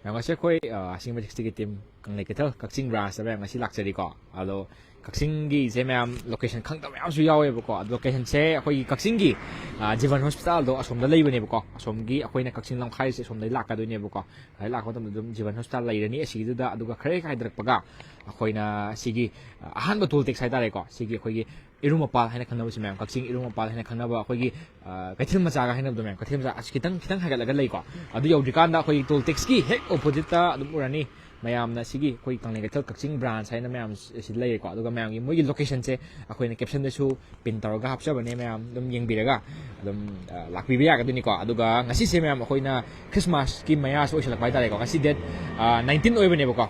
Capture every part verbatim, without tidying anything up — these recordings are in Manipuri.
ꯃꯌꯥꯝ, ꯉꯁꯤ ꯑꯩꯈꯣꯏ, ꯑ, ꯑꯁꯤꯡꯕ ꯁꯤꯛꯁꯇꯤꯒꯤ ꯇꯤꯝ ꯀꯪꯂꯩ ꯀꯩꯊꯦꯜ ꯀꯛꯆꯤꯡ ꯕ꯭ꯔꯥꯟꯁꯇ ꯃꯌꯥꯝ ꯉꯁꯤ ꯂꯥꯛꯆꯔꯤꯀꯣ꯫ ꯑꯗꯣ ꯀꯛꯆꯤꯡꯒꯤꯁꯦ ꯃꯌꯥꯝ ꯂꯣꯀꯦꯁꯟ ꯈꯪꯗꯕ ꯃꯌꯥꯝꯁꯨ ꯌꯥꯎꯋꯦꯕꯀꯣ꯫ ꯑꯗꯣ ꯂꯣꯀꯦꯁꯟꯁꯦ ꯑꯩꯈꯣꯏꯒꯤ ꯀꯛꯆꯤꯡꯒꯤ, ꯑ, ꯖꯤꯕꯟ ꯍꯣꯁꯄꯤꯇꯥꯜꯗꯣ ꯑꯁꯣꯝꯗ ꯂꯩꯕꯅꯦꯕꯀꯣ꯫ ꯑꯁꯣꯝꯒꯤ ꯑꯩꯈꯣꯏꯅ ꯀꯛꯆꯤꯡ ꯂꯝꯈꯥꯏꯁꯦ ꯑꯁꯣꯝꯗꯒꯤ ꯂꯥꯛꯀꯗꯣꯏꯅꯦꯕꯀꯣ꯫ ꯑꯗꯩ ꯂꯥꯛꯄ ꯃꯇꯝꯗ ꯑꯗꯨꯝ ꯖꯤꯕꯟ ꯍꯣꯁꯄꯤꯇꯥꯜ ꯂꯩꯔꯅꯤ ꯑꯁꯤꯒꯤꯗꯨꯗ꯫ ꯑꯗꯨꯒ ꯈꯔ ꯍꯦꯛ ꯍꯥꯏꯊꯔꯛꯄꯒ ꯑꯩꯈꯣꯏꯅ ꯁꯤꯒꯤ, ꯑ, ꯑꯍꯥꯟꯕ ꯇꯣꯜ ꯇꯦꯛꯁ ꯍꯥꯏꯇꯥꯔꯦꯀꯣ, ꯁꯤꯒꯤ ꯑꯩꯈꯣꯏꯒꯤ ꯏꯔꯨꯝ ꯃꯄꯥꯜ ꯍꯥꯏꯅ ꯈꯪꯅꯕꯁꯦ ꯃꯌꯥꯝ, ꯀꯛꯆꯤꯡ ꯏꯔꯨꯝ ꯃꯄꯥꯜ ꯍꯥꯏꯅ ꯈꯪꯅꯕ ꯑꯩꯈꯣꯏꯒꯤ, ꯑ, ꯀꯩꯊꯦꯜ ꯃꯆꯥꯒ ꯍꯥꯏꯅꯕꯗꯣ ꯃꯌꯥꯝ, ꯀꯩꯊꯦꯜ ꯃꯆꯥ ꯑꯁꯤ ꯈꯤꯇꯪ, ꯈꯤꯇꯪ ꯍꯥꯏꯒꯠꯂꯒ ꯂꯩꯀꯣ꯫ ꯑꯗꯨ ꯌꯧꯗ꯭ꯔꯤꯀꯥꯟꯗ ꯑꯩꯈꯣꯏꯒꯤ ꯇꯣꯜ ꯇꯦꯛꯁꯀꯤ ꯍꯦꯛ ꯑꯣꯄꯣꯖꯤꯠꯇ ꯑꯗꯨꯝ ꯎꯔꯅꯤ꯫ ꯃꯌꯥꯝꯅ ꯁꯤꯒꯤ ꯑꯩꯈꯣꯏ ꯀꯪꯂꯩ ꯀꯩꯊꯦꯜ ꯀꯛꯆꯤꯡ ꯕ꯭ꯔꯥꯟꯁ ꯍꯥꯏꯅ ꯃꯌꯥꯝ ꯁꯤꯗ ꯂꯩꯔꯦꯀꯣ꯫ ꯑꯗꯨꯒ ꯃꯌꯥꯝꯒꯤ ꯃꯣꯏꯒꯤ ꯂꯣꯀꯦꯁꯟꯁꯦ ꯑꯩꯈꯣꯏꯅ ꯀꯦꯞꯁꯟꯗꯁꯨ ꯄꯤꯟ ꯇꯧꯔꯒ ꯍꯥꯞꯆꯕꯅꯦ꯫ ꯃꯌꯥꯝ ꯑꯗꯨꯝ ꯌꯦꯡꯕꯤꯔꯒ ꯑꯗꯨꯝ, ꯑ, ꯂꯥꯛꯄꯤꯕ ꯌꯥꯒꯗꯣꯏꯅꯤꯀꯣ꯫ ꯑꯗꯨꯒ ꯉꯁꯤꯁꯦ ꯃꯌꯥꯝ ꯑꯩꯈꯣꯏꯅ ꯈ꯭ꯔꯤꯁꯃꯥꯁꯀꯤ ꯃꯌꯥꯁꯨ ꯑꯣꯏꯁꯜꯂꯛꯄ ꯍꯥꯏꯇꯥꯔꯦꯀꯣ꯫ ꯉꯁꯤ ꯗꯦꯠ, ꯑ, ꯅꯥꯏꯟꯇꯤꯟ ꯑꯣꯏꯕꯅꯦꯕꯀꯣ꯫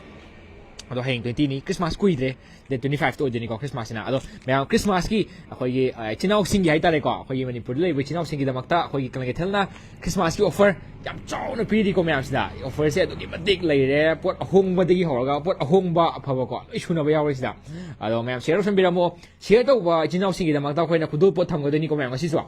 ꯑꯗꯣ ꯍꯌꯦꯡ ꯇ꯭ꯋꯦꯟꯇꯤꯅꯤ, ꯈ꯭ꯔꯤꯁꯃꯥꯁ ꯀꯨꯏꯗ꯭ꯔꯦ, ꯗꯦꯠ ꯇ꯭ꯋꯦꯟꯇꯤ ꯐꯥꯏꯚꯇ ꯑꯣꯏꯗꯣꯏꯅꯤꯀꯣ ꯈ꯭ꯔꯤꯁꯃꯥꯁꯁꯤꯅ꯫ ꯑꯗꯣ ꯃꯌꯥꯝ ꯈ꯭ꯔꯤꯁꯃꯥꯁꯀꯤ ꯑꯩꯈꯣꯏꯒꯤ, ꯑ, ꯏꯆꯤꯟ ꯏꯅꯥꯎꯁꯤꯡꯒꯤ ꯍꯥꯏꯇꯥꯔꯦꯀꯣ, ꯑꯩꯈꯣꯏꯒꯤ ꯃꯅꯤꯄꯨꯔꯗ ꯂꯩꯔꯤꯕ ꯏꯆꯤꯟ ꯏꯅꯥꯎꯁꯤꯡꯒꯤꯗꯃꯛꯇ ꯑꯩꯈꯣꯏꯒꯤ ꯀꯪꯂꯩ ꯀꯩꯊꯦꯜꯅ ꯈ꯭ꯔꯤꯁꯃꯥꯁꯀꯤ ꯑꯣꯐꯔ ꯌꯥꯝ ꯆꯥꯎꯅ ꯄꯤꯔꯤꯀꯣ ꯃꯌꯥꯝꯁꯤꯗ꯫ ꯑꯣꯐꯔꯁꯦ ꯑꯗꯨꯛꯀꯤ ꯃꯇꯤꯛ ꯂꯩꯔꯦ, ꯄꯣꯠ ꯑꯍꯣꯡꯕꯗꯒꯤ ꯍꯧꯔꯒ ꯄꯣꯠ ꯑꯍꯣꯡꯕ ꯑꯐꯕꯀꯣ ꯂꯣꯏ ꯁꯨꯅꯕ ꯌꯥꯎꯔꯦ ꯁꯤꯗ꯫ ꯑꯗꯣ ꯃꯌꯥꯝ ꯁꯤꯌꯔ ꯇꯧꯁꯟꯕꯤꯔꯝꯃꯣ꯫ ꯁꯤꯌꯔ ꯇꯧꯕ ꯏꯆꯤꯟ ꯏꯅꯥꯎꯁꯤꯡꯒꯤꯗꯃꯛꯇ ꯑꯩꯈꯣꯏꯅ ꯈꯨꯗꯣꯜ ꯄꯣꯠ ꯊꯝꯒꯗꯣꯏꯅꯤꯀꯣ ꯃꯌꯥꯝ ꯉꯁꯤꯁꯨ꯫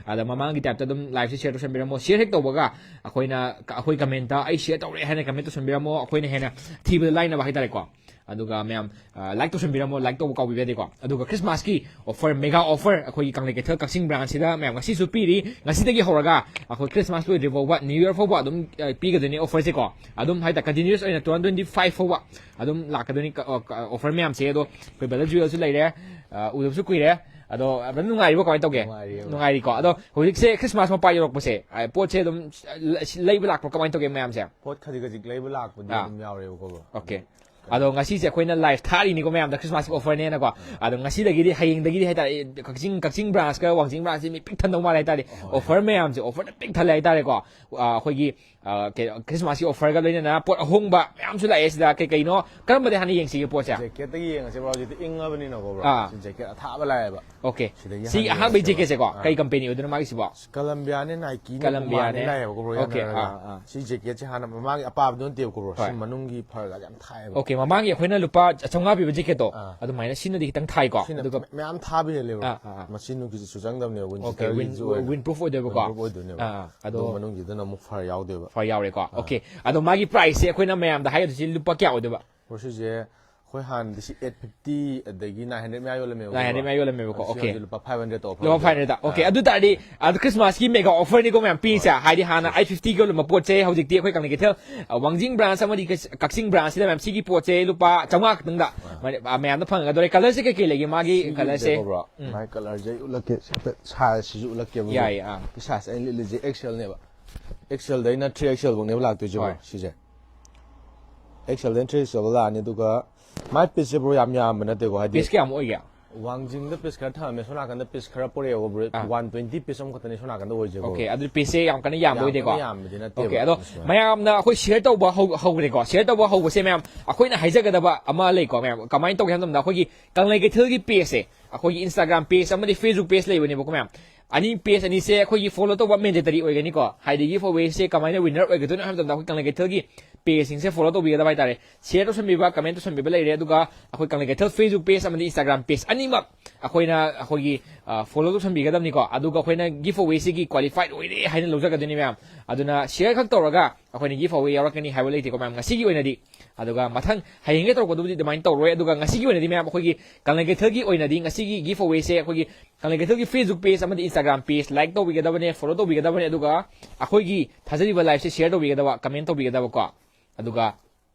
ꯑꯗ ꯃꯃꯥꯡꯒꯤ ꯇꯥꯏꯞꯇ ꯑꯗꯨꯝ ꯂꯥꯏꯐꯁꯦ ꯁꯤꯌꯔ ꯇꯧꯁꯟꯕꯤꯔꯝꯃꯣ꯫ ꯁꯤꯌꯔ ꯍꯦꯛ ꯇꯧꯕꯒ ꯑꯩꯈꯣꯏꯅ, ꯑꯩꯈꯣꯏ ꯀꯃꯦꯟꯇ "ꯑꯩ ꯁꯤꯌꯔ ꯇꯧꯔꯦ" ꯍꯥꯏꯅ ꯀꯃꯦꯟ ꯇꯧꯁꯟꯕꯤꯔꯝꯃꯣ, ꯑꯩꯈꯣꯏꯅ ꯍꯦꯟꯅ ꯊꯤꯕꯗ ꯂꯥꯏꯅꯕ ꯍꯥꯏꯇꯥꯔꯦꯀꯣ꯫ ꯑꯗꯨꯒ ꯃꯌꯥꯝ, ꯑ, ꯂꯥꯏꯛ ꯇꯧꯁꯟꯕꯤꯔꯝꯃꯣ, ꯂꯥꯏꯛ ꯇꯧꯕ ꯀꯥꯎꯕꯤꯕ ꯌꯥꯗꯦꯀꯣ꯫ ꯑꯗꯨꯒ ꯈ꯭ꯔꯤꯁꯃꯥꯁꯀꯤ ꯑꯣꯐꯔ, ꯃꯦꯒꯥ ꯑꯣꯐꯔ ꯑꯩꯈꯣꯏꯒꯤ ꯀꯪꯂꯩ ꯀꯩꯊꯦꯜ ꯀꯛꯆꯤꯡ ꯕ꯭ꯔꯥꯟꯁꯁꯤꯗ ꯃꯌꯥꯝ ꯉꯁꯤꯁꯨ ꯄꯤꯔꯤ꯫ ꯉꯁꯤꯗꯒꯤ ꯍꯧꯔꯒ ꯑꯩꯈꯣꯏ ꯈ꯭ꯔꯤꯁꯃꯥꯁ ꯂꯣꯏꯗ꯭ꯔꯤ ꯐꯥꯎꯕ, ꯅ꯭ꯌꯨ ꯌꯔ ꯐꯥꯎꯕ ꯑꯗꯨꯝ, ꯑ, ꯄꯤꯒꯗꯣꯏꯅꯤ ꯑꯣꯐꯔꯁꯦꯀꯣ꯫ ꯑꯗꯨꯝ ꯍꯥꯏꯇꯥꯔꯦ, ꯀꯟꯇꯤꯅ꯭ꯌꯨꯁ ꯑꯣꯏꯅ ꯇꯨ ꯊꯥꯎꯖꯟ ꯇ꯭ꯋꯦꯟꯇꯤ ꯐꯥꯏꯚ ꯐꯥꯎꯕ ꯑꯗꯨꯝ ꯂꯥꯛꯀꯗꯣꯏꯅꯤ ꯀ-, ꯑ, ꯀ-, ꯑꯣꯐꯔ ꯃꯌꯥꯝꯁꯦ꯫ ꯑꯗꯣ ꯑꯩꯈꯣꯏ ꯕ꯭ꯔꯗꯔ ꯖꯨꯋꯦꯜꯁꯨ ꯂꯩꯔꯦ, ꯑ, ꯎꯗꯕꯁꯨ ꯀꯨꯏꯔꯦ꯫ ꯑꯗꯣ ꯕ꯭ꯔꯗꯔ ꯅꯨꯡꯉꯥꯏꯔꯤꯕꯣ? ꯀꯃꯥꯏꯅ ꯇꯧꯒꯦ? ꯅꯨꯡꯉꯥꯏꯔꯤꯌꯦ, ꯕ꯭ꯔꯣ꯫ ꯅꯨꯡꯉꯥꯏꯔꯤꯀꯣ? ꯑꯗꯣ ꯍꯧꯖꯤꯛꯁꯦ ꯈ꯭ꯔꯤꯁꯃꯥꯁ ꯃꯄꯥ ꯌꯧꯔꯛꯄꯁꯦ, ꯑ, ꯄꯣꯠꯁꯦ ꯑꯗꯨꯝ, ꯑ, ꯂ-, ꯂꯩꯕ ꯂꯥꯛꯄ꯭ꯔꯣ? ꯀꯃꯥꯏꯅ ꯇꯧꯒꯦ ꯃꯌꯥꯝꯁꯦ? ꯄꯣꯠ ꯈꯖꯤꯛ ꯈꯖꯤꯛ ꯂꯩꯕ ꯂꯥꯛꯄꯗꯤ ꯑꯥ꯫ ꯑꯗꯨꯝ ꯌꯥꯎꯔꯦꯕꯀꯣ, ꯕ꯭ꯔꯣ꯫ ꯑꯣꯀꯦ꯫ ꯑꯗꯣ ꯉꯁꯤꯁꯦ ꯑꯩꯈꯣꯏꯅ ꯂꯥꯏꯐ ꯊꯥꯔꯤꯅꯤꯀꯣ ꯃꯌꯥꯝꯗ, ꯈ꯭ꯔꯤꯁꯃꯥꯁꯀꯤ ꯑꯣꯐꯔꯅꯦꯅꯀꯣ꯫ ꯑꯗꯣ ꯉꯁꯤꯗꯒꯤꯗꯤ, ꯍꯌꯦꯡꯗꯒꯤꯗꯤ ꯍꯥꯏꯇꯥꯔꯦ, ꯀꯛꯆꯤꯡ, ꯀꯛꯆꯤꯡ ꯕ꯭ꯔꯥꯟꯁꯀ ꯋꯥꯡꯖꯤꯡ ꯕ꯭ꯔꯥꯟꯁꯁꯤ ꯃꯤ ꯄꯤꯛ ꯊꯟꯗꯧ ꯃꯥꯜꯂꯦ ꯍꯥꯏꯇꯥꯔꯦ꯫ ꯍꯣꯏ꯫ ꯑꯣꯐꯔ ꯃꯌꯥꯝꯁꯦ, ꯑꯣꯐꯔꯗ ꯄꯤꯛ ꯊꯜꯂꯦ ꯍꯥꯏꯇꯥꯔꯦꯀꯣ꯫ ꯑ, ꯑꯩꯈꯣꯏꯒꯤ, ꯑ, ꯀꯩꯅꯣ, ꯈ꯭ꯔꯤꯁꯃꯥꯁꯀꯤ ꯑꯣꯐꯔꯒ ꯂꯣꯏꯅꯅ ꯄꯣꯠ ꯑꯍꯣꯡꯕ ꯃꯌꯥꯝꯁꯨ ꯂꯥꯛꯑꯦ ꯁꯤꯗ꯫ ꯀꯩ ꯀꯩꯅꯣ, ꯀꯔꯝꯕꯗꯩ ꯍꯥꯟꯅ ꯌꯦꯡꯁꯤꯒꯦ ꯄꯣꯠꯁꯦ? ꯖꯦꯀꯦꯠꯇꯒꯤ ꯌꯦꯡꯉꯁꯦ, ꯕ꯭ꯔꯣ꯫ ꯍꯧꯖꯤꯛꯇꯤ ꯏꯪꯉꯕꯅꯤꯅꯀꯣ, ꯕ꯭ꯔꯣ꯫ ꯑꯥ꯫ ꯁꯤ ꯖꯦꯀꯦꯠ ꯑꯊꯥꯕ ꯂꯥꯛꯑꯦꯕ꯫ ꯑꯣꯀꯦ꯫ ꯁꯤꯗꯒꯤ ꯁꯤ ꯍꯥꯟꯅ ꯑꯍꯥꯟꯕꯒꯤ ꯌꯦꯡꯉꯁꯦꯕ꯫ ꯖꯦꯀꯦꯠꯁꯦꯀꯣ, ꯑꯥ꯫ ꯀꯩ ꯀꯝꯄꯦꯅꯤ ꯑꯣꯏꯗꯣꯏꯅꯣ ꯃꯥꯒꯤꯁꯤꯕꯣ? ꯀꯂꯝꯕꯤꯌꯥꯅꯦ, ꯅꯥꯏꯀꯤꯅꯦ, ꯀꯂꯝꯕꯤꯌꯥꯅꯦ꯫ ꯄꯨꯃꯥꯅꯦ ꯂꯥꯛꯑꯦꯕꯀꯣ, ꯕ꯭ꯔꯣ, ꯑꯣꯀꯦ, ꯌꯥꯅꯔꯒ꯫ ꯑꯥ, ꯑꯥ꯫ ꯁꯤ ꯖꯦꯀꯦꯠꯁꯦ ꯍꯥꯟꯅ ꯃꯃꯥꯡꯒꯤ ꯑꯄꯥꯕꯗꯣ ꯅꯠꯇꯦꯕꯀꯣ, ꯕ꯭ꯔꯣ꯫ ꯍꯣꯏ꯫ ꯁꯤ ꯃꯅꯨꯡꯒꯤ ꯐꯔꯒ ꯌꯥꯝ ꯊꯥꯏꯑꯕ꯫ ꯑꯣꯀꯦ꯫ ꯃꯃꯥꯡꯒꯤ ꯑꯩꯈꯣꯏꯅ ꯂꯨꯄꯥ ꯆꯥꯝꯃꯉꯥ ꯄꯤꯕ ꯖꯦꯀꯦꯠꯇꯣ, ꯑꯥ꯫ ꯑꯗꯨꯃꯥꯏꯅ ꯁꯤꯅꯗꯤ ꯈꯤꯇꯪ ꯊꯥꯏꯀꯣ, ꯁꯤꯅ ꯑꯗꯨꯒ ꯃꯌꯥꯝ ꯊꯥꯕ ꯍꯦꯜꯂꯦꯕ꯫ ꯑꯥ, ꯑꯥ, ꯑꯥ꯫ ꯃꯁꯤ ꯅꯨꯡꯁꯤꯠꯁꯨ ꯆꯪꯗꯕꯅꯦꯕ, ꯋꯤꯟ ꯑꯣꯀꯦ, ꯋꯤꯟ, ꯆꯤꯇꯔꯒꯤꯁꯨ ꯑꯣꯏꯅ꯫ ꯋꯤꯟ ꯄ꯭ꯔꯨꯐ ꯑꯣꯏꯗꯣꯏꯕꯀꯣ? ꯋꯤꯟ ꯄ꯭ꯔꯨꯐ ꯑꯣꯏꯗꯣꯏꯅꯦꯕ꯫ ꯑꯥ, ꯑꯥ꯫ ꯑꯗꯣ ꯑꯗꯣ ꯃꯅꯨꯡꯒꯤꯗꯨꯅ ꯑꯃꯨꯛ ꯐꯔ ꯌꯥꯎꯗꯣꯏꯕ꯫ ꯐꯔ ꯌꯥꯎꯔꯦꯀꯣ꯫ ꯑꯥ꯫ ꯑꯣꯀꯦ꯫ ꯑꯗꯣ ꯃꯥꯒꯤ ꯄ꯭ꯔꯥꯏꯁꯁꯦ ꯑꯩꯈꯣꯏꯅ ꯃꯌꯥꯝꯗ ꯍꯥꯏꯒꯗꯣꯏꯁꯤ ꯂꯨꯄꯥ ꯀꯌꯥ ꯑꯣꯏꯗꯣꯏꯕ? ꯕ꯭ꯔꯣ, ꯁꯤꯁꯦ ꯑꯩꯈꯣꯏ ꯍꯥꯟꯅꯗꯤ ꯁꯤ ꯑꯩꯠ ꯐꯤꯐꯇꯤ ꯑꯗꯒꯤ ꯅꯥꯏꯟ ꯍꯟꯗ꯭ꯔꯦꯗ ꯃꯌꯥ ꯌꯣꯜꯂꯝꯃꯦꯕꯀꯣ꯫ ꯅꯥꯏꯟ ꯍꯟꯗ꯭ꯔꯦꯗ ꯃꯌꯥ ꯌꯣꯜꯂꯝꯃꯦꯕꯀꯣ꯫ ꯑꯗꯣ ꯁꯤ ꯑꯣꯀꯦ꯫ ꯍꯧꯖꯤꯛ ꯂꯨꯄꯥ ꯐꯥꯏꯚ ꯍꯟꯗ꯭ꯔꯦꯗ ꯑꯣꯐꯔ ꯂꯨꯄꯥ ꯑꯣꯏꯗꯣꯏꯕ꯫ Five hundred. ꯑꯣꯀꯦ, ꯑꯥ꯫ ꯑꯗꯨ ꯇꯥꯔꯗꯤ, ꯑꯥ, ꯈ꯭ꯔꯤꯁꯃꯥꯁꯀꯤ ꯃꯦꯒꯥ ꯑꯣꯐꯔꯅꯤꯀꯣ ꯃꯌꯥꯝ ꯄꯤꯔꯤꯁꯦ꯫ ꯍꯣꯏ꯫ ꯍꯥꯏꯗꯤ ꯍꯥꯟꯅ ꯑꯩꯠ ꯐꯤꯐꯇꯤꯒ ꯌꯣꯜꯂꯝꯕ ꯄꯣꯠꯁꯦ ꯍꯧꯖꯤꯛꯇꯤ ꯑꯩꯈꯣꯏ ꯀꯪꯂꯩ ꯀꯩꯊꯦꯜ, ꯑ, ꯋꯥꯡꯖꯤꯡ ꯕ꯭ꯔꯥꯟꯁ ꯑꯃꯗꯤ ꯀꯛ-, ꯀꯛꯆꯤꯡ ꯕ꯭ꯔꯥꯟꯁꯁꯤꯗ ꯃꯌꯥꯝ ꯁꯤꯒꯤ ꯄꯣꯠꯁꯦ ꯂꯨꯄꯥ ꯆꯥꯝꯃꯉꯥ ꯈꯛꯇꯪꯗ, ꯑꯥ꯫ ꯃꯥꯅꯦ, ꯑ, ꯃꯌꯥꯝꯗ ꯐꯪꯒꯗꯧꯔꯦ꯫ ꯀꯂꯔꯁꯦ ꯀꯩꯀꯩ ꯂꯩꯒꯦ ꯃꯥꯒꯤ ꯁꯤꯒꯤꯁꯦꯀꯣ ꯀꯂꯔꯁꯦ? ꯕ꯭ꯔꯣ, ꯎꯝ꯫ ꯃꯥꯒꯤ ꯀꯂꯔꯁꯦ ꯑꯩ ꯎꯠꯂꯛꯀꯦ꯫ ꯁꯤꯗ ꯁꯥꯏꯖꯁꯤꯁꯨ ꯎꯠꯂꯛꯀꯦꯕ ꯕ꯭ꯔꯣ꯫ ꯌꯥꯏꯌꯦ, ꯑꯥ꯫ ꯁꯤ ꯁꯥꯏꯖ ꯑꯩꯅ ꯂꯤꯠꯂꯤꯁꯦ ꯑꯦꯛꯁꯦꯜꯅꯦꯕ꯫ ꯑꯦꯛꯁꯦꯜꯗꯩꯅ ꯊ꯭ꯔꯤ ꯑꯦꯛꯁꯦꯜ ꯐꯧꯅꯦꯕ ꯂꯥꯛꯇꯣꯏꯁꯦ ꯕ꯭ꯔꯣ, ꯍꯣꯏ꯫ ꯁꯤꯁꯦ꯫ ꯑꯦꯛꯁꯦꯜꯗꯩꯅ ꯊ꯭ꯔꯤ ꯑꯦꯛꯁꯦꯜ ꯂꯥꯛꯑꯅꯤ, ꯑꯗꯨꯒ ꯃꯥꯏ ꯄꯤꯁꯁꯦ ꯕ꯭ꯔꯣ ꯌꯥꯝ ꯌꯥꯝꯕ ꯅꯠꯇꯦꯀꯣ, ꯍꯥꯏꯗꯤ ꯄꯤꯁ ꯀꯌꯥꯃꯨꯛ ꯑꯣꯏꯒꯦ? ꯋꯥꯡꯖꯤꯡꯗ ꯄꯤꯁ ꯈꯔ ꯊꯝꯃꯝꯃꯦ, ꯁꯣꯝ ꯅꯥꯀꯟꯗ ꯄꯤꯁ ꯈꯔ ꯄꯨꯔꯛꯑꯦꯕ ꯕ꯭ꯔꯣ, ꯑꯥ꯫ ꯋꯥꯟ ꯇ꯭ꯋꯦꯟꯇꯤ ꯄꯤꯁ ꯑꯃꯈꯛꯇꯅꯦ ꯁꯣꯝ ꯅꯥꯀꯟꯗ ꯑꯣꯏꯁꯦ ꯕ꯭ꯔꯣ꯫ ꯑꯣꯀꯦ, ꯑꯗꯨꯗꯤ ꯄꯤꯁꯁꯦ ꯌꯥꯝ ꯀꯟꯅ ꯌꯥꯝꯕ ꯌꯥꯝ ꯑꯣꯏꯗꯦꯀꯣ? ꯀꯟꯅ ꯌꯥꯝꯕꯗꯤ ꯅꯠꯇꯦꯕ ꯑꯣꯀꯦ, ꯑꯗꯣ ꯁꯨꯃꯥꯏꯅ꯫ ꯃꯌꯥꯝꯅ ꯑꯩꯈꯣꯏ ꯁꯤꯌꯔ ꯇꯧꯕ ꯍꯧ-, ꯍꯧꯈ꯭ꯔꯦꯀꯣ꯫ ꯁꯤꯌꯔ ꯇꯧꯕ ꯍꯧꯕꯁꯦ ꯃꯌꯥꯝ ꯑꯩꯈꯣꯏꯅ ꯍꯥꯏꯖꯒꯗꯕ ꯑꯃ ꯂꯩꯀꯣ ꯃꯌꯥꯝ꯫ ꯀꯃꯥꯏꯅ ꯇꯧꯒꯦ ꯍꯥꯏꯕ ꯃꯇꯝꯗ ꯑꯩꯈꯣꯏꯒꯤ ꯀꯪꯂꯩ ꯀꯩꯊꯦꯜꯒꯤ ꯄꯦꯖꯁꯦ, ꯑꯩꯈꯣꯏꯒꯤ Instagram ꯄꯦꯖ ꯑꯃꯗꯤ Facebook ꯄꯦꯖ ꯂꯩꯕꯅꯦꯕꯀꯣ ꯃꯌꯥꯝ꯫ ꯑꯅꯤ, ꯄꯦꯖ ꯑꯅꯤꯁꯦ ꯑꯩꯈꯣꯏꯒꯤ ꯐꯣꯂꯣ ꯇꯧꯕ ꯃꯦꯟꯗꯦꯇꯔꯤ ꯑꯣꯏꯒꯅꯤꯀꯣ꯫ ꯍꯥꯏꯗꯤ ꯒꯤꯐ ꯑꯋꯦꯁꯦ ꯀꯃꯥꯏꯅ ꯋꯤꯟꯅꯔ ꯑꯣꯏꯒꯗꯣꯏꯅꯣ ꯍꯥꯏꯕ ꯃꯇꯝꯗ ꯑꯩꯈꯣꯏ ꯀꯪꯂꯩ ꯀꯩꯊꯦꯜꯒꯤ ꯄꯦꯖꯁꯤꯡꯁꯦ ꯐꯣꯂꯣ ꯇꯧꯕꯤꯒꯗꯕ ꯍꯥꯏꯇꯥꯔꯦ꯫ ꯁꯤꯌꯔ ꯇꯧꯁꯟꯕꯤꯕ, ꯀꯃꯦꯟ ꯇꯧꯁꯟꯕꯤꯕ ꯂꯩꯔꯦ, ꯑꯗꯨꯒ ꯑꯩꯈꯣꯏ ꯀꯪꯂꯩ ꯀꯩꯊꯦꯜ Facebook ꯄꯦꯖ ꯑꯃꯗꯤ Instagram ꯄꯦꯖ ꯑꯅꯤꯃꯛ ꯑꯩꯈꯣꯏꯅ ꯑꯩꯈꯣꯏꯒꯤ, ꯑ, ꯐꯣꯂꯣ ꯇꯧꯁꯟꯕꯤꯒꯗꯕꯅꯤꯀꯣ꯫ ꯑꯗꯨꯒ ꯑꯩꯈꯣꯏꯅ ꯒꯤꯐ ꯑꯋꯦꯁꯤꯒꯤ ꯀ꯭ꯋꯥꯂꯤꯐꯥꯏꯗ ꯑꯣꯏꯔꯦ ꯍꯥꯏꯅ ꯂꯧꯖꯒꯗꯣꯏꯅꯤ ꯃꯌꯥꯝ꯫ ꯑꯗꯨꯅ ꯁꯤꯌꯔ ꯈꯛ ꯇꯧꯔꯒ ꯑꯩꯈꯣꯏꯅ ꯒꯤꯐ ꯑꯋꯦ ꯌꯥꯎꯔꯛꯀꯅꯤ ꯍꯥꯏꯕ ꯂꯩꯇꯦꯀꯣ ꯃꯌꯥꯝ, ꯉꯁꯤꯒꯤ ꯑꯣꯏꯅꯗꯤ꯫ ꯑꯗꯨꯒ ꯃꯊꯪ ꯍꯌꯦꯡꯒꯩ ꯇꯧꯔꯛꯄꯗꯨꯕꯨꯗꯤ ꯑꯗꯨꯃꯥꯏꯅ ꯇꯧꯔꯣꯏ꯫ ꯑꯗꯨꯒ ꯉꯁꯤꯒꯤ ꯑꯣꯏꯅꯗꯤ ꯃꯌꯥꯝ, ꯑꯩꯈꯣꯏꯒꯤ ꯀꯪꯂꯩ ꯀꯩꯊꯦꯜꯒꯤ ꯑꯣꯏꯅꯗꯤ ꯉꯁꯤꯒꯤ ꯒꯤꯐ ꯑꯋꯦꯁꯦ ꯑꯩꯈꯣꯏꯒꯤ ꯀꯪꯂꯩ ꯀꯩꯊꯦꯜꯒꯤ Facebook ꯄꯦꯖ ꯑꯃꯗꯤ Instagram ꯄꯦꯖ ꯂꯥꯏꯛ ꯇꯧꯕꯤꯒꯗꯕꯅꯦ, ꯐꯣꯂꯣ ꯇꯧꯕꯤꯒꯗꯕꯅꯦ, ꯑꯗꯨꯒ ꯑꯩꯈꯣꯏꯒꯤ ꯊꯥꯖꯔꯤꯕ ꯂꯥꯏꯐꯁꯦ ꯁꯤꯌꯔ ꯇꯧꯕꯤꯒꯗꯕ, ꯀꯃꯦꯟ ꯇꯧꯕꯤꯒꯗꯕꯀꯣ꯫ ꯑꯗꯨꯒ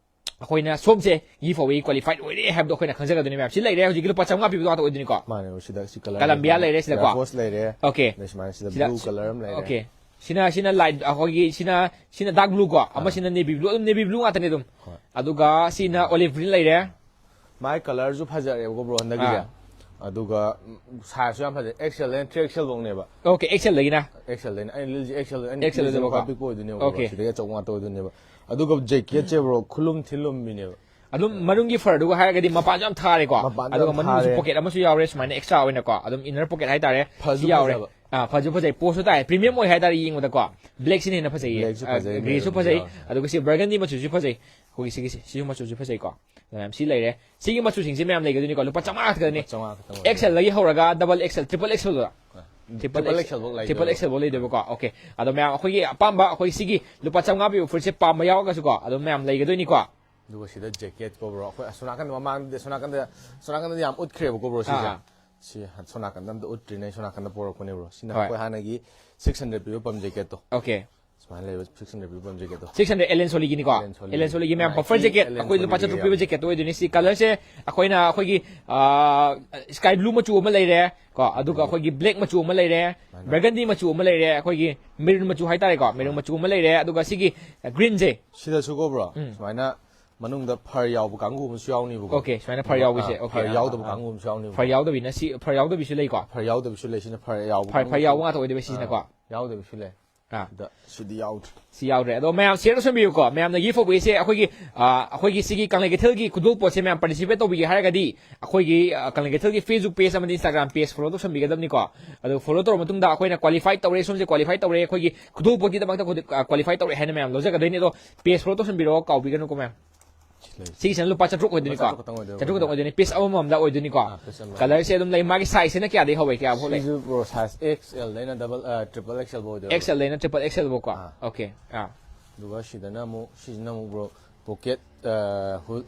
ꯑꯩꯈꯣꯏꯅ ꯁꯣꯝꯁꯦ ꯒꯤꯐ ꯑꯋꯦ ꯀ꯭ꯋꯥꯂꯤꯐꯥꯏꯗ ꯑꯣꯏꯔꯦ ꯍꯥꯏꯕꯗꯣ ꯑꯩꯈꯣꯏꯅ ꯈꯪꯖꯒꯗꯣꯏꯅꯦ ꯃꯌꯥꯝ꯫ ꯁꯤ ꯂꯩꯔꯦ, ꯍꯧꯖꯤꯛꯀꯤ ꯂꯨꯄꯥ ꯆꯥꯝꯃꯉꯥ ꯄꯤꯕꯗꯣ ꯉꯥꯛꯇ ꯑꯣꯏꯗꯣꯏꯅꯤꯀꯣ꯫ ꯃꯥꯅꯦ, ꯁꯤꯗ ꯁꯤ ꯀꯂꯔ ꯀꯂꯝꯕꯤꯌꯥ ꯂꯩꯔꯦ ꯁꯤꯗꯀꯣ꯫ ꯔꯐꯣꯁ ꯂꯩꯔꯦ꯫ ꯑꯣꯀꯦ꯫ ꯑꯗꯩ ꯁꯨꯃꯥꯏꯅ ꯁꯤꯗ ꯁꯤꯗ ꯕ꯭ꯂꯨ ꯀꯂꯔ ꯑꯃ ꯂꯩꯔꯦ꯫ ꯑꯣꯀꯦ꯫ ꯁꯤꯅ, ꯁꯤꯅ ꯂꯥꯏꯠ, ꯑꯩꯈꯣꯏꯒꯤ ꯁꯤꯅ, ꯁꯤꯅ ꯗꯥꯔꯛ ꯕ꯭ꯂꯨ ꯀꯣ, ꯑꯥ꯫ ꯑꯃꯁꯤꯅ ꯅꯦꯚꯤ ꯕ꯭ꯂꯨ, ꯑꯗꯨꯝ ꯅꯦꯚꯤ ꯕ꯭ꯂꯨ ꯉꯥꯛꯇꯅꯦ ꯑꯗꯨꯝ꯫ ꯍꯣꯏ꯫ ꯑꯗꯨꯒ ꯁꯤꯅ ꯑꯣꯂꯤꯚ ꯒ꯭ꯔꯤꯟ ꯂꯩꯔꯦ꯫ ꯃꯥꯏ ꯀꯂꯔꯁꯨ ꯐꯖꯔꯦꯕꯀꯣ ꯕ꯭ꯔꯣ ꯍꯟꯗꯛꯀꯤꯁꯦ꯫ ꯑꯥ꯫ ꯑꯗꯨꯒ, ꯎꯝ, ꯁꯥꯏꯖꯁꯨ ꯌꯥꯝ ꯐꯖꯩ, ꯑꯦꯛꯁꯦꯜꯗꯩꯅ ꯊ꯭ꯔꯤ ꯑꯦꯛꯁꯦꯜ ꯐꯧꯅꯦꯕ꯫ ꯑꯣꯀꯦ, ꯑꯦꯛꯁꯦꯜꯗꯒꯤꯅ? ꯑꯦꯛꯁꯦꯜꯗꯩꯅ꯫ ꯑꯩꯅ ꯂꯤꯠꯂꯤꯁꯦ ꯑꯦꯛꯁꯦꯜ, ꯑꯩꯅ ꯑꯦꯛꯁꯦꯜ ꯂꯤꯠꯂꯤꯁꯦ ꯑꯗꯨꯅꯀꯣ? ꯈ꯭ꯋꯥꯏ ꯄꯤꯛꯄ ꯑꯣꯏꯗꯣꯏꯅꯦꯕ ꯕ꯭ꯔꯣ꯫ ꯑꯣꯀꯦ꯫ ꯁꯤꯗꯒꯤ ꯑꯆꯧꯕ ꯉꯥꯛꯇ ꯑꯣꯏꯗꯣꯏꯅꯦꯕ꯫ ꯑꯗꯨꯒ ꯖꯦꯀꯦꯠꯁꯦ ꯕ꯭ꯔꯣ ꯈꯨꯂꯨꯝ ꯊꯤꯂꯨꯝꯕꯤꯅꯦꯕ꯫ ꯑꯗꯨꯝ ꯃꯅꯨꯡꯒꯤ ꯐꯔꯗꯨꯒ ꯍꯥꯏꯔꯒꯗꯤ ꯃꯄꯥꯟꯁꯨ ꯌꯥꯝ ꯊꯥꯔꯦꯀꯣ꯫ ꯃꯄꯥꯟꯁꯨ ꯑꯗꯨꯒ ꯌꯥꯝ ꯃꯅꯨꯡꯒꯤꯁꯨ ꯊꯥꯔꯦ꯫ ꯄꯣꯀꯦꯠ ꯑꯃꯁꯨ ꯌꯥꯎꯔꯦ ꯁꯨꯃꯥꯏꯅ ꯑꯦꯛꯁꯇ꯭ꯔꯥ ꯑꯣꯏꯅꯀꯣ꯫ ꯑꯗꯨꯝ ꯏꯟꯅꯔ ꯄꯣꯀꯦꯠ ꯍꯥꯏꯇꯥꯔꯦ꯫ ꯐꯁꯨ ꯁꯤ ꯌꯥꯎꯔꯦ꯫ ꯐꯖꯕ꯫ ꯑꯥ, ꯐꯁꯨ ꯐꯖꯩ, ꯄꯣꯁꯁꯨ ꯇꯥꯏ, ꯄ꯭ꯔꯤꯃꯤꯌꯝ ꯑꯣꯏ ꯍꯍꯥꯏꯇꯥꯔꯦ ꯌꯦꯡꯕꯗꯀꯣ꯫ ꯕ꯭ꯂꯦꯛꯁꯤꯅ ꯍꯦꯟꯅ ꯐꯖꯩꯌꯦ꯫ ꯕ꯭ꯂꯦꯛꯁꯨ ꯑꯥ, ꯐꯖꯩ, ꯒ꯭ꯔꯦꯁꯨ ꯃꯦꯔꯨꯟꯁꯨ ꯐꯖꯩ꯫ ꯌꯥꯎꯋꯦ꯫ ꯑꯗꯨꯒ ꯁꯤ ꯕꯔꯒꯟꯗꯤ ꯃꯆꯨꯁꯨ ꯐꯖꯩ꯫ ꯑꯩꯈꯣꯏꯒꯤ ꯁꯤꯒꯤꯁꯦ, ꯁꯤꯁꯨ ꯃꯆꯨꯁꯨ ꯐꯖꯩꯀꯣ꯫ ꯃꯌꯥꯝ ꯁꯤ ꯂꯩꯔꯦ꯫ ꯁꯤꯒꯤ ꯃꯆꯨꯁꯤꯡꯁꯦ ꯃꯌꯥꯝ ꯂꯩꯒꯗꯣꯏꯅꯤꯀꯣ, ꯂꯨꯄꯥ ꯆꯥꯝꯃꯉꯥ ꯈꯛꯇꯗꯅꯤ꯫ ꯆꯥꯝꯃꯉꯥ ꯈꯛꯇꯪ ꯑꯣꯏ꯫ ꯑꯦꯛꯁꯦꯜꯗꯒꯤ ꯍꯧꯔꯒ double Excel, triple Excel. Triple Excel ꯐꯥꯎ ꯂꯩ꯫ ꯇ꯭ꯔꯤꯄꯜ ꯑꯦꯛꯁꯦꯜ ꯐꯥꯎ ꯂꯩꯗꯣꯏꯕꯀꯣ꯫ ꯑꯣꯀꯦ, ꯑꯗꯣ ꯃꯌꯥꯝ ꯑꯩꯈꯣꯏꯒꯤ ꯑꯄꯥꯝꯕ, ꯑꯩꯈꯣꯏ ꯁꯤꯒꯤ ꯂꯨꯄꯥ ꯆꯥꯝꯃꯉꯥ ꯄꯤꯕ ꯐꯨꯔꯤꯠꯁꯦ ꯄꯥꯝꯕ ꯌꯥꯎꯔꯒꯁꯨꯀꯣ, ꯑꯗꯨꯝ ꯃꯌꯥꯝ ꯂꯩꯒꯗꯣꯏꯅꯤꯀꯣ꯫ ꯑꯗꯨꯒ ꯁꯤꯗ ꯖꯦꯀꯦꯠ ꯀꯣ ꯕ꯭ꯔꯣ, ꯑꯩꯈꯣꯏ ꯑꯁꯣꯝ ꯅꯥꯀꯟꯗ ꯃꯃꯥꯡꯗꯗꯤ, ꯑꯁꯣꯝ ꯅꯥꯀꯟꯗ, ꯑꯁꯣꯝ ꯅꯥꯀꯟꯗꯗꯤ ꯌꯥꯝ ꯎꯠꯈ꯭ꯔꯦꯕꯀꯣ ꯕ꯭ꯔꯣ ꯁꯤꯁꯦ꯫ ꯑꯥ꯫ ꯁꯤ ꯑꯁꯣꯝ ꯅꯥꯀꯟꯗ ꯑꯝꯇ ꯎꯠꯇ꯭ꯔꯤꯅꯦ, ꯑꯩ ꯁꯣꯝ ꯅꯥꯀꯟꯗ ꯄꯣꯔꯛꯄꯅꯦ ꯕ꯭ꯔꯣ꯫ ꯁꯤꯅ ꯍꯣꯏ꯫ ꯑꯩꯈꯣꯏ ꯍꯥꯟꯅꯒꯤ ꯁꯤꯛꯁ ꯍꯟꯗ꯭ꯔꯦꯗ ꯄꯤꯕ ꯄꯝ ꯖꯦꯀꯦꯠꯇꯣ꯫ ꯑꯣꯀꯦ꯫ ꯁꯨꯃꯥꯏꯅ ꯂꯩꯕ ꯁꯤꯛꯁ ꯍꯟꯗ꯭ꯔꯦꯗ ꯄꯤꯕ ꯄꯝ ꯖꯦꯀꯦꯠꯇꯣ꯫ ꯁꯤꯛꯁ ꯍꯟꯗ꯭ꯔꯦꯗ ꯑꯦꯂꯦꯟ ꯁꯣꯂꯤꯒꯤꯅꯤꯀꯣ꯫ ꯑꯦꯂꯦꯟ ꯁꯣꯂꯤ꯫ ꯑꯦꯂꯦꯟ ꯁꯣꯂꯤꯒꯤ ꯃꯌꯥꯝ Nike ꯄꯐꯔ ꯖꯦꯀꯦꯠ, ꯑꯦꯂꯦꯟ ꯑꯩꯈꯣꯏ ꯂꯨꯄꯥ ꯁꯣꯂꯤꯒꯤ ꯆꯥꯇ꯭ꯔꯨꯛ ꯌꯥꯝ ꯄꯤꯕ ꯂꯩ꯫ ꯖꯦꯀꯦꯠꯇꯣ ꯑꯣꯏꯗꯣꯏꯅꯤ꯫ ꯁꯤ ꯀꯂꯔꯁꯦ ꯑꯩꯈꯣꯏꯅ ꯑꯩꯈꯣꯏꯒꯤ, ꯑꯥ, ꯁ꯭ꯀꯥꯏ ꯕ꯭ꯂꯨ ꯃꯆꯨ ꯑꯃ ꯂꯩꯔꯦ ꯀꯣ, ꯑꯗꯨꯒ ꯑꯩꯈꯣꯏꯒꯤ ꯕ꯭ꯂꯦꯛ ꯃꯆꯨ ꯑꯃ ꯂꯩꯔꯦ, ꯁꯨꯃꯥꯏꯅ꯫ ꯕꯔꯒꯟꯗꯤ ꯃꯆꯨ ꯑꯃ ꯂꯩꯔꯦ, ꯑꯩꯈꯣꯏꯒꯤ ꯃꯦꯔꯨꯟ ꯃꯆꯨ ꯍꯥꯏꯇꯥꯔꯦꯀꯣ, ꯃꯦꯔꯨꯟ ꯃꯆꯨ ꯑꯃ ꯂꯩꯔꯦ, ꯑꯗꯨꯒ ꯁꯤꯒꯤ ꯒ꯭ꯔꯤꯟꯁꯦ꯫ ꯁꯤꯗꯁꯨ ꯀꯣ ꯕ꯭ꯔꯣ, ꯎꯝ꯫ ꯁꯨꯃꯥꯏꯅ ꯃꯅꯨꯡꯗ ꯐꯔ ꯌꯥꯎꯕ ꯀꯥꯡꯕꯨ ꯑꯃꯁꯨ ꯌꯥꯎꯅꯤꯕꯀꯣ꯫ ꯑꯣꯀꯦ, ꯁꯨꯃꯥꯏꯅ ꯐꯔ ꯑꯗꯨꯒ, ꯌꯥꯎꯕꯁꯦ꯫ ꯑꯥ, ꯑꯣꯀꯦ, ꯐꯔ ꯑꯥ, ꯌꯥꯎꯗꯕ ꯑꯥ, ꯀꯥꯡꯕꯨ ꯑꯃꯁꯨ ꯌꯥꯎꯅꯤꯕ꯫ ꯐꯔ ꯌꯥꯎꯗꯕꯤꯅ ꯁꯤ, ꯐꯔ ꯌꯥꯎꯗꯕꯤꯁꯨ ꯂꯩꯀꯣ꯫ ꯐꯔ ꯌꯥꯎꯗꯕꯁꯨ ꯂꯩ꯫ ꯁꯤꯅ ꯐꯔ ꯌꯥꯎꯕ ꯐꯔ, ꯐꯔ ꯀꯥꯡꯕꯨ꯫ ꯌꯥꯎꯕ ꯉꯥꯛꯇ ꯑꯣꯏꯗꯣꯏꯕ ꯁꯤꯁꯤꯅꯀꯣ꯫ ꯑꯥ, ꯌꯥꯎꯗꯕꯁꯨ ꯂꯩ꯫ ꯑꯥ꯫ ꯑꯗ ꯁꯤꯗꯤ ꯌꯥꯎꯗ꯭ꯔꯦ꯫ ꯁꯤ ꯌꯥꯎꯗ꯭ꯔꯦ꯫ ꯑꯗꯣ ꯃꯌꯥꯝ ꯁꯤꯌꯔ ꯇꯧꯁꯟꯕꯤꯌꯨꯀꯣ꯫ ꯃꯌꯥꯝꯅ ꯒꯤꯐ ꯍꯧꯕꯒꯤꯁꯦ ꯑꯩꯈꯣꯏꯒꯤ, ꯑꯥ, ꯑꯩꯈꯣꯏꯒꯤ ꯁꯤꯒꯤ ꯀꯪꯂꯩ ꯀꯩꯊꯦꯜꯒꯤ ꯈꯨꯗꯣꯜ ꯄꯣꯠꯁꯦ ꯃꯌꯥꯝ ꯄꯥꯔꯇꯤꯁꯤꯄꯦꯠ ꯇꯧꯕꯤꯒꯦ ꯍꯥꯏꯔꯒꯗꯤ ꯑꯩꯈꯣꯏꯒꯤ, ꯑꯥ, ꯀꯪꯂꯩ ꯀꯩꯊꯦꯜꯒꯤ Facebook ꯄꯦꯖ ꯑꯃꯗꯤ Instagram ꯄꯦꯖ ꯐꯣꯂꯣ ꯇꯧꯁꯟꯕꯤꯒꯗꯕꯅꯤꯀꯣ꯫ ꯑꯗꯣ ꯐꯣꯂꯣ ꯇꯧꯔ ꯃꯇꯨꯡꯗ ꯑꯩꯈꯣꯏꯅ ꯀ꯭ꯋꯥꯂꯤꯐꯥꯏ ꯇꯧꯔꯦ, ꯁꯣꯝꯁꯦ ꯀ꯭ꯋꯥꯂꯤꯐꯥꯏ ꯇꯧꯔꯦ, ꯑꯩꯈꯣꯏꯒꯤ ꯈꯨꯗꯣꯜ ꯄꯣꯠꯀꯤꯗꯃꯛꯇ ꯀ꯭ꯋꯥꯂꯤꯐꯥꯏ ꯇꯧꯔꯦ ꯍꯥꯏꯅ ꯃꯌꯥꯝ ꯂꯧꯖꯒꯗꯣꯏꯅꯤ꯫ ꯑꯗꯣ ꯄꯦꯖ ꯐꯣꯂꯣ ꯇꯧꯁꯟꯕꯤꯔꯛꯑꯣ, ꯀꯥꯎꯕꯤꯒꯅꯨꯀꯣ ꯃꯌꯥꯝ꯫ ꯁꯤ ꯂꯩ꯫ ꯁꯤꯒꯤꯁꯤꯅ ꯂꯨꯄꯥ ꯆꯥꯇ꯭ꯔꯨꯛ ꯑꯣꯏꯗꯣꯏꯅꯤꯀꯣ꯫ ꯂꯨꯄꯥ ꯆꯥꯇ꯭ꯔꯨꯛ ꯈꯛꯇꯪ ꯑꯣꯏꯗꯣꯏꯕ꯫ ꯆꯥꯇ꯭ꯔꯨꯛ ꯈꯛꯇꯪ ꯑꯣꯏꯗꯣꯏꯅꯤ, ꯄꯤꯁ ꯑꯃꯃꯝꯗ ꯑꯣꯏꯗꯣꯏꯅꯤꯀꯣ꯫ ꯑꯥ, ꯄꯤꯁ ꯑꯃꯃꯝ꯫ ꯀꯂꯔꯁꯦ ꯑꯗꯨꯝ ꯂꯩ, ꯃꯥꯒꯤ ꯁꯥꯏꯖꯁꯤꯅ ꯀꯌꯥꯗꯒꯤ ꯍꯧꯋꯦ, ꯀꯌꯥ ꯐꯥꯎ ꯂꯩ? ꯁꯤꯁꯨ ꯕ꯭ꯔꯣ, ꯁꯥꯏꯖ ꯑꯦꯛꯁ ꯑꯦꯜ ꯗꯩꯅ ꯗꯕꯜ, ꯑ, ꯇ꯭ꯔꯤꯄꯜ ꯑꯦꯛꯁ ꯑꯦꯜ ꯐꯥꯎ ꯑꯣꯏꯗꯣꯏꯕ꯫ ꯑꯦꯛꯁ ꯑꯦꯜ ꯗꯩꯅ ꯇ꯭ꯔꯤꯄꯜ ꯑꯦꯛꯁ ꯑꯦꯜ ꯐꯥꯎꯀꯣ꯫ ꯑꯥ꯫ ꯑꯣꯀꯦ꯫ ꯑꯥ꯫ ꯑꯗꯨꯒ ꯁꯤꯗꯅ ꯑꯃꯨꯛ, ꯁꯤꯁꯤꯅ ꯑꯃꯨꯛ ꯕ꯭ꯔꯣ, ꯄꯣꯀꯦꯠ, ꯑ, ꯍꯨ-,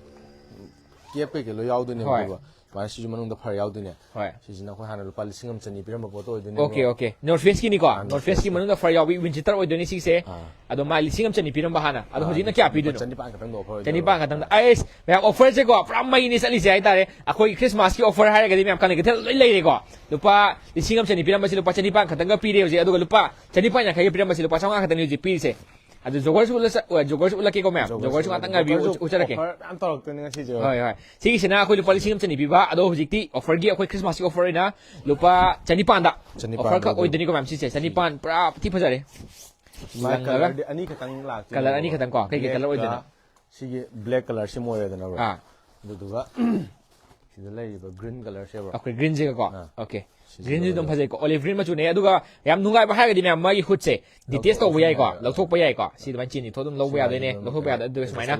ꯀꯦꯞ ꯀꯩꯀꯩ ꯂꯣꯏ ꯌꯥꯎꯗꯣꯏꯅꯦꯕ ꯍꯣꯏ꯫ ꯕ꯭ꯔꯣ꯫ ꯁꯨꯃꯥꯏꯅ ꯁꯤꯁꯨ ꯃꯅꯨꯡꯗ ꯐꯔ ꯌꯥꯎꯗꯣꯏꯅꯦ꯫ ꯍꯣꯏ꯫ ꯁꯤꯁꯤꯅ ꯑꯩꯈꯣꯏ ꯍꯥꯟꯅ ꯂꯨꯄꯥ ꯂꯤꯁꯤꯡ ꯑꯃ ꯆꯅꯤ ꯄꯤꯔꯝꯕ ꯄꯣꯠꯇꯣ ꯑꯣꯏꯗꯣꯏꯅꯦ ꯑꯣꯀꯦ, ꯕ꯭ꯔꯣ꯫ ꯑꯣꯀꯦ꯫ ꯅꯣꯔꯠ ꯐꯦꯁꯀꯤꯅꯤꯀꯣ꯫ ꯑꯥ, ꯅꯣꯔꯠ ꯅꯣꯔꯠ ꯐꯦꯁꯀꯤ ꯐꯦꯁꯀꯤ꯫ ꯃꯅꯨꯡꯗ ꯐꯔ ꯌꯥꯎꯕꯤ ꯋꯤꯟ ꯆꯤꯇꯔ ꯑꯣꯏꯗꯣꯏꯅꯤ ꯁꯤꯁꯦ꯫ ꯑꯥ꯫ ꯑꯗꯣ ꯃꯥ ꯂꯤꯁꯤꯡ ꯑꯃ ꯆꯅꯤ ꯄꯤꯔꯝꯕ ꯍꯥꯟꯅ꯫ ꯑꯗꯣ ꯑꯥ, ꯍꯧꯖꯤꯛꯅ ꯀꯌꯥ ꯂꯨꯄꯥ ꯄꯤꯗꯣꯏꯅꯣ? ꯆꯅꯤꯄꯥꯟ ꯈꯛꯇꯪꯗ ꯑꯣꯐꯔ ꯑꯣꯏꯗꯣꯏꯕ꯫ ꯆꯅꯤꯄꯥꯟ ꯈꯛꯇꯪꯗ꯫ ꯑꯩꯁ, ꯃꯌꯥꯝ ꯑꯣꯐꯔꯁꯦꯀꯣ ꯄꯨꯔꯥ ꯃꯩꯅꯤ ꯆꯠꯂꯤꯁꯦ ꯍꯥꯏꯇꯥꯔꯦ꯫ ꯑꯩꯈꯣꯏꯒꯤ ꯈ꯭ꯔꯤꯁꯃꯥꯁꯀꯤ ꯑꯣꯐꯔ ꯍꯥꯏꯔꯒꯗꯤ ꯃꯌꯥꯝ ꯀꯪꯂꯩ ꯀꯩꯊꯦꯜ ꯂꯣꯏ ꯂꯩꯔꯦꯀꯣ꯫ ꯂꯨꯄꯥ ꯂꯤꯁꯤꯡ ꯑꯃ ꯆꯅꯤ ꯄꯤꯔꯝꯕꯁꯤ ꯂꯨꯄꯥ ꯆꯅꯤꯄꯥꯟ ꯈꯛꯇꯪꯒ ꯄꯤꯔꯦ ꯍꯧꯖꯤꯛ, ꯑꯗꯨꯒ ꯂꯨꯄꯥ ꯆꯅꯤꯄꯥꯟ ꯌꯥꯡꯈꯩꯒ ꯄꯤꯔꯝꯕꯁꯤ ꯂꯨꯄꯥ ꯆꯥꯝꯃꯉꯥ ꯈꯛꯇꯪꯅꯤ ꯍꯧꯖꯤꯛ ꯄꯤꯔꯤꯁꯦ꯫ ꯑꯗꯨ ꯖꯣꯒꯔꯁꯨ ꯎꯠꯂ-, ꯑ, ꯖꯣꯒꯔꯁꯨ ꯎꯠꯂꯛꯀꯦꯀꯣ ꯃꯌꯥꯝ, ꯖꯣꯒꯔꯁꯨ ꯉꯥꯛꯇꯪ ꯉꯥꯏꯕꯤꯌꯨ, ꯖꯣꯒꯔꯁꯨ ꯎꯠꯆꯔꯛꯀꯦ꯫ ꯑꯣꯐꯔ ꯃꯌꯥꯝ ꯇꯧꯔꯛꯇꯣꯏꯅꯤ ꯉꯁꯤꯁꯦ꯫ ꯍꯣꯏ, ꯍꯣꯏ꯫ ꯁꯤꯒꯤꯁꯤꯅ ꯑꯩꯈꯣꯏ ꯂꯨꯄꯥ ꯂꯤꯁꯤꯡ ꯑꯃ ꯆꯅꯤ ꯄꯤꯕ, ꯑꯗꯣ ꯍꯧꯖꯤꯛꯇꯤ ꯑꯣꯐꯔꯒꯤ, ꯑꯩꯈꯣꯏ ꯈ꯭ꯔꯤꯁꯃꯥꯁꯀꯤ ꯑꯣꯐꯔ ꯑꯣꯏꯅ ꯂꯨꯄꯥ ꯆꯅꯤꯄꯥꯟꯗ꯫ ꯆꯅꯤꯄꯥꯟꯗ ꯑꯣꯐꯔ ꯈꯛ ꯑꯗꯨꯝ꯫ ꯑꯣꯏꯗꯣꯏꯅꯤꯀꯣ ꯃꯌꯥꯝ ꯁꯤꯁꯦ꯫ ꯆꯅꯤꯄꯥꯟ ꯄꯨꯔꯥ ꯊꯤ ꯐꯖꯔꯦ꯫ ꯃꯥꯏ ꯂꯪꯉꯒ꯫ ꯀꯂꯔꯗꯤ ꯑꯅꯤ ꯈꯛꯇꯪ ꯂꯥꯛꯇꯣꯏꯅꯦ ꯀꯂꯔ ꯑꯅꯤ ꯕ꯭ꯔꯣ꯫ ꯈꯛꯇꯪꯀꯣ? ꯀꯩ ꯀꯩ ꯀꯂꯔ ꯕ꯭ꯂꯦꯛꯀ ꯑꯣꯏꯗꯣꯏꯅꯣ? ꯁꯤꯒꯤ ꯕ꯭ꯂꯦꯛ ꯀꯂꯔꯁꯤꯃ ꯑꯣꯏꯔꯦꯗꯅ ꯕ꯭ꯔꯣ꯫ ꯑꯥ꯫ ꯑꯗꯨꯗꯨꯒ ꯁꯤꯗ ꯂꯩꯔꯤꯕ ꯒ꯭ꯔꯤꯟ ꯀꯂꯔꯁꯦ ꯕ꯭ꯔꯣ꯫ ꯑꯩꯈꯣꯏ ꯒ꯭ꯔꯤꯟꯁꯤꯒꯀꯣ꯫ ꯑꯥ꯫ ꯑꯣꯀꯦ꯫ Greenꯁꯨ ꯑꯗꯨꯝ ꯐꯖꯩꯀꯣ, olive green ꯃꯆꯨꯅꯦ꯫ ꯑꯗꯨꯒ ꯌꯥꯝ ꯅꯨꯡꯉꯥꯏꯕ ꯍꯥꯏꯔꯒꯗꯤ ꯃꯌꯥꯝ ꯃꯥꯒꯤ hoodꯁꯦ detach ꯇꯧꯕ ꯌꯥꯏꯀꯣ, ꯂꯧꯊꯣꯛꯄ ꯌꯥꯏꯀꯣ꯫ ꯁꯤ ꯑꯗꯨꯃꯥꯏꯅ ꯆꯦꯟ ꯊꯣꯛ ꯑꯗꯨꯝ ꯂꯧꯕ ꯌꯥꯗꯣꯏꯅꯦ, ꯂꯧꯊꯣꯛꯄ ꯌꯥꯗꯣꯏ꯫ ꯑꯗꯨꯒ ꯁꯨꯃꯥꯏꯅ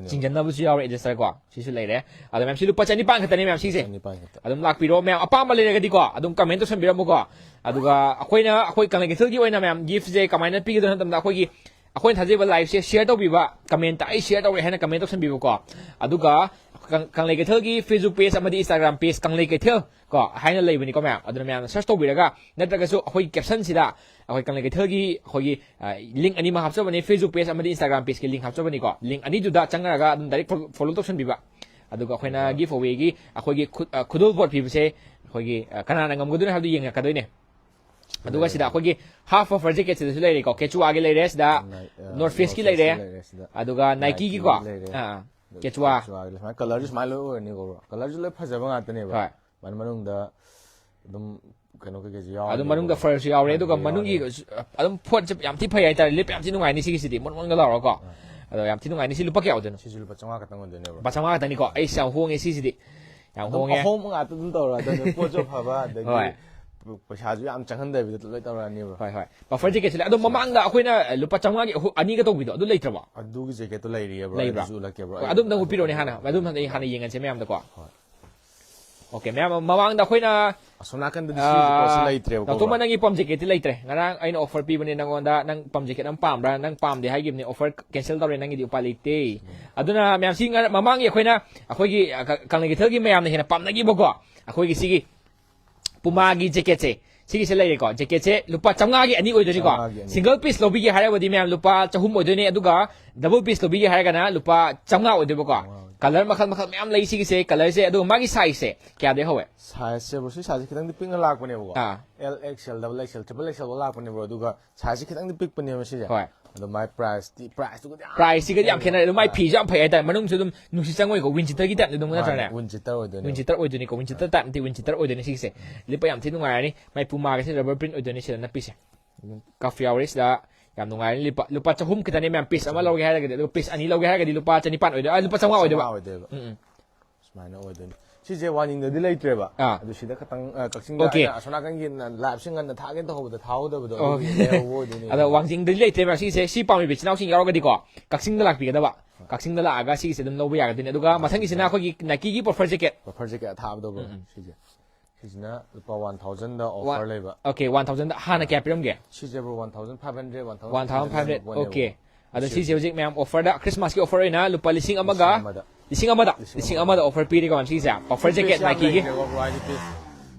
ꯆꯤꯡꯖꯟꯅꯕꯁꯨ ꯌꯥꯎꯔꯦ adjusterꯀꯣ꯫ ꯁꯤꯁꯨ ꯂꯩꯔꯦ꯫ ꯑꯗꯣ ꯃꯌꯥꯝ ꯁꯤ ꯂꯨꯄꯥ ꯆꯅꯤꯄꯥꯟ ꯈꯛꯇꯅꯦ ꯃꯌꯥꯝ ꯁꯤꯁꯦ꯫ ꯆꯅꯤꯄꯥꯟ ꯈꯛꯇ꯫ ꯑꯗꯨꯝ ꯂꯥꯛꯄꯤꯔꯣ ꯃꯌꯥꯝ, ꯑꯄꯥꯝꯕ ꯂꯩꯔꯒꯗꯤꯀꯣ ꯑꯗꯨꯝ comment ꯇꯧꯁꯟꯕꯤꯔꯝꯃꯨꯀꯣ꯫ ꯑꯗꯨꯒ ꯑꯩꯈꯣꯏꯅ, ꯑꯩꯈꯣꯏ ꯀꯪꯂꯩ ꯀꯩꯊꯦꯜꯒꯤ ꯑꯣꯏꯅ ꯃꯌꯥꯝ giftꯁꯦ ꯀꯃꯥꯏꯅ ꯄꯤꯒꯗꯣꯏꯅꯣ ꯍꯥꯏꯕ ꯃꯇꯝꯗ ꯑꯩꯈꯣꯏꯒꯤ, ꯑꯩꯈꯣꯏꯅ ꯊꯥꯖꯔꯤꯕ liveꯁꯦ share ꯇꯧꯕꯤꯕ, comment "ꯑꯩ share ꯇꯧꯔꯦ" ꯍꯥꯏꯅ comment ꯇꯧꯁꯟꯕꯤꯕꯀꯣ꯫ ꯑꯗꯨꯒ ꯀꯪ-, ꯀꯪꯂꯩ ꯀꯩꯊꯦꯜꯒꯤ Facebook page ꯑꯃꯗꯤ Instagram page ꯀꯪꯂꯩ ꯀꯩꯊꯦꯜ ꯀꯣ ꯍꯥꯏꯅ ꯂꯩꯕꯅꯤꯀꯣ ꯃꯌꯥꯝ꯫ ꯑꯗꯨꯅ ꯃꯌꯥꯝꯅ search ꯇꯧꯕꯤꯔꯒ, ꯅꯠꯇ꯭ꯔꯒꯁꯨ ꯑꯩꯈꯣꯏꯒꯤ captionꯁꯤꯗ ꯑꯩꯈꯣꯏ ꯀꯪꯂꯩ ꯀꯩꯊꯦꯜꯒꯤ ꯑꯩꯈꯣꯏꯒꯤ, ꯑ, link ꯑꯅꯤꯃꯛ ꯍꯥꯞꯆꯕꯅꯤ, Facebook page ꯑꯃꯗꯤ Instagram pageꯀꯤ link ꯍꯥꯞꯆꯕꯅꯤꯀꯣ꯫ Link ꯑꯅꯤꯗꯨꯗ ꯆꯪꯉꯒ ꯑꯗꯨꯝ direct follow, follow ꯇꯧꯁꯟꯕꯤꯕ꯫ ꯑꯗꯨꯒ ꯑꯩꯈꯣꯏꯅ giveawayꯒꯤ ꯑꯩꯈꯣꯏꯒꯤ ꯈꯨ-, ꯑ, ꯈꯨꯗꯣꯜꯄꯣꯠ ꯄꯤꯕꯁꯦ ꯑꯩꯈꯣꯏꯒꯤ, ꯑ, ꯀꯅꯥꯅ ꯉꯝꯒꯗꯣꯏꯅꯣ ꯍꯥꯏꯕꯗꯨ ꯌꯦꯡꯉꯛꯀꯗꯣꯏꯅꯦ꯫ ꯑꯗꯨꯒ ꯁꯤꯗ ꯑꯩꯈꯣꯏꯒꯤ half puffer jacketꯁꯤꯗꯁꯨ ꯂꯩꯔꯦꯀꯣ, Quechua ꯒꯤ ꯂꯩꯔꯦ ꯁꯤꯗ, North Face ꯀꯤ ꯂꯩꯔꯦ, ꯁꯤꯗ ꯑꯗꯨꯒ Nike ꯒꯤꯀꯣ, Nike ꯂꯩꯔꯦ꯫ ꯑꯥ, ꯑꯥ, Quechua꯫ Quechua ꯒꯤ ꯂꯩ꯫ ꯁꯨꯃꯥꯏꯅ colourꯁꯨ ꯁꯨꯃꯥꯏꯅ ꯂꯣꯏ ꯑꯣꯏꯔꯅꯤꯀꯣ, bro꯫ Colourꯁꯨ ꯂꯣꯏ ꯐꯖꯕ ꯉꯥꯛꯇꯅꯦꯕ꯫ ꯍꯣꯏ꯫ ꯃꯥꯅ ꯃꯅꯨꯡꯗ ꯑꯗꯨꯝ ꯀꯩꯅꯣ ꯀꯩꯀꯩꯁꯨ ꯌꯥꯎꯔꯅꯤ, ꯑꯗꯨ ꯃꯅꯨꯡꯗ bro꯫ Furꯁꯨ ꯌꯥꯎꯔꯦ, ꯑꯗꯨꯒ ꯐꯔꯁꯨ ꯃꯅꯨꯡꯒꯤ ꯌꯥꯎꯔꯅꯤ꯫ ꯑꯗꯨꯝ ꯄꯣꯠꯁꯦ ꯌꯥꯝ ꯊꯤ ꯐꯩ ꯍꯥꯏꯇꯥꯔꯦ, ꯂꯤꯠꯄ ꯌꯥꯝ ꯊꯤ ꯅꯨꯡꯉꯥꯏꯅꯤ ꯁꯤꯒꯤꯁꯤꯗꯤ, ꯃꯣꯟ ꯃꯣꯟꯒ ꯂꯥꯎꯔꯒꯀꯣ꯫ ꯑꯥ꯫ ꯑꯗꯣ ꯌꯥꯝ ꯊꯤ ꯅꯨꯡꯉꯥꯏꯅꯤ꯫ ꯁꯤ ꯂꯨꯄꯥ ꯀꯌꯥ ꯑꯣꯏꯗꯣꯏꯅꯣ? ꯁꯤꯁꯨ ꯂꯨꯄꯥ ꯆꯥꯝꯃꯉꯥ ꯈꯛꯇꯪ ꯑꯣꯏꯗꯣꯏꯅꯦꯕ꯫ ꯂꯨꯄꯥ ꯆꯥꯝꯃꯉꯥ ꯈꯛꯇꯅꯤꯀꯣ꯫ ꯑꯩꯁ, ꯌꯥꯝ ꯍꯣꯡꯉꯦ ꯁꯤꯁꯤꯗꯤ꯫ ꯌꯥꯝ ꯑꯗꯨꯝ ꯍꯣꯡꯉꯦ꯫ ꯑꯍꯣꯡꯕ ꯉꯥꯛꯇ ꯑꯗꯨꯝ ꯇꯧꯔꯛꯑꯗꯕꯅꯦ꯫ ꯄꯣꯠꯁꯨ ꯑꯐꯕ, ꯑꯗꯒꯤ ꯍꯣꯏ꯫ ꯄꯩꯁꯥꯁꯨ ꯌꯥꯝ ꯆꯪꯍꯟꯗꯕꯤꯗ ꯂꯣꯏ ꯇꯧꯔꯛꯑꯅꯦꯕ꯫ ꯍꯣꯏ, ꯍꯣꯏ꯫ Puffer jacketꯁꯨ ꯂꯩ꯫ ꯑꯗꯣ ꯃꯃꯥꯡꯗ ꯑꯩꯈꯣꯏꯅ ꯂꯨꯄꯥ ꯆꯥꯝꯃꯉꯥꯒꯤ ꯑꯍꯨ-, ꯑꯅꯤꯒ ꯇꯧꯕꯤꯗꯣ ꯑꯗꯨ ꯂꯩꯇ꯭ꯔꯕꯣ? ꯑꯗꯨꯒꯤ jacketꯇꯣ ꯂꯩꯔꯤꯌꯦ, bro꯫ ꯂꯩꯕ꯭ꯔꯥ? ꯑꯗꯨꯁꯨ ꯎꯠꯂꯛꯀꯦ, bro꯫ ꯍꯣꯏ, ꯑꯩ ꯑꯗꯨꯝꯇꯪ ꯎꯠꯄꯤꯔꯣꯅꯦ ꯍꯥꯟꯅ꯫ ꯑꯗꯨꯝ ꯍꯥꯟꯅ ꯌꯦꯡꯍꯟꯁꯦ ꯃꯌꯥꯝꯗꯀꯣ꯫ ꯍꯣꯏ꯫ OK, ꯃꯌꯥꯝ ꯃꯃꯥꯡꯗ ꯑꯩꯈꯣꯏꯅ ꯑꯁꯣꯝ ꯅꯥꯀꯟꯗꯗꯤ ꯁꯤꯒꯤ ꯄꯣꯠꯁꯤ ꯑꯥ, ꯂꯩꯇ꯭ꯔꯦꯕꯀꯣ, ꯅꯥꯎꯇꯣꯝꯕ, bro꯫ ꯅꯪꯒꯤ ꯄꯝ jacketꯇꯤ ꯂꯩꯇ꯭ꯔꯦ꯫ ꯉꯔꯥꯡ ꯑꯩꯅ offer ꯄꯤꯕꯅꯦ ꯅꯪꯉꯣꯟꯗ, ꯅꯪ ꯄꯝ jacket ꯑꯃ ꯄꯥꯝꯕ꯭ꯔꯥ? ꯅꯪ ꯄꯥꯝꯗꯦ ꯍꯥꯏꯈꯤꯕꯅꯦ, offer cancel ꯇꯧꯔꯦ, ꯅꯪꯒꯤꯗꯤ ꯎꯄꯥꯏ ꯂꯩꯇꯦ꯫ ꯎꯝ꯫ ꯑꯗꯨꯅ ꯃꯌꯥꯝꯁꯤ ꯉꯔ-, ꯃꯃꯥꯡꯒꯤ ꯑꯩꯈꯣꯏꯅ ꯑꯩꯈꯣꯏꯒꯤ, ꯑ, ꯀ-, ꯀꯪꯂꯩ ꯀꯩꯊꯦꯜꯒꯤ ꯃꯌꯥꯝꯅ ꯍꯦꯟꯅ ꯄꯥꯝꯅꯈꯤꯕꯀꯣ, ꯑꯩꯈꯣꯏꯒꯤ ꯁꯤꯒꯤ Pumaꯒꯤ jacketꯁꯦ, ꯁꯤꯒꯤꯁꯦ ꯂꯩꯔꯦꯀꯣ꯫ Jacketꯁꯦ ꯂꯨꯄꯥ ꯆꯥꯝꯃꯉꯥꯒꯤ ꯑꯅꯤ ꯑꯣꯏꯗꯣꯏꯅꯤꯀꯣ꯫ ꯆꯥꯝꯃꯉꯥꯒꯤ ꯑꯅꯤ꯫ Single piece ꯂꯧꯕꯤꯒꯦ ꯍꯥꯏꯔꯕꯗꯤ ꯃꯌꯥꯝ ꯂꯨꯄꯥ ꯆꯍꯨꯝ ꯑꯣꯏꯗꯣꯏꯅꯤ, ꯑꯗꯨꯒ double piece ꯂꯧꯕꯤꯒꯦ ꯍꯥꯏꯔꯒꯅ ꯂꯨꯄꯥ ꯆꯥꯝꯃꯉꯥ ꯑꯣꯏꯗꯣꯏꯕꯀꯣ꯫ ꯆꯥꯝꯃꯉꯥ ꯑꯣꯏꯗꯣꯏꯅꯤ꯫ Colour ꯃꯈꯜ ꯃꯈꯜ ꯃꯌꯥꯝ ꯂꯩ ꯁꯤꯒꯤꯁꯦ꯫ Colourꯁꯦ, ꯑꯗꯨꯒ ꯃꯥꯒꯤ sizeꯁꯦ ꯀꯌꯥꯗꯩ ꯍꯧꯋꯦ? Sizeꯁꯦ, bro, ꯁꯤ sizeꯁꯦ ꯈꯤꯇꯪꯗꯤ ꯄꯤꯛꯅ ꯂꯥꯛꯄꯅꯦꯕꯀꯣ꯫ ꯑꯥ꯫ L XL, double XL, triple XL ꯐꯥꯎ ꯂꯥꯛꯄꯅꯦꯕ, ꯑꯗꯨꯒ sizeꯁꯦ ꯈꯤꯇꯪꯗꯤ ꯄꯤꯛꯄꯅꯦꯕ ꯁꯤꯁꯦ꯫ ꯍꯣꯏ꯫ ꯑꯗꯣ ꯃꯥꯏ priceꯇꯤ, priceꯇꯨꯒꯗꯤ ꯌꯥꯝ priceꯁꯤꯒꯗꯤ ꯌꯥꯝ ꯈꯦꯠꯅꯔꯦ꯫ ꯑꯗꯣ ꯃꯥꯏ ꯍꯣꯏ꯫ ꯐꯤꯁꯨ ꯌꯥꯝ ꯐꯩ ꯍꯥꯏꯇꯥꯔꯦ, ꯃꯅꯨꯡꯁꯨ ꯑꯗꯨꯝ ꯅꯨꯡꯁꯤꯠ ꯆꯪꯉꯣꯏꯀꯣ, wind cheaterꯒꯤ typeꯅꯤ ꯑꯗꯨꯝ ꯃꯥꯅꯦ, ꯅꯠꯇ꯭ꯔꯅꯦ? Wind cheater ꯑꯣꯏꯗꯣꯏꯅꯦ꯫ Wind cheater ꯑꯣꯏꯗꯣꯏꯅꯤꯀꯣ, wind cheater typeꯅꯠꯇꯦ, wind cheater ꯑꯣꯏꯗꯣꯏꯅꯦ ꯁꯤꯒꯤꯁꯦ꯫ ꯂꯤꯠꯄ ꯌꯥꯝ ꯊꯤ ꯅꯨꯡꯉꯥꯏꯔꯅꯤ, ꯃꯥꯏ Pumaꯒꯁꯦ rubber print ꯑꯣꯏꯗꯣꯏꯅꯦ ꯁꯤꯗ ꯅꯞꯄꯤꯁꯦ꯫ Cuff ꯌꯥꯎꯔꯦ ꯁꯤꯗ, ꯌꯥꯝ ꯅꯨꯡꯉꯥꯏꯔꯅꯤ ꯂꯤꯠꯄ꯫ ꯂꯨꯄꯥ ꯆꯍꯨꯝ ꯈꯤꯇꯅꯦ ꯃꯌꯥꯝ, piece ꯑꯃ ꯂꯧꯒꯦ ꯍꯥꯏꯔꯒꯗꯤ, ꯑꯗꯨꯒ piece ꯑꯅꯤ ꯂꯧꯒꯦ ꯍꯥꯏꯔꯒꯗꯤ ꯂꯨꯄꯥ ꯆꯅꯤꯄꯥꯟ ꯑꯣꯏꯗꯣꯏ-, ꯑ, ꯂꯨꯄꯥ ꯆꯥꯝꯃꯉꯥ ꯑꯣꯏꯗꯣꯏꯕ꯫ ꯆꯥꯝꯃꯉꯥ ꯑꯣꯏꯗꯣꯏꯕ꯫ ꯎꯝ, ꯎꯝ꯫ ꯁꯨꯃꯥꯏꯅ ꯑꯣꯏꯗꯣꯏꯅꯤ꯫ ꯁꯤꯁꯦ ꯋꯥꯡꯖꯤꯡꯗꯗꯤ ꯂꯩꯇ꯭ꯔꯦꯕ꯫ ꯑꯥ꯫ ꯑꯗꯨ ꯁꯤꯗ ꯈꯇꯪ, ꯑ, ꯀꯛꯆꯤꯡꯗ Okay. ꯑꯩꯅ ꯑꯁꯣꯝ ꯅꯥꯀꯟꯒꯤ ꯂꯥꯏꯞꯁꯦ ꯉꯟꯅ ꯊꯥꯒꯦꯅ ꯇꯧꯍꯧꯕꯗ ꯊꯥꯍꯧꯗꯕꯗꯣ, ꯑꯗꯨꯒꯤ Okay. ꯂꯩꯍꯧꯕ ꯑꯣꯏꯗꯣꯏꯅꯦ꯫ ꯑꯗꯣ ꯋꯥꯡꯖꯤꯡꯗꯗꯤ ꯂꯩꯇ꯭ꯔꯦꯕ ꯁꯤꯁꯦ꯫ ꯁꯤ ꯄꯥꯝꯃꯤꯕ ꯏꯆꯤꯟ ꯏꯅꯥꯎꯁꯤꯡ ꯌꯥꯎꯔꯒꯗꯤꯀꯣ, ꯀꯛꯆꯤꯡꯗ ꯂꯥꯛꯄꯤꯒꯗꯕ꯫ ꯀꯛꯆꯤꯡꯗ ꯂꯥꯛꯑꯒ ꯁꯤꯒꯤꯁꯦ ꯑꯗꯨꯝ ꯂꯧꯕ ꯌꯥꯒꯗꯣꯏꯅꯦ꯫ ꯑꯗꯨꯒ ꯃꯊꯪꯒꯤꯁꯤꯅ ꯑꯩꯈꯣꯏꯒꯤ Nikeꯒꯤ puffer jacket꯫ Puffer jacket ꯑꯊꯥꯕꯗꯣ, bro꯫ ꯎꯝ, ꯎꯝ꯫ ꯁꯤꯁꯦ꯫ ꯁꯤꯁꯤꯅ ꯂꯨꯄꯥ one thousandꯗ offer ꯂꯩꯕ꯫ Okay, one thousand꯫ ꯍꯥꯟꯅ ꯀꯌꯥ ꯄꯤꯔꯝꯒꯦ? ꯁꯤꯁꯦ, bro, one thousand five hundred, one thousand five hundred, one thousand five hundred, okay꯫ ꯑꯗꯣ ꯁꯤꯁꯦ ꯍꯧꯖꯤꯛ ꯃꯌꯥꯝ offerꯗ, Christmasꯀꯤ offer ꯑꯣꯏꯅ ꯂꯨꯄꯥ ꯂꯤꯁꯤꯡ ꯑꯃꯒ, ꯂꯤꯁꯤꯡ ꯑꯃꯗ꯫ ꯂꯤꯁꯤꯡ ꯑꯃꯗ, ꯂꯤꯁꯤꯡ ꯑꯃꯗ offer ꯄꯤꯔꯦꯀꯣ, ma'am, ꯁꯤꯁꯦ꯫ Puffer jacket Nikeꯒꯤ꯫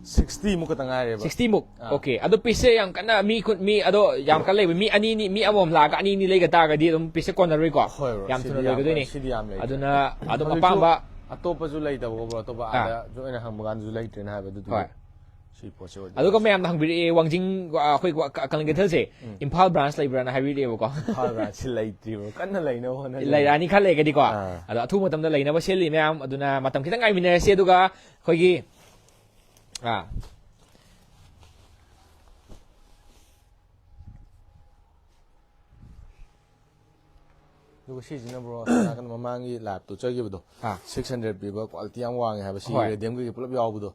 Sixty ꯃꯨꯛ ꯈꯛꯇ ꯉꯥꯏꯔꯦꯕ꯫ Sixty ꯃꯨꯛ? ꯑꯥ꯫ Okay꯫ ꯑꯗꯣ pieceꯁꯦ ꯌꯥꯝ ꯀꯟꯅ ꯃꯤ ꯈꯨꯟ-, ꯃꯤ ꯑꯗꯣ ꯌꯥꯝ ꯀꯟꯅ ꯂꯩꯕ, ꯃꯤ ꯑꯅꯤꯅꯤ, ꯃꯤ ꯑꯃꯃꯝ ꯂꯥꯛꯑꯒ ꯑꯅꯤꯅꯤ ꯂꯩꯒ ꯇꯥꯔꯒꯗꯤ ꯑꯗꯨꯝ pieceꯁꯦ ꯀꯣꯟꯅꯔꯣꯏꯀꯣ? ꯍꯣꯏ, bro꯫ ꯌꯥꯝ ꯊꯨꯅ ꯂꯣꯏꯒꯗꯣꯏꯅꯤ꯫ ꯁꯤꯗꯤ ꯌꯥꯝ ꯂꯩꯇ꯭ꯔꯦ꯫ ꯑꯗꯨꯅ ꯑꯗꯨꯝ ꯍꯧꯖꯤꯛꯁꯨ ꯑꯄꯥꯝꯕ ꯑꯇꯣꯞꯄꯁꯨ ꯂꯩꯇꯕꯀꯣ, bro꯫ ꯑꯇꯣꯞꯄ ꯑꯥ꯫ ꯑꯥꯗꯁꯨ ꯑꯩꯅ ꯍꯪꯕ ꯀꯥꯟꯗꯁꯨ ꯂꯩꯇ꯭ꯔꯦꯅ ꯍꯥꯏꯕ, ꯑꯗꯨꯗꯨꯒꯤ꯫ ꯍꯣꯏ꯫ ꯁꯤ ꯄꯣꯠꯁꯦ ꯑꯣꯏꯗꯣꯏꯅꯦ꯫ ꯑꯗꯨꯒ ꯃꯌꯥꯝꯅ ꯍꯪꯕꯤꯔꯛꯑꯦ, ꯋꯥꯡꯖꯤꯡ, ꯑ, ꯑꯩꯈꯣꯏ ꯋꯥ-, ꯀ-, ꯀꯪꯂꯩ ꯀꯩꯊꯦꯜꯁꯦ ꯎꯝ꯫ ꯏꯝꯐꯥꯜ branch ꯂꯩꯕ꯭ꯔꯥꯅ ꯍꯥꯏꯕꯤꯔꯛꯑꯦꯕꯀꯣ꯫ ꯏꯝꯐꯥꯜ branchꯁꯤ ꯂꯩꯇ꯭ꯔꯤꯕ, ꯀꯟꯅ ꯂꯩꯅꯕ ꯍꯣꯠꯅꯔꯤ꯫ ꯂꯩꯔꯛꯑꯅꯤ ꯈꯔ ꯂꯩꯔꯒꯗꯤꯀꯣ꯫ ꯑꯥ꯫ ꯑꯗꯣ ꯑꯊꯨꯕ ꯃꯇꯝꯗ ꯂꯩꯅꯕ ꯁꯤꯜꯂꯤ ꯃꯌꯥꯝ, ꯑꯗꯨꯅ ꯃꯇꯝ ꯈꯤꯇꯪ ꯉꯥꯏꯃꯤꯟꯅꯔꯁꯤ꯫ ꯑꯗꯨꯒ ꯑꯩꯈꯣꯏꯒꯤ, ꯑꯥ꯫ ꯑꯗꯨꯒ ꯁꯤꯁꯤꯅ, bro, ꯑꯁꯣꯝ ꯅꯥꯀꯟ ꯃꯃꯥꯡꯒꯤ ꯂꯥꯏꯞꯇꯨ ꯆꯠꯈꯤꯕꯗꯣ, ꯑꯥ꯫ Six hundred ꯄꯤꯕ, quality ꯌꯥꯝ ꯋꯥꯡꯉꯦ ꯍꯥꯏꯕ, ꯁꯤꯒꯤ ꯍꯣꯏ꯫ Radiumꯒꯤꯒ ꯄꯨꯂꯞ ꯌꯥꯎꯕꯗꯣ꯫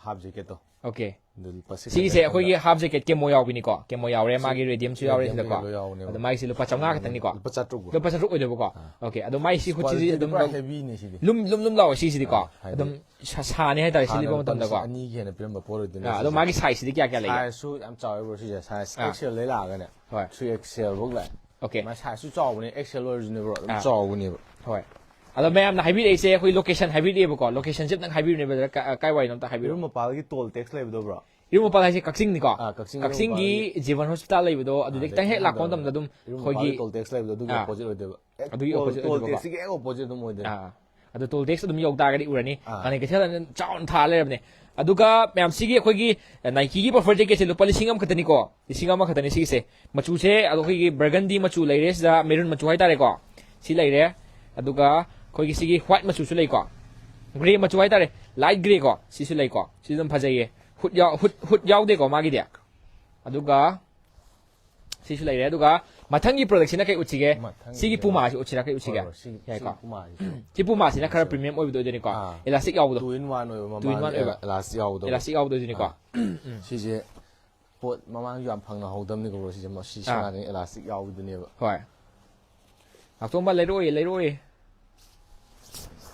Half jacketꯇꯣ꯫ Okay꯫ ꯑꯗꯨ ꯂꯨꯄꯥ six hundred ꯁꯤꯒꯤꯁꯦ ꯑꯩꯈꯣꯏꯒꯤ ꯐꯪꯕ꯫ Half jacket camo ꯌꯥꯎꯕꯤꯅꯤꯀꯣ? Camo ꯌꯥꯎꯔꯦ, ꯁꯤ ꯃꯥꯒꯤ radiumꯁꯨ ꯌꯥꯎꯔꯦ Radiumꯒꯤ ꯁꯤꯗꯀꯣ꯫ ꯂꯣꯏ ꯌꯥꯎꯕꯅꯦꯕ꯫ ꯑꯗꯣ ꯃꯥꯒꯤꯁꯤ ꯂꯨꯄꯥ ꯆꯥꯝꯃꯉꯥ ꯈꯛꯇꯪꯅꯤꯀꯣ? ꯂꯨꯄꯥ ꯆꯥꯇ꯭ꯔꯨꯛ, bro꯫ ꯂꯨꯄꯥ ꯆꯥꯇ꯭ꯔꯨꯛ ꯑꯣꯏꯗꯣꯏꯕꯀꯣ? ꯑꯥ꯫ Okay꯫ ꯑꯗꯣ ꯃꯥꯒꯤ ꯁꯤ ꯍꯨꯠꯁꯤꯗꯤ qualityꯗꯤ ꯑꯗꯨꯝ ꯄꯨꯔꯥ heavyꯅꯤ ꯁꯤꯗꯤ꯫ ꯂꯨꯝ, ꯂꯨꯝ, ꯂꯨꯝ ꯂꯥꯎꯋꯦ ꯁꯤꯁꯤꯗꯤꯀꯣ? ꯑꯥ, ꯍꯥꯏꯗꯤ ꯑꯗꯨꯝ ꯁꯥ-, ꯁꯥꯅꯤ ꯍꯥꯏꯇꯥꯔꯦ, ꯁꯤ ꯍꯥꯟꯅ ꯂꯤꯠꯄ ꯂꯨꯄꯥ ꯃꯇꯝꯗꯀꯣ꯫ ꯂꯤꯁꯤꯡ ꯑꯅꯤꯒꯤ ꯍꯦꯟꯅ ꯄꯤꯔꯝꯕ ꯄꯣꯠ ꯑꯣꯏꯗꯣꯏꯅꯦ ꯑꯥ, ꯑꯗꯣ ꯁꯤꯁꯦ꯫ ꯃꯥꯒꯤ sizeꯁꯤꯗꯤ ꯀꯌꯥ ꯀꯌꯥ ꯂꯩꯒꯦ? Sizeꯁꯨ ꯌꯥꯝ ꯆꯥꯎꯋꯦ, bro, ꯁꯤꯁꯦ꯫ Size ꯑꯥ꯫ X L ꯗꯩ ꯂꯥꯛꯑꯒꯅꯦ꯫ ꯍꯣꯏ꯫ Three X L ꯐꯧ ꯂꯥꯛꯑꯦ꯫ Okay꯫ ꯃꯥ sizeꯁꯨ ꯆꯥꯎꯕꯅꯦ, X L ꯑꯣꯏꯔꯁꯨꯅꯦ, bro, ꯑꯗꯨꯝ ꯑꯥ꯫ ꯆꯥꯎꯕꯅꯦꯕ꯫ ꯍꯣꯏ꯫ ꯑꯗꯣ ꯃꯌꯥꯝꯅ ꯍꯥꯏꯕꯤꯔꯛꯏꯁꯦ, ꯑꯩꯈꯣꯏ location ꯍꯥꯏꯕꯤꯔꯛꯑꯦꯕꯀꯣ, locationꯁꯦ ꯑꯝꯇꯪ ꯍꯥꯏꯕꯤꯌꯨꯅꯦ, brother, ꯀ-, ꯀꯥꯏ ꯋꯥꯏꯅꯣ ꯑꯝꯇ ꯍꯥꯏꯕꯤꯔꯛꯑꯣ꯫ ꯏꯔꯨꯝ ꯃꯄꯥꯜꯒꯤ toll tax ꯂꯩꯕꯗꯣ, bro? ꯏꯔꯨꯝ ꯃꯄꯥꯜ ꯍꯥꯏꯁꯦ ꯀꯛꯆꯤꯡꯅꯤꯀꯣ? ꯑꯥ, ꯀꯛꯆꯤꯡ ꯏꯔꯨꯝ ꯀꯛꯆꯤꯡꯒꯤ ꯃꯄꯥꯜꯒꯤ꯫ ꯖꯤꯕꯟ hospital ꯂꯩꯕꯗꯣ, ꯑꯗꯨꯗꯩ ꯑꯥ, ꯈꯤꯇꯪ ꯍꯦꯛ ꯂꯥꯛꯄ ꯃꯇꯝꯗ ꯑꯗꯨꯝ ꯏꯔꯨꯝ ꯃꯄꯥꯜꯒꯤ ꯑꯩꯈꯣꯏꯒꯤ toll tax ꯂꯩꯕꯗꯣ, ꯑꯗꯨꯒꯤ ꯑꯥ꯫ Opposite ꯑꯣꯏꯗꯣꯏꯕ꯫ ꯍꯦꯛ ꯑꯗꯨꯒꯤ toll, opposite toll ꯑꯣꯏꯗꯣꯏꯕꯀꯣ? Taxꯀꯤ ꯍꯦꯛ opposite ꯑꯗꯨꯝ ꯑꯣꯏꯗꯣꯏꯅꯦ꯫ ꯑꯥ꯫ ꯑꯗꯣ toll tax ꯑꯗꯨꯝ ꯌꯧ ꯇꯥꯔꯒꯗꯤ ꯎꯔꯅꯤ꯫ ꯑꯥ꯫ ꯀꯪꯂꯩ ꯀꯩꯊꯦꯜ ꯑꯗꯨꯝ ꯆꯥꯎꯅ ꯊꯥꯔ ꯂꯩꯔꯕꯅꯦ꯫ ꯑꯗꯨꯒ ꯃꯌꯥꯝ ꯁꯤꯒꯤ ꯑꯩꯈꯣꯏꯒꯤ Nikeꯒꯤ puffer jacketꯁꯦ ꯂꯨꯄꯥ ꯂꯤꯁꯤꯡ ꯑꯃꯈꯛꯇꯅꯤꯀꯣ꯫ ꯂꯤꯁꯤꯡ ꯑꯃꯈꯛꯇꯅꯤ ꯁꯤꯒꯤꯁꯦ꯫ ꯃꯆꯨꯁꯦ ꯑꯗꯣ ꯑꯩꯈꯣꯏꯒꯤ burgundy ꯃꯆꯨ ꯂꯩꯔꯦ ꯁꯤꯗ, maroon ꯃꯆꯨ ꯍꯥꯏꯇꯥꯔꯦꯀꯣ꯫ ꯁꯤ ꯂꯩꯔꯦ꯫ ꯑꯗꯨꯒ ꯑꯩꯈꯣꯏꯒꯤ ꯁꯤꯒꯤ white ꯃꯆꯨꯁꯨ ꯂꯩꯀꯣ꯫ Grey ꯃꯆꯨ ꯍꯥꯏꯇꯥꯔꯦ꯫ Light grey ꯀꯣ꯫ ꯁꯤꯁꯨ ꯂꯩꯀꯣ꯫ ꯁꯤꯁꯨ ꯑꯗꯨꯝ ꯐꯖꯩꯌꯦ꯫ Hood ꯌꯥꯎ-, hood, hood ꯌꯥꯎꯗꯦꯀꯣ ꯃꯥꯒꯤꯗꯤ꯫ ꯑꯗꯨꯒ ꯁꯤꯁꯨ ꯂꯩꯔꯦ꯫ ꯑꯗꯨꯒ ꯃꯊꯪꯒꯤ product ꯁꯤꯅ ꯀꯩ ꯎꯠꯁꯤꯒꯦ? ꯃꯊꯪꯒꯤꯗ ꯁꯤꯒꯤ Puma ꯁꯤ ꯎꯠꯁꯤꯔꯥ, ꯀꯩ ꯎꯠꯁꯤꯒꯦ? ꯍꯣꯏ, ꯍꯣꯏ, ꯁꯤ, ꯌꯥꯏꯀꯣ꯫ ꯁꯤ Puma ꯁꯤꯁꯨ꯫ ꯁꯤ Puma ꯁꯤꯅ ꯈꯔ premium ꯑꯣꯏꯕꯗꯣ ꯑꯣꯏꯗꯣꯏꯅꯤꯀꯣ꯫ ꯑꯥ꯫ Elastic ꯌꯥꯎꯕꯗꯣ꯫ Two in one ꯑꯣꯏꯕ two in one ꯃꯃꯥꯡꯒꯤ ꯑꯣꯏꯕ꯫ Elastic ꯌꯥꯎꯕꯗꯣ꯫ Elastic ꯌꯥꯎꯕꯗꯣ ꯑꯣꯏꯗꯣꯏꯅꯤꯀꯣ꯫ ꯑꯥ꯫ ꯎꯝ꯫ ꯁꯤꯁꯦ ꯄꯣꯠ ꯃꯃꯥꯡꯁꯨ ꯌꯥꯝ ꯐꯪꯅꯍꯧꯗꯕꯅꯤꯀꯣ, bro꯫ ꯁꯤꯁꯦ ꯃ-, ꯁꯤ ꯑꯥ꯫ ꯁꯅꯥꯗꯅꯤ elastic ꯌꯥꯎꯕꯗꯨꯅꯦꯕ꯫ ꯍꯣꯏ꯫ ꯉꯥꯛꯇꯣꯝꯕ ꯂꯩꯔꯛꯑꯣꯏ, ꯂꯩꯔꯛꯑꯣꯏ꯫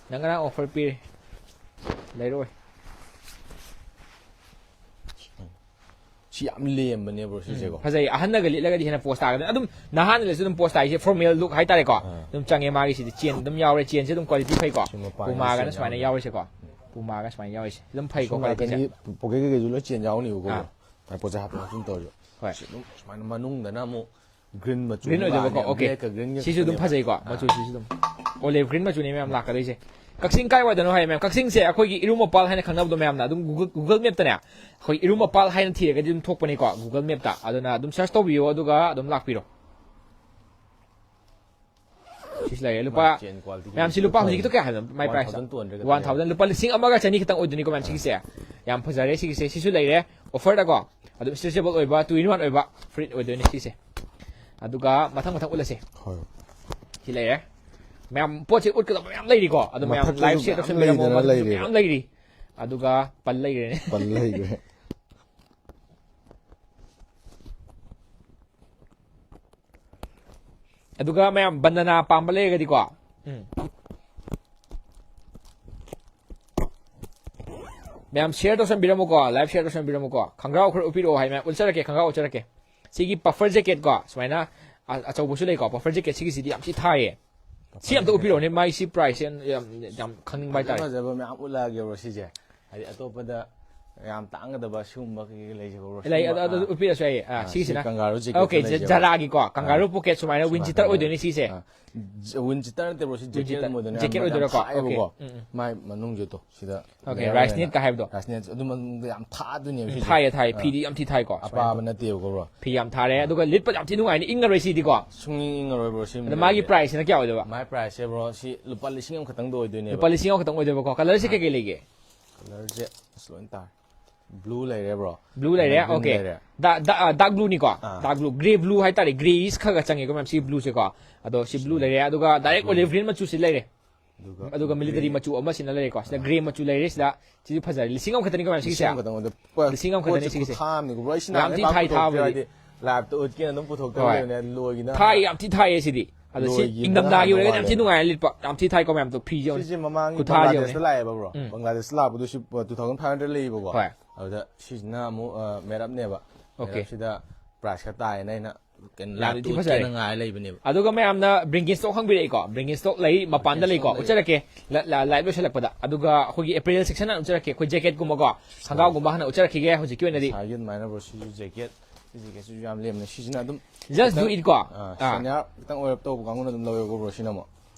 ꯅꯪ ꯉꯔꯥꯡ offer ꯄꯤꯔꯦ꯫ ꯂꯩꯔꯛꯑꯣꯏ꯫ ꯁꯤ ꯌꯥꯝ ꯂꯦꯝꯕꯅꯦ, bro, ꯁꯤꯁꯦꯀꯣ꯫ ꯎꯝ, ꯐꯖꯩ꯫ ꯑꯍꯟꯅꯒ ꯂꯤꯠꯂꯒꯗꯤ ꯍꯦꯟꯅ pose ꯇꯥꯒꯗꯕꯅꯤ꯫ ꯑꯗꯨꯝ ꯅꯍꯥꯟꯅ ꯂꯤꯠꯂꯁꯨ ꯑꯗꯨꯝ pose ꯇꯥꯏꯁꯦ, formal look ꯍꯥꯏꯇꯥꯔꯦꯀꯣ꯫ ꯑꯥ꯫ ꯑꯗꯨꯝ ꯆꯪꯉꯦ ꯃꯥꯒꯤꯁꯤꯗꯤ꯫ Chain ꯑꯗꯨꯝ ꯌꯥꯎꯔꯦ, chain ꯁꯦ ꯑꯗꯨꯝ quality ꯐꯩꯀꯣ꯫ ꯁꯤ ꯃꯄꯥꯟꯒꯤ Puma ꯒꯅ chain ꯁꯨꯃꯥꯏꯅ ꯌꯥꯎꯔꯦ꯫ ꯌꯥꯎꯔꯤꯁꯦꯀꯣ꯫ Puma ꯒ ꯁꯨꯃꯥꯏꯅ ꯌꯥꯎꯔꯤꯁꯦ꯫ ꯑꯗꯨꯝ ꯐꯩꯀꯣ, ꯁꯣꯝ quality ꯁꯦ꯫ ꯅꯥꯀꯟꯒꯤ pocket ꯀꯩꯀꯩꯁꯨ ꯂꯣꯏ chain ꯌꯥꯎꯅꯤꯕꯀꯣ, ꯑꯥ꯫ bro꯫ ꯃꯥꯏ ꯄꯣꯠꯁꯦ ꯍꯥꯞꯄ ꯍꯥꯞꯆꯤꯟ ꯇꯧꯔꯁꯨ꯫ ꯍꯣꯏ꯫ ꯁꯤ ꯑꯗꯨꯝ ꯁꯨꯃꯥꯏꯅ ꯃꯅꯨꯡꯗꯅ ꯑꯃꯨꯛ green ꯃꯆꯨ green ꯑꯃ ꯑꯣꯏꯗꯣꯏꯕꯀꯣ, ꯂꯥꯛꯑꯅꯤ, okay꯫ Black ꯀ green ꯒ ꯁꯤꯁꯨ ꯑꯗꯨꯝ ꯈꯛꯇꯅꯦꯕ꯫ ꯐꯖꯩꯀꯣ, ꯑꯥ꯫ ꯃꯆꯨꯁꯤꯁꯨ ꯑꯗꯨꯝ꯫ Olive green ꯃꯆꯨꯅꯦ ꯃꯌꯥꯝ ꯂꯥꯛꯀꯗꯣꯏꯁꯦ꯫ ꯀꯛꯆꯤꯡ ꯀꯥꯏ ꯋꯥꯏꯗꯅꯣ ꯍꯥꯏ, ꯃꯌꯥꯝ? ꯀꯛꯆꯤꯡꯁꯦ ꯑꯩꯈꯣꯏꯒꯤ ꯏꯔꯨꯝ ꯃꯄꯥꯜ ꯍꯥꯏꯅ ꯈꯪꯅꯕꯗꯣ ꯃꯌꯥꯝꯅ ꯑꯗꯨꯝ Google, Google Map ꯇꯅꯦ, ꯑꯩꯈꯣꯏ ꯏꯔꯨꯝ ꯃꯄꯥꯜ ꯍꯥꯏꯅ ꯊꯤꯔꯒꯗꯤ ꯑꯗꯨꯝ ꯊꯣꯛꯄꯅꯤꯀꯣ, Google Map ꯇ꯫ ꯑꯗꯨꯅ ꯑꯗꯨꯝ search ꯇꯧꯕꯤꯌꯣ, ꯑꯗꯨꯒ ꯑꯗꯨꯝ ꯂꯥꯛꯄꯤꯔꯣ꯫ ꯁꯤꯁꯨ ꯂꯩꯔꯦ꯫ ꯂꯨꯄꯥ, ꯃꯥ chain quality ꯃꯌꯥꯝ, ꯁꯤ ꯂꯨꯄꯥ ꯐꯖꯩ꯫ ꯍꯧꯖꯤꯛꯀꯤꯗꯣ ꯀꯌꯥ ꯍꯥꯏꯕꯅꯣ? ꯃꯥꯏ price? One thousand two hundred ꯈꯛꯇꯅꯦ꯫ One thousand, ꯂꯨꯄꯥ ꯂꯤꯁꯤꯡ ꯑꯃꯒ ꯆꯅꯤ ꯈꯛꯇꯪ ꯑꯣꯏꯗꯣꯏꯅꯤꯀꯣ, ꯃꯌꯥꯝ, ꯁꯤꯒꯤꯁꯦ꯫ ꯌꯥꯝ ꯐꯖꯔꯦ ꯁꯤꯒꯤꯁꯦ꯫ ꯁꯤꯁꯨ ꯂꯩꯔꯦ꯫ Offer ꯗꯀꯣ꯫ ꯑꯗꯨꯝ stretchable ꯑꯣꯏꯕ, two in one ꯑꯣꯏꯕ ꯐꯨꯔꯤꯠ ꯑꯣꯏꯗꯣꯏꯅꯦ ꯁꯤꯁꯦ꯫ ꯑꯗꯨꯒ ꯃꯊꯪ ꯃꯊꯪ ꯎꯠꯂꯁꯦ꯫ ꯍꯣꯏ꯫ ꯁꯤ ꯂꯩꯔꯦ꯫ ꯃꯌꯥꯝ ꯄꯣꯠꯁꯦ ꯎꯠꯀꯗꯕ ꯃꯌꯥꯝ ꯂꯩꯔꯤꯀꯣ꯫ ꯑꯗꯣ ꯃꯌꯥꯝ ꯃꯊꯛꯇꯁꯨ live share ꯃꯌꯥꯝ ꯇꯧꯁꯟꯕꯤꯔꯝꯃꯣ, ꯂꯩꯗꯅ ꯃꯊꯛꯇꯁꯨ ꯂꯩꯔꯦꯕ꯫ ꯃꯌꯥꯝ ꯂꯩꯔꯤ꯫ ꯑꯗꯨꯒ ꯄꯜ ꯂꯩꯈ꯭ꯔꯦ꯫ ꯄꯜ ꯂꯩꯈ꯭ꯔꯦ꯫ ꯑꯗꯨꯒ ꯃꯌꯥꯝ ꯕꯟꯗꯅꯥ ꯄꯥꯝꯕ ꯂꯩꯔꯒꯗꯤꯀꯣ, ꯎꯝ꯫ ꯃꯌꯥꯝ share ꯇꯧꯁꯟꯕꯤꯔꯝꯃꯨꯀꯣ, live share ꯇꯧꯁꯟꯕꯤꯔꯝꯃꯨꯀꯣ꯫ ꯈꯪꯒ꯭ꯔꯥꯎ ꯈꯔ ꯎꯠꯄꯤꯔꯛꯑꯣ ꯍꯥꯏ, ꯃꯌꯥꯝ ꯎꯠꯆꯔꯛꯀꯦ, ꯈꯪꯒ꯭ꯔꯥꯎ ꯎꯠꯆꯔꯛꯀꯦ꯫ ꯁꯤꯒꯤ puffer jacket ꯀꯣ, ꯁꯨꯃꯥꯏꯅ ꯑ-, ꯑꯆꯧꯕꯁꯨ ꯂꯩꯀꯣ, puffer jacket ꯁꯤꯒꯤꯁꯤꯗꯤ ꯌꯥꯝ ꯊꯤ ꯊꯥꯏꯌꯦ꯫ ꯁꯤ ꯑꯝꯇ ꯎꯠꯄꯤꯔꯛꯑꯣꯅꯦ, ꯃꯥꯒꯤ ꯁꯤ price ꯁꯦ ꯌꯥꯝ, ꯌꯥꯝ ꯈꯪꯅꯤꯡꯕ ꯐꯖ ꯍꯥꯏꯇꯥꯔꯦ꯫ ꯐꯖꯕ ꯃꯌꯥꯝ ꯎꯠꯂꯛꯑꯒꯦ, bro, ꯁꯤꯁꯦ꯫ ꯍꯥꯏꯗꯤ ꯑꯇꯣꯞꯄꯗ ꯌꯥꯝ ꯇꯥꯡꯒꯗꯕ ꯁꯤꯒꯨꯝꯕ ꯀꯩꯀꯩ ꯂꯩꯁꯦ, bro, ꯂꯩ, ꯁꯤꯒꯨꯝꯕ, ꯑꯗꯨ, ꯑꯗꯨ ꯑꯥ꯫ ꯎꯠꯄꯤꯔꯁꯨ ꯌꯥꯏꯌꯦ꯫ ꯑꯥ, ꯑꯥ, ꯁꯤ ꯁꯤꯒꯤꯁꯤꯅ꯫ Kangaroo jacket Okay, ꯈꯔ ꯂꯩꯁꯦ, bro꯫ Zara ꯒꯤꯀꯣ, ꯑꯥ꯫ Kangaroo pocket ꯁꯨꯃꯥꯏꯅ ꯁꯨꯃꯥꯏꯅ wind cheater ꯇꯧꯔꯒ꯫ ꯑꯣꯏꯗꯣꯏꯅꯦ ꯁꯤꯁꯦ꯫ ꯑꯥ, ꯖ-, wind cheater ꯅꯠꯇꯦ, bro, ꯁꯤ wind jacket cheater, ꯑꯣꯏꯗꯣꯏꯅꯦ, ꯌꯥꯝ jacket ꯌꯥꯝ ꯑꯣꯏꯗꯣꯏꯔꯥꯀꯣ? ꯊꯥꯏꯌꯦꯕꯀꯣ꯫ Okay, ꯎꯝ, ꯎꯝ꯫ ꯃꯥꯏ ꯃꯅꯨꯡꯁꯦ ꯇꯣ, ꯁꯤꯗ Okay, layer rash knit ꯑꯣꯏꯅ ꯀ ꯍꯥꯏꯕꯗꯣ꯫ Rash knit ꯑꯗꯨ ꯃꯅꯨꯡꯗ ꯌꯥꯝ ꯊꯥꯗꯣꯏꯅꯦꯕ ꯁꯤꯁꯦ꯫ ꯊꯥꯏꯌꯦ, ꯊꯥꯏꯌꯦ꯫ ꯑꯥ꯫ ꯐꯤꯗꯤ ꯌꯥꯝ ꯊꯤ ꯊꯥꯏꯀꯣ, ꯁꯨꯃꯥꯏꯅ ꯑꯄꯥꯕ ꯇꯧ-, ꯅꯠꯇꯦꯕꯀꯣ, bro꯫ ꯐꯤ ꯌꯥꯝ ꯊꯥꯔꯦ, ꯑꯥ꯫ ꯑꯗꯨꯒ ꯂꯤꯠꯄ ꯌꯥꯝ ꯊꯤ ꯅꯨꯡꯉꯥꯏꯅꯤ, ꯏꯪꯉꯔꯣꯏ ꯁꯤꯗꯤꯀꯣ꯫ ꯁꯨꯡꯏꯪ ꯏꯪꯉꯔꯣꯏ, bro, ꯁꯤ ꯑꯗꯣ ꯃꯥꯒꯤ ꯂꯤꯠꯂꯗꯤ꯫ Price ꯁꯤꯅ ꯀꯌꯥ ꯑꯣꯏꯗꯣꯏꯕ? ꯃꯥꯏ price ꯁꯦ, bro, ꯁꯤ ꯂꯨꯄꯥ ꯂꯤꯁꯤꯡ ꯑꯃꯈꯛꯇꯪꯗ ꯑꯣꯏꯗꯣꯏꯅꯦꯕ꯫ ꯂꯨꯄꯥ ꯂꯤꯁꯤꯡ ꯑꯃꯈꯛꯇꯪ ꯑꯣꯏꯗꯣꯏꯕꯀꯣ꯫ Colour ꯁꯦ ꯑꯥ꯫ ꯀꯩꯀꯩ ꯂꯩꯒꯦ? Colour ꯁꯦ ꯑꯁ ꯂꯣꯏ ꯇꯥꯔꯦ꯫ Blue ꯂꯩꯔꯦ, bro꯫ Blue ꯂꯩꯔꯦ꯫ Green Okay꯫ ꯂꯩꯔꯦ꯫ Dark blue ꯅꯤꯀꯣ꯫ ꯑꯥ꯫ Dark blue, grey blue ꯍꯥꯏꯇꯥꯔꯦ꯫ Grayish ꯈꯔ ꯈꯔ ꯆꯪꯉꯦꯀꯣ ꯃꯌꯥꯝ ꯁꯤꯒꯤ blue ꯁꯦꯀꯣ꯫ ꯑꯗꯣ ꯁꯤ blue ꯂꯩꯔꯦ, ꯑꯗꯨꯒ direct olive green ꯃꯆꯨꯁꯤ ꯂꯩꯔꯦ꯫ ꯑꯗꯨꯒ military ꯃꯆꯨ ꯑꯃ ꯁꯤꯅ ꯂꯩꯔꯦꯀꯣ꯫ ꯁꯤꯗ grey ꯃꯆꯨ ꯂꯩꯔꯦ꯫ ꯁꯤꯗ ꯁꯤꯁꯨ ꯐꯖꯔꯦ꯫ ꯂꯤꯁꯤꯡ ꯑꯃꯈꯛꯇꯅꯤꯀꯣ ꯃꯌꯥꯝ ꯁꯤꯒꯤꯁꯦ꯫ ꯂꯤꯁꯤꯡ ꯑꯃꯈꯛꯇꯪ ꯑꯣꯏꯗ꯫ ꯂꯤꯁꯤꯡ ꯑꯃꯈꯛꯇꯅꯦ ꯄꯣꯠꯁꯦ ꯁꯤꯒꯤꯁꯦ꯫ ꯈꯨꯊꯥ ꯑꯃꯅꯤꯀꯣ, bro꯫ ꯑꯩ ꯁꯤꯅ ꯌꯥꯝ ꯊꯤ ꯂꯩꯕꯥꯛ ꯊꯥꯏ ꯄꯨꯊꯣꯛꯇ꯭ꯔꯦ ꯊꯥꯕꯗꯤ꯫ ꯍꯥꯏꯗꯤ live ꯇ ꯎꯠꯀꯦꯅ ꯑꯗꯨꯝ ꯄꯨꯊꯣꯛꯇꯕ ꯍꯣꯏ꯫ ꯂꯩꯕꯅꯦ, ꯂꯣꯏꯒꯤꯅ ꯊꯥꯏ, ꯌꯥꯝ ꯊꯤ ꯊꯥꯏꯌꯦ ꯁꯤꯗꯤ꯫ ꯑꯗꯣ ꯁꯤ ꯂꯣꯏꯒꯤꯅ ꯏꯪꯊꯝꯊꯥꯒꯤ ꯍꯥꯟꯅ ꯑꯣꯏꯔꯒꯗꯤ ꯌꯥꯝ ꯊꯤ ꯋꯥꯠꯂꯦ꯫ ꯅꯨꯡꯉꯥꯏꯔꯦ ꯂꯤꯠꯄ꯫ ꯌꯥꯝ ꯊꯤ ꯊꯥꯏꯀꯣ ꯃꯌꯥꯝꯗꯣ ꯐꯤꯁꯦ ꯌꯦꯡꯉꯨꯅꯦ꯫ ꯁꯤꯁꯦ ꯃꯃꯥꯡꯒꯤ ꯈꯨꯊꯥꯁꯦ ꯕꯪꯒ꯭ꯂꯥꯗꯦꯁꯇ ꯌꯦꯡꯉꯨꯅꯦ꯫ ꯂꯥꯛꯑꯦꯕ, bro꯫ ꯎꯝ꯫ ꯕꯪꯒ꯭ꯂꯥꯗꯦꯁꯇ ꯂꯥꯛꯄꯗꯨ ꯁꯤ two thousand five hundred ꯂꯩꯌꯦꯕꯀꯣ꯫ ꯍꯣꯏ꯫ ꯑꯗꯨꯗ ꯁꯤꯁꯤꯅ ꯑꯃꯨꯛ made up ꯅꯦꯕ꯫ Okay꯫ ꯁꯤꯗ price ꯈꯔ ꯇꯥꯏꯌꯦꯅ ꯑꯩꯅ ꯀꯩꯅꯣ ꯌꯥꯝ live ꯇ ꯊꯤ ꯐꯖꯔꯦ꯫ ꯎꯠꯀꯦꯅ ꯉꯥꯏ ꯂꯩꯕꯅꯦꯕ꯫ ꯑꯗꯨꯒ ꯃꯌꯥꯝꯅ Birkenstock ꯍꯪꯕꯤꯔꯛꯏꯀꯣ꯫ Birkenstock ꯂꯩ, ꯃꯄꯥꯟꯗ ꯂꯩꯀꯣ꯫ Birkenstock ꯂꯩ꯫ ꯎꯠꯆꯔꯛꯀꯦ꯫ ꯂ-, ꯂ-, live ꯂꯣꯏꯁꯤꯜꯂꯛꯄꯗ꯫ ꯑꯗꯨꯒ ꯑꯩꯈꯣꯏꯒꯤ apparel section ꯍꯥꯟꯅ ꯎꯠꯆꯔꯛꯀꯦ꯫ ꯑꯩꯈꯣꯏ jacket ꯀꯨꯝꯕꯀꯣ, ꯈꯪꯒꯥꯎꯒꯨꯝꯕ ꯍꯥꯟꯅ ꯎꯠꯆꯔꯛꯈꯤꯒꯦ ꯍꯧꯖꯤꯛꯀꯤ ꯑꯣꯏꯅꯗꯤ꯫ ꯉꯁꯥꯏꯒꯤ ꯑꯗꯨꯃꯥꯏꯅ, bro, ꯁꯤꯁꯨ jacket, ꯁꯤ jacket ꯁꯤꯁꯨ ꯌꯥꯝ ꯂꯦꯝꯅ꯫ ꯁꯤꯁꯤꯅ ꯑꯗꯨꯝ Just do it ꯀꯣ꯫ ꯑꯥ, ꯑꯥ꯫ senior ꯈꯤꯇꯪ ꯑꯣꯏꯔꯞ ꯇꯧꯕ ꯀꯥꯡꯕꯨꯅ ꯑꯗꯨꯝ ꯂꯧꯋꯦꯕꯀꯣ, bro, ꯁꯤꯅ ꯑꯃꯨꯛ꯫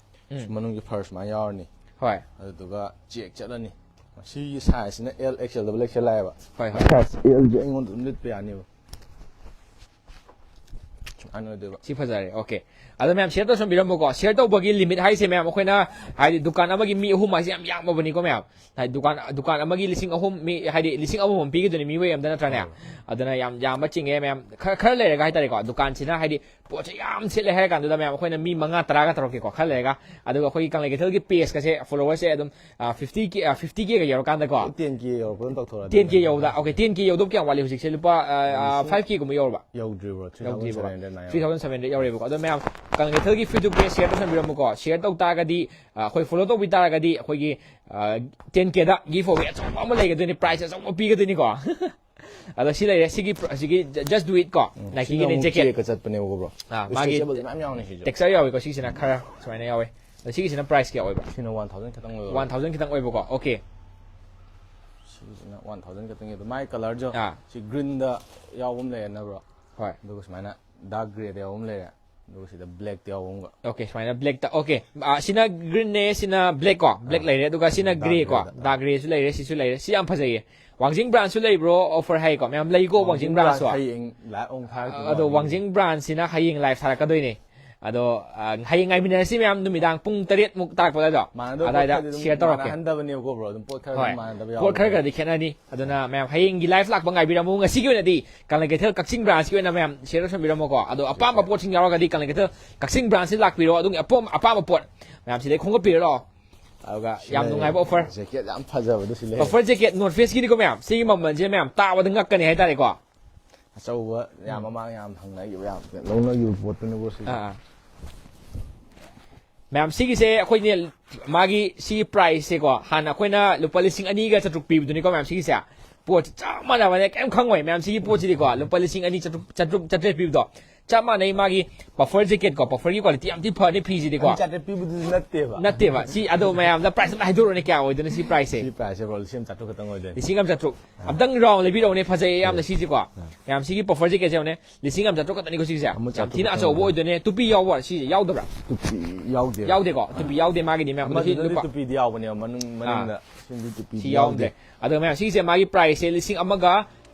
ꯎꯝ꯫ ꯃꯅꯨꯡꯒꯤ fur ꯁꯨꯃꯥꯏꯅ ꯌꯥꯎꯔꯅꯤ꯫ ꯍꯣꯏ꯫ ꯑꯗꯨꯗꯨꯒ check ꯆꯠꯂꯅꯤ꯫ ꯁꯤꯒꯤ size ꯁꯤꯅ L, XL, double XL ꯂꯥꯛꯑꯦꯕ꯫ ꯍꯣꯏ, ꯍꯣꯏ꯫ Size L ꯁꯦ ꯑꯩꯉꯣꯟꯗ ꯑꯗꯨꯝ ꯂꯤꯠꯄ ꯌꯥꯅꯤꯕ꯫ ꯁꯨꯃꯥꯏꯅ ꯑꯣꯏꯗꯣꯏꯕ꯫ ꯁꯤ ꯐꯖꯔꯦ꯫ Okay꯫ ꯑꯗꯣ ꯃꯌꯥꯝ share ꯇꯧꯁꯟꯕꯤꯔꯝꯃꯨꯀꯣ꯫ Share ꯇꯧꯕꯒꯤ limit ꯍꯥꯏꯁꯦ ꯃꯌꯥꯝ ꯑꯩꯈꯣꯏꯅ ꯍꯥꯏꯗꯤ ꯗꯨꯀꯥꯟ ꯑꯃꯒꯤ ꯃꯤ ꯑꯍꯨꯝ ꯍꯥꯏꯁꯦ ꯌꯥꯝ ꯌꯥꯝꯃꯕꯅꯤꯀꯣ ꯃꯌꯥꯝ꯫ ꯍꯥꯏꯗꯤ ꯗꯨꯀꯥꯟ, ꯗꯨꯀꯥꯟ ꯑꯃꯒꯤ ꯂꯤꯁꯤꯡ ꯑꯍꯨꯝ ꯃꯤ, ꯍꯥꯏꯗꯤ ꯂꯤꯁꯤꯡ ꯑꯃꯃꯝ ꯄꯤꯒꯗꯣꯏꯅꯤ ꯃꯤ ꯑꯃꯗ, ꯅꯠꯇ꯭ꯔꯅꯦ? ꯍꯣꯏ꯫ ꯑꯗꯨꯅ ꯌꯥꯝ ꯌꯥꯝꯕ ꯆꯤꯡꯉꯦ ꯃꯌꯥꯝ꯫ ꯈꯔ, ꯈꯔ ꯂꯩꯔꯒ ꯍꯥꯏꯇꯥꯔꯦꯀꯣ, ꯗꯨꯀꯥꯟꯁꯤꯅ ꯍꯥꯏꯗꯤ ꯄꯣꯠꯁꯦ ꯌꯥꯝ ꯁꯤꯠꯂꯦ ꯍꯥꯏꯔ ꯀꯥꯟꯗꯨꯗ ꯃꯌꯥꯝ ꯑꯩꯈꯣꯏꯅ ꯃꯤ ꯃꯉꯥ ꯇꯔꯥꯒ ꯇꯧꯔꯛꯀꯦꯀꯣ, ꯈꯔ ꯂꯩꯔꯒ꯫ ꯑꯗꯨꯒ ꯑꯩꯈꯣꯏꯒꯤ ꯀꯪꯂꯩ ꯀꯩꯊꯦꯜꯒꯤ page ꯀꯁꯦ, followers ꯁꯦ ꯑꯗꯨꯝ, ꯑ, fifty K, ꯑ, fifty K ꯒ ꯌꯧꯔꯀꯥꯟꯗꯀꯣ꯫ Ten K ꯌꯧꯔꯛꯄ ꯑꯗꯨꯝ ꯇꯧꯊꯣꯔꯛꯑꯗꯤ Ten K ꯌꯧꯕꯗ, okay, ten K ꯌꯧꯗꯧ ꯀꯌꯥꯝ ꯋꯥꯠꯂꯤ ꯍꯧꯖꯤꯛꯁꯦ? ꯂꯨꯄꯥ, ꯑ, ꯑ, ꯂꯤꯁꯤꯡ five K ꯒꯨꯝꯕ ꯌꯧꯔꯕ? ꯌꯧꯗ꯭ꯔꯤꯕ꯭ꯔꯣ? ꯌꯧꯗ꯭ꯔꯤꯕ꯭ꯔꯣ? Three thousand seven hundred ꯅꯥꯏ Three thousand seven hundred ꯌꯧꯔꯦꯕꯀꯣ꯫ ꯑꯗꯣ ꯃꯌꯥꯝ ꯀꯪꯂꯩ ꯀꯩꯊꯦꯜꯒꯤ Facebook page share ꯇꯧꯁꯟꯕꯤꯔꯝꯃꯨꯀꯣ꯫ Share ꯇꯧ ꯇꯥꯔꯒꯗꯤ, ꯑ, ꯑꯩꯈꯣꯏ follow ꯇꯧꯕꯤ ꯇꯥꯔꯒꯗꯤ ꯑꯩꯈꯣꯏꯒꯤ, ꯑ, ten K ꯗ giveaway ꯑꯆꯧꯕ ꯑꯃ ꯂꯩꯒꯗꯣꯏꯅꯤ, prize ꯑꯆꯧꯕ ꯄꯤꯒꯗꯣꯏꯅꯤꯀꯣ꯫ ꯑꯗꯣ ꯁꯤ ꯂꯩꯔꯦ, ꯁꯤꯒꯤ pr-, ꯁꯤꯒꯤ Just Do It ꯀꯣ, Nike ꯒꯤꯅꯦ, jacket꯫ ꯀꯦꯛꯀ ꯆꯠꯄꯅꯦꯕꯀꯣ, bro꯫ ꯑꯥ, ꯃꯥꯒꯤ Stretchable ꯃꯌꯥꯝ ꯌꯥꯎꯅꯤ ꯁꯤꯁꯨ꯫ Texture ꯌꯥꯎꯋꯦꯀꯣ, ꯁꯤꯒꯤꯁꯤꯅ ꯈꯔ ꯁꯨꯃꯥꯏꯅ ꯌꯥꯎꯋꯦ꯫ ꯑꯗꯣ ꯁꯤꯒꯤꯁꯤꯅ price ꯀꯌꯥ ꯑꯣꯏꯕ? ꯁꯤꯅ one thousand ꯈꯤꯇꯪ ꯑꯣꯏꯕ꯫ One thousand ꯈꯤꯇꯪ ꯑꯣꯏꯕꯀꯣ꯫ Okay꯫ ꯁꯤꯁꯤꯅ one thousand ꯈꯤꯇꯪ ꯑꯣꯏꯕ꯫ ꯃꯥꯏ colour ꯁꯨ ꯑꯥ꯫ ꯁꯤ green ꯗ ꯌꯥꯎꯕ ꯑꯃ ꯂꯩꯔꯦꯅ, bro꯫ ꯍꯣꯏ꯫ ꯑꯗꯨꯒ ꯁꯨꯃꯥꯏꯅ dark grey ꯗ ꯌꯥꯎꯕ ꯑꯃ ꯂꯩꯔꯦ꯫ ꯑꯗꯨꯒ ꯁꯤꯗ black ꯇ ꯌꯥꯎꯕ ꯑꯃꯒ꯫ Okay, ꯁꯨꯃꯥꯏꯅ black ꯇ꯫ Okay꯫ ꯑꯥ, ꯁꯤꯅ green ꯅꯦ, ꯁꯤꯅ black ꯀꯣ꯫ Black ꯑꯥ꯫ ꯂꯩꯔꯦ꯫ ꯑꯗꯨꯒ ꯁꯤꯅ Dark grey ꯀꯣ꯫ grey ꯗ꯫ Dark grey ꯁꯨ ꯂꯩꯔꯦ, ꯁꯤꯁꯨ ꯂꯩꯔꯦ꯫ ꯁꯤ ꯌꯥꯝ ꯐꯖꯩꯌꯦ꯫ ꯋꯥꯡꯖꯤꯡ brand ꯁꯨ ꯂꯩꯕ꯭ꯔꯣ? Offer ꯍꯥꯏꯀꯣ꯫ ꯃꯌꯥꯝ ꯂꯩꯀꯣ ꯋꯥꯡꯖꯤꯡ brand ꯁꯨ꯫ ꯍꯌꯦꯡ live ꯑꯃꯨꯛ ꯊꯥꯔꯛꯀꯦ꯫ ꯑꯗꯣ ꯋꯥꯡꯖꯤꯡ brand ꯁꯤꯅ ꯍꯌꯦꯡ live ꯊꯥꯔꯛꯀꯗꯣꯏꯅꯦ꯫ ꯑꯗꯣ ꯑ, ꯍꯌꯦꯡ ꯉꯥꯏꯃꯤꯟꯅꯔꯁꯤ ꯃꯌꯥꯝ, ꯅꯨꯃꯤꯗꯥꯡ ꯄꯨꯡ ꯇꯔꯦꯠ ꯃꯨꯛ ꯇꯥꯔꯛꯄꯗ ꯑꯗꯣ, ꯃꯥꯟꯅꯗꯕ ꯄꯣꯠ ꯑꯗꯥꯏꯗ ꯈꯔꯗꯤ ꯑꯗꯨꯝ ꯁꯤꯌꯔ ꯇꯧꯔꯛꯀꯦ꯫ ꯃꯥꯟꯅꯍꯟꯗꯕꯅꯦꯕꯀꯣ, ꯕ꯭ꯔꯣ꯫ ꯑꯗꯨꯝ ꯄꯣꯠ ꯈꯔ ꯍꯣꯏ꯫ ꯑꯗꯨꯝ ꯃꯥꯟꯅꯗꯕ ꯄꯣꯠ ꯈꯔ ꯌꯥꯎꯕꯅꯦ꯫ ꯈꯔꯗꯤ ꯈꯦꯠꯅꯅꯤ꯫ ꯑꯗꯨꯅ ꯃꯌꯥꯝ ꯍꯌꯦꯡꯒꯤ ꯂꯥꯏꯐ ꯂꯥꯛꯄ ꯉꯥꯏꯕꯤꯔꯝꯃꯨ꯫ ꯉꯁꯤꯒꯤ ꯑꯣꯏꯅꯗꯤ ꯀꯪꯂꯩ ꯀꯩꯊꯦꯜ ꯀꯛꯆꯤꯡ ꯕ꯭ꯔꯥꯟꯁꯀꯤ ꯑꯣꯏꯅ ꯃꯌꯥꯝ ꯁꯤꯌꯔ ꯇꯧꯁꯟꯕꯤꯔꯝꯃꯣꯀꯣ꯫ ꯑꯗꯣ ꯑꯄꯥꯝꯕ ꯄꯣꯠꯁꯤꯡ ꯌꯥꯎꯔꯒꯗꯤ ꯀꯪꯂꯩ ꯀꯩꯊꯦꯜ ꯀꯛꯆꯤꯡ ꯕ꯭ꯔꯥꯟꯁꯁꯤ ꯂꯥꯛꯄꯤꯔꯣ꯫ ꯑꯗꯨꯒꯤ ꯑꯄꯣꯝ-, ꯑꯄꯥꯝꯕ ꯄꯣꯠ ꯃꯌꯥꯝ ꯁꯤꯗꯩ ꯈꯣꯝꯒꯠꯄꯤꯔꯣ꯫ ꯑꯗꯨꯒ ꯌꯥꯝ ꯁꯤꯅꯦ ꯅꯨꯡꯉꯥꯏꯕ ꯑꯣꯐꯔ꯫ ꯖꯦꯀꯦꯠ ꯌꯥꯝ ꯐꯖꯕꯗꯨ ꯁꯤ ꯂꯩ꯫ ꯑꯣꯐꯔ ꯖꯦꯀꯦꯠ North Face ꯀꯤꯅꯤꯀꯣ ꯃꯌꯥꯝ꯫ ꯁꯤꯒꯤ ꯃꯃꯜꯁꯦ ꯃꯌꯥꯝ ꯇꯥꯕꯗ ꯉꯛꯀꯅꯤ ꯍꯥꯏꯇꯥꯔꯦꯀꯣ꯫ ꯑꯆꯧꯕ ꯌꯥꯝ ꯎꯝ꯫ ꯃꯃꯥꯡ ꯌꯥꯝ ꯍꯪꯅꯈꯤꯕ, ꯌꯥꯝ ꯂꯧꯅꯈꯤꯕ ꯄꯣꯠꯇꯨꯅꯤꯀꯣ ꯁꯤꯁꯦ꯫ ꯑꯥ, ꯑꯥ꯫ ꯃꯌꯥꯝ ꯁꯤꯒꯤꯁꯦ ꯑꯩꯈꯣꯏꯅꯦ, ꯃꯥꯒꯤ ꯁꯤꯒꯤ ꯄ꯭ꯔꯥꯏꯁꯁꯦꯀꯣ, ꯍꯥꯟꯅ ꯑꯩꯈꯣꯏꯅ ꯂꯨꯄꯥ ꯂꯤꯁꯤꯡ ꯑꯅꯤꯒ ꯆꯥꯇ꯭ꯔꯨꯛ ꯄꯤꯕꯗꯨꯅꯤꯀꯣ ꯃꯌꯥꯝ ꯁꯤꯒꯤꯁꯦ꯫ ꯄꯣꯠꯁꯦ ꯆꯞ ꯃꯥꯟꯅꯕꯅꯦ, ꯀꯩꯝ ꯈꯪꯉꯣꯏ ꯃꯌꯥꯝ ꯁꯤꯒꯤ ꯄꯣꯠꯁꯤꯗꯤꯀꯣ꯫ ꯂꯨꯄꯥ ꯂꯤꯁꯤꯡ ꯑꯅꯤ ꯆꯥꯇ꯭ꯔꯨꯛ, ꯆꯥꯇ꯭ꯔꯨꯛ, ꯆꯥꯇ꯭ꯔꯦꯠ ꯄꯤꯕꯗꯣ ꯆꯞ ꯃꯥꯟꯅꯩ꯫ ꯃꯥꯒꯤ ꯄꯐꯔ ꯖꯦꯀꯦꯠ ꯀꯣ, ꯄꯐꯔꯒꯤ ꯀ꯭ꯋꯥꯂꯤꯇꯤ ꯌꯥꯝ ꯊꯤ ꯐꯔꯅꯤ ꯐꯤꯁꯤꯗꯤꯀꯣ꯫ ꯑꯅꯤ ꯆꯥꯇ꯭ꯔꯦꯠ ꯄꯤꯕꯗꯨꯗꯤ ꯅꯠꯇꯦꯕ꯫ ꯅꯠꯇꯦꯕ꯫ ꯁꯤ ꯑꯗꯣ ꯃꯌꯥꯝꯗ ꯄ꯭ꯔꯥꯏꯁ ꯑꯝꯇ ꯍꯥꯏꯗꯣꯔꯛꯑꯣꯅꯦ, ꯀꯌꯥ ꯑꯣꯏꯗꯣꯏꯅꯣ ꯁꯤ ꯄ꯭ꯔꯥꯏꯁꯁꯦ? ꯁꯤ ꯄ꯭ꯔꯥꯏꯁꯁꯦ, ꯕ꯭ꯔꯣ, ꯂꯤꯁꯤꯡ ꯑꯃ ꯆꯥꯇ꯭ꯔꯨꯛ ꯈꯛꯇꯪ ꯑꯣꯏꯗꯣꯏꯅꯤ꯫ ꯂꯤꯁꯤꯡ ꯑꯃ ꯆꯥꯇ꯭ꯔꯨꯛ꯫ ꯑꯥ꯫ ꯑꯝꯇꯪ ꯔꯥꯎꯟ ꯂꯩꯕꯤꯔꯛꯎꯅꯦ, ꯐꯖꯩꯌꯦ ꯌꯥꯝꯅ ꯁꯤꯁꯦꯀꯣ꯫ ꯑꯥ꯫ ꯃꯌꯥꯝ ꯁꯤꯒꯤ ꯄꯐꯔ ꯖꯦꯀꯦꯠꯁꯦ ꯌꯦꯡꯉꯨꯅꯦ, ꯂꯤꯁꯤꯡ ꯑꯃ ꯆꯥꯇ꯭ꯔꯨꯛ ꯈꯛꯇꯅꯤꯀꯣ ꯁꯤꯁꯦ꯫ ꯑꯃ ꯌꯥꯝ ꯆꯥꯇ꯭ꯔꯨꯛ ꯊꯤꯅ ꯈꯛꯇꯪ ꯑꯆꯧꯕ ꯑꯣꯏꯗꯣꯏꯅꯦ꯫ ꯑꯣꯏꯗꯣꯏꯅꯦ꯫ ꯇꯨꯄꯤ ꯌꯥꯎꯕ ꯁꯤꯁꯦ ꯌꯥꯎꯗꯕ꯭ꯔꯥ? ꯇꯨꯄꯤ ꯌꯥꯎꯗꯦꯕ꯫ ꯌꯥꯎꯗꯦꯀꯣ꯫ ꯇꯨꯄꯤ ꯌꯥꯎꯗꯦ ꯃꯥꯒꯤꯗꯤ ꯃꯌꯥꯝ꯫ ꯑꯃꯗꯨꯗꯗꯤ ꯂꯨꯄꯥ ꯇꯨꯄꯤꯗꯤ ꯌꯥꯎꯕꯅꯦꯕ, ꯃꯅꯨꯡ, ꯑꯥ꯫ ꯃꯅꯤꯡꯗ꯫ ꯁꯤꯗꯤ ꯇꯨꯄꯤꯗꯤ ꯁꯤ ꯌꯥꯎꯗ꯭ꯔꯦ꯫ ꯌꯥꯎꯗꯦ꯫ ꯑꯗꯣ ꯃꯌꯥꯝ ꯁꯤꯒꯤꯁꯦ ꯃꯥꯒꯤ ꯄ꯭ꯔꯥꯏꯁꯁꯦ ꯂꯤꯁꯤꯡ ꯑꯃꯒ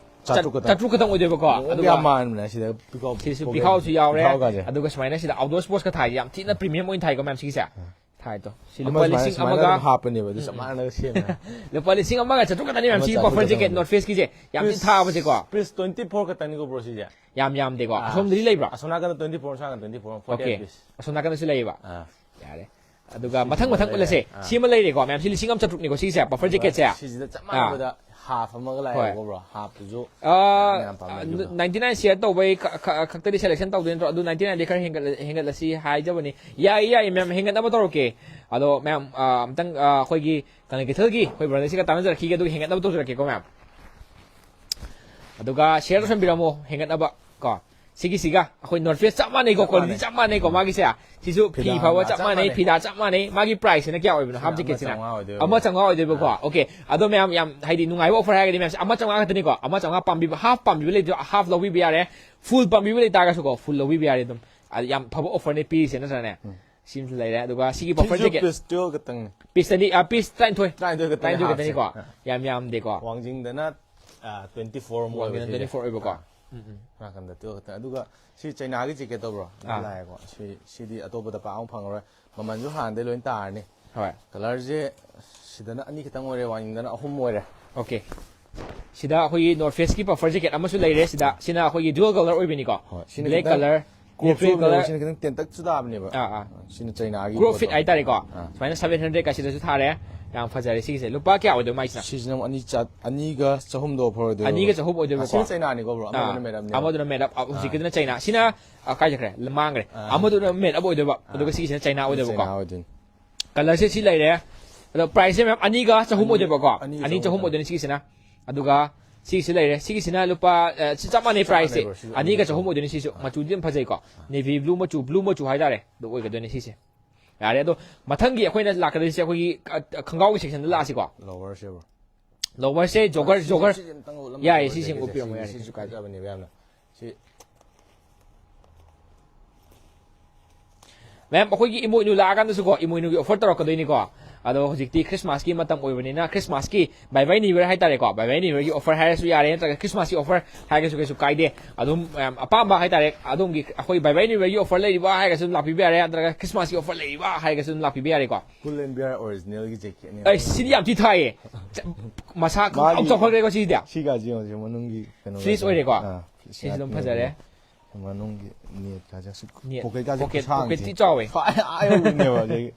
ꯆꯥꯇ꯭ꯔꯨꯛ ꯈꯛꯇꯪ꯫ ꯆꯥꯇ꯭ꯔꯨꯛ ꯈꯛꯇꯪ ꯑꯣꯏꯗꯣꯏꯕꯀꯣ꯫ ꯃꯑꯣꯡ ꯑꯗꯨꯒ ꯌꯥꯝ ꯃꯥꯟꯕꯅꯦ ꯁꯤꯗ ꯄꯤꯈꯥꯎ ꯁꯤꯁꯨ ꯄꯣꯀꯦꯠ ꯄꯤꯈꯥꯎꯁꯨ ꯌꯥꯎꯔꯦ꯫ ꯄꯤꯈꯥꯎꯒꯁꯦ꯫ ꯑꯗꯨꯒ ꯁꯨꯃꯥꯏꯅ ꯁꯤꯗ ꯑꯥꯎꯠꯗꯣꯔ ꯁ꯭ꯄꯣꯔꯠꯁꯀ ꯊꯥꯏꯁꯦ ꯌꯥꯝ ꯊꯤꯅ ꯄ꯭ꯔꯤꯃꯤꯌꯝ ꯑꯣꯏꯅ ꯊꯥꯏꯀꯣ ꯃꯌꯥꯝ ꯁꯤꯒꯤꯁꯦ꯫ ꯑꯥ꯫ ꯊꯥꯏꯗꯣ꯫ ꯁꯤ ꯂꯨꯄꯥ ꯑꯃ ꯁꯨꯃꯥꯏꯅ, ꯂꯤꯁꯤꯡ ꯁꯨꯃꯥꯏꯅ ꯑꯃꯒ ꯑꯗꯨꯝ ꯍꯥꯞꯄꯅꯦꯕ, ꯑꯗꯨ ꯆꯞ ꯎꯝ꯫ ꯃꯥꯟꯅꯅ ꯁꯦꯝꯃꯦ꯫ ꯂꯨꯄꯥ ꯂꯤꯁꯤꯡ ꯑꯃꯒ ꯆꯥꯇ꯭ꯔꯨꯛ ꯈꯛꯇꯅꯤ ꯃꯌꯥꯝ ꯑꯃ ꯁꯤꯒꯤ ꯆꯥꯇ꯭ꯔꯨꯛ ꯄꯐꯔ ꯈꯛꯇꯪ ꯖꯦꯀꯦꯠ ꯑꯣꯏꯕ꯫ North Face ꯀꯤꯁꯦ꯫ ꯌꯥꯝ ꯊꯤꯅ ꯄꯤꯁ, ꯊꯥꯕꯁꯦꯀꯣ꯫ ꯄꯤꯁ twenty four ꯈꯛꯇꯅꯤꯀꯣ, ꯕ꯭ꯔꯣ, ꯁꯤꯁꯦ? ꯌꯥꯝ ꯌꯥꯝꯗꯦꯀꯣ꯫ ꯑꯥ꯫ ꯑꯁꯣꯝꯗꯗꯤ ꯂꯩꯕ꯭ꯔꯣ? ꯑꯁꯣꯝ ꯅꯥꯀꯟꯗ twenty four, ꯑꯁꯣꯝ ꯅꯥꯀꯟꯗ twenty four, forty eight okay. Piece. ꯑꯁꯣꯝ ꯅꯥꯀꯟꯗꯁꯨ ꯂꯩꯌꯦꯕ꯫ ꯑꯥ꯫ ꯌꯥꯔꯦ꯫ ꯑꯗꯨꯒ ꯁꯤꯁꯤꯃ ꯃꯊꯪ ꯃꯊꯪ ꯂꯩꯔꯦ꯫ ꯎꯠꯂꯁꯦ꯫ ꯑꯥ꯫ ꯁꯤꯃ ꯂꯩꯔꯦꯀꯣ ꯃꯌꯥꯝ, ꯁꯤ ꯂꯤꯁꯤꯡ ꯑꯃ ꯆꯥꯇ꯭ꯔꯨꯛꯅꯤꯀꯣ ꯁꯤꯒꯤꯁꯦ, ꯄꯐꯔ ꯑꯗꯨꯒ ꯖꯦꯀꯦꯠꯁꯦ꯫ ꯁꯤꯁꯤꯗ ꯆꯞ ꯑꯥ꯫ ꯃꯥꯟꯅꯕꯗ ꯍꯥꯐ ꯑꯃꯒ ꯍꯣꯏ꯫ ꯂꯥꯛꯑꯦꯕꯀꯣ, ꯕ꯭ꯔꯣ꯫ ꯍꯥꯐꯇꯨꯁꯨ ꯑꯥ, ꯃꯌꯥꯝ ꯄꯥꯝꯅꯈꯤꯕꯗꯣ꯫ Ninety nine ꯁꯤꯌꯔ ꯇꯧꯕꯩ ꯈ-, ꯈ-, ꯈꯛꯇꯗꯤ ꯁꯦꯂꯦꯛꯁꯟ ꯇꯧꯗꯣꯏ ꯅꯠꯇ꯭ꯔꯣ? ꯑꯗꯨ ninety nine ꯗꯤ ꯈꯔ ꯍꯦꯟꯒꯠꯂ-, ꯍꯦꯟꯒꯠꯂꯁꯤ ꯍꯥꯏꯖꯕꯅꯤ꯫ ꯌꯥꯏꯌꯦ, ꯌꯥꯏꯌꯦ, ꯃꯌꯥꯝ ꯍꯦꯟꯒꯠꯅꯕ ꯇꯧꯔꯛꯀꯦ꯫ ꯑꯗꯣ ꯃꯌꯥꯝ, ꯑꯥ, ꯑꯝꯇꯪ, ꯑꯥ, ꯑꯩꯈꯣꯏꯒꯤ ꯀꯪꯂꯩ ꯀꯩꯊꯦꯜꯒꯤ ꯑꯩꯈꯣꯏ ꯕ꯭ꯔꯗꯔꯁꯤꯒ ꯇꯥꯟꯅꯖꯔꯛꯈꯤꯒꯦ, ꯑꯗꯨꯒ ꯍꯦꯟꯒꯠꯅꯕ ꯇꯧꯖꯔꯛꯀꯦꯀꯣ ꯃꯌꯥꯝ꯫ ꯑꯗꯨꯒ ꯁꯤꯌꯔ ꯇꯧꯁꯟꯕꯤꯔꯝꯃꯣ, ꯍꯦꯟꯒꯠꯅꯕ ꯀꯣ꯫ ꯁꯤꯒꯤꯁꯤꯒ ꯑꯩꯈꯣꯏ North Face ꯆꯞ ꯃꯥꯟꯅꯩꯀꯣ, ꯆꯞ ꯀ꯭ꯋꯥꯂꯤꯇꯤ ꯃꯥꯟꯅꯩ꯫ ꯆꯞ ꯃꯥꯟꯅꯩꯀꯣ ꯃꯥꯒꯤꯁꯦ꯫ ꯁꯤꯁꯨ ꯐꯤ ꯐꯤꯗꯥ ꯐꯕ ꯆꯞ ꯆꯞ ꯃꯥꯟꯅꯩ, ꯃꯥꯟꯅꯩ꯫ ꯐꯤꯗꯥ ꯆꯞ ꯃꯥꯟꯅꯩ, ꯃꯥꯒꯤ ꯄ꯭ꯔꯥꯏꯁꯁꯤꯅ ꯀꯌꯥ ꯑꯣꯏꯕꯅꯣ? ꯁꯤꯅ ꯍꯥꯐ ꯖꯦꯀꯦꯠꯁꯤꯅ? ꯑꯃ ꯆꯥꯝꯃꯉꯥ ꯑꯣꯏꯗꯣꯏꯕ꯫ ꯑꯃ ꯆꯥꯝꯃꯉꯥ ꯑꯣꯏꯗꯣꯏꯕꯀꯣ꯫ ꯑꯥ꯫ ꯑꯣꯀꯦ꯫ ꯑꯗꯣ ꯃꯌꯥꯝ ꯌꯥꯝ ꯍꯥꯏꯗꯤ ꯅꯨꯡꯉꯥꯏꯕ ꯑꯣꯐꯔ ꯍꯥꯏꯔꯒꯗꯤ ꯃꯌꯥꯝꯁꯦ ꯑꯃ ꯆꯥꯝꯃꯉꯥ ꯈꯛꯇꯅꯤꯀꯣ꯫ ꯑꯃ ꯆꯥꯝꯃꯉꯥ ꯄꯥꯝꯕꯤꯕ, ꯍꯥꯐ ꯄꯥꯝꯕꯤꯕ ꯂꯩꯇ꯭ꯔꯣ? ꯍꯥꯐ ꯂꯧꯕꯤꯕ ꯌꯥꯔꯦ꯫ ꯐꯨꯜ ꯄꯥꯝꯕꯤꯕ ꯂꯩꯇꯥꯔꯒꯁꯨꯀꯣ, ꯐꯨꯜ ꯂꯧꯕꯤꯕ ꯌꯥꯔꯦ ꯑꯗꯨꯝ꯫ ꯑ, ꯌꯥꯝ ꯐꯕ ꯑꯣꯐꯔꯅꯦ ꯄꯤꯔꯤꯁꯦ, ꯅꯠꯇ꯭ꯔꯅꯦ? ꯎꯝ꯫ ꯁꯤꯃꯁꯨ ꯂꯩꯔꯦ꯫ ꯑꯗꯨꯒ ꯁꯤꯒꯤ ꯕꯐꯔ ꯁꯤꯁꯨ ꯖꯦꯀꯦꯠ꯫ ꯄꯤꯁ twelve ꯈꯛꯇꯪꯅꯤ꯫ ꯄꯤꯁ ꯑꯅꯤ, ꯑ, ꯄꯤꯁ ꯇꯔꯥꯅꯤꯊꯣꯏ꯫ ꯇꯔꯥꯅꯤꯊꯣꯏ ꯈꯛꯇꯅꯤ ꯇꯔꯥꯅꯤꯊꯣꯏ ꯈꯛꯇꯅꯤꯀꯣ꯫ ꯍꯥꯞꯁꯦ꯫ ꯑ꯫ ꯌꯥꯝ ꯌꯥꯝꯗꯦꯀꯣ꯫ ꯋꯥꯡꯖꯤꯡꯗꯅ, ꯑ, twenty four ꯑꯃ ꯋꯥꯡꯖꯤꯡꯗꯅ ꯑꯣꯏꯕꯁꯤꯗ꯫ Twenty four ꯑꯣꯏꯕꯀꯣ꯫ ꯑ꯫ ꯎꯝ, ꯎꯝ꯫ ꯅꯥꯀꯟꯗ ꯇꯨꯌꯦꯜꯐ ꯈꯛꯇ꯫ ꯑꯗꯨꯒ ꯁꯤ ꯆꯩꯅꯥꯒꯤ ꯖꯦꯀꯦꯠ ꯇꯧꯕ꯭ꯔꯣ? ꯑꯗꯨ ꯑꯥ꯫ ꯂꯥꯛꯑꯦꯀꯣ꯫ ꯁꯤ, ꯁꯤꯗꯤ ꯑꯇꯣꯞꯄꯗ ꯄꯥꯛ ꯑꯃ ꯐꯪꯉꯔꯣꯏ꯫ ꯃꯃꯜꯁꯨ ꯍꯥꯟꯅꯗꯩ ꯂꯣꯏ ꯇꯥꯔꯅꯤ꯫ ꯍꯣꯏ꯫ ꯀꯂꯔꯁꯦ ꯁꯤꯗꯅ ꯑꯅꯤ ꯈꯛꯇꯪ ꯑꯣꯏꯔꯦ, ꯋꯥꯡꯖꯤꯡꯗꯅ ꯑꯍꯨꯝ ꯑꯣꯏꯔꯦ꯫ ꯑꯣꯀꯦ꯫ ꯁꯤꯗ ꯑꯩꯈꯣꯏꯒꯤ North Face ꯀꯤ puffer jacket ꯑꯃꯁꯨ ꯂꯩꯔꯦ꯫ ꯁꯤꯗ, ꯁꯤꯅ ꯑꯩꯈꯣꯏꯒꯤ dual color ꯑꯣꯏꯕꯅꯤꯀꯣ꯫ ꯍꯣꯏ, ꯁꯤꯅ black ꯈꯤꯇꯪ color, crop neutral ꯁꯨ ꯑꯣꯏꯕꯅꯦꯕ, color꯫ ꯁꯤꯅ ꯈꯤꯇꯪ ꯇꯦꯟꯇꯛꯁꯨ ꯇꯥꯕꯅꯦꯕ꯫ ꯑꯥ, ꯑꯥ꯫ ꯁꯤꯅ ꯆꯩꯅꯥꯒꯤ crop ꯄꯣꯠꯇꯣ꯫ Fit ꯍꯥꯏꯇꯥꯔꯦꯀꯣ꯫ ꯑꯥ꯫ ꯁꯨꯃꯥꯏꯅ seven hundred ꯀ ꯁꯤꯗꯁꯨ ꯊꯥꯔꯦ꯫ ꯌꯥꯝ ꯐꯖꯔꯦ ꯁꯤꯒꯤꯁꯦ꯫ ꯂꯨꯄꯥ ꯀꯌꯥ ꯑꯣꯏꯗꯣꯏ ꯃꯥꯏꯁꯤꯅ? ꯁꯤꯁꯤꯅ ꯑꯃꯨꯛ ꯑꯅꯤ ꯆꯥ-, ꯑꯅꯤꯒ ꯆꯍꯨꯝꯗꯣ offer ꯑꯣꯏꯗꯣꯏꯕ꯫ ꯑꯅꯤꯒ ꯆꯍꯨꯝ ꯑꯣꯏꯗꯣꯏꯕꯀꯣ꯫ ꯑꯁꯤꯅ ꯆꯩꯅꯥꯅꯤꯀꯣ, bro? ꯑꯥ꯫ ꯑꯃꯗꯨꯅ made up ꯅꯦꯕ꯫ ꯑꯃꯗꯨꯅ made up, ꯑꯥ, ꯑꯥ꯫ ꯍꯧꯖꯤꯛꯀꯤꯗꯨꯅ ꯆꯩꯅꯥ꯫ ꯁꯤꯅ, ꯑ, ꯀꯥꯏ ꯆꯠꯈ꯭ꯔꯦ? ꯃꯥꯡꯈ꯭ꯔꯦ꯫ ꯑꯥ꯫ ꯑꯃꯗꯨꯅ made up ꯑꯣꯏꯗꯣꯏꯕ, ꯑꯥ꯫ ꯑꯗꯨꯒ ꯁꯤꯒꯤꯁꯤꯅ ꯆꯩꯅꯥ ꯑꯣꯏꯗꯣꯏꯕꯀꯣ꯫ ꯆꯩꯅꯥ ꯑꯣꯏꯗꯣꯏꯅꯤ꯫ Colour ꯁꯦ ꯁꯤ ꯂꯩꯔꯦ꯫ ꯑꯗꯣ price ꯁꯦ, ma'am, ꯑꯅꯤꯒ ꯆꯍꯨꯝ ꯑꯅꯤ, ꯑꯣꯏꯗꯣꯏꯕꯀꯣ꯫ ꯑꯅꯤꯒ ꯑꯅꯤ ꯆꯍꯨꯝ ꯆꯍꯨꯝ ꯑꯣꯏꯗꯣꯏꯅꯤ ꯁꯤꯒꯤꯁꯤꯅ꯫ ꯑꯗꯨꯒ ꯁꯤꯒꯤꯁꯤ ꯂꯩꯔꯦ꯫ ꯁꯤꯒꯤꯁꯤꯅ ꯂꯨꯄꯥ, ꯑ, ꯁꯤ ꯆꯞ ꯃꯥꯟꯅꯩ ꯆꯞ price ꯁꯦ꯫ ꯃꯥꯟꯅꯩ, bro꯫ ꯁꯤꯁꯨ ꯑꯅꯤꯒ ꯑꯅꯤꯒ ꯆꯍꯨꯝ ꯆꯍꯨꯝ꯫ ꯑꯣꯏꯗꯣꯏꯅꯤ ꯁꯤꯁꯨ꯫ ꯑꯥ꯫ ꯃꯆꯨꯗꯤ ꯌꯥꯝ ꯐꯖꯩꯀꯣ꯫ ꯑꯥ꯫ Navy blue ꯃꯆꯨ, blue ꯃꯆꯨ ꯍꯥꯏꯇꯥꯔꯦ꯫ ꯑꯗꯨ ꯑꯣꯏꯒꯗꯣꯏꯅꯤ ꯁꯤꯁꯦ꯫ ꯌꯥꯔꯦ, ꯑꯗꯣ ꯃꯊꯪꯒꯤ ꯑꯩꯈꯣꯏꯅ ꯂꯥꯛꯀꯗꯣꯏꯁꯦ ꯑꯩꯈꯣꯏꯒꯤ, ꯑ, ꯑ, ꯈꯣꯡꯒ꯭ꯔꯥꯎꯒꯤ section ꯗ ꯂꯥꯛꯑꯁꯤꯀꯣ꯫ Lower ꯁꯦ, bro꯫ Lower ꯁꯦ, jogger, ꯁꯤ, jogger꯫ ꯁꯤ, ꯁꯤ ꯑꯝꯇꯪ ꯎꯠꯂꯝꯃꯣ, ꯌꯥꯏꯌꯦ, ꯕ꯭ꯔꯣ, ꯁꯤꯁꯦ ꯖꯦꯀꯦꯠꯁꯦ꯫ ꯎꯠꯄꯤꯔꯝꯃꯣ, ꯁꯤ, ꯌꯥꯔꯦ, ꯁꯤ ꯀꯩꯁꯨ ꯀꯥꯏꯗꯦ꯫ ꯐꯖꯕꯅꯦꯕ ꯌꯥꯝꯅ꯫ ꯁꯤ꯫ Ma'am, ꯑꯩꯈꯣꯏꯒꯤ ꯏꯃꯣꯏꯅꯨ ꯂꯥꯛꯑꯀꯥꯟꯗꯁꯨꯀꯣ, ꯏꯃꯣꯏꯅꯨꯒꯤ offer ꯇꯧꯔꯛꯀꯗꯣꯏꯅꯤꯀꯣ꯫ ꯑꯗꯣ ꯍꯧꯖꯤꯛꯇꯤ Christmas ꯀꯤ ꯃꯇꯝ ꯑꯣꯏꯕꯅꯤꯅ, Christmas ꯀꯤ bye bye New Year ꯍꯥꯏꯇꯥꯔꯦꯀꯣ, bye bye New Year ꯒꯤ offer ꯍꯥꯏꯔꯁꯨ ꯌꯥꯔꯦ, ꯅꯠꯇ꯭ꯔꯒ Christmas ꯀꯤ offer ꯍꯥꯏꯔꯒꯁꯨ ꯀꯩꯁꯨ ꯀꯥꯏꯗꯦ꯫ ꯑꯗꯨꯝ, ꯃꯌꯥꯝ ꯑꯄꯥꯝꯕ ꯍꯥꯏꯇꯥꯔꯦ, ꯑꯗꯣꯝꯒꯤ ꯑꯩꯈꯣꯏ bye bye New Year ꯒꯤ offer ꯂꯩꯔꯤꯕ ꯍꯥꯏꯔꯒꯁꯨ ꯑꯗꯨꯝ ꯂꯥꯛꯄꯤꯕ ꯌꯥꯔꯦ, ꯅꯠꯇ꯭ꯔꯒ Christmas ꯀꯤ offer ꯂꯩꯔꯤꯕ ꯍꯥꯏꯔꯒꯁꯨ ꯑꯗꯨꯝ ꯂꯥꯛꯄꯤꯕ ꯌꯥꯔꯦꯀꯣ꯫ Pull and Bear original ꯒꯤ jacket ꯅꯦ꯫ ꯑꯩ ꯁꯤꯗꯤ ꯌꯥꯝ ꯊꯤ ꯊꯥꯏꯌꯦ꯫ ꯆ-, ꯃꯁꯥ ꯈꯪꯆꯥꯎ ꯃꯥꯒꯤ ꯆꯥꯎꯈꯠꯈ꯭ꯔꯦꯀꯣ ꯁꯤꯗꯤ꯫ ꯁꯤꯒꯥꯁꯤ ꯌꯦꯡꯉꯣ, ꯁꯤ ꯃꯅꯨꯡꯒꯤ ꯀꯩꯅꯣ fleece ꯂꯩꯕꯅꯦ꯫ ꯑꯣꯏꯔꯦꯀꯣ? ꯑꯥ, ꯁꯤꯁꯨ ꯑꯗꯨꯝ ꯐꯖꯔꯦ꯫ ꯃꯅꯨꯡꯒꯤ net ꯀꯥꯁꯦ ꯑꯁꯨꯛ, net, pocket ꯀꯥꯁꯦ pocket, ꯈꯨꯁꯥꯡꯁꯦ꯫ Pocket ꯊꯤ ꯆꯥꯎꯋꯦ꯫ ꯑꯥ ꯌꯧꯕꯤꯅꯦꯕ, ꯑꯗꯒꯤ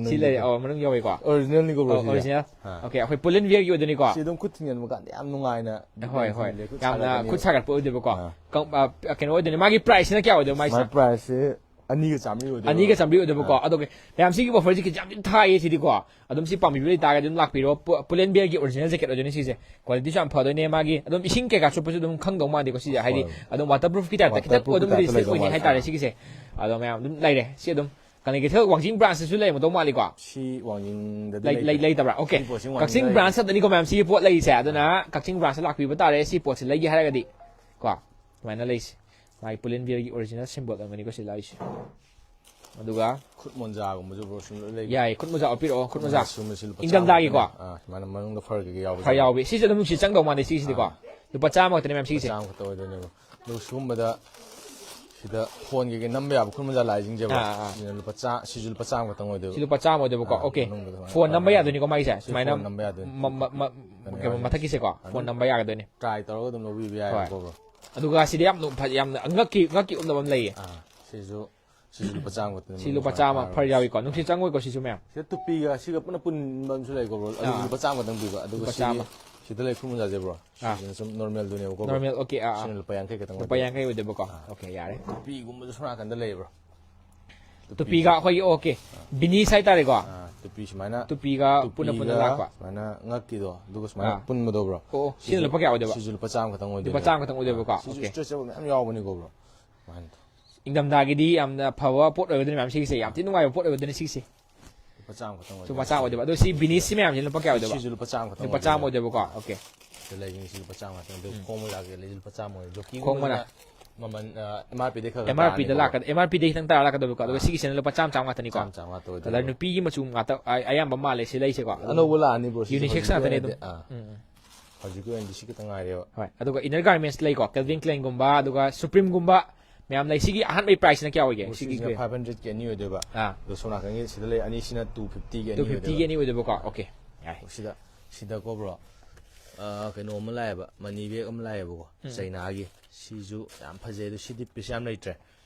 ꯁꯤ ꯂꯩꯔꯦ, ꯑꯣ, ꯃꯅꯨꯡ ꯌꯧꯋꯦꯀꯣ꯫ Original ꯅꯤꯀꯣ, bro, ꯑꯣ, ꯁꯤꯁꯦ? Original꯫ ꯑꯥ꯫ Okay, ꯑꯩꯈꯣꯏ Pull and Bear ꯒꯤ ꯑꯣꯏꯗꯣꯏꯅꯤꯀꯣ? ꯁꯤ ꯑꯗꯨꯝ ꯈꯨꯠ ꯊꯤꯟꯖꯤꯟꯕ ꯀꯥꯟꯗ ꯌꯥꯝ ꯅꯨꯡꯉꯥꯏꯅ ꯍꯣꯏ, ꯍꯣꯏ꯫ ꯊꯤꯟꯖꯤꯜꯂꯦ, ꯈꯨꯠ ꯌꯥꯝꯅ ꯁꯥꯒꯠꯀꯅꯤ꯫ ꯈꯨꯠ ꯁꯥꯒꯠꯄ ꯑꯣꯏꯗꯣꯏꯕꯀꯣ꯫ ꯑꯥ꯫ ꯀꯝ-, ꯑ, ꯀꯩꯅꯣ ꯑꯣꯏꯗꯣꯏꯅꯤ, ꯃꯥꯒꯤ price ꯁꯤꯅ ꯀꯌꯥ ꯑꯣꯏꯗꯣꯏꯅꯣ ꯃꯥꯏꯁꯤꯅ? ꯃꯥꯏ price ꯁꯦ ꯑꯅꯤꯒ ꯆꯥꯝꯃꯔꯤ ꯑꯣꯏꯗꯣꯏꯅꯦ꯫ ꯑꯅꯤꯒ ꯆꯥꯝꯃꯔꯤ ꯑꯣꯏꯗꯣꯏꯕꯀꯣ꯫ ꯑꯥ꯫ ꯑꯗꯣ ꯃꯌꯥꯝ ꯁꯤꯒꯤ offer ꯁꯦ ꯌꯥꯝ ꯊꯤ ꯊꯥꯏꯌꯦ ꯁꯤꯗꯤꯀꯣ꯫ ꯑꯗꯨꯝ ꯁꯤ ꯄꯥꯝꯕꯤꯕ ꯂꯩꯇꯥꯔꯒꯗꯤ ꯑꯗꯨꯝ ꯂꯥꯛꯄꯤꯔꯣ꯫ ꯄꯨ-, Pull and Bear ꯒꯤ original jacket ꯑꯣꯏꯗꯣꯏꯅꯦ ꯁꯤꯁꯦ꯫ Quality ꯁꯨ ꯌꯥꯝ ꯐꯗꯣꯏꯅꯦ ꯃꯥꯒꯤ꯫ ꯑꯗꯨꯝ ꯏꯁꯤꯡ ꯀꯩꯀꯥ ꯆꯣꯠꯄꯁꯨ ꯑꯗꯨꯝ ꯈꯪꯗꯧ ꯃꯥꯟꯗꯦꯀꯣ ꯁꯤꯁꯦ꯫ ꯍꯥꯏꯗꯤ ꯍꯣꯏ꯫ ꯑꯗꯨꯝ waterproof ꯀꯤ type ꯇ ꯈꯤꯇꯪ waterproof ꯀꯤ ꯑꯗꯨꯝ type ꯇ resistant ꯂꯩꯗꯧ ꯑꯣꯏꯅꯤ ꯃꯥꯜꯂꯦ꯫ ꯍꯥꯏꯇꯥꯔꯦ ꯑꯥ꯫ ꯁꯤꯒꯤꯁꯦ꯫ ꯑꯗꯣ ꯃꯌꯥꯝ ꯑꯗꯨꯝ ꯂꯩꯔꯦ꯫ ꯁꯤ ꯑꯗꯨꯝ ꯀꯩꯅꯣ, ꯀꯩꯊꯦꯜ ꯋꯥꯡꯖꯤꯡ branch ꯇꯁꯨ ꯂꯩꯔꯝꯒꯗꯧ ꯃꯥꯜꯂꯤꯀꯣ? ꯁꯤ ꯋꯥꯡꯖꯤꯡꯗꯗꯤ ꯂꯩ-, ꯂꯩ-, ꯂꯩꯇꯦ꯫ ꯂꯩꯇꯕ꯭ꯔꯥ? Okay꯫ ꯁꯤ ꯄꯣꯠꯁꯤ ꯋꯥꯡꯖꯤꯡꯗ ꯀꯛꯆꯤꯡ ꯂꯩꯇꯦ꯫ Branch ꯈꯛꯇꯅꯤꯀꯣ ꯃꯌꯥꯝ ꯁꯤꯒꯤ ꯄꯣꯠ ꯂꯩꯔꯤꯁꯦ꯫ ꯑꯗꯨꯅ ꯑꯥ꯫ ꯀꯛꯆꯤꯡ branch ꯇ ꯂꯥꯛꯄꯤꯕ ꯇꯥꯔꯦ ꯁꯤ ꯄꯣꯠꯁꯤ ꯂꯩꯒꯦ ꯍꯥꯏꯔꯒꯗꯤ꯫ ꯀꯣ, ꯁꯨꯃꯥꯏꯅ ꯂꯩꯁꯦ꯫ ꯃꯥꯒꯤ Pull and Bear ꯒꯤ original symbol ꯑꯃꯅꯤꯀꯣ ꯁꯤ ꯂꯥꯛꯏꯁꯦ꯫ ꯑꯗꯨꯒ ꯈꯨꯠ ꯃꯣꯟꯖꯥꯒꯨꯝꯕꯁꯨ, bro, ꯁꯨꯝ ꯂꯣꯏ ꯂꯩꯕ꯫ ꯌꯥꯏ, ꯈꯨꯠ ꯃꯣꯖꯥ ꯎꯠꯄꯤꯔꯛꯑꯣ, ꯈꯨꯠ ꯃꯣꯖꯥ꯫ ꯁꯨꯝꯕꯁꯤ ꯂꯨꯄꯥ ꯏꯪꯊꯝꯊꯥꯒꯤꯀꯣ꯫ ꯆꯥꯝꯃ ꯈꯛꯇꯅꯦ꯫ ꯑꯥ, ꯁꯨꯃꯥꯏꯅ ꯃꯅꯨꯡꯗ fur ꯀꯩꯀꯩ ꯌꯥꯎꯕꯁꯦ꯫ Fur ꯌꯥꯎꯕꯤ꯫ ꯁꯤꯁꯦ ꯑꯗꯨꯝ ꯅꯨꯡꯁꯤꯠ ꯆꯪꯗꯧ ꯃꯥꯟꯗꯦ ꯁꯤꯁꯤꯗꯤꯀꯣ꯫ ꯑꯥ꯫ ꯂꯨꯄꯥ ꯆꯥꯝꯃ ꯈꯛꯇꯅꯦ ꯃꯌꯥꯝ ꯁꯤꯒꯤꯁꯦ꯫ ꯆꯥꯝꯃ ꯈꯛꯇ ꯑꯣꯏꯗꯣꯏꯅꯦꯕ꯫ ꯑꯗꯨꯒ ꯁꯤꯒꯨꯝꯕꯗ ꯁꯤꯗ ꯐꯣꯟ ꯀꯩꯀꯩ ꯅꯝꯕ ꯌꯥꯕ ꯈꯨꯠ ꯃꯣꯖꯥ ꯂꯥꯛꯏꯁꯤꯡꯁꯦꯕ꯫ ꯑꯥ, ꯑꯥ꯫ ꯁꯤꯅ ꯂꯨꯄꯥ ꯆꯥ ꯁꯤꯁꯨ ꯂꯨꯄꯥ ꯆꯥꯝꯃ ꯈꯛꯇꯪ ꯑꯣꯏꯗꯣꯏꯕ꯫ ꯁꯤ ꯂꯨꯄꯥ ꯆꯥꯝꯃ ꯑꯣꯏꯗꯣꯏꯕꯀꯣ꯫ ꯑꯥ, ꯑꯣꯀꯦ꯫ ꯃꯅꯨꯡꯗ ꯑꯗꯨꯃꯥꯏꯅ ꯐꯣꯟ ꯅꯝꯕ ꯌꯥꯎꯔꯅꯤ꯫ ꯌꯥꯗꯣꯏꯅꯤꯀꯣ ꯃꯥꯒꯤꯁꯦ ꯁꯤ ꯁꯨꯃꯥꯏꯅ꯫ ꯐꯣꯟ ꯅꯝꯕ ꯌꯥꯗꯣꯏꯅꯤ꯫ ꯃ- ꯃ- ꯃ- ꯀꯩꯅꯣ ꯀꯩꯅꯣ ꯌꯥꯎꯔꯅꯤ꯫ ꯃꯊꯛꯀꯤꯁꯦꯀꯣ꯫ ꯑꯗꯨꯝ ꯐꯣꯟ ꯅꯝꯕ ꯌꯥꯒꯗꯣꯏꯅꯤ꯫ ꯇ꯭ꯔꯥꯏ ꯇꯧꯔꯒ ꯑꯗꯨꯝ ꯂꯧꯕꯤꯕ ꯍꯣꯏ꯫ ꯌꯥꯏꯕꯀꯣ ꯕ꯭ꯔꯣ꯫ ꯑꯗꯨꯒ ꯁꯤꯗ ꯌꯥꯝ ꯅꯣꯛ- ꯐ- ꯌꯥꯝꯅ ꯉꯛꯀꯤ ꯉꯛꯀꯤ ꯎꯞꯅꯕ ꯑꯃ ꯂꯩꯌꯦ꯫ ꯑꯥ, ꯁꯤꯁꯨ ꯁꯤꯁꯨ ꯂꯨꯄꯥ ꯆꯥꯝꯃ ꯈꯛꯇꯅꯤ꯫ ꯁꯤ ꯂꯨꯄꯥ ꯆꯥꯝꯃ ꯐꯔ ꯌꯥꯎꯏꯀꯣ꯫ ꯅꯨꯡꯁꯤꯠ ꯆꯪꯉꯣꯏꯀꯣ ꯁꯤꯁꯨ ꯃꯌꯥꯝ꯫ ꯁꯤꯗ ꯇꯨꯄꯤꯒ ꯁꯤꯒ ꯄꯨꯟꯅ ꯄꯨꯟꯕ ꯑꯃꯁꯨ ꯂꯩꯀꯣ ꯕ꯭ꯔꯣ꯫ ꯑꯗꯨꯁꯨ ꯑꯥ꯫ ꯂꯨꯄꯥ ꯆꯥꯝꯃ ꯈꯛꯇꯪ ꯄꯤꯕ꯫ ꯑꯗꯨꯒ ꯂꯨꯄꯥ ꯁꯤꯒꯤ ꯆꯥꯝꯃ꯫ ꯁꯤꯗ ꯂꯩ ꯈꯨꯔꯃꯨꯖꯥꯁꯦ ꯕ꯭ꯔꯣ꯫ ꯑꯥ꯫ ꯁꯤꯁꯤꯅ ꯁꯨꯝ ꯅꯣꯔꯃꯦꯜꯗꯨꯅꯦꯕꯀꯣ ꯕ꯭ꯔꯣ꯫ ꯅꯣꯔꯃꯦꯜ, ꯑꯣꯀꯦ, ꯑꯥ, ꯑꯥ꯫ ꯁꯤꯅ ꯂꯨꯄꯥ ꯌꯥꯡꯈꯩ ꯈꯛꯇꯪ ꯂꯨꯄꯥ ꯑꯣꯏꯗꯣꯏꯕ꯫ ꯌꯥꯡꯈꯩ ꯑꯣꯏꯗꯣꯏꯕꯀꯣ꯫ ꯑꯥ꯫ ꯑꯣꯀꯦ, ꯌꯥꯔꯦ꯫ ꯇꯨꯄꯤꯒꯨꯝꯕꯁꯨ ꯁꯣꯝ ꯅꯥꯀꯟꯗ ꯂꯩꯕ꯭ꯔꯣ꯫ ꯇꯨꯄꯤꯒ ꯑꯩꯈꯣꯏꯒꯤ, ꯑꯣꯀꯦ, ꯕꯤꯅꯤꯁ ꯍꯥꯏꯇꯥꯔꯦꯀꯣ꯫ ꯑꯥ, ꯇꯨꯄꯤ ꯁꯨꯃꯥꯏꯅ ꯇꯨꯄꯤꯒ ꯄꯨꯟꯅ ꯄꯨꯟꯅ ꯇꯨꯄꯤꯒ ꯂꯥꯛꯄ꯫ ꯁꯨꯃꯥꯏꯅ ꯉꯛꯀꯤꯗꯣ ꯑꯗꯨꯒ ꯁꯨꯃꯥꯏꯅ ꯑꯥ꯫ ꯄꯨꯟꯕꯗꯣ ꯕ꯭ꯔꯣ꯫ ꯑꯣ, ꯁꯤꯅ ꯁꯤꯁꯨ- ꯂꯨꯄꯥ ꯀꯌꯥ ꯑꯣꯏꯗꯣꯏꯕ? ꯁꯤꯁꯨ ꯂꯨꯄꯥ ꯆꯥꯝꯃ ꯈꯛꯇꯪ ꯑꯣꯏꯗꯣꯏꯅꯦ꯫ ꯂꯨꯄꯥ ꯆꯥꯝꯃ ꯈꯛꯇꯪ ꯑꯣꯏꯗꯣꯏꯕꯀꯣ? ꯑꯥ, ꯁꯤꯁꯨ ꯑꯣꯀꯦ꯫ ꯏꯁꯇ꯭ꯔꯦꯆꯦꯕꯜ ꯃꯌꯥꯝ ꯌꯥꯎꯕꯅꯤꯀꯣ ꯕ꯭ꯔꯣ꯫ ꯁꯨꯃꯥꯏꯅ꯫ ꯏꯪꯊꯝꯊꯥꯒꯤꯗꯤ ꯌꯥꯝꯅ ꯐꯕ ꯄꯣꯠ ꯑꯣꯏꯒꯗꯣꯏꯅꯤ ꯃꯌꯥꯝ ꯁꯤꯒꯤꯁꯦ꯫ ꯌꯥꯝ ꯊꯤ ꯅꯨꯡꯉꯥꯏꯕ ꯄꯣꯠ ꯑꯣꯏꯒꯗꯣꯏꯅꯤ ꯁꯤꯒꯤꯁꯦ꯫ ꯂꯨꯄꯥ ꯆꯥꯝꯃ ꯈꯛꯇꯪ ꯂꯨꯄꯥ ꯆꯥꯝꯃ ꯑꯣꯏꯗꯣꯏꯕ꯫ ꯑꯗꯣ ꯁꯤ ꯕꯤꯅꯤꯁꯁꯤ ꯃꯌꯥꯝꯁꯤ ꯂꯨꯄꯥ ꯀꯌꯥ ꯑꯣꯏꯗꯣꯏꯕ? ꯁꯤꯁꯨ ꯂꯨꯄꯥ ꯆꯥꯝꯃ ꯈꯛꯇꯪ ꯂꯨꯄꯥ ꯆꯥꯝꯃ ꯑꯣꯏꯗꯣꯏꯅꯦ꯫ ꯑꯣꯏꯗꯣꯏꯕꯀꯣ? ꯑꯣꯀꯦ꯫ ꯁꯤꯗ ꯂꯩꯔꯤꯁꯤꯡꯁꯤ ꯂꯨꯄꯥ ꯆꯥꯝꯃ ꯈꯛꯇꯪ꯫ ꯑꯗꯨ ꯈꯣꯡꯕ ꯂꯥꯛꯀꯦ ꯂꯩꯁꯤ ꯂꯨꯄꯥ ꯆꯥꯝꯃ ꯑꯣꯏꯗꯣꯏꯅꯦ꯫ ꯖꯣꯀꯤꯒꯨꯝꯕꯁꯤꯅ ꯈꯣꯡꯕꯅ? ꯃꯃꯜ, ꯑ, ꯑꯦꯝ ꯑꯥꯔ ꯄꯤꯗꯩ ꯈꯔ ꯑꯦꯝ ꯑꯥꯔ ꯄꯤꯗ ꯈꯤꯇꯪ ꯇꯥꯔꯛꯀꯗꯕꯀꯣ꯫ ꯑꯗꯨꯒ ꯁꯤꯒꯤꯁꯤꯅ ꯂꯨꯄꯥ ꯆꯥꯝꯃ ꯆꯥꯝꯃ ꯉꯥꯛꯇꯅꯤꯀꯣ꯫ ꯆꯥꯝꯃ ꯆꯥꯝꯃ ꯉꯥꯛꯇ ꯀꯂꯔ ꯑꯣꯏꯗꯣꯏꯅꯦ꯫ ꯅꯨꯄꯤꯒꯤ ꯃꯆꯨ ꯉꯥꯛꯇ ꯑ- ꯑꯌꯥꯝꯕ ꯃꯥꯜꯂꯦ ꯁꯤ ꯂꯩꯁꯦꯀꯣ꯫ ꯑꯅꯧꯕ ꯂꯥꯛꯑꯅꯤ ꯕ꯭ꯔꯣ꯫ ꯁꯤꯁꯦ ꯌꯨꯅꯤꯁꯦꯛꯁ ꯍꯧꯖꯤꯛꯀꯤ ꯉꯥꯛꯇꯅꯦ ꯑꯗꯨꯝ꯫ ꯑꯣꯏꯅꯗꯤ, ꯑꯥ꯫ ꯎꯝ, ꯎꯝ꯫ ꯍꯧꯖꯤꯛꯀꯤ ꯑꯣꯏꯅꯗꯤ ꯁꯤ ꯈꯤꯇꯪ ꯉꯥꯏꯔꯦꯕ꯫ ꯍꯣꯏ꯫ ꯑꯗꯨꯒ ꯏꯅꯔ ꯒꯥꯔꯃꯦꯟꯁ ꯂꯩꯀꯣ꯫ ꯀꯦꯜꯚꯤꯟ ꯀ꯭ꯂꯦꯟꯒꯨꯝꯕ, ꯑꯗꯨꯒ ꯁꯨꯄ꯭ꯔꯤꯝꯒꯨꯝꯕ ꯃꯌꯥꯝ ꯂꯩ꯫ ꯁꯤꯒꯤ ꯑꯍꯥꯟꯕꯒꯤ ꯄ꯭ꯔꯥꯏꯁꯁꯤꯅ ꯀꯌꯥ ꯑꯣꯏꯒꯦ? ꯕ꯭ꯔꯣ, ꯁꯤꯒꯤ ꯁꯤꯁꯤꯅ ꯐꯥꯏꯚ ꯍꯟꯗ꯭ꯔꯦꯗꯀꯤ ꯑꯅꯤ ꯑꯣꯏꯗꯣꯏꯕ꯫ ꯑꯥ꯫ ꯑꯗꯣ ꯁꯣꯝ ꯅꯥꯀꯟꯒꯤ ꯁꯤꯗ ꯂꯩ ꯑꯅꯤꯁꯤꯅ ꯇꯨ ꯐꯤꯐꯇꯤꯒꯤ ꯑꯅꯤ ꯇꯨ ꯐꯤꯐꯇꯤꯒꯤ ꯑꯣꯏꯗꯣꯏꯕ꯫ ꯑꯅꯤ ꯑꯣꯏꯗꯣꯏꯕꯀꯣ꯫ ꯑꯣꯀꯦ꯫ ꯌꯥꯏ꯫ ꯁꯤꯗ ꯁꯤꯗꯀꯣ ꯕ꯭ꯔꯣ, ꯑ, ꯀꯩꯅꯣ ꯑꯃ ꯂꯥꯛꯑꯦꯕ, ꯃꯅꯤ ꯕꯦꯒ ꯑꯃ ꯂꯥꯛꯑꯦꯕꯀꯣ꯫ ꯎꯝ꯫ ꯆꯩꯅꯥꯒꯤ꯫ ꯁꯤꯁꯨ ꯌꯥꯝ ꯐꯖꯩ꯫ ꯑꯗꯣ ꯁꯤꯗꯤ ꯄꯤꯁ ꯌꯥꯝ ꯂꯩꯇ꯭ꯔꯦ꯫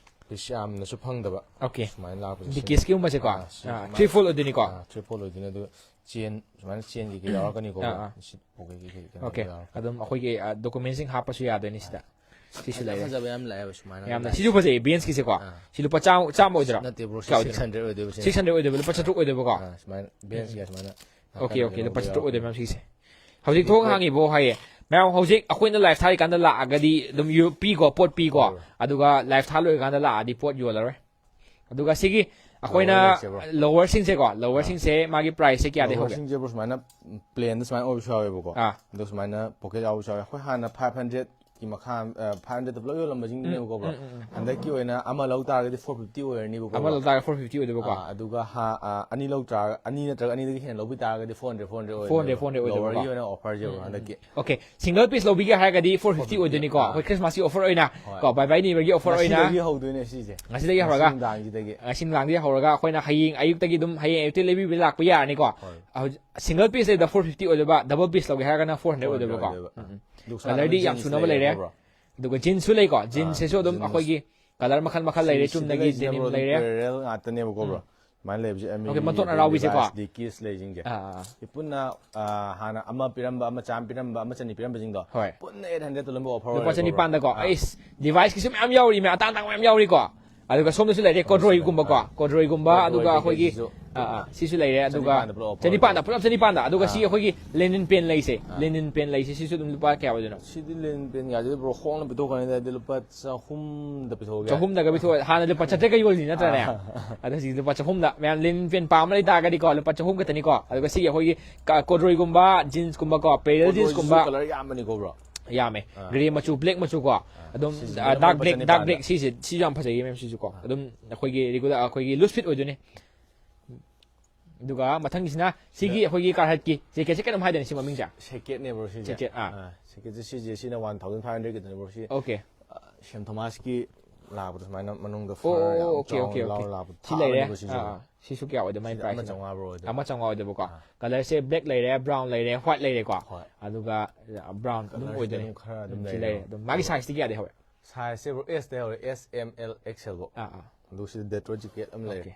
ꯄꯤꯁ ꯌꯥꯝꯅꯁꯨ ꯐꯪꯗꯕ꯫ ꯑꯣꯀꯦ꯫ ꯁꯨꯃꯥꯏꯅ ꯂꯥꯛꯄꯁꯦ ꯁꯤꯅ- ꯗꯤꯀꯤꯁꯀꯤꯒꯨꯝꯕꯁꯦꯀꯣ꯫ ꯑꯥ, ꯁꯤ ꯑꯥ, ꯁꯨꯃꯥꯏꯅ- ꯊ꯭ꯔꯤ ꯐꯣꯜ ꯑꯣꯏꯗꯣꯏꯅꯤꯀꯣ꯫ ꯑꯥ, ꯊ꯭ꯔꯤ ꯐꯣꯜ ꯑꯣꯏꯗꯣꯏꯅꯦ꯫ ꯑꯗꯨ ꯆꯦꯟ, ꯁꯨꯃꯥꯏꯅ ꯆꯦꯟ ꯀꯩꯀꯩ ꯌꯥꯎꯔꯛꯀꯅꯤꯀꯣ꯫ ꯑꯥ, ꯑꯥ꯫ ꯁꯤ ꯄꯣꯀꯦꯠ ꯀꯩꯀꯩ ꯀꯩꯅꯣ ꯑꯣꯀꯦ꯫ ꯌꯥꯎꯔꯛꯀꯅꯤ꯫ ꯑꯗꯨꯝ ꯑꯩꯈꯣꯏꯒꯤ, ꯑ, ꯗꯣꯀꯨꯃꯦꯟꯁꯤꯡ ꯍꯥꯞꯄꯁꯨ ꯌꯥꯗꯣꯏꯅꯤ ꯁꯤꯗ꯫ ꯁꯤꯁꯨ ꯐꯖ ꯂꯩꯔꯦ꯫ ꯐꯖꯕ ꯌꯥꯝ ꯂꯥꯛꯑꯦꯕ ꯁꯨꯃꯥꯏꯅ ꯌꯥꯝꯅ ꯂꯥꯛꯑꯦ꯫ ꯁꯤꯁꯨ ꯐꯖꯩ, ꯕꯦꯟꯁꯀꯤꯁꯦꯀꯣ꯫ ꯑꯥ꯫ ꯁꯤ ꯂꯨꯄꯥ ꯆꯥꯝꯃ, ꯆꯥꯝꯃ ꯑꯣꯏꯗꯣꯏꯔꯥ? ꯅꯠꯇꯦ ꯕ꯭ꯔꯣ, ꯁꯤ ꯀꯌꯥ ꯁꯤꯛꯁ ꯍꯟꯗ꯭ꯔꯦꯗ ꯑꯣꯏꯗꯣꯏꯕ ꯁꯤꯅ꯫ ꯁꯤꯛꯁ ꯍꯟꯗ꯭ꯔꯦꯗ ꯑꯣꯏꯗꯣꯏꯕ, ꯂꯨꯄꯥ ꯆꯥꯇ꯭ꯔꯨꯛ ꯑꯣꯏꯗꯣꯏꯕꯀꯣ꯫ ꯑꯥ, ꯁꯨꯃꯥꯏꯅ ꯕꯦꯟꯁꯀꯤ ꯁꯨꯃꯥꯏꯅ ꯑꯣꯀꯦ, ꯑꯣꯀꯦ, ꯂꯨꯄꯥ ꯂꯧꯕ ꯆꯥꯇ꯭ꯔꯨꯛ ꯑꯣꯏꯗꯣꯏꯕ ꯌꯥꯎꯔꯛꯄ꯫ ꯃꯌꯥꯝ ꯁꯤꯁꯦ꯫ ꯍꯧꯖꯤꯛ ꯊꯣꯡ ꯍꯥꯡꯉꯤꯕꯣ ꯍꯥꯏꯌꯦ꯫ ꯃꯌꯥꯝ ꯍꯧꯖꯤꯛ ꯑꯩꯈꯣꯏꯅ ꯂꯥꯏꯐ ꯊꯥꯔꯤꯀꯥꯟꯗ ꯂꯥꯛꯑꯒꯗꯤ ꯑꯗꯨꯝ ꯌꯨ-, ꯄꯤꯀꯣ, ꯄꯣꯠ ꯄꯤꯀꯣ꯫ ꯍꯣꯏ꯫ ꯑꯗꯨꯒ ꯂꯥꯏꯐ ꯊꯥ ꯂꯣꯏꯔꯀꯥꯟꯗ ꯂꯥꯛꯑꯗꯤ ꯄꯣꯠ ꯌꯣꯜꯂꯔꯣꯏ꯫ ꯑꯗꯨꯒ ꯁꯤꯒꯤ ꯑꯩꯈꯣꯏꯅ ꯂꯣꯋꯔ ꯂꯩꯁꯦ, ꯕ꯭ꯔꯣ꯫ ꯂꯣꯋꯔꯁꯤꯡꯁꯦꯀꯣ, ꯂꯣꯋꯔꯁꯤꯡꯁꯦ ꯃꯥꯒꯤ ꯄ꯭ꯔꯥꯏꯁꯁꯦ ꯀꯌꯥꯗꯩ ꯍꯧꯒꯦ? ꯂꯣꯋꯔꯁꯤꯡꯁꯦ ꯕ꯭ꯔꯣ ꯁꯨꯃꯥꯏꯅ ꯄ꯭ꯂꯦꯟꯗ ꯁꯨꯃꯥꯏꯅ ꯑꯣꯏꯕꯁꯨ ꯌꯥꯎꯋꯦꯕꯀꯣ꯫ ꯑꯥ꯫ ꯑꯗꯣ ꯁꯨꯃꯥꯏꯅ ꯄꯣꯀꯦꯠ ꯌꯥꯎꯕꯁꯨ ꯌꯥꯎꯋꯦ꯫ ꯑꯩꯈꯣꯏ ꯍꯥꯟꯅ ꯐꯥꯏꯚ ꯍꯟꯗ꯭ꯔꯦꯗ ꯀꯤ ꯃꯈꯥ ꯐꯥꯏꯚ ꯍꯟꯗ꯭ꯔꯦꯗ ꯄꯨꯂꯞ ꯌꯣꯜꯂꯝꯕꯁꯤꯡꯗꯨꯅꯦꯕꯀꯣ ꯕ꯭ꯔꯣ꯫ ꯎꯝ, ꯎꯝ, ꯎꯝ. ꯍꯟꯗꯛꯀꯤ ꯑꯣꯏꯅ ꯑꯃ ꯂꯧ ꯇꯥꯔꯒꯗꯤ ꯐꯣꯔ ꯐꯤꯐꯇꯤ ꯑꯣꯏꯔꯅꯤꯕꯀꯣ ꯑꯃ ꯕ꯭ꯔꯣ꯫ ꯂꯧ ꯇꯥꯔꯒ ꯐꯣꯔ ꯐꯤꯐꯇꯤ ꯑꯣꯏꯗꯣꯏꯕꯀꯣ. ꯑꯥ, ꯑꯗꯨꯒ ꯍꯥ- ꯑꯥ, ꯑꯅꯤ ꯂꯧ ꯇꯥꯔꯒ ꯑꯅꯤ ꯅꯠꯇ꯭ꯔꯒ ꯑꯅꯤꯗꯒꯤ ꯍꯦꯟꯅ ꯂꯧꯕꯤ ꯇꯥꯔꯒꯗꯤ four hundred four hundred four hundred four hundred ꯂꯣꯋꯔꯒꯤ ꯑꯣꯏꯗꯣꯏꯕꯀꯣ. ꯑꯣꯏꯅ ꯑꯣꯐꯔꯁꯦ ꯕ꯭ꯔꯣ ꯎꯝ, ꯎꯝ, ꯍꯟꯗꯛꯀꯤ. ꯎꯝ. ꯑꯣꯀꯦ, ꯁꯤꯡꯒꯜ ꯄꯤꯁ ꯂꯧꯕꯤꯒꯦ ꯍꯥꯏꯔꯒꯗꯤ ꯐꯣꯔ ꯐꯤꯐꯇꯤ ꯐꯣꯔ ꯐꯤꯐꯇꯤ, ꯑꯣꯏꯗꯣꯏꯅꯤꯀꯣ. ꯑꯥ. ꯑꯩꯈꯣꯏ ꯈ꯭ꯔꯤꯁꯃꯥꯁꯀꯤ ꯑꯣꯐꯔ ꯑꯣꯏꯅ ꯍꯣꯏ. ꯀꯣ ꯕꯥꯏ ꯕꯥꯏ ꯅꯤꯕꯒꯤ ꯑꯣꯐꯔ ꯑꯣꯏꯅ. ꯉꯁꯤꯗꯒꯤ ꯍꯧꯗꯣꯏꯅꯦ ꯁꯤꯁꯦ. ꯉꯁꯤꯗꯒꯤ ꯍꯧꯔꯒ? ꯉꯁꯤ ꯅꯨꯡꯗꯥꯡꯁꯤꯗꯒꯤ. ꯉꯁꯤ ꯅꯨꯡꯗꯥꯡꯗꯒꯤ ꯍꯧꯔꯒ ꯑꯩꯈꯣꯏꯅ ꯍꯌꯦꯡ ꯑꯌꯨꯛꯇꯒꯤ ꯑꯗꯨꯝ, ꯍꯌꯦꯡ ꯑꯌꯨꯛꯇꯒꯤ ꯂꯩꯕꯤꯕ ꯂꯥꯛꯄ ꯌꯥꯔꯅꯤꯀꯣ. ꯍꯣꯏ. ꯐꯣꯔ ꯍꯟꯗ꯭ꯔꯦꯗ ꯑꯣꯏꯗꯣꯏꯕꯀꯣ. ꯑꯣꯏꯗꯣꯏꯕ. ꯎꯝ, ꯎꯝ. ꯂꯨꯛꯁ ꯅꯥꯏꯕ ꯀꯂꯔꯗꯤ ꯌꯥꯝ ꯖꯤꯟꯁ ꯁꯨꯅꯕ ꯂꯩꯔꯦ, ꯂꯩꯔꯦ. ꯈꯪꯕ꯭ꯔꯣ? ꯑꯗꯨꯒ ꯖꯤꯟꯁꯁꯨ ꯂꯩꯀꯣ, ꯖꯤꯟꯁꯁꯤꯁꯨ ꯑꯗꯨꯝ ꯖꯤꯟꯁ. ꯑꯩꯈꯣꯏꯒꯤ ꯀꯂꯔ ꯃꯈꯜ ꯃꯈꯜ ꯂꯩꯔꯦ, ꯁꯤꯗ ꯆꯨꯝꯅꯒꯤ ꯂꯩꯔꯤꯁꯤꯅ ꯗꯦꯅꯤꯝ ꯕ꯭ꯔꯣ, ꯂꯩꯔꯦ. ꯄꯦꯔꯦꯂꯦꯜ ꯉꯥꯛꯇꯅꯦꯕꯀꯣ ꯕ꯭ꯔꯣ. ꯎꯝ. ꯁꯨꯃꯥꯏꯅ ꯂꯩꯕꯁꯦ ꯑꯦꯝ ꯑꯣꯀꯦ, ꯌꯨ, ꯃꯇꯣꯟ ꯑꯗꯒꯤ ꯑꯔꯥꯎꯕꯤꯁꯦꯀꯣ? ꯂꯤꯚꯥꯏꯁ, ꯗꯤꯀꯤꯁ ꯂꯩꯁꯤꯡꯁꯦ. ꯑꯥ, ꯑꯥ, ꯑꯥ. ꯁꯤ ꯄꯨꯟꯅ, ꯑꯥ, ꯍꯥꯟꯅ ꯑꯃ ꯄꯤꯔꯝꯕ, ꯑꯃ ꯆꯥꯝꯃ ꯄꯤꯔꯝꯕ, ꯑꯃ ꯆꯅꯤ ꯄꯤꯔꯝꯕꯁꯤꯡꯗꯣ ꯍꯣꯏ. ꯄꯨꯟꯅ ꯑꯩꯠ ꯍꯟꯗ꯭ꯔꯦꯗ ꯂꯣꯏꯅꯃꯛ ꯑꯣꯐꯔ ꯂꯨꯄꯥ ꯑꯣꯏꯔꯦꯀꯣ ꯕ꯭ꯔꯣ. ꯆꯅꯤꯄꯥꯟꯗꯀꯣ. ꯑꯥ. ꯑꯩꯁ, ꯂꯤꯚꯥꯏꯁꯀꯤꯁꯨ ꯃꯌꯥꯝ ꯌꯥꯎꯔꯤ, ꯃꯌꯥꯝ ꯑꯇꯥꯡ ꯑꯇꯥꯡꯕ ꯃꯌꯥꯝ ꯌꯥꯎꯔꯤꯀꯣ. ꯑꯗꯨꯒ ꯁꯣꯝꯗꯁꯨ ꯂꯩꯔꯦ ꯀꯣꯗ꯭ꯔꯣꯏꯒꯨꯝꯕꯀꯣ, ꯑꯥ. ꯀꯣꯗ꯭ꯔꯣꯏꯒꯨꯝꯕ, ꯀꯣꯗ꯭ꯔꯣꯏ ꯑꯗꯨꯒ ꯑꯩꯈꯣꯏꯒꯤ, ꯀꯩꯀꯩꯁꯤꯁꯨ ꯑꯥ, ꯑꯥ, ꯁꯤꯁꯨ ꯂꯩꯔꯦ. ꯑꯗꯨꯒ ꯆꯅꯤꯄꯥꯟꯗ ꯄꯨꯂꯞ ꯑꯣꯐꯔ ꯆꯅꯤꯄꯥꯟꯗ ꯑꯣꯏꯕ. ꯄꯨꯂꯞ ꯆꯅꯤꯄꯥꯟꯗ. ꯑꯗꯨꯒ ꯁꯤ ꯑꯥ. ꯑꯩꯈꯣꯏꯒꯤ ꯂꯦꯅꯤꯟ ꯄꯦꯟ ꯂꯩꯁꯦ, ꯑꯥ. ꯂꯦꯅꯤꯟ ꯄꯦꯟ ꯂꯩꯁꯦ, ꯁꯤꯁꯨ ꯑꯗꯨꯝ ꯂꯨꯄꯥ ꯀꯌꯥ ꯑꯣꯏꯗꯣꯏꯅꯣ? ꯁꯤꯗꯤ ꯂꯦꯅꯤꯟ ꯄꯦꯟꯒꯥꯁꯤꯗꯤ ꯕ꯭ꯔꯣ ꯍꯣꯡꯅ ꯄꯤꯊꯣꯛꯈ꯭ꯔꯅꯤꯗ, ꯍꯥꯏꯗꯤ ꯂꯨꯄꯥ ꯆꯍꯨꯝꯗ ꯄꯤꯊꯣꯛꯑꯒꯦ. ꯆꯍꯨꯝꯗꯒ ꯄꯤꯊꯣꯛꯑꯦ, ꯍꯥꯟꯅ ꯂꯨꯄꯥ ꯆꯥꯇ꯭ꯔꯦꯠꯀ ꯌꯣꯜꯂꯤ ꯅꯠꯇ꯭ꯔꯅꯦ? ꯑꯥ. ꯑꯗꯣ ꯍꯧꯖꯤꯛ ꯂꯨꯄꯥ ꯆꯍꯨꯝꯗ. ꯃꯌꯥꯝ ꯂꯦꯅꯤꯟ ꯄꯦꯟ ꯄꯥꯝꯕ ꯂꯩꯇꯥꯔꯒꯗꯤꯀꯣ, ꯂꯨꯄꯥ ꯆꯍꯨꯝ ꯈꯛꯇꯅꯤꯀꯣ. ꯑꯗꯨꯒ ꯁꯤꯒꯤ ꯑꯩꯈꯣꯏꯒꯤ ꯀ-, ꯀꯣꯗ꯭ꯔꯣꯏꯒꯨꯝꯕ, ꯖꯤꯟꯁꯀꯨꯝꯕꯀꯣ, ꯄꯦꯔꯦꯂꯦꯜ ꯀꯣꯗ꯭ꯔꯣꯏꯁꯤꯁꯨ ꯖꯤꯟꯁꯀꯨꯝꯕ. ꯀꯂꯔ ꯌꯥꯝꯕꯅꯤꯀꯣ ꯕ꯭ꯔꯣ. ꯌꯥꯝꯃꯦ. ꯑꯥ. ꯒ꯭ꯔꯦ ꯃꯆꯨ, ꯕ꯭ꯂꯦꯛ ꯃꯆꯨ ꯀꯣ. ꯑꯗꯨꯝ, ꯁꯤꯁꯤꯅ ꯑ, ꯂꯨꯄꯥ ꯗꯥꯔꯛ ꯕ꯭ꯂꯦꯛ, ꯗꯥꯔꯛ ꯆꯅꯤꯄꯥꯟꯗ. ꯕ꯭ꯂꯦꯛ, ꯁꯤꯁꯦ, ꯁꯤꯁꯨ ꯌꯥꯝ ꯐꯖꯩꯌꯦ ꯃꯦꯝ, ꯁꯤꯁꯨ ꯀꯣ. ꯑꯗꯨꯝ ꯑꯩꯈꯣꯏꯒꯤ ꯔꯤꯒꯨꯂꯔ, ꯑꯩꯈꯣꯏꯒꯤ ꯂꯨꯖ ꯐꯤꯠ ꯑꯣꯏꯗꯣꯏꯅꯦ. ꯑꯗꯨꯒ ꯃꯊꯪꯒꯤꯁꯤꯅ ꯁꯤꯒꯤ ꯁꯤꯗ ꯑꯩꯈꯣꯏꯒꯤ ꯀꯥꯔꯍꯠꯀꯤ ꯖꯦꯀꯦꯠꯁꯦ ꯀꯩꯅꯣꯝ ꯍꯥꯏꯗꯣꯏꯅꯦ ꯁꯤ ꯃꯃꯤꯡꯁꯦ. ꯁꯦꯀꯦꯠꯅꯦ ꯕ꯭ꯔꯣ ꯁꯤꯁꯦ. ꯁꯦꯀꯦꯠ, ꯑꯥ. ꯑꯥ, ꯁꯦꯀꯦꯠꯁꯦ ꯁꯤꯁꯦ, ꯁꯤꯅ ꯋꯥꯟ ꯊꯥꯎꯖꯟ ꯐꯥꯏꯚ ꯍꯟꯗ꯭ꯔꯦꯗꯀꯤꯗꯅꯦ ꯕ꯭ꯔꯣ ꯁꯤ. ꯑꯣꯀꯦ. ꯑ, ꯁꯦꯟ ꯊꯣꯃꯥꯁꯀꯤ ꯂꯥꯛꯄꯗꯣ ꯁꯨꯃꯥꯏꯅ ꯃꯅꯨꯡꯗ ꯑꯣ, ꯐꯔ ꯌꯥꯝ ꯑꯣ, ꯑꯣꯀꯦ, ꯆꯥꯎꯅ ꯑꯣꯀꯦ, ꯂꯥꯎꯔ ꯑꯣꯀꯦ. ꯂꯥꯛꯄꯗꯣ ꯁꯤ ꯂꯩꯔꯦ. ꯊꯥꯕꯅꯦꯕ ꯁꯤꯁꯦ. ꯑꯥ, ꯑꯥ. ꯁꯤꯁꯨ ꯀꯌꯥ ꯑꯣꯏꯗꯣꯏ ꯃꯥꯏ ꯁꯤꯗ ꯄ꯭ꯔꯥꯏꯁ? ꯑꯃ ꯆꯥꯝꯃꯉꯥ ꯕ꯭ꯔꯣ ꯑꯣꯏꯗꯣꯏꯅꯦ. ꯑꯃ ꯆꯥꯝꯃꯉꯥ ꯑꯣꯏꯗꯣꯏꯕꯀꯣ. ꯑꯥ. ꯀꯂꯔꯁꯦ ꯕ꯭ꯂꯦꯛ ꯂꯩꯔꯦ, ꯕ꯭ꯔꯥꯎꯟ ꯂꯩꯔꯦ, ꯋꯥꯏꯠ ꯂꯩꯔꯦꯀꯣ. ꯍꯣꯏ. ꯑꯗꯨꯒ ꯕ꯭ꯔꯥꯎꯟ ꯑꯗꯨꯝ ꯀꯂꯔꯁꯤꯗ ꯑꯣꯏꯗꯣꯏꯅꯦ. ꯑꯗꯨꯝ ꯈꯔ ꯑꯗꯨꯝ ꯎꯝ, ꯁꯤ ꯂꯩꯔꯦ. ꯂꯩꯔꯦ. ꯑꯗꯨꯝ ꯃꯥꯒꯤ ꯁꯥꯏꯖꯇꯤ ꯀꯌꯥꯗꯤ ꯍꯧꯋꯦ? ꯁꯥꯏꯖꯁꯦ ꯕ꯭ꯔꯣ ꯑꯦꯁꯇ ꯍꯧꯔꯦ, ꯑꯦꯁ, ꯑꯦꯝ, ꯑꯦꯜ, ꯑꯦꯛꯁ ꯑꯦꯜ ꯕꯣ. ꯑꯥ, ꯑꯥ. ꯑꯗꯨ ꯁꯤꯗ ꯗꯦꯇ꯭ꯔꯣꯏꯠ ꯖꯤꯀꯦꯠ ꯑꯃ ꯂꯩꯔꯦ. ꯑꯣꯀꯦ.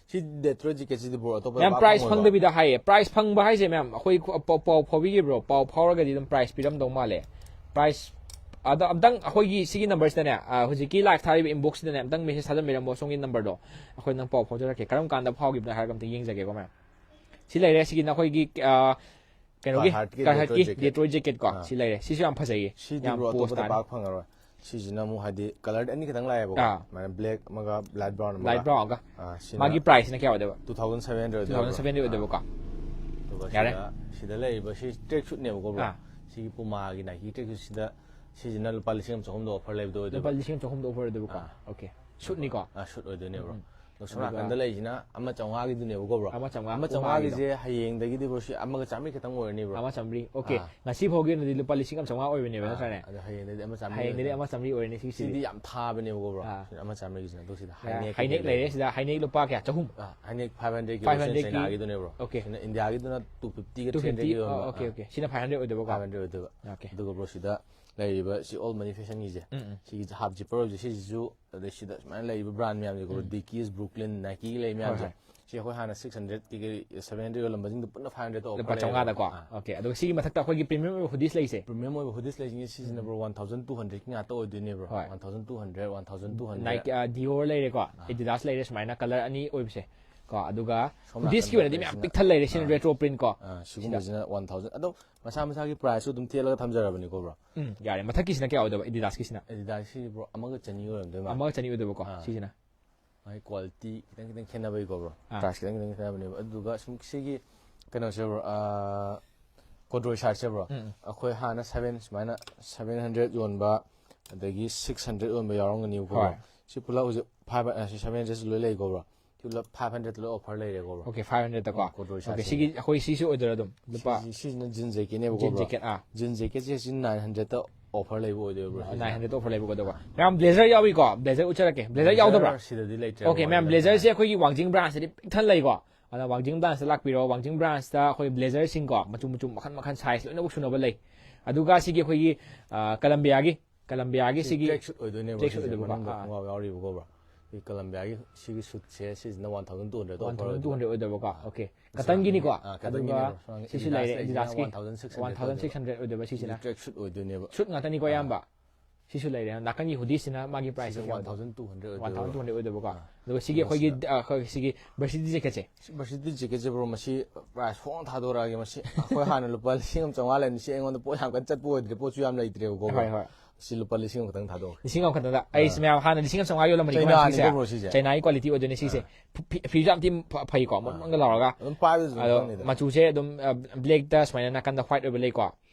ꯁꯤ ꯗꯦꯇ꯭ꯔꯣꯏꯠ ꯖꯤꯀꯦꯠꯁꯤꯗꯤ ꯕ꯭ꯔꯣ ꯑꯇꯣꯞꯄ ꯃꯌꯥꯝ ꯄꯥꯛ ꯄ꯭ꯔꯥꯏꯁ ꯐꯪꯉꯣꯏꯕ? ꯐꯪꯗꯕꯤꯗ ꯍꯥꯏꯌꯦ. ꯄ꯭ꯔꯥꯏꯁ ꯐꯪꯕ ꯍꯥꯏꯁꯦ ꯃꯌꯥꯝ ꯑꯩꯈꯣꯏ ꯈꯨ-, ꯄꯥꯎ, ꯄꯥꯎ ꯐꯥꯎꯕꯤꯒꯦ ꯕ꯭ꯔꯣ. ꯄꯥꯎ ꯐꯥꯎꯔꯒꯗꯤ ꯑꯗꯨꯝ ꯄ꯭ꯔꯥꯏꯁ ꯄꯤꯔꯝꯗꯧ ꯃꯥꯜꯂꯦ. ꯄ꯭ꯔꯥꯏꯁ ꯑꯗ ꯑꯝꯇꯪ ꯑꯩꯈꯣꯏꯒꯤ ꯁꯤꯒꯤ ꯅꯝꯕꯔꯁꯤꯗꯅꯦ, ꯑ, ꯍꯧꯖꯤꯛꯀꯤ ꯂꯥꯏꯚ ꯊꯥꯔꯤꯕ ꯏꯟꯕꯣꯛꯁꯁꯤꯗꯅꯦ ꯑꯝꯇꯪ ꯃꯦꯁꯦꯖ ꯊꯥꯖꯟꯕꯤꯔꯝꯃꯣ, ꯁꯣꯝꯒꯤ ꯅꯝꯕꯔꯗꯣ. ꯑꯩꯈꯣꯏ ꯅꯪ ꯄꯥꯎ ꯐꯥꯎꯖꯔꯛꯀꯦ. ꯀꯔꯝ ꯀꯥꯟꯗ ꯐꯥꯎꯈꯤꯕꯅꯣ ꯍꯥꯏꯔꯒ ꯑꯝꯇ ꯌꯦꯡꯖꯒꯦꯀꯣ ꯃꯌꯥꯝ. ꯁꯤ ꯂꯩꯔꯦ. ꯁꯤꯒꯤꯅ ꯑꯩꯈꯣꯏꯒꯤ, ꯑ, ꯀꯩꯅꯣꯒꯤ, ꯀꯥꯔꯍꯥꯠꯀꯤ ꯀꯥꯔꯍꯠꯀꯤ ꯗꯦꯇ꯭ꯔꯣꯏꯠ ꯖꯦꯀꯦꯠ. ꯗꯦꯇ꯭ꯔꯣꯏꯠ ꯖꯦꯀꯦꯠ ꯀꯣ. ꯑꯥ. ꯁꯤ ꯂꯩꯔꯦ. ꯁꯤꯁꯨ ꯌꯥꯝ ꯐꯖꯩꯌꯦ. ꯁꯤꯗꯤ ꯌꯥꯝ ꯕ꯭ꯔꯣ ꯄꯣꯁ ꯑꯇꯣꯞꯄꯗ ꯇꯥꯅ. ꯄꯥꯛ ꯐꯪꯉꯔꯣꯏ. ꯁꯤꯁꯤꯅ ꯑꯃꯨꯛ ꯍꯥꯏꯗꯤ ꯀꯂꯔ ꯑꯅꯤ ꯈꯛꯇꯪ ꯂꯥꯛꯑꯦꯕꯀꯣ. ꯑꯥ. ꯁꯨꯃꯥꯏꯅ ꯕ꯭ꯂꯦꯛ ꯑꯃꯒ ꯂꯥꯏꯠ ꯕ꯭ꯔꯥꯎꯟ ꯑꯃꯒ. ꯂꯥꯏꯠ ꯕ꯭ꯔꯥꯎꯟꯒ. ꯑꯥ, ꯁꯤꯅ ꯃꯥꯒꯤ ꯄ꯭ꯔꯥꯏꯁꯁꯤꯅ ꯀꯌꯥ ꯑꯣꯏꯗꯣꯏꯕ? Two thousand seven hundred two thousand seven hundred ꯑꯣꯏꯗꯣꯏꯕꯀꯣ. ꯑꯗꯨꯒ ꯌꯥꯔꯦ. ꯁꯤꯗ, ꯁꯤꯗ ꯂꯩꯔꯤꯕ ꯁꯤ ꯇ꯭ꯔꯦꯛ ꯁꯨꯠꯅꯦꯕꯀꯣ ꯕ꯭ꯔꯣ. ꯑꯥ. ꯁꯤꯒꯤ ꯄꯨꯃꯥꯒꯤ ꯅꯥꯏꯀꯤ ꯇ꯭ꯔꯦꯛ ꯁꯨꯠꯁꯤꯗ ꯁꯤꯁꯤꯅ ꯂꯨꯄꯥ ꯂꯤꯁꯤꯡ ꯑꯃ ꯆꯍꯨꯝꯗ ꯑꯣꯐꯔ ꯂꯩꯕꯗꯣ ꯂꯨꯄꯥ ꯑꯣꯏꯗꯣꯏꯕ꯫ ꯂꯤꯁꯤꯡ ꯑꯃ ꯆꯍꯨꯝꯗ ꯑꯣꯐꯔ ꯑꯣꯏꯗꯣꯏꯕꯀꯣ꯫ ꯑꯥ꯫ ꯑꯣꯀꯦ꯫ ꯁꯨꯠꯅꯤꯀꯣ꯫ ꯑꯥ, ꯁꯨꯠ ꯑꯣꯏꯗꯣꯏꯅꯦꯕ꯭ꯔꯣ꯫ ꯑꯗꯣ ꯁꯣꯝ ꯅꯥꯀꯟꯗ ꯂꯩꯁꯤꯅ ꯑꯃ ꯆꯥꯝꯃꯉꯥꯒꯤꯗꯨꯅꯦꯕꯀꯣ ꯕ꯭ꯔꯣ꯫ ꯑꯃ ꯆꯥꯝꯃꯉꯥ ꯑꯃ ꯄꯨꯃꯥꯒꯤꯁꯦ꯫ ꯆꯥꯝꯃꯉꯥꯒꯤꯁꯦ ꯍꯌꯦꯡꯗꯒꯤꯗꯤ ꯕ꯭ꯔꯣ ꯁꯤ ꯑꯃꯒ ꯆꯥꯝꯃꯔꯤ ꯈꯛꯇꯪ ꯑꯣꯏꯔꯅꯤꯕ꯭ꯔꯣ꯫ ꯑꯃ ꯆꯥꯝꯃꯔꯤ꯫ ꯑꯣꯀꯦ꯫ ꯑꯥ꯫ ꯉꯁꯤ ꯐꯥꯎꯒꯤ ꯑꯣꯏꯅꯗꯤ ꯂꯨꯄꯥ ꯂꯤꯁꯤꯡ ꯑꯃ ꯆꯥꯝꯃꯉꯥ ꯑꯣꯏꯕꯅꯦꯕ, ꯑꯥ, ꯅꯠꯇ꯭ꯔꯅꯦ? ꯑꯗꯣ ꯍꯌꯦꯡꯗꯗꯤ ꯑꯃ ꯆꯥꯝꯃꯔꯤ ꯍꯌꯦꯡꯗꯗꯤ ꯈꯛꯇꯪ꯫ ꯑꯃ ꯆꯥꯝꯃꯔꯤ ꯑꯣꯏꯔꯅꯤ ꯁꯤꯒꯤꯁꯤꯗꯤ꯫ ꯁꯤꯗꯤ ꯌꯥꯝ ꯊꯥꯕꯅꯦꯕꯀꯣ ꯕ꯭ꯔꯣ꯫ ꯑꯥ꯫ ꯁꯤꯗ ꯑꯃ ꯆꯥꯝꯃꯔꯤꯒꯤꯁꯤꯅ ꯑꯗꯣ ꯁꯤꯗ ꯑꯥ, ꯍꯥꯏꯅꯦꯛ ꯍꯥꯏꯅꯦꯛ ꯂꯩꯔꯦ ꯁꯤꯗ, ꯍꯥꯏꯅꯦꯛ ꯂꯨꯄꯥ ꯀꯌꯥ? ꯆꯍꯨꯝ꯫ ꯐꯥꯏꯚ ꯍꯟꯗ꯭ꯔꯦꯠꯀꯤ ꯐꯥꯏꯚ ꯍꯟꯗ꯭ꯔꯦꯠꯀꯤ꯫ ꯆꯩꯅꯥꯒꯤꯗꯨꯅꯦꯕ꯭ꯔꯣ꯫ ꯑꯣꯀꯦ꯫ ꯁꯤꯅ ꯏꯟꯗꯤꯌꯥꯒꯤꯗꯨꯅ ꯇꯨ ꯐꯤꯐꯇꯤꯒ ꯇꯨ ꯊ꯭ꯔꯤ ꯐꯤꯐꯇꯤ꯫ ꯍꯟꯗ꯭ꯔꯦꯠꯀꯤ ꯌꯣꯟꯕ꯫ Okay, okay. ꯁꯤꯅ ꯐꯥꯏꯚ ꯍꯟꯗ꯭ꯔꯦꯠ ꯑꯣꯏꯗꯣꯏꯕꯀꯣ꯫ ꯐꯥꯏꯚ ꯍꯟꯗ꯭ꯔꯦꯠ ꯑꯣꯏꯗꯣꯏꯕ꯫ ꯑꯣꯀꯦ꯫ ꯑꯗꯨꯒ ꯕ꯭ꯔꯣ ꯁꯤꯗ ꯂꯩꯔꯤꯕ ꯁꯤ ꯑꯣꯜ ꯃꯅꯤ ꯐꯦꯁꯟꯒꯤꯁꯦ꯫ ꯎꯝ, ꯎꯝ꯫ ꯁꯤꯒꯤ ꯍꯥꯞ ꯖꯤꯄꯔ ꯑꯣꯏꯕꯁꯦ ꯁꯤꯁꯤꯁꯨ, ꯑꯗꯩ ꯁꯤꯗ ꯁꯨꯃꯥꯏꯅ ꯂꯩꯔꯤꯕ ꯕ꯭ꯔꯥꯟ ꯃꯌꯥꯝꯁꯦ ꯎꯝ꯫ ꯗꯤꯀꯤꯁ, ꯕ꯭ꯔꯨꯛꯂꯤꯟ, ꯅꯥꯏꯀꯤꯒꯤ ꯂꯩ ꯃꯌꯥꯝꯁꯦ꯫ ꯍꯣꯏ, ꯁꯤ ꯑꯩꯈꯣꯏ ꯍꯥꯟꯅ ꯁꯤꯛꯁ ꯍꯟꯗ꯭ꯔꯦꯠꯀꯤ ꯁꯚꯦꯟ ꯍꯟꯗ꯭ꯔꯦꯠ ꯌꯣꯜꯂꯝꯕꯁꯤꯡꯗꯣ ꯄꯨꯟꯅ ꯐꯥꯏꯚ ꯍꯟꯗ꯭ꯔꯦꯠꯇ ꯑꯣꯐꯔ ꯂꯨꯄꯥ ꯆꯥꯝꯃꯉꯥꯗꯀꯣ꯫ ꯂꯩꯌꯦꯕꯀꯣ꯫ ꯑꯥ꯫ ꯑꯣꯀꯦ꯫ ꯑꯗꯨꯒ ꯁꯤꯒꯤ ꯃꯊꯛꯇ ꯑꯩꯈꯣꯏꯒꯤ ꯄ꯭ꯔꯤꯃꯤꯌꯝ ꯑꯣꯏꯕ ꯍꯨꯗꯤꯁ ꯂꯩꯁꯦ꯫ ꯄ꯭ꯔꯤꯃꯤꯌꯝ ꯑꯣꯏꯕ ꯍꯨꯗꯤꯁ ꯂꯩꯁꯤꯡꯁꯦ ꯁꯤꯁꯤꯅ ꯕ꯭ꯔꯣ ꯋꯥꯟ ꯊꯥꯎꯖꯟ ꯇꯨ ꯍꯟꯗ꯭ꯔꯦꯠꯀꯤ ꯉꯥꯛꯇ ꯑꯣꯏꯗꯣꯏꯅꯦꯕ꯭ꯔꯣ꯫ ꯍꯣꯏ꯫ One thousand two hundred, one thousand two hundred. ꯅꯥꯏꯀꯤ, ꯑꯥ, ꯗꯤꯑꯣꯔ ꯂꯩꯔꯦꯀꯣ꯫ ꯑꯦꯗꯤꯗꯥꯁ ꯂꯩꯔꯦ ꯁꯨꯃꯥꯏꯅ ꯀꯂꯔ ꯑꯅꯤ ꯑꯣꯏꯕꯁꯦ꯫ ꯀꯣ, ꯑꯗꯨꯒ ꯁꯣꯝ ꯍꯨꯗꯤꯁꯀꯤ ꯅꯥꯀꯟꯗ ꯑꯣꯏꯅꯗꯤ ꯃꯌꯥꯝ ꯂꯩꯁꯤꯅ꯫ ꯄꯤꯛꯊꯜ ꯂꯩꯔꯦ꯫ ꯁꯤꯅ ꯑꯥ꯫ ꯔꯦꯇ꯭ꯔꯣ ꯄ꯭ꯔꯤꯟ ꯀꯣ꯫ ꯑꯥ, ꯁꯤꯒꯨꯝꯕꯁꯤꯅ ꯋꯥꯟ ꯊꯥꯎꯖꯟ꯫ ꯑꯗꯣ ꯃꯁꯥ ꯃꯁꯥꯒꯤ ꯄ꯭ꯔꯥꯏꯁꯁꯨ ꯑꯗꯨꯝ ꯊꯦꯠꯂꯒ ꯊꯝꯖꯔꯕꯅꯤꯀꯣ ꯕ꯭ꯔꯣ꯫ ꯎꯝ, ꯌꯥꯔꯦ꯫ ꯃꯊꯛꯀꯤꯁꯤꯅ ꯀꯌꯥ ꯑꯣꯏꯗꯣꯏꯕ, ꯑꯦꯗꯤꯗꯥꯁꯀꯤꯁꯤꯅ? ꯑꯦꯗꯤꯗꯥꯁꯀꯤ ꯕ꯭ꯔꯣ ꯑꯃꯒ ꯆꯅꯤ ꯑꯣꯏꯔꯝꯗꯣꯏ ꯃꯥꯜꯂꯦ꯫ ꯑꯃꯒ ꯆꯅꯤ ꯑꯣꯏꯗꯣꯏꯕꯀꯣ꯫ ꯑꯥ꯫ ꯁꯤꯁꯤꯅ꯫ ꯃꯥꯒꯤ ꯀ꯭ꯋꯥꯂꯤꯇꯤ ꯈꯤꯇꯪ ꯈꯤꯇꯪ ꯈꯦꯠꯅꯕꯒꯤꯀꯣ ꯕ꯭ꯔꯣ꯫ ꯑꯥ꯫ ꯄ꯭ꯔꯥꯏꯁ ꯈꯤꯇꯪ ꯈꯤꯇꯪ ꯈꯦꯠꯅꯕꯅꯦꯕ꯫ ꯑꯗꯨꯒ ꯁꯨꯝ ꯁꯤꯒꯤ ꯀꯩꯅꯣꯁꯦ ꯕ꯭ꯔꯣ, ꯑꯥ, ꯀꯣꯗ꯭ꯔꯣꯏ ꯁꯥꯏꯠꯁꯦ ꯕ꯭ꯔꯣ꯫ ꯎꯝ, ꯎꯝ꯫ ꯑꯩꯈꯣꯏ ꯍꯥꯟꯅ ꯁꯚꯦꯟ ꯁꯨꯃꯥꯏꯅ ꯁꯚꯦꯟ ꯍꯟꯗ꯭ꯔꯦꯠ ꯌꯣꯟꯕ, ꯑꯗꯒꯤ ꯁꯤꯛꯁ ꯍꯟꯗ꯭ꯔꯦꯠ ꯌꯣꯟꯕ ꯌꯥꯎꯔꯝꯒꯅꯤꯕꯀꯣ ꯍꯣꯏ꯫ ꯕ꯭ꯔꯣ꯫ ꯁꯤ ꯄꯨꯂꯞ ꯍꯧꯖꯤꯛ ꯐꯥꯏꯚ, ꯁꯤ ꯁꯚꯦꯟ ꯍꯟꯗ꯭ꯔꯦꯠꯁꯤ ꯂꯣꯏ ꯂꯩꯀꯣ ꯕ꯭ꯔꯣ꯫ ꯁꯤ ꯄꯨꯂꯞ ꯐꯥꯏꯚ ꯍꯟꯗ꯭ꯔꯦꯠꯇ ꯂꯣꯏ ꯑꯣꯐꯔ ꯂꯩꯔꯦꯀꯣ ꯕ꯭ꯔꯣ꯫ Okay, five ꯍꯟꯗ꯭ꯔꯦꯠꯇꯀꯣ꯫ ꯑꯣ, ꯀꯣꯗ꯭ꯔꯣꯏ ꯑꯣꯀꯦ, ꯁꯥꯏꯠꯁꯦ꯫ ꯁꯤꯒꯤ, ꯑꯩꯈꯣꯏ ꯁꯤꯁꯨ ꯑꯣꯏꯗꯣꯏꯔꯥ ꯑꯗꯨꯝ? ꯂꯨꯄꯥ ꯁꯤꯁꯤ-, ꯁꯤꯁꯤꯅ ꯖꯤꯟ ꯖꯦꯀꯦꯠꯅꯦꯕꯀꯣ ꯖꯤꯟ ꯕ꯭ꯔꯣ꯫ ꯖꯦꯀꯦꯠ, ꯑꯥ꯫ ꯖꯤꯟ ꯖꯦꯀꯦꯠꯁꯦ ꯁꯤ ꯅꯥꯏꯟ ꯍꯟꯗ꯭ꯔꯦꯠꯇ ꯑꯣꯐꯔ ꯂꯩꯕ ꯑꯣꯏꯗꯣꯏꯕ꯭ꯔꯣ ꯁꯤꯁꯤꯅ? ꯅꯥꯏꯟ ꯍꯟꯗ꯭ꯔꯦꯠ ꯑꯣꯐꯔ ꯂꯩꯕꯀꯣ꯫ ꯑꯗꯨꯒ ꯃꯌꯥꯝ ꯕ꯭ꯂꯦꯖꯔ ꯌꯥꯎꯏꯀꯣ, ꯕ꯭ꯂꯦꯖꯔ ꯎꯠꯆꯔꯛꯀꯦ꯫ ꯕ꯭ꯂꯦꯖꯔ ꯌꯥꯎꯗꯕ꯭ꯔꯥ? ꯁꯤꯗꯗꯤ ꯂꯩꯇ꯭ꯔꯦ ꯑꯣꯀꯦ, ꯃꯌꯥꯝ ꯃꯣꯏ ꯕ꯭ꯂꯦꯖꯔꯁꯦ ꯑꯩꯈꯣꯏꯒꯤ ꯋꯥꯡꯖꯤꯡ ꯕ꯭ꯔꯥꯟꯁꯇꯗꯤ ꯄꯤꯛ ꯊꯟ ꯂꯩꯀꯣ꯫ ꯑꯗ ꯋꯥꯡꯖꯤꯡ ꯕ꯭ꯔꯥꯟꯁꯇ ꯂꯥꯛꯄꯤꯔꯣ꯫ ꯋꯥꯡꯖꯤꯡ ꯕ꯭ꯔꯥꯟꯁꯇ ꯑꯩꯈꯣꯏ ꯕ꯭ꯂꯦꯖꯔꯁꯤꯡꯀꯣ, ꯃꯆꯨ ꯃꯆꯨ ꯃꯈꯜ ꯃꯈꯜ, ꯁꯥꯏꯖ ꯂꯣꯏꯅꯃꯛ ꯁꯨꯅꯕ ꯂꯩ꯫ ꯑꯗꯨꯒ ꯁꯤꯒꯤ ꯑꯩꯈꯣꯏꯒꯤ, ꯑ, ꯀꯂꯝꯕꯤꯌꯥꯒꯤ, ꯀꯂꯝꯕꯤꯌꯥꯒꯤ ꯁꯤ ꯁꯤꯒꯤ track suit ꯑꯣꯏꯗꯣꯏꯅꯦꯕ track suit ꯁꯤꯁꯦ, ꯑꯣꯏꯗꯣꯏꯕꯀꯣ꯫ ꯃꯅꯨꯡꯗ ꯑꯥ꯫ ꯈꯣꯡꯒ꯭ꯔꯥꯎ ꯌꯥꯎꯔꯤꯕꯀꯣ ꯕ꯭ꯔꯣ꯫ ꯁꯤ ꯀꯂꯝꯕꯤꯌꯥꯒꯤ ꯁꯤꯒꯤ ꯁꯨꯠꯁꯦ ꯁꯤꯁꯤꯅ one thousand two hundred one thousand two hundred ꯑꯣꯏꯗꯣꯏꯕꯀꯣ꯫ ꯑꯣꯀꯦ꯫ ꯁꯣꯝ ꯀꯇꯟꯒꯤꯅꯤꯀꯣ? ꯅꯥꯀꯟꯒꯤ, ꯑꯥ, ꯀꯇꯟꯒꯤꯅꯦꯕ꯫ ꯑꯗꯨꯒ ꯁꯣꯝ ꯅꯥꯀꯟꯒꯤ ꯁꯤꯁꯨ ꯂꯩꯔꯦ, ꯑꯦꯗꯤꯗꯥꯁ ꯑꯦꯗꯤꯗꯥꯁꯀꯤ ꯂꯩꯁꯤꯅ one thousand six hundred one thousand six hundred ꯑꯣꯏꯗꯣꯏꯕ ꯑꯣꯏꯗꯣꯏꯅꯦꯕ꯫ ꯁꯤꯁꯤꯅ꯫ ꯁꯤ track suit ꯑꯣꯏꯗꯣꯏꯅꯦꯕ꯫ ꯁꯨꯠ ꯉꯥꯛꯇꯅꯤꯀꯣ, ꯑꯌꯥꯝꯕ꯫ ꯁꯤꯁꯨ ꯂꯩꯔꯦ꯫ ꯅꯥꯀꯟꯒꯤ ꯍꯨꯗꯤꯁꯤꯅ ꯃꯥꯒꯤ ꯄ꯭ꯔꯥꯏꯁꯁꯦ ꯁꯤꯁꯦ ꯀꯌꯥ ꯋꯥꯟ ꯑꯣꯏꯗꯣꯏꯕ? Thousand two hundred one thousand two ꯑꯣꯏꯗꯣꯏꯕ꯫ ꯍꯟꯗ꯭ꯔꯦꯠ ꯑꯣꯏꯗꯣꯏꯕꯀꯣ꯫ ꯑꯥ꯫ ꯑꯗꯨꯒ ꯁꯤꯒꯤ ꯑꯩꯈꯣꯏꯒꯤ, ꯁꯤꯗ꯫ ꯑ, ꯑꯩꯈꯣꯏ ꯁꯤꯒꯤ ꯕꯔꯁꯤꯇꯤ ꯖꯦꯀꯦꯠꯁꯦ꯫ ꯁꯤ ꯕꯔꯁꯤꯇꯤ ꯖꯦꯀꯦꯠꯁꯦ ꯕ꯭ꯔꯣ, ꯃꯁꯤ ꯄ꯭ꯔꯥꯏꯁ ꯍꯣꯡꯅ ꯊꯥꯗꯣꯔꯛꯑꯒꯦ꯫ ꯃꯁꯤ ꯑꯩꯈꯣꯏ ꯍꯥꯟꯅ ꯂꯨꯄꯥ ꯂꯤꯁꯤꯡ ꯑꯃ ꯆꯥꯝꯃꯉꯥ ꯂꯩꯔꯝꯃꯤ꯫ ꯁꯤ ꯑꯩꯉꯣꯟꯗ ꯄꯣꯠ ꯌꯥꯝ ꯀꯟꯅ ꯆꯠꯄ ꯑꯣꯏꯗ꯭ꯔꯦ, ꯄꯣꯠꯁꯨ ꯌꯥꯝ ꯂꯩꯇ꯭ꯔꯦꯕꯀꯣ ꯕ꯭ꯔꯣ꯫ ꯍꯣꯏ, ꯍꯣꯏ꯫ ꯁꯤ ꯂꯨꯄꯥ ꯂꯤꯁꯤꯡ ꯑꯃ ꯈꯛꯇꯪ ꯊꯥꯗꯣꯛꯑꯒꯦ꯫ ꯂꯤꯁꯤꯡ ꯑꯃ ꯈꯛꯇꯗ꯫ ꯑꯩꯁ, ꯑꯥ꯫ ꯃꯌꯥꯝ ꯍꯥꯟꯅ ꯂꯤꯁꯤꯡ ꯑꯃ ꯆꯥꯝꯃꯉꯥ ꯌꯣꯜꯂꯝꯕꯅꯤꯀꯣ ꯆꯩꯅꯥꯅꯤꯀꯣ ꯁꯤꯁꯦ꯫ ꯕ꯭ꯔꯣ ꯁꯤꯁꯦ? ꯆꯩꯅꯥꯒꯤ ꯀ꯭ꯋꯥꯂꯤꯇꯤ ꯑꯣꯏꯗꯣꯏꯅꯦ ꯁꯤꯁꯦ꯫ ꯑꯥ꯫ ꯐꯤ-, ꯐꯤꯁꯨ ꯌꯥꯝ ꯊꯤ ꯐ-, ꯐꯩꯀꯣ, ꯃꯣꯟ ꯑꯥ꯫ ꯃꯣꯟꯒ ꯂꯥꯎꯔꯒ꯫ ꯑꯗꯨꯝ ꯄꯥꯏꯕꯗꯁꯨ ꯑꯗꯨꯝ ꯑꯗꯣ ꯈꯪꯅꯤꯗ꯫ ꯃꯆꯨꯁꯦ ꯑꯗꯨꯝ, ꯑ, ꯕ꯭ꯂꯦꯛꯇ ꯁꯨꯃꯥꯏꯅ ꯅꯥꯀꯟꯗ ꯋꯥꯏꯠ ꯑꯣꯏꯕ ꯂꯩꯀꯣ꯫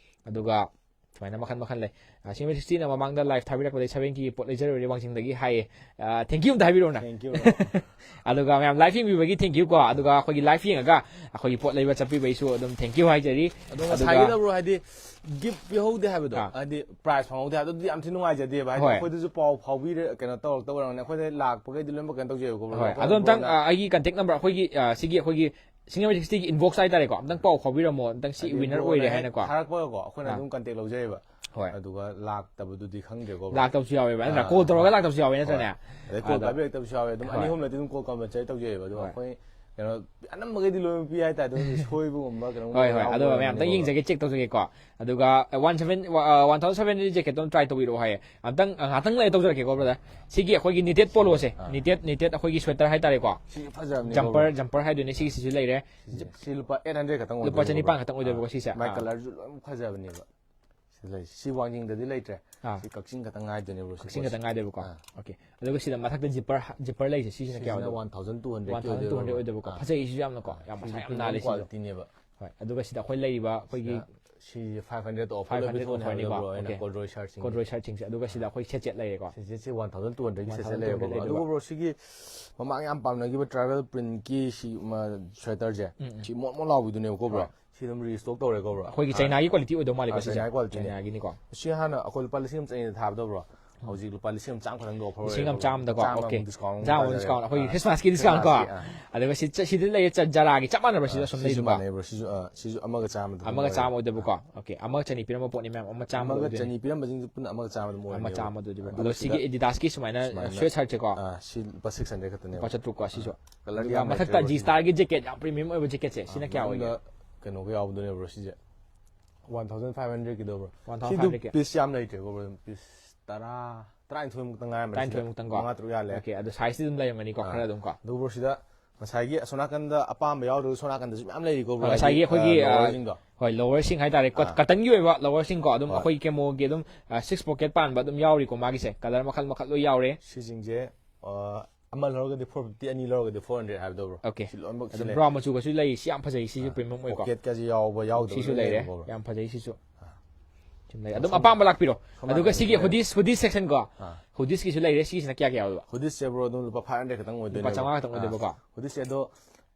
ꯑꯗꯨꯒ ꯁꯨꯃꯥꯏꯅ ꯃꯈꯜ ꯃꯈꯜ ꯂꯩ꯫ ꯁꯤꯡꯒꯜ ꯁꯤꯛꯁꯇꯤꯅ ꯃꯃꯥꯡꯗ ꯂꯥꯏꯐ ꯊꯥꯕꯤꯔꯛꯄꯗꯒꯤ ꯁꯚꯦꯟ ꯀꯦꯒꯤ ꯄꯣꯠ ꯂꯩꯖꯔꯨꯔꯦ ꯋꯥꯡꯖꯤꯡꯗꯒꯤ ꯍꯥꯏꯌꯦ꯫ ꯊꯦꯡꯀ꯭ꯌꯨ ꯑꯝꯇ ꯍꯥꯏꯕꯤꯔꯛꯎꯅ꯫ Thank you. ꯑꯗꯨꯒ ꯃꯌꯥꯝ ꯂꯥꯏꯐ ꯌꯦꯡꯕꯤꯕꯒꯤ ꯊꯦꯡꯀ꯭ꯌꯨ ꯀꯣ꯫ ꯑꯗꯨꯒ ꯑꯩꯈꯣꯏꯒꯤ ꯂꯥꯏꯐ ꯌꯦꯡꯉꯒ ꯑꯩꯈꯣꯏꯒꯤ ꯄꯣꯠ ꯂꯩꯕ ꯆꯠꯄꯤꯕꯩꯁꯨ ꯑꯗꯨꯝ ꯊꯦꯡꯀ꯭ꯌꯨ ꯍꯥꯏꯖꯔꯤ꯫ ꯑꯗꯣ ꯑꯗꯨꯒ ꯉꯁꯥꯏꯒꯤꯗꯕ꯭ꯔꯣ ꯍꯥꯏꯗꯤ ꯒꯤꯐ ꯄꯤꯍꯧꯗꯦ ꯍꯥꯏꯕꯗꯣ, ꯑꯥ꯫ ꯍꯥꯏꯗꯤ ꯄ꯭ꯔꯥꯏꯁ ꯐꯪꯍꯧꯗꯦ ꯍꯥꯏꯕꯗꯣ, ꯑꯗꯨꯗꯤ ꯌꯥꯝ ꯊꯤ ꯅꯨꯡꯉꯥꯏꯖꯗꯦꯕ꯫ ꯍꯥꯏꯗꯤ ꯍꯣꯏ꯫ ꯑꯩꯈꯣꯏꯗꯁꯨ ꯄꯥꯎ ꯐꯥꯎꯕꯤꯔ ꯀꯩꯅꯣ ꯇꯧꯔꯛꯇꯕ ꯑꯣꯏꯔꯝꯒꯅꯤ꯫ ꯑꯩꯈꯣꯏꯗ ꯂꯥꯛꯄꯈꯩꯗꯤ ꯂꯣꯏꯅꯃꯛ ꯀꯩꯅꯣ ꯇꯧꯖꯩꯕꯀꯣ, bro꯫ ꯍꯣꯏ꯫ ꯑꯩꯈꯣꯏꯅ ꯑꯗꯣ ꯑꯝꯇꯪ broꯅ ꯑ, ꯑꯩꯒꯤ ꯀꯟꯇꯦꯛ ꯅꯝꯕꯔ ꯑꯩꯈꯣꯏꯒꯤ ꯑ, ꯁꯤꯒꯤ ꯑꯩꯈꯣꯏꯒꯤ ꯁꯤꯡꯒꯜ ꯁꯤꯛꯁꯇꯤꯒꯤ ꯏꯟꯕꯣꯛꯁ ꯍꯥꯏꯇꯥꯔꯦꯀꯣ, ꯑꯝꯇꯪ ꯄꯥꯎ ꯐꯥꯎꯕꯤꯔꯝꯃꯣ, ꯑꯝꯇꯪ ꯁꯤ ꯍꯥꯏꯗꯤ ꯋꯤꯟꯅꯔ broꯅ ꯑꯣꯏꯔꯦ ꯍꯦꯛ ꯍꯥꯏꯅꯀꯣ꯫ ꯊꯥꯔꯛꯄꯒꯀꯣ ꯑꯩꯈꯣꯏꯅ ꯑꯥ꯫ ꯑꯗꯨꯝ ꯀꯟꯇꯦꯛ ꯂꯧꯖꯩꯕ꯫ ꯍꯣꯏ꯫ ꯑꯗꯨꯒ ꯂꯥꯛꯇꯕꯗꯨꯗꯤ ꯈꯪꯗ꯭ꯔꯦꯀꯣ, bro꯫ ꯂꯥꯛꯇꯕꯁꯨ ꯌꯥꯎꯋꯦꯕ ꯅꯠꯇ꯭ꯔꯥ? ꯑꯥ, ꯀꯣꯜ ꯇꯧꯔꯒ ꯍꯣꯏ꯫ ꯂꯥꯛꯇꯕꯁꯨ ꯌꯥꯎꯋꯦ ꯅꯠꯇ꯭ꯔꯅꯦ? ꯍꯣꯏ꯫ ꯑꯗꯩ ꯀꯣꯜ ꯑꯗꯣ ꯄꯥꯏꯕꯤꯔꯛꯇꯕꯁꯨ ꯌꯥꯎꯋꯦ꯫ ꯑꯗꯨꯝ ꯑꯅꯤ ꯍꯣꯏ꯫ ꯑꯍꯨꯝꯂꯛꯇꯤ ꯑꯗꯨꯝ ꯀꯣꯜ ꯀꯝꯄꯜꯁꯔꯤ ꯇꯧꯖꯩꯕ꯫ ꯑꯗꯨꯒ ꯍꯣꯏ꯫ ꯑꯩꯈꯣꯏ ꯀꯩꯅꯣ ꯑꯅꯝꯕꯈꯩꯗꯤ ꯂꯣꯏꯅ ꯄꯤ ꯍꯥꯏꯇꯥꯔꯦ꯫ ꯑꯗꯨꯝ ꯁꯣꯏꯕꯒꯨꯝꯕ ꯀꯩꯅꯣꯝ ꯍꯣꯏ, ꯍꯣꯏ꯫ ꯌꯥꯎꯕ ꯑꯗꯣ ꯃꯌꯥꯝ ꯑꯝꯇꯪ ꯑꯣꯏꯔꯝꯒꯅꯤꯀꯣ, bro꯫ ꯌꯦꯡꯖꯒꯦ, ꯆꯦꯛ ꯇꯧꯖꯒꯦꯀꯣ꯫ ꯑꯗꯨꯒ one seven, one thousand seven hundred ꯖꯦꯀꯦꯠꯇꯣ ꯑꯗꯨꯝ ꯇ꯭ꯔꯥꯏ ꯇꯧꯕꯤꯔꯛꯑꯣ ꯍꯥꯏꯌꯦ꯫ ꯑꯝꯇꯪ ꯑ, ꯉꯥꯛꯇꯪ ꯂꯩꯔ ꯇꯧꯖꯔꯛꯀꯦꯀꯣ, ꯕ꯭ꯔꯗꯔ꯫ ꯁꯤꯒꯤ ꯑꯩꯈꯣꯏꯒꯤ ꯅꯤꯇꯦꯠ ꯄꯣꯂꯣꯁꯦ, ꯑꯥ꯫ ꯅꯤꯇꯦꯠ, ꯅꯤꯇꯦꯠ ꯑꯩꯈꯣꯏꯒꯤ ꯁ꯭ꯋꯦꯇꯔ ꯍꯥꯏꯇꯥꯔꯦꯀꯣ꯫ ꯁꯤꯁꯨ ꯐꯖꯕꯅꯤꯀꯣ, ꯖꯝꯄꯔ, bro꯫ ꯖꯝꯄꯔ ꯍꯥꯏꯗꯣꯏꯅꯦ, ꯁꯤꯒꯤꯁꯤꯁꯨ ꯂꯩꯔꯦ꯫ ꯁꯤꯁꯦ, ꯁꯤ ꯂꯨꯄꯥ ꯑꯩꯠ ꯍꯟꯗ꯭ꯔꯦꯗ ꯈꯛꯇꯪ ꯂꯨꯄꯥ ꯑꯣꯏꯗꯣꯏꯅꯦ, ꯆꯅꯤꯄꯥꯟ bro꯫ ꯈꯛꯇꯪ ꯑꯣꯏꯗꯣꯏꯕꯀꯣ, ꯑꯥ꯫ ꯁꯤꯁꯦ꯫ ꯃꯥꯏ ꯑꯥ꯫ ꯀꯂꯔꯁꯨ ꯂꯣꯏꯅ ꯐꯖꯕꯅꯦꯕ꯫ ꯁꯤ ꯂꯩ, ꯁꯤ ꯋꯥꯡꯖꯤꯡꯗꯗꯤ ꯂꯩꯇ꯭ꯔꯦ꯫ ꯑꯥ꯫ ꯁꯤ ꯀꯛꯆꯤꯡ ꯈꯛꯇꯪ ꯉꯥꯏꯗꯣꯏꯅꯦ, bro꯫ ꯁꯤ ꯀꯛꯆꯤꯡ ꯄꯣꯠꯁꯦ꯫ ꯈꯛꯇꯪ ꯉꯥꯏꯗꯣꯏꯕꯀꯣ꯫ ꯑꯥ꯫ ꯑꯣꯀꯦ꯫ ꯑꯗꯨꯒ ꯁꯤꯗ ꯃꯊꯛꯇ ꯖꯤꯞꯄꯔ, ꯖꯤꯞꯄꯔ ꯂꯩꯁꯦ, ꯁꯤꯁꯤꯅ ꯀꯌꯥ ꯁꯤꯁꯤꯅ ꯑꯣꯏꯗꯣꯏꯕ? ꯋꯥꯟ ꯊꯥꯎꯖꯟ ꯇꯨ ꯍꯟꯗ꯭ꯔꯦꯗꯀꯤ ꯋꯥꯟ ꯊꯥꯎꯖꯟ ꯇꯨ ꯍꯟꯗ꯭ꯔꯦꯗ ꯑꯣꯏꯗꯣꯏꯕ, ꯑꯣꯏꯗꯣꯏꯕꯀꯣ꯫ bro꯫ ꯑꯥ꯫ ꯐꯖꯩ, ꯁꯤꯁꯨ ꯌꯥꯝꯅꯀꯣ꯫ ꯑꯥ꯫ ꯌꯥꯝ ꯃꯁꯥ ꯁꯤꯁꯨ ꯌꯥꯝ ꯑꯗꯨꯝ ꯅꯥꯜꯂꯦ ꯁꯤꯁꯨ꯫ qualityꯅꯦꯕ꯫ ꯍꯣꯏ꯫ ꯑꯗꯨꯒ ꯁꯤꯗ ꯑꯩꯈꯣꯏ ꯂꯩꯔꯤꯕ ꯑꯩꯈꯣꯏꯒꯤ ꯁꯤꯗ, ꯁꯤꯁꯦ ꯐꯥꯏꯚ ꯍꯟꯗ꯭ꯔꯦꯗ offer ꯐꯥꯏꯚ ꯂꯣꯏ ꯍꯟꯗ꯭ꯔꯦꯗ ꯄꯤꯊꯣꯛꯅꯦ ꯍꯥꯏꯕꯗꯣ, offerꯅꯤꯀꯣ꯫ bro, ꯑꯩꯅ ꯑꯣꯀꯦ꯫ Corduroy shirtꯁꯤꯡꯁꯦ꯫ Corduroy shirtꯁꯤꯡꯁꯦ꯫ ꯑꯗꯨꯒ ꯁꯤꯗ ꯑꯩꯈꯣꯏ ꯁꯦꯠ ꯁꯦꯠ ꯂꯩꯔꯦꯀꯣ꯫ ꯁꯤꯁꯦ, ꯁꯤ ꯋꯥꯟ ꯊꯥꯎꯖꯟ ꯇꯨ ꯍꯟꯗ꯭ꯔꯦꯗꯀꯤ ꯁꯦꯠꯁꯦ ꯋꯥꯟ ꯊꯥꯎꯖꯟ ꯇꯨ ꯍꯟꯗ꯭ꯔꯦꯗ ꯂꯩꯔꯦꯀꯣ꯫ ꯑꯣꯏꯗꯣꯏꯕ꯫ ꯑꯗꯨꯒ, bro, ꯁꯤꯒꯤ ꯃꯃꯥꯡ ꯌꯥꯝ ꯄꯥꯝꯅꯈꯤꯕ tribal printꯀꯤ ꯁꯤ, ꯃ, sweaterꯁꯦ, ꯎꯝ, ꯎꯝ꯫ ꯁꯤ ꯃꯣꯠ ꯃꯣꯠ ꯂꯥꯎꯕꯤꯗꯨꯅꯦꯕꯀꯣ, bro꯫ ꯍꯣꯏ꯫ ꯁꯤ ꯑꯗꯨꯝ restock ꯇꯧꯔꯦꯀꯣ, bro꯫ ꯑꯩꯈꯣꯏꯒꯤ ꯑꯥ, ꯆꯩꯅꯥꯒꯤ quality ꯑꯣꯏꯗꯧ ꯃꯥꯜꯂꯦꯀꯣ, ꯑꯥ, ꯁꯤꯁꯦ? ꯆꯩꯅꯥꯒꯤ qualityꯅꯦ꯫ ꯆꯩꯅꯥꯒꯤꯅꯤꯀꯣ꯫ ꯁꯤ ꯍꯥꯟꯅ ꯑꯩꯈꯣꯏ ꯂꯨꯄꯥ ꯂꯤꯁꯤꯡ ꯑꯃ ꯆꯅꯤꯗ ꯊꯥꯕꯗꯣ, bro, ꯍꯧꯖꯤꯛ ꯂꯨꯄꯥ ꯂꯤꯁꯤꯡ ꯑꯃ ꯆꯥꯝꯃ ꯈꯛꯇꯪꯗ offer ꯂꯤꯁꯤꯡ ꯑꯃ ꯑꯣꯏꯔꯦꯀꯣ, bro꯫ ꯆꯥꯝꯃꯗꯀꯣ꯫ ꯆꯥꯝꯃ ꯑꯣꯀꯦ꯫ ꯑꯃꯨꯛ discount ꯑꯃꯨꯛ ꯆꯥꯝꯃ ꯑꯃꯨꯛ ꯇꯥꯖꯔꯦ꯫ discount꯫ ꯑꯩꯈꯣꯏꯒꯤ ꯑꯥ, Christmasꯀꯤ discountꯀꯣ꯫ Christmasꯀꯤ, ꯑꯥ꯫ ꯑꯗꯨꯒ ꯁꯤ, ꯁꯤꯗ ꯂꯩꯔꯦ ꯆ-, Zaraꯒꯤ ꯆꯞ ꯃꯥꯟꯅꯕ ꯁꯤꯁꯨ ꯑꯥ, ꯑꯁꯨꯝ ꯁꯤꯁꯨ ꯂꯩꯕꯀꯣ꯫ ꯃꯥꯟꯅꯩ, bro꯫ ꯁꯤꯁꯨ, ꯑꯥ, ꯁꯤꯁꯨ ꯑꯃꯒ ꯆꯥꯝꯃꯗ ꯑꯗꯨꯝ ꯑꯃꯒ ꯑꯣꯏꯔꯦ꯫ ꯆꯥꯝꯃ ꯑꯣꯏꯗꯣꯏꯕꯀꯣ꯫ ꯑꯣꯀꯦ꯫ ꯑꯃꯒ ꯆꯅꯤ ꯄꯤꯔꯝꯕ ꯄꯣꯠꯅꯤ, ꯃꯌꯥꯝ ꯑꯃ ꯆꯥꯝꯃ ꯑꯃꯒ ꯑꯣꯏꯗꯣꯏꯅꯦ꯫ ꯆꯅꯤ ꯄꯤꯔꯝꯕꯁꯤꯡꯗꯨ ꯄꯨꯟꯅ ꯑꯃꯒ ꯆꯥꯝꯃ ꯑꯗꯨꯝ ꯑꯃ ꯑꯣꯏꯔꯅꯦꯕ꯫ ꯆꯥꯝꯃ ꯑꯗꯨꯗꯤ, bro꯫ ꯑꯗꯨꯒ ꯑꯗꯣ ꯁꯤꯒꯤ ꯁꯤꯗ Adidasꯀꯤ ꯁꯨꯃꯥꯏꯅ, ꯁꯨꯃꯥꯏꯅ sweatshirt ꯁꯦꯀꯣ꯫ ꯑꯥ, ꯁꯤ ꯂꯨꯄꯥ ꯁꯤꯛꯁ ꯍꯟꯗ꯭ꯔꯦꯗ ꯈꯛꯇꯅꯦꯕ꯫ ꯂꯨꯄꯥ ꯆꯥꯇ꯭ꯔꯨꯛꯀꯣ ꯁꯤꯁꯨ꯫ Colour ꯑꯗꯨꯒ ꯌꯥꯝ ꯃꯊꯛꯇ ꯂꯩꯇ꯭ꯔꯦꯕ ꯁꯤꯁꯦ꯫ G-Starꯒꯤ ꯖꯦꯀꯦꯠ ꯌꯥꯝ premium ꯑꯣꯏꯕ ꯖꯦꯀꯦꯠꯁꯦ, ꯁꯤꯅ ꯀꯌꯥ ꯑꯣꯏꯒꯦ? ꯃꯅꯨꯡꯗ ꯀꯩꯅꯣꯒ ꯌꯥꯎꯕꯗꯨꯅꯦ, bro, ꯁꯤꯁꯦ꯫ ꯋꯥꯟ ꯊꯥꯎꯖꯟ ꯐꯥꯏꯚ ꯍꯟꯗ꯭ꯔꯦꯗꯀꯤꯗꯣ, bro꯫ ꯋꯥꯟ ꯁꯤꯗꯨ ꯊꯥꯎꯖꯟ ꯐꯥꯏꯚ ꯍꯟꯗ꯭ꯔꯦꯗꯀꯤ꯫ ꯄꯤꯁ ꯌꯥꯝ ꯂꯩꯇ꯭ꯔꯦꯀꯣ, bro꯫ ꯄꯤꯁ ꯇꯔꯥ, ꯇꯔꯥꯅꯤꯊꯣꯏꯃꯨꯛꯇ ꯉꯥꯏꯔꯝꯕꯅꯤ ꯁꯤꯗ꯫ ꯇꯔꯥꯅꯤꯊꯣꯏꯃꯨꯛꯇꯪꯀꯣ? ꯃꯉꯥ ꯇꯔꯨꯛ ꯌꯥꯜꯂꯦ꯫ ꯑꯣꯀꯦ, ꯑꯗꯣ sizeꯇꯤ ꯑꯗꯨꯝ ꯂꯩꯔꯝꯒꯅꯤꯀꯣ, ꯑꯥ꯫ ꯈꯔ ꯑꯗꯨꯝꯀꯣ? ꯑꯗꯨ, bro, ꯁꯤꯗ ꯉꯁꯥꯏꯒꯤ ꯑꯁꯣꯝ ꯅꯥꯀꯟꯗ ꯑꯄꯥꯝꯕ ꯌꯥꯎꯗ꯭ꯔꯁꯨ ꯁꯣꯝ ꯅꯥꯀꯟꯗꯁꯨ ꯃꯌꯥꯝ ꯂꯩꯔꯤꯀꯣ, bro꯫ ꯉꯁꯥꯏꯒꯤ ꯍꯥꯏꯗꯤ, ꯑꯩꯈꯣꯏꯒꯤ, ꯑ, ꯑ, lowerꯁꯤꯡꯗꯣ꯫ ꯍꯣꯏ, lowerꯁꯤꯡ ꯍꯥꯏꯇꯥꯔꯦ, ꯀꯣ-, ꯑꯥ꯫ cottonꯒꯤ ꯑꯣꯏꯕ lowerꯁꯤꯡꯀꯣ, ꯑꯗꯨꯝ ꯍꯣꯏ꯫ ꯑꯩꯈꯣꯏꯒꯤ camoꯒꯤ ꯑꯗꯨꯝ, ꯑ, six pocket ꯄꯥꯟꯕ ꯑꯗꯨꯝ ꯌꯥꯎꯔꯤꯀꯣ ꯃꯥꯒꯤꯁꯦ, colour ꯃꯈꯜ ꯃꯈꯜ ꯂꯣꯏ ꯌꯥꯎꯔꯦ꯫ ꯁꯤꯁꯤꯡꯁꯦ, ꯑ, ꯑꯃ ꯂꯧꯔꯒꯗꯤ four fifty, ꯑꯅꯤ ꯂꯧꯔꯒꯗꯤ four hundred ꯍꯥꯏꯕꯗꯣ, bro꯫ ꯑꯣꯀꯦ꯫ ꯁꯤ ꯂꯣꯏꯅꯃꯛ ꯁꯤ ꯑꯗꯨꯝ ꯂꯩ꯫ brown ꯃꯆꯨꯒꯁꯨ ꯂꯩ, ꯁꯤ ꯌꯥꯝ ꯐꯖꯩ, ꯁꯤꯁꯨ ꯑꯥ꯫ premium ꯑꯣꯏꯀꯣ꯫ Pocketꯀꯁꯦ ꯌꯥꯎꯕ, ꯌꯥꯎꯗꯕ ꯁꯤꯁꯨ ꯂꯣꯏ ꯂꯩꯔꯦ, ꯂꯩꯌꯦꯕꯀꯣ, bro꯫ ꯌꯥꯝ ꯐꯖꯩ ꯁꯤꯁꯨ꯫ ꯑꯥ꯫ ꯁꯨꯝ ꯂꯩ꯫ ꯑꯗꯨꯝ ꯑꯄꯥꯝꯕ ꯂꯥꯛꯄꯤꯔꯣ꯫ ꯁꯣꯝ ꯑꯗꯨꯒ ꯅꯥꯀꯟꯗ ꯁꯤꯒꯤ ꯁꯨꯝ ꯂꯩ꯫ Hoodies, hoodie section ꯀꯣ꯫ ꯑꯥ꯫ Hoodiesꯀꯤꯁꯨ ꯂꯩꯔꯦ꯫ ꯁꯤꯒꯤꯁꯤꯅ ꯀꯌꯥ ꯀꯌꯥ ꯑꯣꯏꯕ? Hoodiesꯁꯦ bro ꯑꯗꯨꯝ ꯂꯨꯄꯥ five hundred ꯈꯛꯇꯪ ꯑꯣꯏꯗꯣꯏꯅꯦ꯫ ꯂꯨꯄꯥ ꯆꯥꯝꯃꯉꯥ ꯈꯛꯇꯪ ꯑꯣꯏꯗꯣꯏꯕꯀꯣ꯫ ꯑꯥ꯫ Hoodiesꯁꯦ ꯑꯗꯣ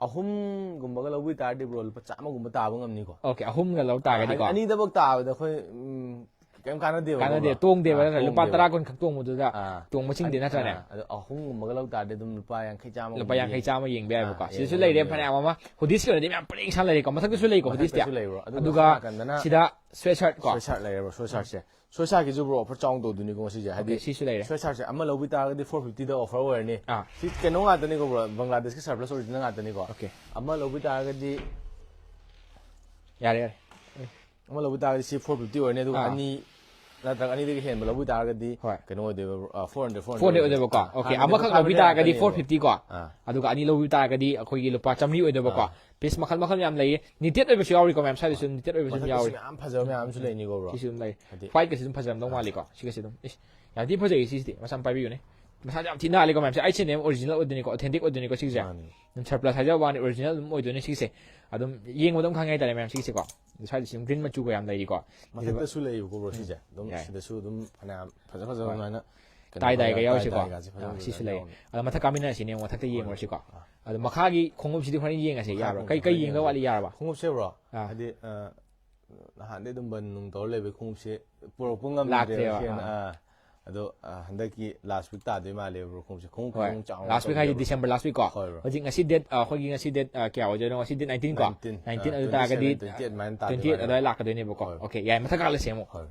ꯑꯍꯨꯝꯒꯨꯝꯕꯒ ꯂꯧꯕꯤ ꯇꯥꯔꯗꯤ bro ꯂꯨꯄꯥ ꯆꯥꯝꯃꯒꯨꯝꯕ ꯇꯥꯕ ꯉꯝꯅꯤꯀꯣ꯫ Okay, ꯑꯍꯨꯝꯒ ꯂꯧ ꯇꯥꯔꯒꯗꯤꯀꯣ꯫ ꯑꯥ, ꯍꯥꯏꯗꯤ ꯑꯅꯤꯗꯕꯛ ꯇꯥꯕꯗ ꯑꯩꯈꯣꯏ, ꯎꯝ, ꯀꯩꯝ ꯀꯥꯟꯅꯗꯦꯕ, ꯀꯥꯟꯅꯗꯦ, ꯈꯪꯕ꯭ꯔꯥ? ꯇꯣꯡꯗꯦꯕ, ꯑꯥ, ꯅꯠꯇ꯭ꯔꯥ? ꯂꯨꯄꯥ ꯇꯣꯡꯗꯦꯕ꯫ ꯇꯔꯥ ꯀꯨꯟ ꯈꯛ ꯇꯣꯡꯕꯗꯨꯗ ꯑꯥ꯫ ꯇꯣꯡꯕ ꯆꯤꯡꯗꯦ, ꯑꯅꯤ-, ꯅꯠꯇ꯭ꯔꯥꯅꯦ? ꯑꯥ, ꯑꯗꯣ ꯑꯍꯨꯝꯒꯨꯝꯕꯒ ꯂꯧ ꯇꯥꯔꯗꯤ ꯑꯗꯨꯝ ꯂꯨꯄꯥ ꯌꯥꯡꯈꯩ ꯆꯥꯝꯃꯒꯨꯝꯕ ꯂꯨꯄꯥ ꯌꯦꯡ-, ꯌꯥꯡꯈꯩ ꯆꯥꯝꯃ ꯌꯦꯡꯕ ꯌꯥꯏꯕꯀꯣ꯫ ꯑꯥ, ꯁꯤꯗꯁꯨ ꯌꯦꯡꯕ ꯂꯩꯔꯦ ꯉꯝꯅꯦꯕ꯫ ꯐꯅꯌꯥꯝ ꯑꯃ꯫ Hoodiesꯀꯤ ꯑꯣꯏꯅꯗꯤ ꯃꯌꯥꯝ ꯄꯔꯦꯡ ꯁꯥꯅ ꯂꯩꯔꯦꯀꯣ꯫ ꯃꯊꯛꯇꯁꯨ ꯂꯩꯀꯣ, hoodiesꯇꯤ꯫ ꯃꯊꯛꯇꯁꯨ ꯂꯩꯕ꯭ꯔꯣ? ꯑꯗꯨꯒ ꯑꯗꯨꯒ ꯁꯣꯝ ꯅꯥꯀꯟꯗꯅ ꯁꯤꯗ sweatshirt ꯀꯣ꯫ Sweatshirt ꯂꯩꯔꯦ bro, sweatshirtꯁꯦ꯫ Sweatshirtꯁꯦ bro, offer ꯆꯥꯎꯅ ꯇꯧꯗꯣꯏꯅꯤꯀꯣ ꯉꯁꯤꯁꯦ꯫ ꯍꯥꯏꯗꯤ okay, ꯁꯤꯁꯨ ꯂꯩꯔꯦ꯫ Sweatshirtꯁꯦ ꯑꯃ ꯂꯧꯕꯤ ꯇꯥꯔꯒꯗꯤ four fiftyꯗ offer ꯑꯣꯏꯔꯅꯤ꯫ ꯑꯥ꯫ ꯁꯤ ꯀꯩꯅꯣ ꯉꯥꯛꯇꯅꯤꯀꯣ bro, ꯕꯪꯒ꯭ꯂꯥꯗꯦꯁꯀꯤ surplus original ꯉꯥꯛꯇꯅꯤꯀꯣ꯫ Okay꯫ ꯑꯃ ꯂꯧꯕꯤ ꯇꯥꯔꯒꯗꯤ ꯌꯥꯔꯦ, ꯌꯥꯔꯦ꯫ ꯑꯃ ꯂꯧꯕꯤ ꯇꯥꯔꯒꯗꯤ ꯁꯤ four fifty ꯑꯣꯏꯔꯅꯤ, ꯑꯗꯨꯒ ꯑꯥ꯫ ꯑꯅꯤ ꯅꯠꯇ꯭ꯔꯒ ꯑꯅꯤꯗꯒꯤ ꯍꯦꯟꯕ ꯂꯧꯕꯤ ꯇꯥꯔꯒꯗꯤ ꯍꯣꯏ꯫ ꯀꯩꯅꯣ ꯑꯣꯏꯗꯣꯏꯕ, ꯑ, four hundred, four hundred four hundred ꯑꯣꯏꯗꯣꯏꯕꯀꯣ꯫ ꯑꯣꯏꯗꯣꯏꯕ꯫ ꯑꯥ, okay, ꯍꯥꯟꯅꯗꯤ ꯑꯃꯈꯛ ꯂꯨꯄꯥ ꯂꯧꯕꯤ five hundred ꯇꯥꯔꯒꯗꯤ ꯉꯥꯛꯇꯅꯦꯕ꯫ Four fifty ꯀꯣ꯫ ꯑꯥ꯫ ꯑꯗꯨꯒ ꯑꯅꯤ ꯂꯧꯕꯤ ꯇꯥꯔꯒꯗꯤ ꯑꯩꯈꯣꯏꯒꯤ ꯂꯨꯄꯥ ꯆꯥꯝꯃꯔꯤ ꯑꯣꯏꯗꯣꯏꯕꯀꯣ꯫ ꯑꯥ꯫ Piece ꯃꯈꯜ ꯃꯈꯜ ꯌꯥꯝ ꯂꯩꯌꯦ꯫ Knitted ꯑꯣꯏꯕꯁꯨ ꯌꯥꯎꯔꯤꯀꯣ ꯃꯌꯥꯝ, ꯁ꯭ꯋꯥꯏꯗꯁꯨ knitted ꯑꯣꯏꯕꯁꯨ ꯑꯗꯨꯝ ꯃꯊꯛꯇꯁꯨ ꯌꯥꯎꯔꯤ꯫ ꯃꯌꯥꯝ ꯐꯖꯕ ꯃꯌꯥꯝ ꯑꯃꯁꯨ ꯎꯝ꯫ ꯂꯩꯅꯤꯀꯣ bro꯫ ꯁꯤꯁꯨ ꯑꯗꯨꯝ ꯂꯩ꯫ ꯍꯥꯏꯗꯤ whiteꯀꯁꯤ ꯑꯗꯨꯝ ꯐꯖꯔꯝꯗꯧ ꯑꯥ꯫ ꯃꯥꯜꯂꯤꯀꯣ꯫ ꯁꯤꯒꯁꯤ ꯑꯗꯨꯝ꯫ ꯏꯁ, ꯌꯥꯝ ꯊꯤ ꯐꯖꯩ ꯁꯤꯁꯤꯗꯤ꯫ ꯃꯁꯥ ꯌꯥꯝ ꯊꯤ ꯅꯥꯜꯂꯤꯀꯣ ꯃꯌꯥꯝꯁꯦ꯫ H and M original ꯑꯣꯏꯗꯣꯏꯅꯤꯀꯣ, authentic ꯑꯣꯏꯗꯣꯏꯅꯤꯀꯣ ꯁꯤꯒꯤꯁꯦ꯫ ꯃꯥꯅꯤ꯫ ꯑꯗꯨꯝ surplus ꯍꯥꯏꯖꯕ ꯋꯥꯅꯤ, original ꯑꯗꯨꯝ ꯑꯣꯏꯗꯣꯏꯅꯤ ꯁꯤꯒꯤꯁꯦ꯫ ꯑꯗꯨꯝ ꯌꯦꯡꯕꯗ ꯑꯗꯨꯝ ꯈꯪꯉꯦ ꯍꯥꯏꯇꯥꯔꯦ ꯃꯌꯥꯝ ꯁꯤꯒꯤꯁꯦꯀꯣ꯫ ꯁ꯭ꯋꯥꯏꯗꯁꯨ ꯑꯗꯨꯝ green ꯃꯆꯨꯒ ꯌꯥꯝ ꯂꯩꯔꯤꯀꯣ꯫ ꯃꯊꯛꯇꯁꯨ ꯂꯩꯌꯦꯕꯀꯣ bro ꯁꯤꯁꯦ꯫ ꯎꯝ꯫ ꯑꯗꯨꯝ ꯌꯥꯏ꯫ ꯁꯤꯗꯁꯨ ꯑꯗꯨꯝ ꯐꯅꯌꯥꯝ ꯐꯖ ꯐꯖꯕ ꯍꯣꯏ꯫ ꯑꯗꯨꯃꯥꯏꯅ ꯀꯩꯅꯣ tie dyeꯒ ꯇꯧꯔꯒ ꯌꯥꯎꯔꯤꯁꯦꯀꯣ꯫ Tie dyeꯒꯁꯦ ꯐꯖ ꯑꯥ, ꯐꯖꯕ ꯁꯤꯁꯨ ꯌꯥꯝ ꯂꯩꯔꯦ꯫ ꯌꯥꯎꯕꯅꯦ꯫ ꯑꯗꯣ ꯃꯊꯛ ꯀꯥꯃꯤꯟꯅꯔꯁꯤꯅꯦ, ꯃꯊꯛꯇ ꯍꯣꯏ꯫ ꯌꯦꯡꯉꯨꯔꯁꯤꯀꯣ꯫ ꯑꯥ꯫ ꯑꯗꯣ ꯃꯈꯥꯒꯤ ꯈꯣꯡꯎꯞꯁꯤꯗꯤ ꯍꯣꯔꯦꯟ ꯌꯦꯡꯉꯁꯦ, ꯃꯈꯥ ꯌꯥꯕ꯭ꯔꯥ? ꯈꯣꯡꯎꯞꯁꯦ ꯀꯩ, ꯀꯩ ꯍꯣꯔꯦꯟ ꯌꯦꯡꯗꯧ ꯌꯦꯡꯉꯁꯦ꯫ ꯋꯥꯠꯂꯤ, ꯌꯥꯔꯕ? ꯈꯣꯡꯎꯞꯁꯦ bro? ꯑꯥ꯫ ꯍꯥꯏꯗꯤ, ꯑ, ꯅꯍꯥꯟꯗꯩ ꯑꯗꯨꯝ ꯕꯟ ꯅꯨꯡ ꯇꯧꯔ ꯂꯩꯕꯩ ꯈꯣꯡꯎꯞꯁꯦ ꯄꯨꯔꯛꯄ ꯉꯝꯗ꯭ꯔꯦꯕ ꯂꯥꯛꯇ꯭ꯔꯦꯕ, ꯁꯦꯡꯅ꯫ ꯑꯥ꯫ ꯑꯥ꯫ ꯑꯗꯣ, ꯑ, ꯍꯟꯗꯛꯀꯤ last week ꯇꯥꯗꯣꯏ ꯃꯥꯜꯂꯦ bro, ꯈꯣꯡꯎꯞꯁꯦ꯫ ꯈꯣꯡꯎꯞ ꯍꯣꯏ꯫ ꯈꯣꯡꯎꯞ ꯆꯥꯎꯅ last week ꯍꯥꯏꯗꯤ ꯇꯧꯗꯦꯕ꯫ December last week ꯀꯣ? ꯍꯣꯏ bro꯫ ꯍꯧꯖꯤꯛ ꯉꯁꯤ date, ꯑ, ꯑꯩꯈꯣꯏꯒꯤ ꯉꯁꯤ date, ꯑ, ꯀꯌꯥ ꯑꯣꯏꯗꯣꯏꯅꯣ? ꯉꯁꯤ date nineteen ꯀꯣ? Nineteen꯫ Nineteen ꯑꯥ, ꯑꯗꯨ ꯇꯥꯔꯒꯗꯤ, twenty-seven, twenty-eight ꯑꯗꯨꯃꯥꯏꯅ ꯇꯥꯗꯣꯏ twenty-eight ꯃꯥꯜꯂꯦ꯫ ꯑꯗꯨꯋꯥꯏ ꯂꯥꯛꯀꯗꯣꯏꯅꯦꯕꯀꯣ꯫ ꯍꯣꯏ꯫ Okay, ꯌꯥꯏ, ꯃꯊꯛ ꯀꯥꯈꯠꯂꯁꯦ ꯑꯃꯨꯛ꯫ ꯍꯣꯏ꯫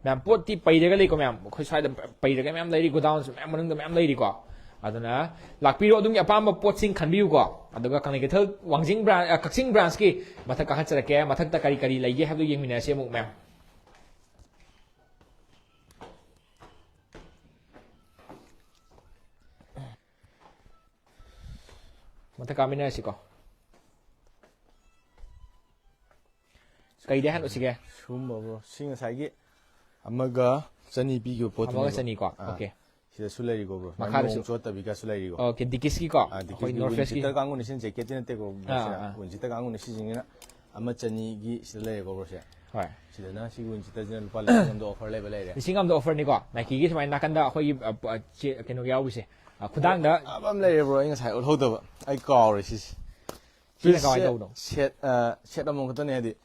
ꯃꯌꯥꯝ ꯄꯣꯠꯇꯤ ꯄꯩꯔꯒ ꯂꯩꯀꯣ ꯃꯌꯥꯝ꯫ ꯑꯩꯈꯣꯏ ꯁ꯭ꯋꯥꯏꯗ ꯄꯩꯔꯒ ꯃꯌꯥꯝ ꯂꯩꯔꯤ, godownꯁꯨ ꯃꯌꯥꯝ ꯃꯅꯨꯡꯗ ꯃꯌꯥꯝ ꯂꯩꯔꯤꯀꯣ꯫ ꯑꯗꯨꯅ ꯂꯥꯛꯄꯤꯔꯣ, ꯑꯗꯣꯝꯒꯤ ꯑꯄꯥꯝꯕ ꯄꯣꯠꯁꯤꯡ ꯈꯟꯕꯤꯌꯨꯀꯣ꯫ ꯑꯗꯨꯒ ꯀꯪꯂꯩ ꯀꯩꯊꯦꯜ ꯋꯥꯡꯖꯤꯡ branch, ꯑ, ꯀꯛꯆꯤꯡ branchꯀꯤ ꯃꯊꯛ ꯀꯥꯈꯠꯆꯔꯛꯀꯦ꯫ ꯃꯊꯛꯇ ꯀꯔꯤ ꯀꯔꯤ ꯂꯩꯒꯦ ꯍꯥꯏꯕꯗꯨ ꯌꯦꯡꯃꯤꯟꯅꯔꯁꯤ ꯑꯃꯨꯛ ꯃꯌꯥꯝ꯫ ꯃꯊꯛ ꯀꯥꯃꯤꯟꯅꯔꯁꯤꯀꯣ꯫ ꯀꯩꯗꯩ ꯍꯥꯟꯅ ꯎꯠꯁꯤꯒꯦ? ꯁꯤꯒꯨꯝꯕ bro꯫ ꯁꯤ ꯉꯁꯥꯏꯒꯤ ꯑꯃꯒ ꯆꯅꯤ ꯄꯤꯈꯤꯕ ꯄꯣꯠꯇꯨꯅꯦꯕ꯫ ꯑꯃꯒ ꯆꯅꯤ ꯀꯣ? ꯑꯥ꯫ Okay꯫ ꯁꯤꯗꯁꯨ ꯂꯩꯔꯤꯀꯣ bro꯫ ꯃꯈꯥꯗꯁꯨ꯫ ꯅꯣꯡ ꯆꯣꯠꯇꯕꯤꯒꯁꯨ ꯂꯩꯔꯤꯀꯣ꯫ Okay, Dickiesꯀꯤ ꯀꯣ? ꯑꯥ, ꯑꯩꯈꯣꯏ Dickiesꯀꯤ North wind Faceꯀꯤ꯫ Cheater ꯀꯥꯡꯕꯨꯅꯤ꯫ ꯁꯤꯅ jacketꯇꯤ ꯅꯠꯇꯦꯀꯣ bro꯫ ꯑꯥ, ꯁꯤꯅ ꯑꯥ꯫ Wind Cheater ꯀꯥꯡꯕꯨꯅꯤ꯫ ꯁꯤꯁꯤꯡꯁꯤꯅ ꯑꯃ ꯆꯅꯤꯒꯤ ꯁꯤꯗ ꯂꯩꯔꯦꯀꯣ bro ꯁꯦ꯫ ꯍꯣꯏ꯫ ꯁꯤꯗꯅ ꯁꯤꯒꯤ ꯋꯤꯟ ꯆꯤꯠꯇꯁꯤꯅ ꯂꯨꯄꯥ ꯂꯤꯁꯤꯡ ꯑꯃꯗ ꯑꯣꯐꯔ ꯂꯩꯕ ꯂꯩꯔꯦ꯫ ꯂꯤꯁꯤꯡ ꯑꯃꯗ ꯑꯣꯐꯔꯅꯤꯀꯣ, ꯅꯥꯏꯀꯤꯒꯤ ꯁꯨꯃꯥꯏꯅ ꯅꯥꯀꯟꯗ ꯑꯩꯈꯣꯏꯒꯤ, ꯑ, ꯄ-, ꯆꯦ-, ꯀꯩꯅꯣ ꯌꯥꯎꯕꯁꯦ, ꯑ, ꯈꯨꯗꯥꯡꯗ꯫ ꯑꯃ ꯂꯩꯔꯦ ꯕ꯭ꯔꯣ, ꯑꯩ ꯉꯁꯥꯏ ꯎꯠꯍꯧꯗꯕ, ꯑꯩ ꯀꯥꯎꯔꯦ ꯁꯤꯁꯦ꯫ ꯁꯤꯅ ꯀꯃꯥꯏꯅ ꯄꯤꯁꯁꯦ ꯇꯧꯕꯅꯣ? ꯁꯦꯠ, ꯑ, ꯁꯦꯠ ꯑꯃꯃꯝ ꯈꯛꯇꯅꯦ, ꯍꯥꯏꯗꯤ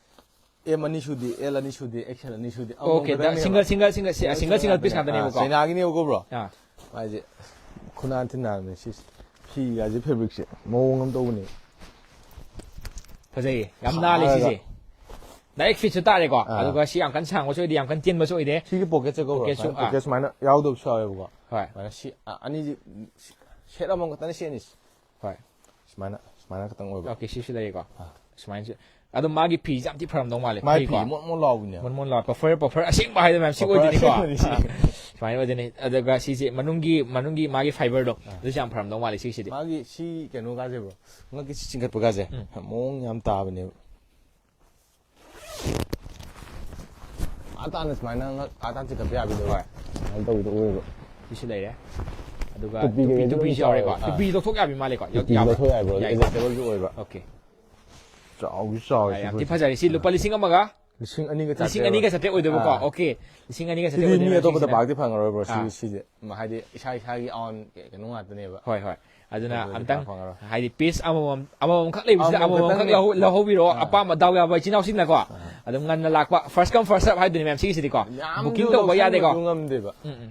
ꯑꯦꯝ ꯑꯅꯤ ꯁꯨꯗꯦ, ꯑꯦꯜ ꯑꯅꯤ ꯁꯨꯗꯦ, ꯑꯦꯛꯁ ꯑꯦꯜ ꯑꯅꯤ ꯁꯨꯗꯦ, ꯑꯃꯃꯝ ꯑꯣꯀꯦ, ꯈꯛꯇꯪꯅꯦꯕ꯫ ꯁꯤꯡꯒꯜ, ꯁꯤꯡꯒꯜ, ꯁꯤꯡꯒꯜ, ꯁꯤ-, ꯁꯤꯡꯒꯜ, ꯁꯤꯡꯒꯜ ꯄꯤꯁ ꯉꯥꯛꯇꯅꯦꯕꯀꯣ꯫ ꯑꯥ, ꯆꯩꯅꯥꯒꯤꯅꯦꯕꯀꯣ, ꯕ꯭ꯔꯣ꯫ ꯑꯥ꯫ ꯃꯥꯏꯁꯦ ꯈꯨꯅꯥꯟ ꯊꯤꯟꯅꯕꯅꯦ ꯁꯤꯁꯦ꯫ ꯐꯤꯒꯥꯁꯦ ꯐꯦꯕ꯭ꯔꯤꯛꯁꯦ ꯃꯑꯣꯡ ꯑꯃ ꯇꯧꯕꯅꯦ꯫ ꯐꯖꯩꯌꯦ, ꯌꯥꯝ ꯅꯥꯜꯂꯦ ꯁꯥꯔꯒ꯫ ꯁꯤꯁꯦ꯫ ꯗꯥꯏꯔꯦꯛ ꯐꯤꯠꯁꯨ ꯇꯥꯔꯦꯀꯣ꯫ ꯑꯥ꯫ ꯑꯗꯨꯒ ꯁꯤ ꯌꯥꯝ ꯀꯟꯅ ꯁꯥꯡꯕꯁꯨ ꯑꯣꯏꯗꯦ, ꯌꯥꯝ ꯀꯟꯅ ꯇꯦꯟꯕꯁꯨ ꯑꯣꯏꯗꯦ꯫ ꯁꯤꯒꯤ ꯄꯣꯀꯦꯠꯁꯦ ꯀꯣ, ꯕ꯭ꯔꯣ, ꯄꯣꯀꯦꯠꯁꯨ, ꯁꯨꯃꯥꯏꯅ ꯑꯥ꯫ ꯄꯣꯀꯦꯠ ꯁꯨꯃꯥꯏꯅ ꯌꯥꯎꯗꯕꯁꯨ ꯌꯥꯎꯋꯦꯕꯀꯣ꯫ ꯍꯣꯏ꯫ ꯁꯨꯃꯥꯏꯅ ꯁꯤ, ꯑ-, ꯑꯅꯤꯁꯤ, ꯁꯦꯠ ꯑꯃꯃꯝ ꯈꯛꯇꯅꯦ ꯁꯦꯠꯅꯤꯁꯦ꯫ ꯍꯣꯏ꯫ ꯁꯨꯃꯥꯏꯅ, ꯁꯨꯃꯥꯏꯅ ꯈꯛꯇꯪ ꯑꯣꯏꯕ꯫ ꯑꯣꯀꯦ, ꯁꯤꯁꯨ ꯂꯩꯔꯦꯀꯣ꯫ ꯑꯥ꯫ ꯁꯨꯃꯥꯏꯅꯁꯨ꯫ ꯑꯗꯣ ꯃꯥꯒꯤ ꯐꯤꯁꯦ ꯌꯥꯝ ꯊꯤ ꯐꯔꯝꯗꯧ ꯃꯥꯜꯂꯦ꯫ ꯃꯥꯒꯤ ꯐꯩꯀꯣ? ꯐꯤ ꯃꯣꯟ ꯃꯣꯟ ꯂꯥꯎꯕꯅꯦ꯫ ꯃꯣꯟ ꯃꯣꯟ ꯂꯥꯎ꯫ ꯄꯐꯔ, ꯄꯐꯔ ꯑꯁꯦꯡꯕ ꯍꯥꯏꯗꯣ ꯃꯌꯥꯝ ꯁꯤ ꯄꯐꯔ ꯑꯣꯏꯗꯣꯏꯅꯤꯀꯣ꯫ ꯑꯁꯦꯡꯕꯅꯤ ꯁꯤ꯫ ꯑꯥ꯫ ꯁꯨꯃꯥꯏꯅ ꯑꯣꯏꯗꯣꯏꯅꯤ꯫ ꯑꯗꯨꯒ ꯁꯤꯁꯦ ꯃꯅꯨꯡꯒꯤ, ꯃꯅꯨꯡꯒꯤ ꯃꯥꯒꯤ ꯐꯥꯏꯕꯔꯗꯣ, ꯑꯥ꯫ ꯑꯗꯨꯁꯨ ꯌꯥꯝ ꯐꯔꯝꯗꯧ ꯃꯥꯜꯂꯦ ꯁꯤꯒꯤꯁꯤꯗꯤ꯫ ꯃꯥꯒꯤ ꯁꯤ ꯀꯩꯅꯣꯒꯥꯁꯦ, ꯕ꯭ꯔꯣ, ꯉꯛꯀꯤ ꯁꯤ ꯆꯤꯡꯈꯠꯄꯒꯥꯁꯦ, ꯎꯝ꯫ ꯃꯑꯣꯡ ꯌꯥꯝ ꯇꯥꯕꯅꯦꯕ꯫ ꯑꯥ ꯇꯥꯅ ꯁꯨꯃꯥꯏꯅ ꯉꯛ ꯑꯥ ꯇꯥꯅ ꯆꯤꯡꯈꯠꯄ ꯌꯥꯕꯤꯗꯣ꯫ ꯍꯣꯏ꯫ ꯑꯗꯨꯃꯥꯏꯅ ꯇꯧꯕꯤꯗꯣ ꯑꯣꯏꯌꯦꯕ꯫ ꯁꯤꯁꯨ ꯂꯩꯔꯦ꯫ ꯑꯗꯨꯒ ꯇꯨꯄꯤꯒ ꯇꯨꯄꯤ, ꯌꯥꯝ ꯇꯨꯄꯤꯁꯨ ꯌꯥꯎꯔꯦꯀꯣ꯫ ꯆꯥꯎꯋꯦ꯫ ꯑꯥ꯫ ꯇꯨꯄꯤ ꯂꯧꯊꯣꯛ ꯌꯥꯕꯤ ꯃꯥꯜꯂꯦꯀꯣ꯫ ꯌꯥꯎ-, ꯇꯨꯄꯤ ꯌꯥꯕ꯭ꯔꯥ? ꯂꯧꯊꯣꯛ ꯌꯥꯏꯕ꯭ꯔꯣ? ꯌꯥꯏꯀꯣ꯫ ꯑꯦꯗꯖꯁꯇꯦꯕꯜꯁꯨ ꯑꯣꯏꯕ꯫ ꯑꯣꯀꯦ꯫ ꯆꯥꯎꯁꯨ ꯆꯥꯎꯋꯦ ꯌꯥꯝ ꯁꯤ ꯊꯤ ꯐꯨꯔꯤꯠꯁꯦ꯫ ꯐꯖꯔꯦ꯫ ꯁꯤ ꯂꯨꯄꯥ ꯂꯤꯁꯤꯡ ꯑꯃꯒ ꯂꯤꯁꯤꯡ ꯑꯅꯤꯒ ꯂꯤꯁꯤꯡ ꯑꯅꯤꯒ ꯆꯥꯇ꯭ꯔꯦꯠ ꯑꯣꯏꯗꯣꯏꯕꯀꯣ꯫ ꯑꯥ꯫ ꯑꯣꯀꯦ꯫ ꯂꯤꯁꯤꯡ ꯑꯅꯤꯒ ꯆꯥꯇ꯭ꯔꯦꯠ ꯁꯤꯗꯤ ꯃꯤ ꯑꯣꯏꯗꯣꯏꯅꯦꯕ ꯑꯇꯣꯞꯄꯗ ꯁꯤꯒꯤꯁꯤꯅ꯫ ꯄꯥꯛꯇꯤ ꯐꯪꯉꯔꯣꯏ, ꯕ꯭ꯔꯣ꯫ ꯑꯥ꯫ ꯁꯤ, ꯁꯤꯗꯤ꯫ ꯎꯝ, ꯍꯥꯏꯗꯤ ꯏꯁꯥ ꯏꯁꯥꯒꯤ ꯑꯣꯟ ꯀꯩꯅꯣ ꯉꯥꯛꯇꯅꯦꯕ꯫ ꯍꯣꯏ, ꯍꯣꯏ꯫ ꯑꯗꯨꯅ ꯑꯇꯣꯞꯄꯗꯗꯤ ꯑꯝꯇꯪ ꯄꯥꯛ ꯐꯪꯉꯔꯣꯏ꯫ ꯍꯥꯏꯗꯤ ꯄꯤꯁ ꯑꯃꯃꯝ, ꯑꯃꯃꯝꯈꯛ ꯂꯩꯕꯁꯤꯗ ꯑꯃꯃꯝ ꯑꯃꯃꯝꯈꯛ ꯈꯛꯇꯪꯅꯦ꯫ ꯂꯧꯍꯧ-, ꯂꯧꯍꯧꯕꯤꯔꯣ꯫ ꯑꯥ꯫ ꯑꯄꯥꯝꯕ ꯗꯥꯎ ꯌꯥꯕ ꯏꯆꯤꯟ ꯏꯅꯥꯎꯁꯤꯡꯅꯀꯣ꯫ ꯑꯥ꯫ ꯑꯗꯨꯝ ꯉꯟꯅ ꯂꯥꯛꯄ, first come first serve ꯍꯥꯏꯗꯨꯅꯤ ꯃꯌꯥꯝ ꯁꯤꯒꯤꯁꯤꯗꯤꯀꯣ꯫ ꯃꯌꯥꯝꯁꯨ ꯕꯨꯀꯤꯡ ꯇꯧꯕ ꯌꯥꯗꯦꯀꯣ꯫ ꯂꯧꯁꯤꯟꯕꯁꯨ ꯉꯝꯗꯦꯕ꯫ ꯎꯝ, ꯎꯝ꯫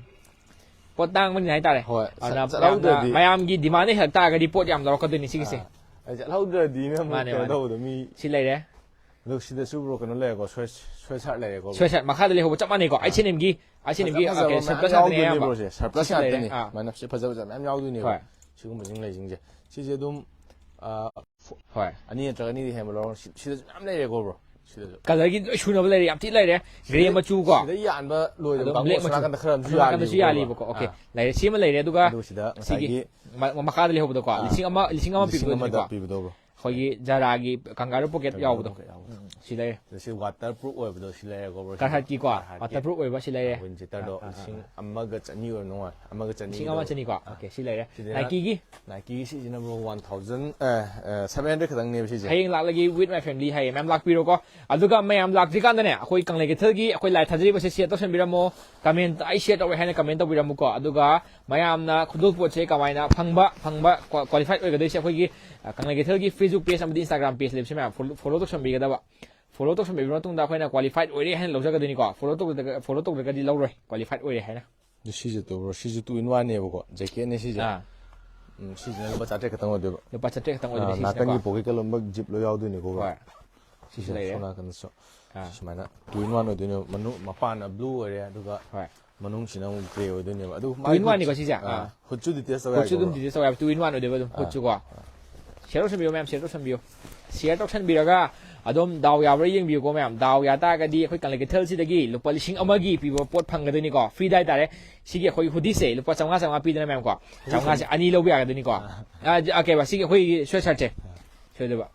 ꯄꯣꯠ ꯇꯥꯡꯕꯅꯤꯅ ꯍꯥꯏꯇꯥꯔꯦ꯫ ꯍꯣꯏ, ꯑꯗꯨꯅ ꯆꯠ-, ꯌꯥꯝꯅ ꯆꯠꯍꯧꯗ꯭ꯔꯗꯤ꯫ ꯃꯌꯥꯝꯒꯤ ꯗꯤꯃꯥꯟꯗ ꯍꯦꯜꯂꯛ ꯇꯥꯔꯒꯗꯤ ꯄꯣꯠ ꯌꯥꯝ ꯂꯧꯔꯛꯀꯗꯣꯏꯅꯤ ꯁꯤꯒꯤꯁꯦ꯫ ꯑꯥ꯫ ꯑꯩ ꯆꯠꯍꯧꯗ꯭ꯔꯗꯤꯅ ꯑꯃꯨꯛ ꯃꯥꯅꯦ, ꯀꯩꯅꯣ ꯃꯥꯅꯦ꯫ ꯇꯧꯕꯗꯣ ꯃꯤ ꯁꯤ ꯂꯩꯔꯦ꯫ ꯑꯗꯣ ꯁꯤꯗꯁꯨ, ꯕ꯭ꯔꯣ, ꯀꯩꯅꯣ ꯂꯩꯔꯦꯀꯣ, ꯁ꯭ꯋꯦꯠ-, ꯁ꯭ꯋꯦꯠ ꯁꯥꯔꯠ ꯂꯩꯔꯦꯀꯣ, ꯕ꯭ꯔꯣ꯫ ꯁ꯭ꯋꯦꯠ ꯁꯥꯔꯠ ꯃꯈꯥꯗ ꯂꯩꯍꯧꯕ ꯆꯞ ꯃꯥꯟꯅꯩꯀꯣ, ꯑꯥ꯫ ꯑꯩꯆ ꯑꯦꯟ ꯑꯦꯝꯒꯤ, ꯑꯩꯆ ꯑꯦꯟ ꯑꯦꯝꯒꯤ, ꯐꯖ ꯐꯖꯕ ꯑꯣꯀꯦ, ꯃꯌꯥꯝ ꯁ꯭ꯋꯦꯠ ꯁꯥꯔꯠꯇꯅꯦ ꯌꯥꯎꯗꯣꯏꯅꯦ, ꯑꯌꯥꯝꯕ꯫ ꯕ꯭ꯔꯣ, ꯁꯦ ꯁꯔꯄ꯭ꯂꯁ ꯁꯤꯁꯨ ꯂꯩꯔꯦ, ꯉꯥꯛꯇꯅꯤ꯫ ꯑꯥ꯫ ꯁꯨꯃꯥꯏꯅ ꯁꯤ ꯐꯖ ꯐꯖꯕ ꯃꯌꯥꯝ ꯌꯥꯎꯗꯣꯏꯅꯦꯕ꯫ ꯍꯣꯏ꯫ ꯁꯤꯒꯨꯝꯕꯁꯤꯡ ꯂꯩꯁꯤꯡꯁꯦ꯫ ꯁꯤꯁꯦ ꯑꯗꯨꯝ, ꯑꯥ, ꯍꯣꯏ꯫ ꯑꯅꯤ ꯅꯠꯇ꯭ꯔꯒ ꯑꯅꯤꯗꯤ ꯍꯦꯟꯕ ꯂꯧꯔꯣ꯫ ꯁꯤ-, ꯁꯤꯗꯁꯨ ꯃꯌꯥꯝ ꯂꯩꯔꯦꯀꯣ, ꯕ꯭ꯔꯣ꯫ ꯁꯤꯗꯁꯨ꯫ ꯀꯂꯔꯒꯤ ꯂꯣꯏ ꯁꯨꯅꯕ ꯂꯩꯔꯦ, ꯌꯥꯝ ꯊꯤ ꯂꯩꯔꯦ꯫ ꯒ꯭ꯔꯦ ꯁꯤꯗꯩ-, ꯃꯆꯨꯀꯣ꯫ ꯁꯤꯗꯩ ꯌꯥꯟꯕ ꯂꯣꯏꯗꯕ ꯑꯗꯨꯝ ꯀꯥꯡꯕꯨ ꯕ꯭ꯂꯦꯛ ꯑꯁꯣꯝ ꯃꯆꯨ꯫ ꯅꯥꯀꯟꯗ ꯈꯔ ꯑꯃꯁꯨ ꯑꯁꯣꯝ ꯅꯥꯀꯟꯗꯁꯨ ꯌꯥꯜꯂꯤꯕꯀꯣ, ꯌꯥꯜꯂꯤꯕꯀꯣ꯫ ꯑꯣꯀꯦ꯫ ꯑꯥ꯫ ꯂꯩꯔꯦ, ꯁꯤꯃ ꯂꯩꯔꯦ, ꯑꯗꯨꯒ ꯑꯗꯨ ꯁꯤꯗ ꯁꯤꯒꯤ ꯉꯁꯥꯏꯒꯤ ꯃ-, ꯃꯈꯥꯗ ꯂꯩꯍꯧꯕꯗꯀꯣ, ꯑꯥ꯫ ꯂꯤꯁꯤꯡ ꯑꯃ, ꯂꯤꯁꯤꯡ ꯑꯃ ꯂꯤꯁꯤꯡ ꯑꯃ ꯄꯤꯕꯗꯨꯅꯤꯀꯣ꯫ ꯄꯤꯕꯗꯣ, ꯕ꯭ꯔꯣ꯫ ꯑꯩꯈꯣꯏꯒꯤ ꯖꯥꯔꯥꯒꯤ ꯀꯪꯒꯥꯔꯨ ꯄꯣꯀꯦꯠ ꯌꯥꯎꯕꯗꯣ꯫ ꯄꯣꯀꯦꯠ ꯌꯥꯎꯕꯗꯣ꯫ ꯎꯝ, ꯁꯤ ꯂꯩꯔꯦ꯫ ꯑꯗ ꯁꯤ ꯋꯥꯇꯔ ꯄ꯭ꯔꯨꯐ ꯑꯣꯏꯕꯗꯣ ꯁꯤ ꯂꯩꯔꯦꯀꯣ, ꯕ꯭ꯔꯣ꯫ ꯀꯥꯔꯍꯠꯀꯤꯀꯣ ꯀꯥꯔꯍꯠꯀꯤ꯫ ꯋꯥꯇꯔ ꯄ꯭ꯔꯨꯐ ꯑꯣꯏꯕ ꯁꯤ ꯂꯩꯔꯦ꯫ ꯋꯤꯟ ꯆꯤꯇꯔꯗꯣ ꯑꯥ, ꯑꯥ, ꯂꯤꯁꯤꯡ ꯑꯥ꯫ ꯑꯃꯒ ꯆꯅꯤ ꯑꯣꯏꯕ ꯅꯨꯡꯉꯥꯏ, ꯑꯃꯒ ꯆꯅꯤ ꯂꯤꯁꯤꯡ ꯑꯃ ꯑꯣꯏꯗꯣꯏꯕ꯫ ꯆꯅꯤꯀꯣ꯫ ꯑꯥ꯫ ꯑꯣꯀꯦ, ꯁꯤ ꯂꯩꯔꯦ꯫ ꯁꯤꯗꯅ ꯅꯥꯏꯀꯤꯒꯤ ꯅꯥꯏꯀꯤꯒꯤ ꯁꯤꯁꯤꯅ, bro, one thousand, seven hundred ꯈꯛꯇꯪꯅꯦꯕ ꯁꯤꯁꯦ꯫ ꯍꯌꯦꯡ ꯂꯥꯛꯂꯒꯦ with my family ꯍꯥꯏꯌꯦ꯫ ꯃꯌꯥꯝ ꯂꯥꯛꯄꯤꯔꯣꯀꯣ꯫ ꯑꯗꯨꯒ ꯃꯌꯥꯝ ꯂꯥꯛꯇ꯭ꯔꯤꯀꯥꯟꯗꯅꯦ, ꯑꯩꯈꯣꯏ ꯀꯪꯂꯩ ꯀꯩꯊꯦꯜꯒꯤ ꯑꯩꯈꯣꯏ ꯂꯥꯏꯚ ꯊꯥꯖꯔꯤꯕꯁꯦ ꯁꯤꯌꯔ ꯇꯧꯁꯟꯕꯤꯔꯝꯃꯣ꯫ ꯀꯃꯦꯟ, "ꯑꯩ ꯁꯤꯌꯔ ꯇꯧꯔꯦ" ꯍꯥꯏꯅ ꯀꯃꯦꯟ ꯇꯧꯕꯤꯔꯝꯃꯨꯀꯣ꯫ ꯑꯗꯨꯒ ꯃꯌꯥꯝꯅ ꯈꯨꯗꯣꯜꯄꯣꯠꯁꯦ ꯀꯃꯥꯏꯅ ꯐꯪꯕ, ꯐꯪꯕ, ꯀ꯭ꯋꯥ-, ꯀ꯭ꯋꯥꯂꯤꯐꯥꯏꯠ ꯑꯣꯏꯒꯗꯣꯏꯁꯦ ꯑꯩꯈꯣꯏꯒꯤ, ꯑ, ꯀꯪꯂꯩ ꯀꯩꯊꯦꯜꯒꯤ Facebook ꯄꯦꯖ ꯑꯃꯗꯤ Instagram ꯄꯦꯖ ꯂꯩꯕꯁꯦ ꯃꯌꯥꯝ ꯐꯣꯂꯣ, ꯐꯣꯂꯣ ꯇꯧꯁꯟꯕꯤꯒꯗꯕ꯫ ꯐꯣꯂꯣ ꯇꯧꯁꯟꯕꯤꯕ ꯃꯇꯨꯡꯗ ꯑꯩꯈꯣꯏꯅ ꯀ꯭ꯋꯥꯂꯤꯐꯥꯏꯠ ꯑꯣꯏꯔꯦ ꯍꯥꯏꯅ ꯂꯧꯖꯒꯗꯣꯏꯅꯤꯀꯣ꯫ ꯐꯣꯂꯣ ꯇꯧꯗ꯭ꯔꯒ-, ꯐꯣꯂꯣ ꯇꯧꯗ꯭ꯔꯒꯗꯤ ꯂꯧꯔꯣꯏ, ꯀ꯭ꯋꯥꯂꯤꯐꯥꯏꯠ ꯑꯣꯏꯔꯦ ꯍꯥꯏꯅ꯫ ꯑꯗꯨ ꯁꯤꯁꯦ ꯇꯧꯕ꯭ꯔꯣ? ꯁꯤꯁꯨ ꯇꯨ ꯏꯟ ꯋꯥꯟꯅꯦꯕꯀꯣ, ꯖꯦꯀꯦꯠꯅꯦ ꯁꯤꯁꯦ꯫ ꯑꯥ꯫ ꯎꯝ, ꯁꯤꯁꯤꯅ ꯂꯨꯄꯥ ꯆꯥꯇ꯭ꯔꯦꯠ ꯈꯛꯇꯪ ꯑꯣꯏꯗꯣꯏꯕ꯫ ꯂꯨꯄꯥ ꯆꯥꯇ꯭ꯔꯦꯠ ꯈꯛꯇꯪ ꯑꯣꯏꯗꯣꯏꯅꯦ ꯑꯥ, ꯁꯤꯁꯤꯅꯀꯣ꯫ ꯅꯥꯀꯟꯒꯤ ꯄꯣꯀꯦꯠꯀ ꯂꯣꯏꯅꯃꯛ ꯖꯤꯞ ꯂꯣꯏ ꯌꯥꯎꯗꯣꯏꯅꯤꯀꯣ, ꯕ꯭ꯔꯣ꯫ ꯍꯣꯏ꯫ ꯁꯤꯁꯨ ꯂꯩꯔꯦ꯫ ꯁꯣꯝ ꯅꯥꯀꯟꯗꯁꯨ꯫ ꯑꯥ꯫ ꯁꯨꯃꯥꯏꯅ ꯇꯨ ꯏꯟ ꯋꯥꯟ ꯑꯣꯏꯗꯣꯏꯅꯦꯕ꯫ ꯃꯅꯨꯡ, ꯃꯄꯥꯟꯅ ꯕ꯭ꯂꯨ ꯑꯣꯏꯔꯦ, ꯑꯗꯨꯒ ꯍꯣꯏ꯫ ꯃꯅꯨꯡꯁꯤꯅ ꯑꯃꯨꯛ ꯒ꯭ꯔꯦ ꯑꯣꯏꯗꯣꯏꯅꯦꯕ꯫ ꯑꯗꯨ ꯇꯨ ꯏꯟ ꯋꯥꯟꯅꯤꯀꯣ ꯁꯤꯁꯦ? ꯑꯥ, ꯑꯥ꯫ ꯍꯨꯠꯁꯨ ꯗꯤꯇꯦꯜꯁ ꯇꯧ ꯍꯨꯠꯁꯨ ꯑꯗꯨꯝ ꯌꯥꯏꯀꯣ, ꯕ꯭ꯔꯣ? ꯗꯤꯇꯦꯜꯁ ꯇꯧ ꯌꯥꯕ, ꯇꯨ ꯏꯟ ꯋꯥꯟ ꯑꯣꯏꯗꯣꯏꯕ ꯑꯗꯨꯝ ꯑꯥ꯫ ꯍꯨꯠꯁꯨꯀꯣ꯫ ꯁꯤꯌꯔ ꯇꯧꯁꯟꯕꯤꯌꯣ ꯃꯌꯥꯝ, ꯁꯤꯌꯔ ꯇꯧꯁꯟꯕꯤꯌꯣ꯫ ꯁꯤꯌꯔ ꯇꯧꯁꯟꯕꯤꯔꯒ ꯑꯗꯨꯝ ꯗꯥꯎ ꯌꯥꯕ꯭ꯔꯥ ꯌꯦꯡꯕꯤꯌꯨꯀꯣ ꯃꯌꯥꯝ꯫ ꯗꯥꯎ ꯌꯥ ꯇꯥꯔꯒꯗꯤ ꯑꯩꯈꯣꯏ ꯀꯪꯂꯩ ꯀꯩꯊꯦꯜꯁꯤꯗꯒꯤ ꯂꯨꯄꯥ ꯂꯤꯁꯤꯡ ꯑꯃꯒꯤ ꯄꯤꯕ ꯄꯣꯠ ꯐꯪꯒꯗꯣꯏꯅꯤꯀꯣ꯫ ꯐ꯭ꯔꯤꯗ ꯍꯥꯏꯇꯥꯔꯦ꯫ ꯁꯤꯒꯤ ꯑꯩꯈꯣꯏ ꯍꯨꯗꯤꯁꯦ ꯂꯨꯄꯥ ꯆꯥꯝꯃꯉꯥ, ꯆꯥꯝꯃꯉꯥ ꯄꯤꯗꯅ ꯃꯌꯥꯝꯀꯣ꯫ ꯆꯥꯝꯃꯉꯥꯁꯦ ꯑꯅꯤ ꯂꯧꯕ ꯌꯥꯒꯗꯣꯏꯅꯤꯀꯣ꯫ ꯑꯥ, ꯖ-, ꯑꯥ, ꯀꯩꯕ, ꯁꯤꯒꯤ ꯑꯩꯈꯣꯏꯒꯤ ꯁ꯭ꯋꯦꯠ ꯁꯔꯠꯁꯦ꯫ ꯁꯣꯏꯗꯕ꯫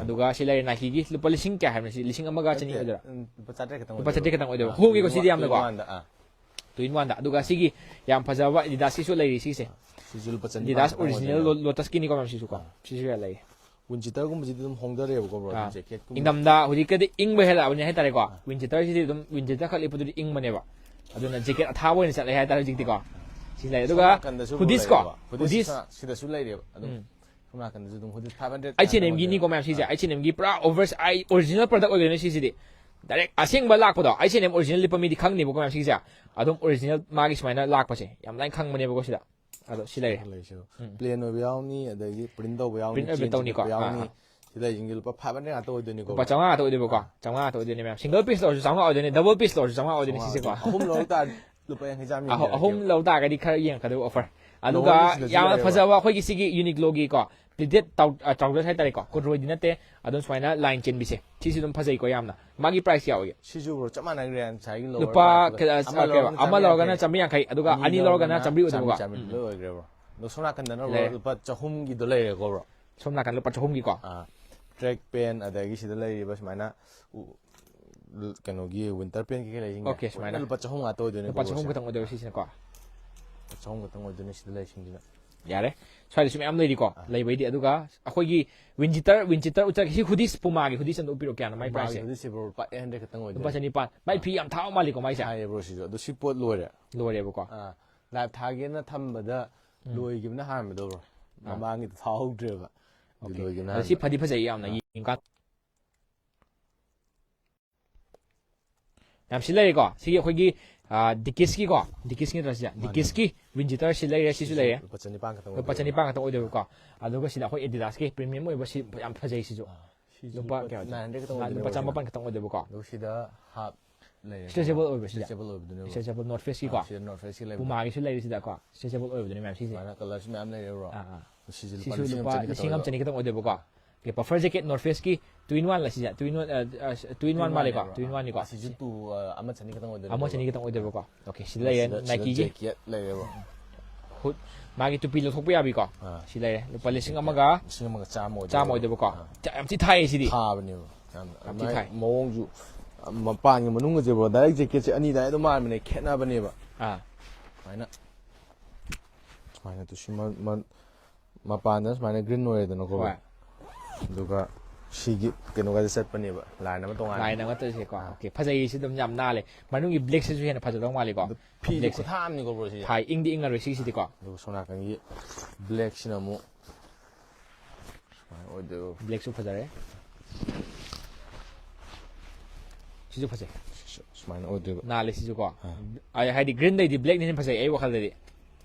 ꯑꯗꯨꯒ ꯁꯤ ꯂꯩꯔꯦ ꯅꯥꯏꯀꯤꯒꯤ ꯂꯨꯄꯥ ꯂꯤꯁꯤꯡ ꯀꯌꯥ ꯍꯥꯏꯕꯅꯣ ꯁꯤ? ꯂꯤꯁꯤꯡ ꯑꯃꯒ ꯆꯅꯤ ꯑꯣꯏꯗꯣꯏꯔꯥ? ꯎꯝ, ꯂꯨꯄꯥ ꯆꯥꯇ꯭ꯔꯦꯠ ꯈꯛꯇꯪ ꯂꯨꯄꯥ ꯑꯣꯏꯗꯣꯏꯕ꯫ ꯆꯥꯇ꯭ꯔꯦꯠ ꯈꯛꯇꯪ ꯑꯣꯏꯗꯣꯏꯕ꯫ ꯑꯥ, ꯍꯣꯡꯉꯤꯀꯣ ꯇꯨ ꯏꯟ ꯁꯤꯗꯤ ꯋꯥꯟ, ꯌꯥꯝꯅꯀꯣ꯫ ꯇꯨ ꯏꯟ ꯋꯥꯟꯗ, ꯑꯥ꯫ ꯇꯨ ꯏꯟ ꯋꯥꯟꯗ꯫ ꯑꯗꯨꯒ ꯁꯤꯒꯤ ꯌꯥꯝ ꯐꯖꯕ ꯑꯦꯗꯤꯗꯥꯁꯀꯤꯁꯨ ꯂꯩꯔꯤ ꯁꯤꯁꯦ꯫ ꯁꯤꯁꯨ ꯂꯨꯄꯥ ꯆꯅꯤ ꯑꯦꯗꯤꯗꯥꯁ ꯈꯛꯇꯪ ꯑꯣꯏꯗꯣꯏꯅꯦ꯫ ꯑꯣꯔꯤꯖꯤꯅꯦꯜ ꯂꯣꯇꯁꯀꯤꯅꯤꯀꯣ ꯃꯌꯥꯝ ꯁꯤꯁꯨꯀꯣ꯫ ꯁꯤꯁꯨ ꯌꯥꯝ ꯂꯩꯌꯦ꯫ ꯋꯤꯟ ꯆꯤꯇꯔꯒꯨꯝꯕꯁꯤꯗꯤ ꯑꯗꯨꯝ ꯍꯣꯡꯗꯔꯦꯕꯀꯣ, ꯕ꯭ꯔꯣ꯫ ꯑꯥ꯫ ꯖꯦꯀꯦꯠꯀꯨꯝꯕ꯫ ꯏꯪꯊꯝꯊꯥ ꯍꯧꯖꯤꯛꯀꯗꯤ ꯏꯪꯕ ꯍꯦꯜꯂꯛꯑꯕꯅꯤ ꯍꯥꯏꯇꯥꯔꯦꯀꯣ꯫ ꯋꯤꯟ ꯆꯤꯇꯔꯁꯤꯗꯤ ꯑꯗꯨꯝ ꯋꯤꯟ ꯆꯤꯇꯔ ꯈꯛ ꯂꯤꯠꯄꯗꯨꯗꯤ ꯏꯪꯕꯅꯦꯕ꯫ ꯑꯗꯨꯅ ꯖꯦꯀꯦꯠ ꯑꯊꯥꯕ ꯑꯣꯏꯅ ꯆꯠꯂꯦ ꯍꯥꯏꯇꯥꯔꯦ ꯍꯧꯖꯤꯛꯇꯤꯀꯣ꯫ ꯁꯤ ꯂꯩ꯫ ꯁꯣꯝ ꯑꯗꯨꯒ ꯅꯥꯀꯟꯗꯁꯨ, ꯕ꯭ꯔꯣ, ꯍꯨꯗꯤꯁꯀꯣ꯫ ꯂꯩꯔꯦꯕ꯫ ꯍꯨꯗꯤꯁ ꯍꯨꯗꯤꯁ꯫ ꯁꯤꯗ-, ꯁꯤꯗꯁꯨ ꯂꯩꯔꯦꯕ꯫ ꯑꯗꯨꯝ ꯎꯝ꯫ ꯁꯣꯝ ꯅꯥꯀꯟꯗꯁꯨ ꯑꯗꯨꯝ ꯍꯨꯗꯤꯁ ꯐꯥꯏꯚ ꯍꯟꯗ꯭ꯔꯦꯠ, ꯑꯩꯆ ꯑꯦꯟ ꯑꯦꯝꯒꯤꯅꯤꯀꯣ ꯃꯌꯥꯝ ꯁꯤꯁꯦ꯫ ꯑꯩꯆ ꯑꯦꯟ ꯑꯦꯝꯒꯤ ꯄꯨꯔꯥ ꯑꯣꯚꯔ-, ꯑꯥꯏ-, ꯑꯣꯔꯤꯖꯤꯅꯦꯜ ꯄ꯭ꯔꯗꯛ ꯑꯣꯏꯗꯣꯏꯅꯦ ꯁꯤꯁꯤꯗꯤ꯫ ꯗꯥꯏꯔꯦꯛ ꯑꯁꯦꯡꯕ ꯂꯥꯛꯄꯗꯣ, ꯑꯩꯆ ꯑꯦꯟ ꯑꯦꯝ ꯑꯣꯔꯤꯖꯤꯅꯦꯜ ꯂꯤꯠꯄ ꯃꯤꯗꯤ ꯈꯪꯅꯤꯕꯀꯣ ꯃꯌꯥꯝ ꯁꯤꯁꯦ꯫ ꯑꯗꯨꯝ ꯑꯣꯔꯤꯖꯤꯅꯦꯜ ꯃꯥꯒꯤ ꯁꯨꯃꯥꯏꯅ ꯂꯥꯛꯄꯁꯦ ꯌꯥꯝ ꯂꯥꯏꯅ ꯈꯪꯕꯅꯦꯕꯀꯣ ꯁꯤꯗ꯫ ꯑꯗꯣ ꯁꯤ ꯂꯩꯔꯦ꯫ ꯂꯩꯁꯦ꯫ ꯎꯝ꯫ ꯄ꯭ꯂꯦꯟ ꯑꯣꯏꯕ ꯌꯥꯎꯅꯤ, ꯑꯗꯒꯤ ꯄ꯭ꯔꯤꯟ ꯇꯧꯕ ꯌꯥꯎꯅꯤ, ꯄ꯭ꯔꯤꯟ ꯑꯣꯏꯕ ꯆꯦꯟ ꯇꯧꯅꯤꯀꯣ꯫ ꯆꯤꯡꯕ ꯌꯥꯎꯅꯤ꯫ ꯑꯥ, ꯑꯥ꯫ ꯁꯤꯗ ꯌꯦꯡꯒꯦ, ꯂꯨꯄꯥ ꯐꯥꯏꯚ ꯍꯟꯗ꯭ꯔꯦꯠ ꯉꯥꯛꯇ ꯑꯣꯏꯗꯣꯏꯅꯤꯀꯣ, ꯂꯨꯄꯥ ꯕ꯭ꯔꯣ꯫ ꯆꯥꯝꯃꯉꯥ ꯉꯥꯛꯇ ꯑꯣꯏꯗꯣꯏꯕꯀꯣ꯫ ꯑꯥ꯫ ꯆꯥꯝꯃꯉꯥ ꯉꯥꯛꯇ ꯑꯣꯏꯗꯣꯏꯅꯦ ꯃꯌꯥꯝ꯫ ꯁꯤꯡꯒꯜ ꯄꯤꯁ ꯂꯧꯔꯁꯨ ꯆꯥꯝꯃꯉꯥ ꯑꯣꯏꯗꯣꯏꯅꯦ, ꯗꯕꯜ ꯄꯤꯁ ꯂꯧꯔꯁꯨ ꯆꯥꯝꯃꯉꯥ ꯑꯣꯏꯗꯣꯏꯅꯦ ꯁꯤꯁꯦꯀꯣ꯫ ꯑꯍꯨꯝ ꯂꯧ ꯇꯥꯔꯗꯤ ꯂꯨꯄꯥ ꯌꯥꯡꯈꯩ ꯆꯥꯝꯃ ꯑꯍꯨꯝ, ꯑꯍꯨꯝ ꯂꯧ ꯇꯥꯔꯒꯗꯤ ꯈꯔ ꯌꯦꯡꯉꯛꯀꯗꯣꯏꯕ ꯑꯣꯐꯔ꯫ ꯑꯗꯨꯒ ꯂꯣꯋꯔꯒꯤꯁꯤꯗꯁꯨ ꯌꯥꯝꯅ ꯂꯩꯔꯦꯕ꯫ ꯐꯖꯕ ꯑꯩꯈꯣꯏꯒꯤ ꯁꯤꯒꯤ ꯌꯨꯅꯤꯛꯂꯣꯒꯤꯀꯣ, ꯄ꯭ꯂꯤꯇꯦꯠ ꯇ꯭ꯔꯥꯎ-, ꯑ, ꯇ꯭ꯔꯥꯎꯖꯔ ꯍꯥꯏꯇꯥꯔꯦꯀꯣ, ꯀꯣꯗ꯭ꯔꯣꯏꯗꯤ ꯅꯠꯇꯦ, ꯑꯗꯨꯝ ꯁꯨꯃꯥꯏꯅ ꯂꯥꯏꯟ ꯆꯦꯟꯕꯤꯁꯦ, ꯁꯤꯁꯨ ꯑꯗꯨꯝ ꯐꯖꯩꯀꯣ ꯌꯥꯝꯅ꯫ ꯃꯥꯒꯤ ꯄ꯭ꯔꯥꯏꯁ ꯀꯌꯥ ꯑꯣꯏꯒꯦ? ꯁꯤꯁꯨ, ꯕ꯭ꯔꯣ, ꯆꯞ ꯃꯥꯟꯅꯈ꯭ꯔꯦ ꯉꯁꯥꯏꯒꯤ ꯂꯣꯋꯔ ꯂꯨꯄꯥ ꯄ꯭ꯔꯥꯏꯁꯇꯨꯒ꯫ ꯀꯌꯥ, ꯑꯃ ꯑ, ꯀꯌꯥ, ꯂꯧꯔꯒꯅ ꯑꯃ ꯂꯧꯔꯒꯅ ꯆꯥꯝꯃ ꯌꯥꯡꯈꯩ, ꯆꯥꯝꯃꯔꯤ ꯌꯥꯡꯈꯩ, ꯑꯗꯨꯒ ꯑꯅꯤ ꯑꯅꯤ ꯂꯧꯔꯒꯅ ꯂꯧꯔꯒꯅ ꯆꯥꯝꯃꯔꯤ ꯆꯥꯝꯃ ꯑꯣꯏꯗꯣꯏꯕꯀꯣ꯫ ꯆꯥꯝꯃꯔꯤ ꯎꯝ꯫ ꯂꯣꯏ ꯑꯣꯏꯈ꯭ꯔꯦ, ꯕ꯭ꯔꯣ꯫ ꯑꯗꯣ ꯁꯣꯝ ꯅꯥꯀꯟꯗꯅ, ꯕ꯭ꯔꯣ, ꯂꯩꯔꯦ꯫ ꯂꯨꯄꯥ ꯆꯍꯨꯝꯒꯤꯗꯣ ꯂꯩꯔꯦꯀꯣ, ꯕ꯭ꯔꯣ꯫ ꯁꯣꯝ ꯅꯥꯀꯟ ꯂꯨꯄꯥ ꯆꯍꯨꯝꯒꯤꯀꯣ꯫ ꯇ꯭ꯔꯦꯛ ꯄꯦꯟ, ꯑꯗꯒꯤ ꯁꯤꯗ ꯂꯩꯔꯤꯕ ꯁꯨꯃꯥꯏꯅ ꯎ- ꯀꯩꯅꯣꯒꯤ ꯋꯤꯟꯇꯔ ꯄꯦꯟ ꯀꯩꯀꯩ ꯂꯩꯁꯤꯡꯁꯦ Okay, ꯁꯨꯃꯥꯏꯅ꯫ ꯂꯣꯏꯅ ꯂꯨꯄꯥ ꯆꯍꯨꯝ ꯉꯥꯛꯇ ꯑꯣꯏꯗꯣꯏꯅꯦ꯫ ꯂꯨꯄꯥ ꯆꯍꯨꯝ ꯈꯛꯇꯪ ꯑꯣꯏꯗꯣꯏꯕ ꯁꯤꯁꯤꯅꯀꯣ꯫ ꯆꯍꯨꯝ ꯈꯛꯇꯪ ꯑꯣꯏꯗꯣꯏꯅꯦ ꯁꯤꯗ ꯂꯩꯁꯤꯡꯁꯤꯅ꯫ ꯌꯥꯔꯦ꯫ ꯁ꯭ꯋꯥꯏꯗꯁꯨ ꯃꯌꯥꯝ ꯂꯩꯔꯤꯀꯣ꯫ ꯂꯩꯕꯩꯗꯤ꯫ ꯑꯗꯨꯒ ꯑꯩꯈꯣꯏꯒꯤ ꯋꯤꯟꯖꯤꯇꯔ ꯋꯤꯟꯖꯤꯇꯔ ꯎꯆꯥꯛ ꯁꯤ ꯍꯨꯗꯤꯁ ꯄꯨꯃꯥꯒꯤ ꯍꯨꯗꯤꯁ ꯑꯝꯇ ꯎꯞꯄꯤꯔꯣ, ꯀꯌꯥꯅꯣ ꯃꯥꯏ ꯄ꯭ꯔꯥꯏꯁꯁꯦ? ꯍꯧꯖꯤꯛꯁꯦ ꯕ꯭ꯔꯣ ꯂꯨꯄꯥ ꯑꯩꯠ ꯍꯟꯗ꯭ꯔꯦꯗ ꯈꯛꯇꯪ ꯂꯨꯄꯥ ꯑꯣꯏꯗꯣꯏꯅꯦ꯫ ꯆꯅꯤꯄꯥꯟ꯫ ꯃꯥꯏ ꯐꯤ ꯌꯥꯝ ꯊꯥꯕ ꯃꯥꯜꯂꯤꯀꯣ ꯃꯥꯏꯁꯦ꯫ ꯍꯥꯏꯌꯦ ꯕ꯭ꯔꯣ ꯁꯤꯁꯨ꯫ ꯑꯗꯣ ꯁꯤ ꯄꯣꯠ ꯂꯣꯏꯔꯦ꯫ ꯂꯣꯏꯔꯦꯕꯀꯣ꯫ ꯂꯥꯏꯚ ꯊꯥꯒꯦꯅ ꯊꯝꯕꯗ ꯂꯣꯏꯈꯤꯕꯅ ꯍꯥꯟꯕꯗꯣ ꯕ꯭ꯔꯣ꯫ ꯃꯃꯥꯡꯒꯤꯗꯣ ꯊꯥꯍꯧꯗ꯭ꯔꯦꯕ꯫ ꯑꯗꯨ Okay꯫ ꯂꯣꯏꯈꯤꯕꯅ ꯑꯗꯣ ꯁꯤ ꯍꯥꯟꯕ꯫ ꯐꯗꯤ ꯐꯖꯩ ꯌꯥꯝꯅ ꯌꯦꯡꯀꯥꯟ꯫ ꯃꯌꯥꯝ ꯁꯤ ꯂꯩꯔꯦꯀꯣ꯫ ꯁꯤꯒꯤ ꯑꯩꯈꯣꯏꯒꯤ ꯗꯤꯀꯤꯁꯀꯤꯀꯣ꯫ ꯗꯤꯀꯤꯁꯀꯤ ꯅꯠꯇ꯭ꯔꯣ ꯁꯤꯁꯦ? ꯗꯤꯀꯤꯁꯀꯤ ꯋꯤꯟꯖꯤꯇꯔ ꯁꯤ ꯂꯩꯔꯦ, ꯁꯤꯁꯨ ꯂꯩꯔꯦ꯫ ꯂꯨꯄꯥ ꯆꯅꯤꯄꯥꯟ ꯈꯛꯇꯪ ꯂꯨꯄꯥ ꯑꯣꯏꯗꯣꯏꯅꯦ꯫ ꯆꯅꯤꯄꯥꯟ ꯈꯛꯇꯪ ꯑꯣꯏꯗꯣꯏꯕꯀꯣ꯫ ꯑꯗꯨꯒ ꯁꯤꯗ ꯑꯩꯈꯣꯏ ꯑꯦꯗꯤꯗꯥꯁꯀꯤ ꯄ꯭ꯔꯤꯃꯤꯌꯝ ꯑꯣꯏꯕ ꯁꯤ ꯌꯥꯝ ꯐꯖꯩ ꯁꯤꯁꯨ꯫ ꯁꯤꯁꯨ ꯂꯨꯄꯥ ꯂꯨꯄꯥ ꯀꯌꯥ ꯑꯣꯏꯗꯣꯏꯅꯣ? nine hundred ꯈꯛꯇꯪ ꯂꯨꯄꯥ ꯑꯣꯏꯗꯣꯏꯅꯦꯕ ꯆꯥꯝꯃꯥꯄꯟ ꯁꯤꯁꯦ꯫ ꯈꯛꯇꯪ ꯑꯣꯏꯗꯣꯏꯕꯀꯣ꯫ ꯑꯗꯨꯒ ꯁꯤꯗ ꯍꯥꯞ ꯂꯩꯔꯦ꯫ Stretchable ꯑꯣꯏꯕ ꯁꯤꯁꯦ? Stretchable ꯑꯣꯏꯕꯗꯨꯅꯦꯕ꯫ Stretchable North Face ꯀꯤꯀꯣ꯫ ꯑꯥ, ꯁꯤꯗ North Face ꯀꯤ ꯂꯩꯕ꯫ ꯄꯨꯃꯥꯒꯤꯁꯨ ꯂꯩꯔꯦ ꯁꯤꯗꯀꯣ꯫ Stretchable ꯑꯣꯏꯕꯗꯨꯅꯦ ꯃꯌꯥꯝ ꯁꯤꯁꯦ꯫ ꯁꯨꯃꯥꯏꯅ ꯀꯂꯔꯁꯨ ꯃꯌꯥꯝ ꯂꯩꯔꯦꯕ꯭ꯔꯣ꯫ ꯑꯥ, ꯑꯥ꯫ ꯁꯤꯁꯦ ꯂꯨꯄꯥ ꯁꯤꯁꯨ ꯂꯤꯁꯤꯡ ꯑꯃ ꯂꯨꯄꯥ ꯆꯅꯤ ꯈꯛꯇꯪ ꯂꯤꯁꯤꯡ ꯑꯃ ꯑꯣꯏꯗꯣꯏꯕ꯫ ꯆꯅꯤ ꯈꯛꯇꯪ ꯑꯣꯏꯗꯣꯏꯕꯀꯣ꯫ Okay, puffer jacket North Face ꯀꯤ two in one ꯂ ꯁꯤꯁꯦ? Two in one, ꯑ, ꯑ, two in one ꯃꯥꯜꯂꯦꯀꯣ? Two in one ꯅꯤꯀꯣ꯫ ꯑꯁꯤꯁꯨ ꯇꯨ, ꯑ, ꯑꯃ ꯆꯅꯤ ꯈꯛꯇꯪ ꯑꯣꯏꯗꯣꯏꯅꯦ꯫ ꯑꯃ ꯆꯅꯤ ꯈꯛꯇꯪ ꯑꯣꯏꯗꯣꯏꯕꯀꯣ꯫ Okay, ꯁꯤꯗ ꯁꯤꯗ- ꯂꯩꯔꯦ ꯁꯤꯗ Nike ꯒꯤ꯫ Jacket ꯂꯩꯔꯦꯕ꯫ ꯍꯨꯠ, ꯃꯥꯒꯤ ꯇꯨꯄꯤ ꯂꯧꯊꯣꯛꯄ ꯌꯥꯕꯤꯀꯣ꯫ ꯑꯥ꯫ ꯁꯤ ꯂꯩꯔꯦ꯫ ꯂꯨꯄꯥ ꯂꯤꯁꯤꯡ ꯑꯃꯒ ꯂꯤꯁꯤꯡ ꯑꯃꯒ ꯆꯥꯝꯃ ꯑꯣꯏꯗꯣꯏꯅꯦ꯫ ꯆꯥꯝꯃ ꯑꯣꯏꯗꯣꯏꯕꯀꯣ꯫ ꯑꯥ꯫ ꯌꯥꯝ ꯊꯤ ꯊꯥꯏꯌꯦ ꯁꯤꯗꯤ꯫ ꯊꯥꯕꯅꯦꯕ꯫ ꯌꯥꯝ ꯌꯥꯝ ꯊꯤ ꯃꯥꯏ ꯊꯥꯏ꯫ ꯃꯑꯣꯡꯁꯨ ꯃꯄꯥꯟꯒꯤ ꯃꯅꯨꯡꯒꯁꯦ ꯕ꯭ꯔꯣ, direct jacket ꯁꯦ ꯑꯅꯤ direct ꯑꯗꯨꯝ ꯃꯥꯟꯕꯅꯦ, ꯈꯦꯠꯅꯕꯅꯦꯕ꯫ ꯑꯥ꯫ ꯁꯨꯃꯥꯏꯅ ꯁꯨꯃꯥꯏꯅ ꯇꯨ ꯁꯤ ꯃ- ꯃ- ꯃꯄꯥꯟꯗꯅ ꯁꯨꯃꯥꯏꯅ green ꯑꯣꯏꯔꯦꯗꯅꯀꯣ ꯕ꯭ꯔꯣ꯫ ꯍꯣꯏ꯫ ꯑꯗꯨꯒ ꯁꯤꯒꯤ ꯀꯩꯅꯣꯒꯁꯦ ꯆꯠꯄꯅꯦꯕ, line ꯑꯃ ꯇꯣꯉꯥꯟꯅ꯫ Line ꯑꯃ ꯇꯧꯁꯦꯀꯣ꯫ ꯑꯥ꯫ Okay, ꯐꯖꯩꯌꯦ ꯁꯤ ꯑꯗꯨꯝ ꯌꯥꯝ ꯅꯥꯜꯂꯦ꯫ ꯃꯅꯨꯡꯒꯤ black ꯁꯤꯁꯨ ꯍꯦꯟꯅ ꯐꯖꯗꯧ ꯃꯥꯜꯂꯤꯀꯣ꯫ ꯑꯗꯣ ꯐꯤꯁꯦ Black ꯁꯦ꯫ ꯈꯨꯊꯥꯝꯅꯤꯀꯣ ꯕ꯭ꯔꯣ ꯁꯤꯁꯦ꯫ ꯊꯥꯏ, ꯏꯪꯗꯤ ꯏꯪꯉꯔꯣꯏ ꯁꯤꯒꯤꯁꯤꯗꯤꯀꯣ꯫ ꯑꯗꯨꯒ ꯁꯣꯝ ꯅꯥꯀꯟꯒꯤ black ꯁꯤꯅ ꯑꯃꯨꯛ ꯁꯨꯃꯥꯏꯅ ꯑꯣꯏꯗꯣꯏꯕ꯫ Black ꯁꯨ ꯐꯖꯔꯦ꯫ ꯁꯤꯁꯨ ꯐꯖꯩ꯫ ꯁꯨꯃꯥꯏꯅ ꯑꯣꯏꯗꯣꯏꯕ꯫ ꯅꯥꯜꯂꯦ ꯁꯤꯁꯨꯀꯣ꯫ ꯑ, ꯍꯥꯏꯗꯤ green ꯗꯩꯗꯤ black ꯅ ꯍꯦꯟꯅ ꯐꯖꯩ ꯑꯩ ꯋꯥꯈꯜꯗꯗꯤ꯫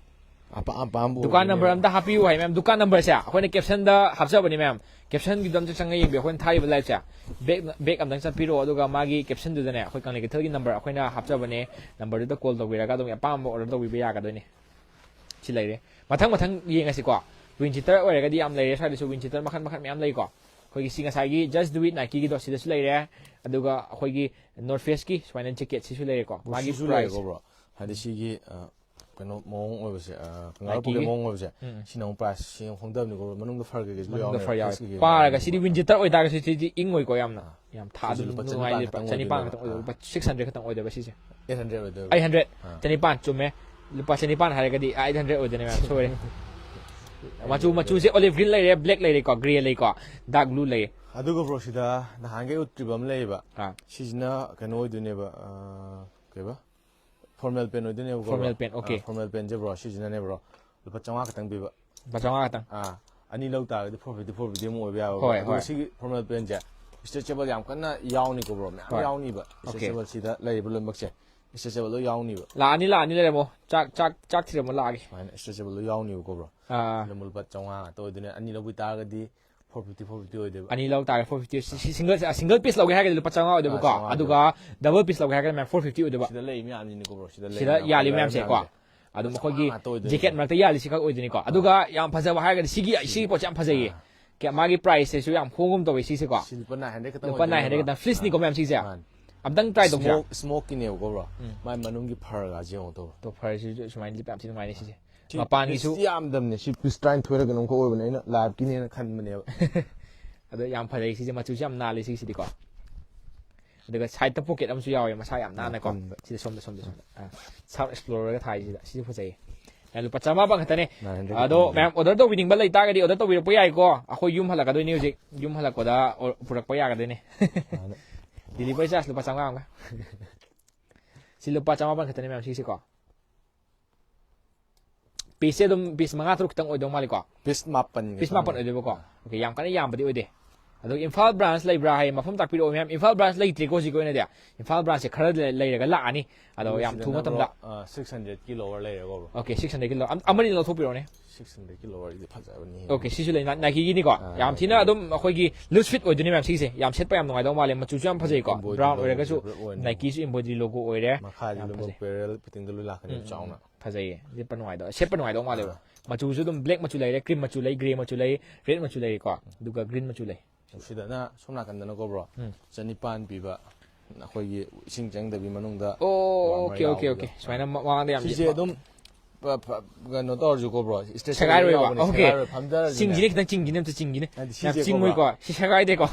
ꯑꯄꯥꯝ ꯑꯄꯥꯝꯕ ꯗꯨꯀꯥꯟ number ꯑꯣꯏꯗꯣꯏꯅꯦꯕ꯫ ꯑꯝꯇ ꯍꯥꯞꯄꯤꯌꯨ ꯍꯥꯏ ꯃꯌꯥꯝ꯫ ꯗꯨꯀꯥꯟ number ꯁꯦ ꯑꯩꯈꯣꯏꯅ caption ꯗ ꯍꯥꯞꯆꯕꯅꯦ ꯃꯌꯥꯝ꯫ Caption ꯒꯤꯗꯣ ꯑꯝꯇ ꯆꯪꯉ ꯌꯦꯡꯕꯤꯌꯨ꯫ ꯑꯩꯈꯣꯏꯅ ꯊꯥꯔꯤꯕ live ꯁꯦ back, back ꯑꯝꯇꯪ ꯆꯠꯄꯤꯔꯣ, ꯑꯗꯨꯒ ꯃꯥꯒꯤ caption ꯗꯨꯗꯅꯦ ꯑꯩꯈꯣꯏ ꯀꯪꯂꯩ ꯀꯩꯊꯦꯜꯒꯤ number ꯑꯩꯈꯣꯏꯅ ꯍꯥꯞꯆꯕꯅꯦ꯫ Number ꯗꯨꯗ call ꯇꯧꯕꯤꯔꯒ ꯑꯗꯨꯝ ꯑꯄꯥꯝꯕ order ꯇꯧꯕꯤꯕ ꯌꯥꯒꯗꯣꯏꯅꯦ꯫ ꯁꯤ ꯂꯩꯔꯦ꯫ ꯃꯊꯪ ꯃꯊꯪ ꯌꯦꯡꯉꯁꯤꯀꯣ꯫ Winchester ꯑꯣꯏꯔꯒꯗꯤ ꯌꯥꯝ ꯂꯩꯔꯦ ꯁ꯭ꯋꯥꯏꯗꯁꯨ꯫ Winchester ꯃꯈꯜ ꯃꯈꯜ ꯃꯌꯥꯝ ꯂꯩꯀꯣ꯫ ꯑꯩꯈꯣꯏꯒꯤ ꯁꯤ ꯉꯁꯥꯏꯒꯤ Just Do It Nike ꯒꯤꯗꯣ ꯁꯤꯗꯁꯨ ꯂꯩꯔꯦ꯫ ꯑꯗꯨꯒ ꯑꯩꯈꯣꯏꯒꯤ North Face ꯀꯤ ꯁꯨꯃꯥꯏꯅ jacket ꯁꯤꯁꯨ ꯂꯩꯔꯦꯀꯣ꯫ ꯕ꯭ꯔꯣ, ꯃꯥꯒꯤ ꯁꯤꯁꯨ price꯫ ꯂꯩꯔꯦꯀꯣ ꯕ꯭ꯔꯣ? ꯍꯥꯏꯗꯤ ꯁꯤꯒꯤ ꯑ, ꯀꯩꯅꯣ ꯃꯑꯣꯡ ꯑꯣꯏꯕꯁꯦ, ꯑ, ꯀꯪꯒꯥꯔꯨ Nike-ꯒꯤ? ꯄꯣꯀꯦꯠ ꯃꯑꯣꯡ ꯑꯣꯏꯕꯁꯦ, ꯎꯝ. ꯁꯤꯅ ꯑꯃꯨꯛ ꯄ꯭ꯔꯥꯏꯁ ꯁꯤ ꯈꯣꯡꯗꯕꯅꯤꯀꯣ, ꯃꯅꯨꯡꯗ ꯐꯔ ꯀꯩꯀꯩꯁꯨ ꯂꯣꯏ ꯃꯅꯨꯡꯗ ꯌꯥꯎꯅꯤ, ꯐꯔ ꯌꯥꯎꯋꯦ꯫ ꯐ꯭ꯂꯦꯛꯁ ꯀꯩꯀꯩ ꯄꯥꯔꯒ ꯌꯥꯎꯅꯤ꯫ ꯁꯤꯗꯤ ꯋꯤꯟ ꯖꯤꯇꯔ ꯑꯣꯏꯇꯥꯔꯒꯁꯨ ꯁꯤꯗꯤ ꯏꯪꯉꯣꯏꯀꯣ ꯌꯥꯝꯅ꯫ ꯌꯥꯝ ꯊꯥ ꯁꯤꯁꯨ ꯑꯗꯨꯝ ꯂꯨꯄꯥ ꯅꯨꯡꯉꯥꯏ ꯆꯅꯤꯄꯥꯟ ꯂꯨꯄꯥ ꯈꯛꯇꯪ ꯆꯅꯤꯄꯥꯟ ꯑꯣꯏꯗꯣꯏꯅꯦꯕ꯫ ꯈꯛꯇꯪ ꯑꯣꯏꯗꯣꯏꯕ, ꯂꯨꯄꯥ ꯁꯤꯛꯁ ꯍꯟꯗ꯭ꯔꯦꯗ ꯈꯛꯇꯪ ꯑꯣꯏꯗꯣꯏꯕ ꯁꯤꯁꯦ꯫ ꯑꯩꯠ ꯍꯟꯗ꯭ꯔꯦꯗ ꯑꯣꯏꯗꯣꯏꯕ꯫ Eight hundred. ꯑꯥ. ꯆꯅꯤꯄꯥꯟ ꯆꯨꯝꯃꯦ꯫ ꯂꯨꯄꯥ ꯆꯅꯤꯄꯥꯟ ꯍꯥꯏꯔꯒꯗꯤ ꯑꯩꯠ ꯍꯟꯗ꯭ꯔꯦꯗ ꯑꯣꯏꯗꯣꯏꯅꯦ ꯃꯌꯥꯝ, ꯁꯣꯏꯔꯦ꯫ ꯃꯆꯨ, ꯃꯆꯨꯁꯦ ꯑꯣꯂꯤꯚ ꯒ꯭ꯔꯤꯟ ꯂꯩꯔꯦ, ꯕ꯭ꯂꯦꯛ ꯂꯩꯔꯦꯀꯣ, ꯒ꯭ꯔꯦ ꯂꯩꯀꯣ, ꯗꯥꯔꯛ ꯕ꯭ꯂꯨ ꯂꯩ꯫ ꯑꯗꯨꯒ ꯕ꯭ꯔꯣ, ꯁꯤꯗ ꯅꯍꯥꯟꯒꯩ ꯎꯠꯇ꯭ꯔꯤꯕ ꯑꯃ ꯂꯩꯌꯦꯕ꯫ ꯑꯥ. ꯁꯤꯁꯤꯅ ꯀꯩꯅꯣ ꯑꯣꯏꯗꯣꯏꯅꯦꯕ, ꯑ, ꯀꯩꯕ? ꯐꯣꯔꯃꯦꯜ ꯄꯦꯟ ꯑꯣꯏꯗꯣꯏꯅꯦꯕꯀꯣ, ꯕ꯭ꯔꯣ꯫ Formal pen, okay. ꯑ, ꯐꯣꯔꯃꯦꯜ ꯄꯦꯟꯁꯦ, ꯕ꯭ꯔꯣ, ꯁꯤꯁꯤꯅꯅꯦ, ꯕ꯭ꯔꯣ, ꯂꯨꯄꯥ ꯆꯥꯝꯃꯉꯥ ꯈꯛꯇꯪ ꯄꯤꯕ꯫ ꯂꯨꯄꯥ ꯆꯥꯝꯃꯉꯥ ꯈꯛꯇꯪ꯫ ꯑꯥ, ꯑꯅꯤ ꯂꯧ ꯇꯥꯔꯒꯗꯤ ꯐꯣꯔ ꯐꯤꯐꯇꯤ, ꯐꯣꯔ ꯐꯤꯐꯇꯤ ꯑꯃꯨꯛ ꯑꯣꯏꯕ ꯌꯥꯕ꯫ ꯍꯣꯏ, ꯑꯗꯨꯒ ꯍꯣꯏ꯫ ꯁꯤꯒꯤ ꯐꯣꯔꯃꯦꯜ ꯄꯦꯟꯁꯦ ꯏꯁꯇ꯭ꯔꯦꯆꯦꯕꯜ ꯌꯥꯝ ꯀꯟꯅ ꯌꯥꯎꯅꯤꯀꯣ, ꯕ꯭ꯔꯣ, ꯃꯌꯥꯝ ꯍꯣꯏ꯫ ꯌꯥꯎꯅꯤꯕ꯫ ꯑꯣꯀꯦ꯫ ꯏꯁꯇ꯭ꯔꯦꯆꯦꯕꯜ ꯁꯤꯗ ꯂꯩꯔꯤꯕ ꯂꯣꯏꯅꯃꯛꯁꯦ ꯏꯁꯇ꯭ꯔꯦꯆꯦꯕꯜ ꯂꯣꯏ ꯌꯥꯎꯅꯤꯕ꯫ ꯂꯥꯛꯑꯅꯤ, ꯂꯥꯛꯑꯅꯤ, ꯂꯩꯔꯝꯃꯣ꯫ ꯆꯥꯛ, ꯆꯥꯛ, ꯆꯥꯛ ꯊꯤꯔꯝꯃꯣ, ꯂꯥꯛꯑꯒꯦ꯫ ꯁꯨꯃꯥꯏꯅ ꯏꯁꯇ꯭ꯔꯦꯆꯦꯕꯜ ꯂꯣꯏ ꯌꯥꯎꯅꯤꯕꯀꯣ, ꯕ꯭ꯔꯣ꯫ ꯑꯥ꯫ ꯁꯤꯗ ꯑꯃꯨꯛ ꯂꯨꯄꯥ ꯆꯥꯝꯃꯉꯥ ꯉꯥꯛꯇ ꯑꯣꯏꯗꯣꯏꯅꯦ꯫ ꯑꯅꯤ ꯂꯧꯕꯤ ꯇꯥꯔꯒꯗꯤ ꯐꯣꯔ ꯐꯤꯐꯇꯤ, ꯐꯣꯔ ꯐꯤꯐꯇꯤ ꯑꯣꯏꯗꯣꯏꯕ꯫ ꯑꯅꯤ ꯂꯧ ꯇꯥꯔꯦ, ꯐꯣꯔ ꯐꯤꯐꯇꯤ꯫ ꯁꯤ, ꯁꯤ ꯁꯤꯡꯒꯜ, ꯁꯤꯡꯒꯜ ꯄꯤꯁ ꯂꯧꯒꯦ ꯍꯥꯏꯔꯒꯗꯤ ꯂꯨꯄꯥ ꯆꯥꯝꯃꯉꯥ ꯑꯣꯏꯗꯣꯏꯕꯀꯣ꯫ ꯑꯥ, ꯆꯥꯝꯃꯉꯥ ꯑꯗꯨꯒ ꯗꯕꯜ ꯄꯤꯁ ꯂꯧꯒꯦ ꯍꯥꯏꯔꯒꯅ ꯃꯌꯥꯝ ꯐꯣꯔ ꯐꯤꯐꯇꯤ ꯑꯣꯏꯗꯣꯏꯕ꯫ ꯁꯤꯗ ꯂꯩ ꯃꯌꯥꯝꯁꯤꯅꯤꯀꯣ, ꯕ꯭ꯔꯣ꯫ ꯁꯤꯗ ꯂꯩ ꯁꯤꯗ ꯃꯌꯥꯝ, ꯌꯥꯜꯂꯤ ꯀꯂꯔ ꯃꯌꯥꯝꯁꯦꯀꯣ꯫ ꯃꯌꯥꯝꯁꯦ꯫ ꯑꯗꯨꯝ ꯆꯞ ꯑꯩꯈꯣꯏꯒꯤ ꯃꯥꯟꯅ ꯉꯥꯛꯇ ꯑꯣꯏꯗꯣꯏꯅꯦ꯫ ꯖꯦꯀꯦꯠ ꯃꯔꯛꯇ ꯌꯥꯜꯂꯤꯁꯤ ꯈꯛ ꯑꯣꯏꯗꯣꯏꯅꯤꯀꯣ꯫ ꯑꯗꯨꯒ ꯌꯥꯝ ꯐꯖꯕ ꯍꯥꯏꯔꯒꯗꯤ ꯁꯤꯒꯤ, ꯁꯤꯒꯤ ꯄꯣꯠꯁꯦ ꯌꯥꯝ ꯐꯖꯩꯌꯦ꯫ ꯑꯥ꯫ ꯀꯌꯥ-, ꯃꯥꯒꯤ ꯄ꯭ꯔꯥꯏꯁꯁꯤꯁꯨ ꯌꯥꯝ ꯍꯣꯡꯒꯨꯝ ꯇꯧꯋꯦ ꯁꯤꯁꯦꯀꯣ꯫ ꯁꯤ ꯂꯨꯄꯥ ꯅꯥꯏꯟ ꯍꯟꯗ꯭ꯔꯦꯗ ꯈꯛꯇꯪ ꯂꯨꯄꯥ ꯅꯥꯏꯟ ꯍꯟꯗ꯭ꯔꯦꯗ ꯑꯣꯏꯗꯣꯏꯅꯦꯕ꯫ ꯈꯛꯇꯪ꯫ ꯐ꯭ꯂꯤꯁꯅꯤꯀꯣ ꯃꯌꯥꯝ ꯁꯤꯁꯦ꯫ ꯃꯥꯅꯤ꯫ ꯑꯝꯇꯪ ꯇ꯭ꯔꯥꯏ ꯇꯧꯁꯤꯔꯥ? Smoke, ꯁ꯭ꯃꯣꯛꯀꯤꯅꯦꯕꯀꯣ, bro. ꯎꯝ꯫ ꯃꯥꯏ ꯃꯅꯨꯡꯒꯤ ꯐꯔꯒꯁꯦ ꯌꯦꯡꯉꯣ, ꯇꯧ꯫ ꯇꯣ ꯐꯔꯁꯤꯁꯨ ꯁꯨꯃꯥꯏꯅ ꯂꯤꯠꯄ ꯌꯥꯝ ꯊꯤ ꯅꯨꯡꯉꯥꯏꯅꯤ ꯁꯤꯁꯦ꯫ ꯁꯤ ꯃꯄꯥꯟꯒꯤꯁꯨ ꯄꯤꯁꯇꯤ ꯌꯥꯝꯗꯕꯅꯦ꯫ ꯁꯤ ꯄꯤꯁ ꯇꯔꯥꯅꯤꯊꯣꯏꯔ ꯀꯩꯅꯣꯝꯈꯛ ꯑꯣꯏꯕꯅꯦ꯫ ꯑꯩꯅ ꯂꯥꯏꯚꯀꯤꯅꯦꯅ ꯈꯟꯕꯅꯦꯕ꯫ ꯑꯗꯣ ꯌꯥꯝ ꯐꯖꯩ ꯁꯤꯁꯦ, ꯃꯆꯨꯁꯨ ꯌꯥꯝ ꯅꯥꯜꯂꯤ ꯁꯤꯁꯤꯗꯤꯀꯣ꯫ ꯑꯗꯨꯒ ꯁꯥꯏꯗꯠꯇ ꯄꯣꯀꯦꯠ ꯑꯃꯁꯨ ꯌꯥꯎꯋꯦ, ꯃꯁꯥ ꯌꯥꯝ ꯅꯥꯟꯅꯀꯣ꯫ ꯄꯨꯟꯕ꯫ ꯁꯤꯗ ꯁꯣꯝꯗ, ꯁꯣꯝꯗ, ꯁꯣꯝꯗ꯫ ꯑꯥ, ꯁꯥꯎꯠ ꯑꯦꯛꯁꯄ꯭ꯂꯣꯔꯔꯒ ꯊꯥꯏꯁꯤꯗ, ꯁꯤꯁꯨ ꯐꯖꯩꯌꯦ꯫ ꯑꯦ, ꯂꯨꯄꯥ ꯆꯥꯝꯃꯉꯥ ꯈꯛꯇꯅꯦ꯫ ꯅꯥꯏꯟ ꯍꯟꯗ꯭ꯔꯦꯗ ꯑꯗꯣ ꯈꯛꯇꯅꯦ꯫ ꯃꯌꯥꯝ ꯑꯣꯔꯗꯔ ꯇꯧꯕꯤꯅꯤꯡꯕ ꯂꯩꯇꯥꯔꯒꯗꯤ ꯑꯣꯔꯗꯔ ꯇꯧꯕꯤꯔꯛꯄ ꯌꯥꯏꯀꯣ꯫ ꯑꯩꯈꯣꯏ ꯌꯨꯝ ꯍꯜꯂꯛꯀꯗꯣꯏꯅꯤ ꯍꯧꯖꯤꯛ, ꯌꯨꯝ ꯍꯜꯂꯛꯄꯗ ꯑꯣ-, ꯄꯨꯔꯛꯄ ꯌꯥꯒꯗꯣꯏꯅꯦ꯫ ꯃꯥꯅꯦ꯫ ꯗꯤꯂꯤꯚꯔꯤ ꯆꯥꯔꯖ ꯂꯨꯄꯥ ꯆꯥꯝꯃꯉꯥ ꯑꯃꯒ꯫ ꯁꯤ ꯂꯨꯄꯥ ꯆꯥꯝꯃꯥꯄꯟ ꯈꯛꯇꯅꯦ ꯃꯌꯥꯝ ꯁꯤꯁꯦꯀꯣ꯫ ꯄꯤꯁꯁꯦ ꯑꯗꯨꯝ ꯄꯤꯁ ꯃꯉꯥ ꯇꯔꯨꯛ ꯈꯛꯇꯪ ꯑꯣꯏꯗꯧ ꯃꯥꯜꯂꯤꯀꯣ꯫ ꯄꯤꯁ ꯃꯥꯄꯟ ꯄꯤꯁ ꯈꯛꯇꯪ ꯃꯥꯄꯟ ꯑꯣꯏꯗꯣꯏꯕꯀꯣ꯫ ꯑꯣꯀꯦ, ꯌꯥꯝ ꯀꯟꯅ ꯌꯥꯝꯕꯗꯤ ꯑꯣꯏꯗꯦ꯫ ꯑꯗꯣ ꯏꯝꯐꯥꯜ ꯕ꯭ꯔꯥꯟꯁ ꯂꯩꯕ꯭ꯔꯥ ꯍꯥꯏꯌꯦ, ꯃꯐꯝ ꯇꯥꯛꯄꯤꯔꯛꯑꯣ ꯃꯌꯥꯝ꯫ ꯏꯝꯐꯥꯜ ꯕ꯭ꯔꯥꯟꯁ ꯂꯩꯇ꯭ꯔꯤꯀꯣ ꯍꯧꯖꯤꯛꯀꯤ ꯑꯣꯏꯅꯗꯤ꯫ ꯏꯝꯐꯥꯜ ꯕ꯭ꯔꯥꯟꯁꯁꯦ ꯈꯔ ꯂꯩ-, ꯂꯩꯔꯒ ꯂꯥꯛꯑꯅꯤ꯫ ꯑꯗꯣ ꯌꯥꯝ ꯊꯨꯕ ꯃꯇꯝꯗ꯫ ꯁꯤꯛꯁ ꯍꯟꯗ꯭ꯔꯦꯗꯀꯤ ꯂꯣꯋꯔ ꯂꯩꯔꯦꯀꯣ, ꯕ꯭ꯔꯣ꯫ ꯑꯣꯀꯦ, ꯁꯤꯛꯁ ꯍꯟꯗ꯭ꯔꯦꯗꯀꯤ ꯂꯣꯋꯔ꯫ ꯑꯝ-, ꯑꯃꯅꯤ ꯂꯧꯊꯣꯛꯄꯤꯔꯛꯑꯣꯅꯦ꯫ ꯁꯤꯛꯁ ꯍꯟꯗ꯭ꯔꯦꯗꯀꯤ ꯂꯣꯋꯔꯒꯤꯗꯤ ꯐꯖꯕꯅꯤ꯫ ꯑꯣꯀꯦ, ꯁꯤꯁꯨ ꯂꯩ꯫ ꯅꯥꯏꯀꯤꯒꯤꯅꯤꯀꯣ꯫ ꯑꯥ, ꯌꯥꯝ ꯊꯤꯅ ꯑꯗꯨꯝ ꯑꯩꯈꯣꯏꯒꯤ ꯂꯨꯖ ꯐꯤꯠ ꯑꯣꯏꯗꯣꯏꯅꯦ ꯃꯌꯥꯝ ꯁꯤꯁꯦ꯫ ꯌꯥꯝ ꯁꯦꯠꯄ ꯌꯥꯝ ꯅꯨꯡꯉꯥꯏꯗꯧ ꯃꯥꯜꯂꯦ꯫ ꯃꯆꯨꯁꯨ ꯌꯥꯝ ꯐꯖꯩꯀꯣ꯫ Embroidery ꯕ꯭ꯔꯥꯎꯟ logo ꯑꯣꯏꯔꯒꯁꯨ ꯐꯖꯕ ꯑꯣꯏꯅꯤ꯫ ꯅꯥꯏꯀꯤꯁꯨ ꯏꯝꯕꯣꯏꯗ꯭ꯔꯤ ꯂꯣꯒꯣ ꯑꯣꯏꯔꯦ꯫ ꯃꯈꯥꯗꯤ ꯌꯥꯝ ꯂꯣꯏꯅꯃꯛ ꯐꯖꯩ꯫ ꯄꯦꯔꯦꯂꯦꯜ ꯐꯤꯠꯇꯤꯡꯗ ꯂꯣꯏ ꯂꯥꯛꯀꯅꯤ, ꯎꯝ, ꯆꯥꯎꯅ꯫ ꯐꯖꯩꯌꯦ꯫ ꯂꯤꯠꯄ ꯅꯨꯡꯉꯥꯏꯗꯧ, ꯁꯦꯠꯄ ꯅꯨꯡꯉꯥꯏꯗꯧ ꯃꯥꯜꯂꯦꯕ꯫ ꯑꯥ꯫ ꯃꯆꯨꯁꯨ ꯑꯗꯨꯝ ꯕ꯭ꯂꯦꯛ ꯃꯆꯨ ꯂꯩꯔꯦ, ꯀ꯭ꯔꯤꯝ ꯃꯆꯨ ꯂꯩ, ꯒ꯭ꯔꯦ ꯃꯆꯨ ꯂꯩ, ꯔꯦꯗ ꯃꯆꯨ ꯂꯩꯀꯣ꯫ ꯑꯗꯨꯒ ꯒ꯭ꯔꯤꯟ ꯃꯆꯨ ꯂꯩ꯫ ꯁꯤꯗꯅ ꯁꯣꯝ ꯅꯥꯀꯟꯗꯅꯀꯣ, ꯕ꯭ꯔꯣ, ꯎꯝ꯫ ꯆꯅꯤꯄꯥꯟ ꯄꯤꯕ ꯑꯩꯈꯣꯏꯒꯤ ꯏꯁꯤꯡ ꯆꯪꯗꯕꯤ ꯃꯅꯨꯡꯗ ꯑꯣ, warmer ꯑꯣꯀꯦ, ꯑꯣꯀꯦ, ꯌꯥꯎꯕꯗꯣ꯫ ꯑꯣꯀꯦ꯫ ꯁꯨꯃꯥꯏꯅ ꯃ-, ꯃꯃꯥꯡꯗ ꯌꯥꯝ ꯁꯤꯁꯦ ꯂꯤꯠꯄ꯫ ꯑꯗꯨꯝ ꯄ- ꯄ- ꯀꯩꯅꯣ ꯇꯧꯔꯁꯨꯀꯣ, ꯕ꯭ꯔꯣ, stretchable ꯁꯦꯒꯥꯏꯔꯣꯏꯕ? ꯌꯥꯎꯕꯅꯦ, Okay. ꯁꯦꯒꯥꯏꯔꯣꯏ, ꯐꯝꯊꯔꯁꯨꯅꯦ꯫ ꯆꯤꯡꯈꯤꯅꯤ, ꯈꯤꯇꯪ ꯆꯤꯡꯈꯤꯅꯤ, ꯑꯝꯇ ꯆꯤꯡꯈꯤꯅꯤ꯫ ꯍꯥꯏꯗꯤ ꯌꯥꯝ ꯁꯤꯁꯦꯀꯣ, ꯆꯤꯡꯉꯣꯏꯀꯣ, ꯕ꯭ꯔꯣ꯫ ꯁꯤ ꯁꯦꯒꯥꯏꯗꯦꯀꯣ꯫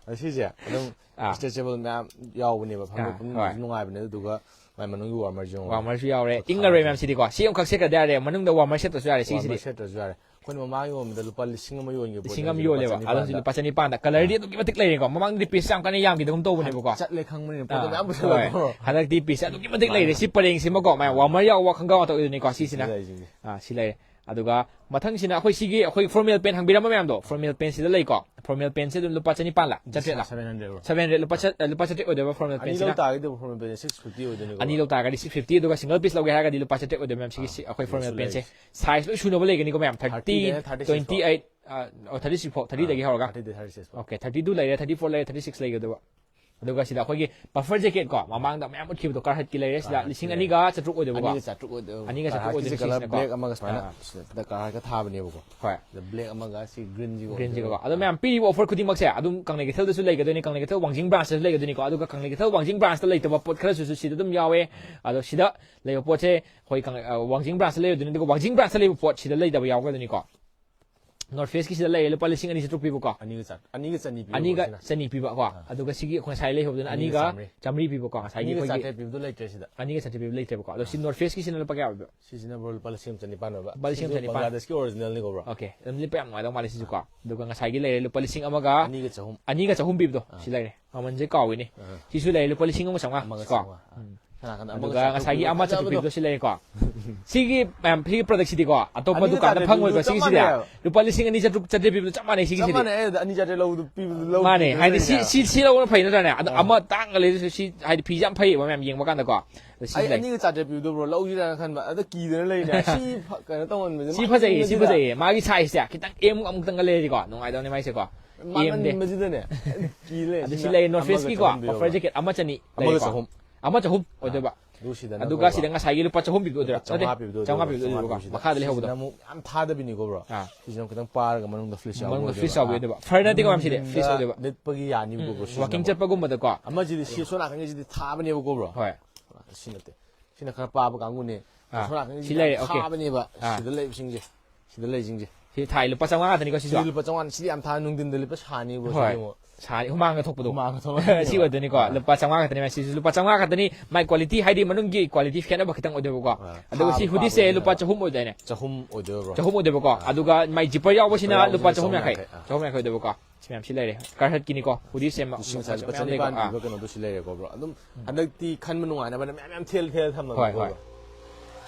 ꯑ, ꯁꯤꯁꯦ ꯑꯗꯨꯝ ꯑꯥ. Stretchable ꯃꯌꯥꯝ ꯌꯥꯎꯕꯅꯦꯕ, ꯐꯝꯕ ꯑꯥ, ꯐꯝꯕꯁꯨ ꯍꯣꯏ. ꯅꯨꯡꯉꯥꯏꯕꯅꯦ, ꯑꯗꯨꯒ ꯃꯥꯏ ꯃꯅꯨꯡꯒꯤ warmerꯁꯨ ꯌꯦꯡꯉꯣ꯫ Warmerꯁꯨ ꯌꯥꯎꯔꯦ, ꯄꯣꯊꯥꯕ ꯏꯪꯉꯔꯣꯏ ꯌꯥꯏ꯫ ꯃꯌꯥꯝ ꯁꯤꯗꯤꯀꯣ꯫ ꯁꯤ ꯑꯃꯈꯛ ꯁꯦꯠꯈ꯭ꯔꯗꯤ ꯌꯥꯔꯦ, ꯃꯅꯨꯡꯗ warmer ꯁꯦꯠꯇ꯭ꯔꯁꯨ ꯌꯥꯔꯦ ꯁꯤꯒꯤꯁꯤꯗꯤ꯫ Warmer ꯁꯦꯠꯇ꯭ꯔꯁꯨ ꯌꯥꯔꯦ꯫ ꯑꯩꯈꯣꯏꯅ ꯃꯃꯥꯡ ꯌꯣꯟꯕꯗ ꯂꯨꯄꯥ ꯂꯤꯁꯤꯡ ꯑꯃ ꯌꯣꯟꯈꯤꯕ ꯂꯤꯁꯤꯡ ꯄꯣꯠꯁꯦ ꯑꯃ ꯂꯨꯄꯥ ꯌꯣꯜꯂꯦꯕ꯫ ꯑꯗꯣ ꯍꯧꯖꯤꯛ ꯆꯅꯤꯄꯥꯟꯗ꯫ ꯂꯨꯄꯥ ꯆꯅꯤꯄꯥꯟꯗ꯫ Colourꯗꯤ ꯑꯗꯨꯛꯀꯤ ꯃꯇꯤꯛ ꯂꯩꯔꯦꯀꯣ꯫ ꯃꯃꯥꯡꯗꯗꯤ pieceꯁꯦ ꯌꯥꯝ ꯀꯟꯅ ꯌꯥꯝꯈꯤꯗꯒꯨꯝ ꯇꯧꯕꯅꯦꯕꯀꯣ꯫ ꯆꯠꯂꯦ ꯈꯪꯕꯅꯤꯅ, ꯄꯣꯠꯇꯣ ꯑꯥ, ꯃꯌꯥꯝ ꯍꯣꯏ. ꯄꯨꯁꯜꯂꯛꯄ꯭ꯔꯣ? ꯍꯟꯗꯛꯇꯤ pieceꯁꯦ ꯑꯗꯨꯛꯀꯤ ꯃꯇꯤꯛ ꯂꯩꯔꯦ꯫ ꯁꯤ ꯄꯔꯦꯡꯁꯤꯃꯀꯣ, ꯃꯥꯏ warmer ꯌꯥꯎꯕ ꯈꯪꯒꯥꯎ ꯉꯥꯛꯇ ꯑꯣꯏꯗꯣꯏꯅꯤꯀꯣ꯫ ꯁꯤꯁꯤꯅ, ꯂꯩꯁꯤꯡꯁꯦ꯫ ꯑꯥ, ꯁꯤ ꯂꯩꯔꯦ꯫ ꯑꯗꯨꯒ ꯃꯊꯪꯁꯤꯅ ꯑꯩꯈꯣꯏ ꯁꯤꯒꯤ, ꯑꯩꯈꯣꯏ formal pant ꯍꯪꯕꯤꯔꯝꯕ ꯃꯌꯥꯝꯗꯣ, formal pantꯁꯤꯗ ꯂꯩꯀꯣ꯫ Formal pantꯁꯦ ꯑꯗꯨꯝ ꯂꯨꯄꯥ ꯆꯅꯤꯄꯥꯟꯂ, ꯆꯥꯇ꯭ꯔꯦꯠꯂ? Seven hundred bro. Seven hundred, ꯂꯨꯄꯥ ꯆꯥ-, ꯂꯨꯄꯥ ꯆꯥꯇ꯭ꯔꯦꯠ ꯑꯣꯏꯗꯣꯏꯕ formal ꯑꯅꯤ pantꯁꯤꯅ꯫ ꯂꯧ ꯇꯥꯔꯒꯗꯤ formal pant six fifty ꯑꯣꯏꯗꯣꯏꯅꯤꯀꯣ꯫ ꯑꯅꯤ ꯂꯧ ꯇꯥꯔꯒꯗꯤ six fifty, ꯑꯗꯨꯒ single piece ꯂꯧꯒꯦ ꯍꯥꯏꯔꯒꯗꯤ ꯂꯨꯄꯥ ꯆꯥꯇ꯭ꯔꯦꯠ ꯑꯣꯏꯗꯣꯏꯕ ꯃꯌꯥꯝ ꯁꯤꯒꯤ, ꯑꯥ, ꯁꯤ ꯑꯩꯈꯣꯏ formal ꯑꯗꯨꯁꯨ ꯂꯩ꯫ pantꯁꯦ꯫ Sizeꯂꯣꯏ ꯁꯨꯅꯕ ꯂꯩꯒꯅꯤꯀꯣ ꯃꯌꯥꯝ, thirty, Thirtyꯗꯩꯅ thirty six ꯐꯥꯎ꯫ twenty eight, ꯑ, ꯑꯣ, thirty six ꯐꯥꯎ, thirtyꯗꯒꯤ ꯍꯧꯔꯒ꯫ Thirtyꯗꯩ thirty six ꯐꯥꯎ꯫ Okay, thirty two ꯂꯩꯔꯦ, thirty four ꯂꯩꯔꯦ, thirty six ꯂꯩꯒꯗꯕ꯫ ꯑꯗꯨꯒ ꯁꯤꯗ ꯑꯩꯈꯣꯏꯒꯤ pꯐꯔ ꯖꯦꯀꯦꯠ ꯀꯣ, ꯃꯃꯥꯡꯗ ꯃꯌꯥꯝ ꯎꯠꯈꯤꯕꯗꯣ, ꯀꯥꯔꯍꯠꯀꯤ ꯂꯩꯔꯦ, ꯁꯤꯗ ꯀꯥꯔꯍꯠꯀꯤ ꯂꯤꯁꯤꯡ ꯂꯩꯔꯦ꯫ ꯑꯅꯤꯒ ꯆꯥꯇ꯭ꯔꯨꯛ ꯑꯣꯏꯗꯣꯏꯕꯀꯣ꯫ ꯑꯅꯤꯒ ꯆꯥꯇ꯭ꯔꯨꯛ ꯑꯣꯏꯗꯣꯏꯕ꯫ ꯑꯅꯤꯒ ꯆꯥꯇ꯭ꯔꯨꯛ ꯀꯥꯔꯍꯠꯀꯤꯁꯦ ꯑꯣꯏꯗꯣꯏꯕ colour ꯁꯤꯁꯤꯅꯀꯣ꯫ black ꯑꯃꯒ ꯁꯨꯃꯥꯏꯅ ꯑꯥ. ꯁꯤꯗ ꯀꯥꯔꯍꯠꯀ ꯊꯥꯕꯅꯦꯕꯀꯣ꯫ ꯍꯣꯏ. ꯁꯤꯗ black ꯑꯃꯒ ꯁꯤ greenꯁꯤꯒ Greenꯁꯤꯒꯀꯣ꯫ ꯑꯣꯏꯗꯣꯏꯕ꯫ ꯑꯗꯣ ꯃꯌꯥꯝ ꯄꯤꯔꯤꯕ offer ꯈꯨꯗꯤꯡꯃꯛꯁꯦ ꯑꯗꯨꯝ ꯀꯪꯂꯩ ꯀꯩꯊꯦꯜꯗꯁꯨ ꯂꯩꯒꯗꯣꯏꯅꯤ, ꯀꯪꯂꯩ ꯀꯩꯊꯦꯜ ꯋꯥꯡꯖꯤꯡ branchꯇꯁꯨ ꯂꯩꯒꯗꯣꯏꯅꯤꯀꯣ, ꯑꯗꯨꯒ ꯀꯪꯂꯩ ꯀꯩꯊꯦꯜ ꯋꯥꯡꯖꯤꯡ branchꯇ ꯂꯩꯇꯕ ꯄꯣꯠ ꯈꯔꯁꯨ ꯁꯤꯗ ꯑꯗꯨꯝ ꯌꯥꯎꯋꯦ꯫ ꯑꯗꯣ ꯁꯤꯗ ꯂꯩꯕ ꯄꯣꯠꯁꯦ ꯑꯩꯈꯣꯏ ꯀꯪꯂꯩ-, ꯑ, ꯋꯥꯡꯖꯤꯡ branchꯇ ꯂꯩꯔꯗꯣꯏꯅꯤ, ꯑꯗꯨꯒ ꯋꯥꯡꯖꯤꯡ branchꯇ ꯂꯩꯕ ꯄꯣꯠ ꯁꯤꯗ ꯂꯩꯇꯕ ꯌꯥꯎꯒꯗꯣꯏꯅꯤꯀꯣ꯫ North Faceꯀꯤ ꯁꯤꯗ ꯂꯩꯔꯦ, ꯂꯨꯄꯥ ꯂꯤꯁꯤꯡ ꯑꯅꯤ ꯆꯥꯇ꯭ꯔꯨꯛ ꯄꯤꯕꯀꯣ꯫ ꯑꯅꯤꯒ ꯆꯥ-, ꯑꯅꯤꯒ ꯆꯅꯤ ꯄꯤꯕ ꯑꯅꯤꯒ ꯁꯤꯅ꯫ ꯆꯅꯤ ꯄꯤꯕꯀꯣ꯫ ꯑꯥ. ꯑꯗꯨꯒ ꯁꯤꯒꯤ ꯑꯩꯈꯣꯏ ꯉꯁꯥꯏ ꯂꯩꯍꯧꯕꯗꯨꯅ ꯑꯅꯤꯒ ꯑꯅꯤꯒ ꯆꯥꯝꯃꯔꯤ꯫ ꯆꯥꯝꯃꯔꯤ ꯄꯤꯕꯀꯣ꯫ ꯉꯁꯥꯏꯒꯤ ꯑꯅꯤꯒ ꯑꯩꯈꯣꯏꯒꯤ ꯆꯥꯇ꯭ꯔꯦꯠ ꯄꯤꯕꯗꯣ ꯂꯩꯇ꯭ꯔꯦ ꯁꯤꯗ꯫ ꯑꯅꯤꯒ ꯆꯥꯇ꯭ꯔꯦꯠ ꯄꯤꯕ ꯂꯩꯇ꯭ꯔꯦꯕꯀꯣ꯫ ꯑꯗꯣ ꯁꯤ North Faceꯀꯤ ꯁꯤꯅ ꯂꯨꯄꯥ ꯀꯌꯥ ꯑꯣꯏꯕ? ꯁꯤꯁꯤꯅ ꯕ꯭ꯔꯣ ꯂꯨꯄꯥ ꯂꯤꯁꯤꯡ ꯑꯃ ꯆꯅꯤꯄꯥꯟ ꯑꯣꯏꯕ꯫ ꯂꯨꯄꯥ ꯂꯤꯁꯤꯡ ꯑꯃ ꯁꯤꯁꯨ ꯆꯅꯤꯄꯥꯟ꯫ ꯕꯪꯒ꯭ꯂꯥꯗꯦꯁꯀꯤ originalꯅꯤꯀꯣ ꯕ꯭ꯔꯣ꯫ Okay, ꯑꯗꯨꯝ ꯂꯤꯠꯄ ꯌꯥꯝ ꯅꯨꯡꯉꯥꯏꯗꯧ ꯃꯥꯜꯂꯦ ꯁꯤꯁꯨꯀꯣ꯫ ꯑꯗꯨꯒ ꯉꯁꯥꯏꯒꯤ ꯂꯩꯔꯦ ꯂꯨꯄꯥ ꯂꯤꯁꯤꯡ ꯑꯃꯒ ꯑꯅꯤꯒ ꯆꯍꯨꯝ꯫ ꯑꯅꯤꯒ ꯆꯍꯨꯝ ꯄꯤꯕꯗꯣ꯫ ꯑꯥ. ꯁꯤ ꯂꯩꯔꯦ꯫ ꯃꯃꯜꯁꯦ ꯀꯥꯎꯏꯅꯦ꯫ ꯑꯥ. ꯁꯤꯁꯨ ꯂꯩꯔꯦ ꯂꯨꯄꯥ ꯂꯤꯁꯤꯡ ꯑꯃꯒ ꯆꯥꯝꯃꯉꯥ꯫ ꯑꯃꯒ ꯀꯣ? ꯆꯥꯝꯃꯉꯥ. ꯑꯥ. ꯎꯝ. ꯁꯣꯝ ꯅꯥꯀꯟꯗ ꯑꯗꯨꯒ ꯑꯃꯒ ꯉꯁꯥꯏꯒꯤ ꯆꯥꯇ꯭ꯔꯨꯛ ꯑꯃ ꯆꯥꯇ꯭ꯔꯨꯛ ꯐꯖꯕꯗꯣ꯫ ꯄꯤꯕꯗꯣ ꯁꯤ ꯂꯩꯔꯦꯀꯣ꯫ ꯁꯤꯒꯤ ꯃꯌꯥꯝ ꯁꯤꯒꯤ productꯁꯤꯗꯤꯀꯣ, ꯑꯇꯣꯞꯄ ꯑꯅꯤꯒ ꯗꯨꯀꯥꯟꯗ ꯆꯥꯇ꯭ꯔꯦꯠ ꯐꯪꯉꯣꯏꯀꯣ꯫ ꯄꯤꯕꯗꯣ ꯆꯞ ꯁꯤꯒꯤꯁꯤꯗꯤ ꯃꯥꯟꯅꯩ ꯍꯥꯏꯕ꯫ ꯂꯨꯄꯥ ꯂꯤꯁꯤꯡ ꯑꯅꯤ ꯆꯥꯇ꯭ꯔꯨꯛ, ꯆꯥꯇ꯭ꯔꯦꯠ ꯄꯤꯕꯗꯣ ꯆꯞ ꯃꯥꯟꯅꯩ ꯆꯞ ꯁꯤꯒꯤꯁꯤꯗꯤ꯫ ꯃꯥꯟꯅꯩ꯫ ꯑꯩ ꯑꯅꯤ ꯆꯥꯇ꯭ꯔꯦꯠ ꯂꯧꯕꯗꯣ ꯄꯤꯕꯗꯣ ꯂꯧ-, ꯃꯥꯅꯦ, ꯄꯤꯕꯗꯣ ꯍꯥꯏꯗꯤ ꯁꯤ, ꯂꯩꯅꯦ꯫ ꯁꯤ, ꯁꯤ ꯂꯧꯕꯅ ꯐꯩ ꯅꯠꯇ꯭ꯔꯅꯦ? ꯑꯗꯣ ꯑꯥ. ꯑꯃ ꯇꯥꯡꯅ ꯂꯩꯔꯁꯨ ꯁꯤ, ꯍꯥꯏꯗꯤ ꯐꯤꯁꯦ ꯌꯥꯝ ꯐꯩꯌꯦꯕ ꯃꯌꯥꯝ ꯌꯦꯡꯕ ꯀꯥꯟꯗꯀꯣ꯫ ꯑꯗꯣ ꯁꯤ ꯑꯩ ꯂꯩ꯫ ꯑꯅꯤꯒ ꯆꯥꯇ꯭ꯔꯦꯠ ꯄꯤꯕꯗꯣ ꯕ꯭ꯔꯣ ꯂꯧꯁꯤꯔꯥꯅ ꯈꯟꯕ, ꯑꯗ ꯀꯤꯗꯅ ꯂꯩꯅꯦ꯫ ꯁꯤ ꯐ-, ꯀꯩꯅꯣ ꯇꯧꯃꯟꯕꯁꯦ, ꯁꯤ ꯐꯖꯩꯌꯦ, ꯁꯤ ꯃꯥꯟꯃꯟꯕꯁꯤꯗ꯫ ꯐꯖꯩꯌꯦ꯫ ꯃꯥꯒꯤ sizeꯁꯦ ꯈꯤꯇꯪ M ꯑꯃꯨꯛꯇꯪꯒ ꯂꯩꯔꯗꯤꯀꯣ ꯅꯨꯡꯉꯥꯏꯗꯧꯅꯦ ꯃꯥꯏꯁꯦꯀꯣ꯫ M ꯗꯤ꯫ ꯃꯥꯟꯃꯟꯕꯁꯤꯗꯅꯦ꯫ ꯀꯤ ꯂꯩ꯫ ꯑꯗꯨ ꯁꯤ ꯁꯤꯅ ꯂꯩꯔꯦ, North ꯑꯃꯒ Faceꯀꯤꯀꯣ ꯆꯍꯨꯝ ꯄꯤꯔꯣ꯫ puffer jacket ꯑꯃ ꯆꯅꯤ ꯑꯃꯒ ꯂꯩꯔꯦꯀꯣ꯫ ꯆꯍꯨꯝ꯫ ꯑꯃ ꯆꯍꯨꯝ ꯑꯣꯏꯗꯣꯏꯕ꯫ ꯑꯗꯨ ꯁꯤꯗꯅ ꯑꯗꯨꯒ ꯕ꯭ꯔꯣ ꯁꯤꯗ ꯉꯁꯥꯏꯒꯤ ꯂꯨꯄꯥ ꯆꯍꯨꯝ ꯄꯤꯕꯗꯣ ꯑꯣꯏꯗꯣꯏꯔꯥ? ꯅꯠꯇꯦ, ꯆꯥꯝꯃꯉꯥ ꯄꯤꯕꯗꯣ ꯆꯥꯝꯃꯉꯥ ꯑꯣꯏꯗꯣꯏꯕ, ꯄꯤꯕꯗꯣ ꯆꯥꯝꯃꯉꯥ ꯑꯣꯏꯗꯣꯏꯕꯀꯣ꯫ ꯄꯤꯕꯁꯤꯗ꯫ ꯃꯈꯥꯗ ꯂꯩꯍꯧꯕꯗꯣ꯫ ꯁꯤꯁꯤꯅ ꯑꯃꯨꯛ ꯌꯥꯝ ꯊꯥꯗꯕꯤꯅꯤꯀꯣ ꯕ꯭ꯔꯣ꯫ ꯑꯥ. ꯁꯤꯁꯤꯅ ꯑꯃꯨꯛ ꯈꯤꯇꯪ ꯄꯥꯔꯒ ꯃꯅꯨꯡꯗ flats ꯌꯥꯎꯕ ꯃꯅꯨꯡꯗ ꯑꯣꯏꯗꯣꯏꯕ꯫ flats ꯌꯥꯎꯕ ꯑꯥ. ꯑꯣꯏꯗꯣꯏꯕ꯫ Fur ꯅꯠꯇꯦꯀꯣ ꯃꯌꯥꯝ ꯁꯤꯗꯤ, ꯃꯅꯨꯡꯗ flats ꯑꯣꯏꯗꯣꯏꯕ꯫ ꯂꯤꯠꯄꯒꯤ ꯌꯥꯅꯤꯕꯀꯣ ꯕ꯭ꯔꯣ, ꯁꯤꯁꯤꯅ Walking ꯑꯃꯨꯛ꯫ ꯆꯠꯄꯒꯨꯝꯕꯗꯀꯣ꯫ ꯑꯃꯁꯤꯗꯤ ꯁꯤ ꯁꯣꯝ ꯅꯥꯀꯟꯒꯤꯁꯤꯗꯤ ꯊꯥꯕꯅꯦꯕꯀꯣ ꯕ꯭ꯔꯣ꯫ ꯍꯣꯏ. ꯁꯤ ꯅꯠꯇꯦ꯫ ꯁꯤꯅ ꯈꯔ ꯄꯥꯕ ꯀꯥꯡꯕꯨꯅꯦ꯫ ꯑꯥ, ꯁꯣꯝ ꯅꯥꯀꯟꯒꯤ ꯁꯤ ꯌꯥꯝ ꯂꯩꯔꯦ, okay. ꯊꯥꯕꯅꯦꯕ꯫ ꯑꯥ꯫ ꯁꯤꯗ ꯂꯩꯕꯁꯤꯡꯁꯦ, ꯁꯤꯗ ꯂꯩꯁꯤꯡꯁꯦ꯫ ꯁꯤ ꯊꯥꯏ ꯂꯨꯄꯥ ꯆꯥꯝꯃꯉꯥ ꯈꯛꯇꯅꯤꯀꯣ ꯁꯤꯁꯨ? ꯁꯤꯗꯤ ꯂꯨꯄꯥ ꯆꯥꯝꯃꯉꯥ꯫ ꯁꯤꯗꯤ ꯌꯥꯝ ꯊꯥ ꯅꯨꯡꯊꯤꯟꯗ ꯂꯤꯠꯄ ꯁꯥꯅꯤꯕ꯫ ꯍꯣꯏ꯫ ꯁꯤꯗꯤ ꯑꯃꯨꯛ ꯁꯥꯔꯤ ꯍꯨꯃꯥꯡꯒ ꯊꯣꯛꯄꯗꯣ꯫ ꯍꯨꯃꯥꯡꯒ ꯊꯣꯛꯂꯛꯀꯅꯤꯕ꯫ ꯁꯤ ꯑꯣꯏꯗꯣꯏꯅꯤꯀꯣ꯫ ꯑꯥ꯫ ꯂꯨꯄꯥ ꯆꯥꯝꯃꯉꯥ ꯈꯛꯇꯅꯤ ꯃꯌꯥꯝ, ꯁꯤꯁꯨ ꯂꯨꯄꯥ ꯆꯥꯝꯃꯉꯥ ꯈꯛꯇꯅꯤ꯫ ꯃꯥꯏ quality ꯍꯥꯏꯗꯤ ꯃꯅꯨꯡꯒꯤ quality ꯈꯦꯠꯅꯕ ꯈꯤꯇꯪ ꯑꯣꯏꯗꯣꯏꯕꯀꯣ꯫ ꯑꯥ꯫ ꯑꯗꯨꯒ ꯁꯤ ꯊꯥꯕ hoodie ꯁꯦ ꯄꯥꯕ ꯂꯨꯄꯥ ꯈꯦꯠꯅꯕ꯫ ꯆꯍꯨꯝ ꯑꯣꯏꯗꯣꯏꯅꯦ? ꯆꯍꯨꯝ ꯑꯣꯏꯗꯣꯏꯕ꯭ꯔꯣ? ꯆꯍꯨꯝ ꯑꯣꯏꯗꯣꯏꯕꯀꯣ꯫ ꯑꯥ꯫ ꯑꯗꯨꯒ ꯃꯥꯏ zipper ꯌꯥꯎꯕꯁꯤꯅ Zipper ꯂꯨꯄꯥ ꯌꯥꯎꯕꯁꯤꯅ ꯆꯍꯨꯝ ꯌꯥꯡꯈꯩ꯫ ꯆꯍꯨꯝ ꯌꯥꯡꯈꯩ, ꯑꯥ꯫ ꯆꯍꯨꯝ ꯌꯥꯡꯈꯩ ꯑꯣꯏꯗꯣꯏꯕꯀꯣ꯫ ꯁꯤ ꯃꯌꯥꯝ ꯁꯤ ꯂꯩꯔꯦ꯫ Carhartt ꯀꯤꯅꯤꯀꯣ꯫ Hoodie ꯁꯦ ꯃ-, ꯂꯤꯁꯤꯡ ꯃꯈꯜ ꯂꯨꯄꯥ ꯃꯌꯥꯝ ꯂꯩꯀꯣ꯫ ꯆꯅꯤꯄꯥꯟ ꯑꯥ꯫ ꯄꯤꯕ ꯀꯩꯅꯣꯗꯣ ꯁꯤ ꯂꯩꯔꯦꯀꯣ, ꯕ꯭ꯔꯣ꯫ ꯑꯗꯨꯝ ꯍꯟꯗꯛꯇꯤ ꯈꯟꯕ ꯅꯨꯡꯉꯥꯏꯅꯕꯅ ꯃꯌꯥꯝ ꯃꯌꯥꯝ ꯊꯦꯜ ꯊꯦꯜ ꯊꯝꯃꯕꯅꯤꯀꯣ, ꯍꯣꯏ, ꯍꯣꯏ꯫ ꯕ꯭ꯔꯣ꯫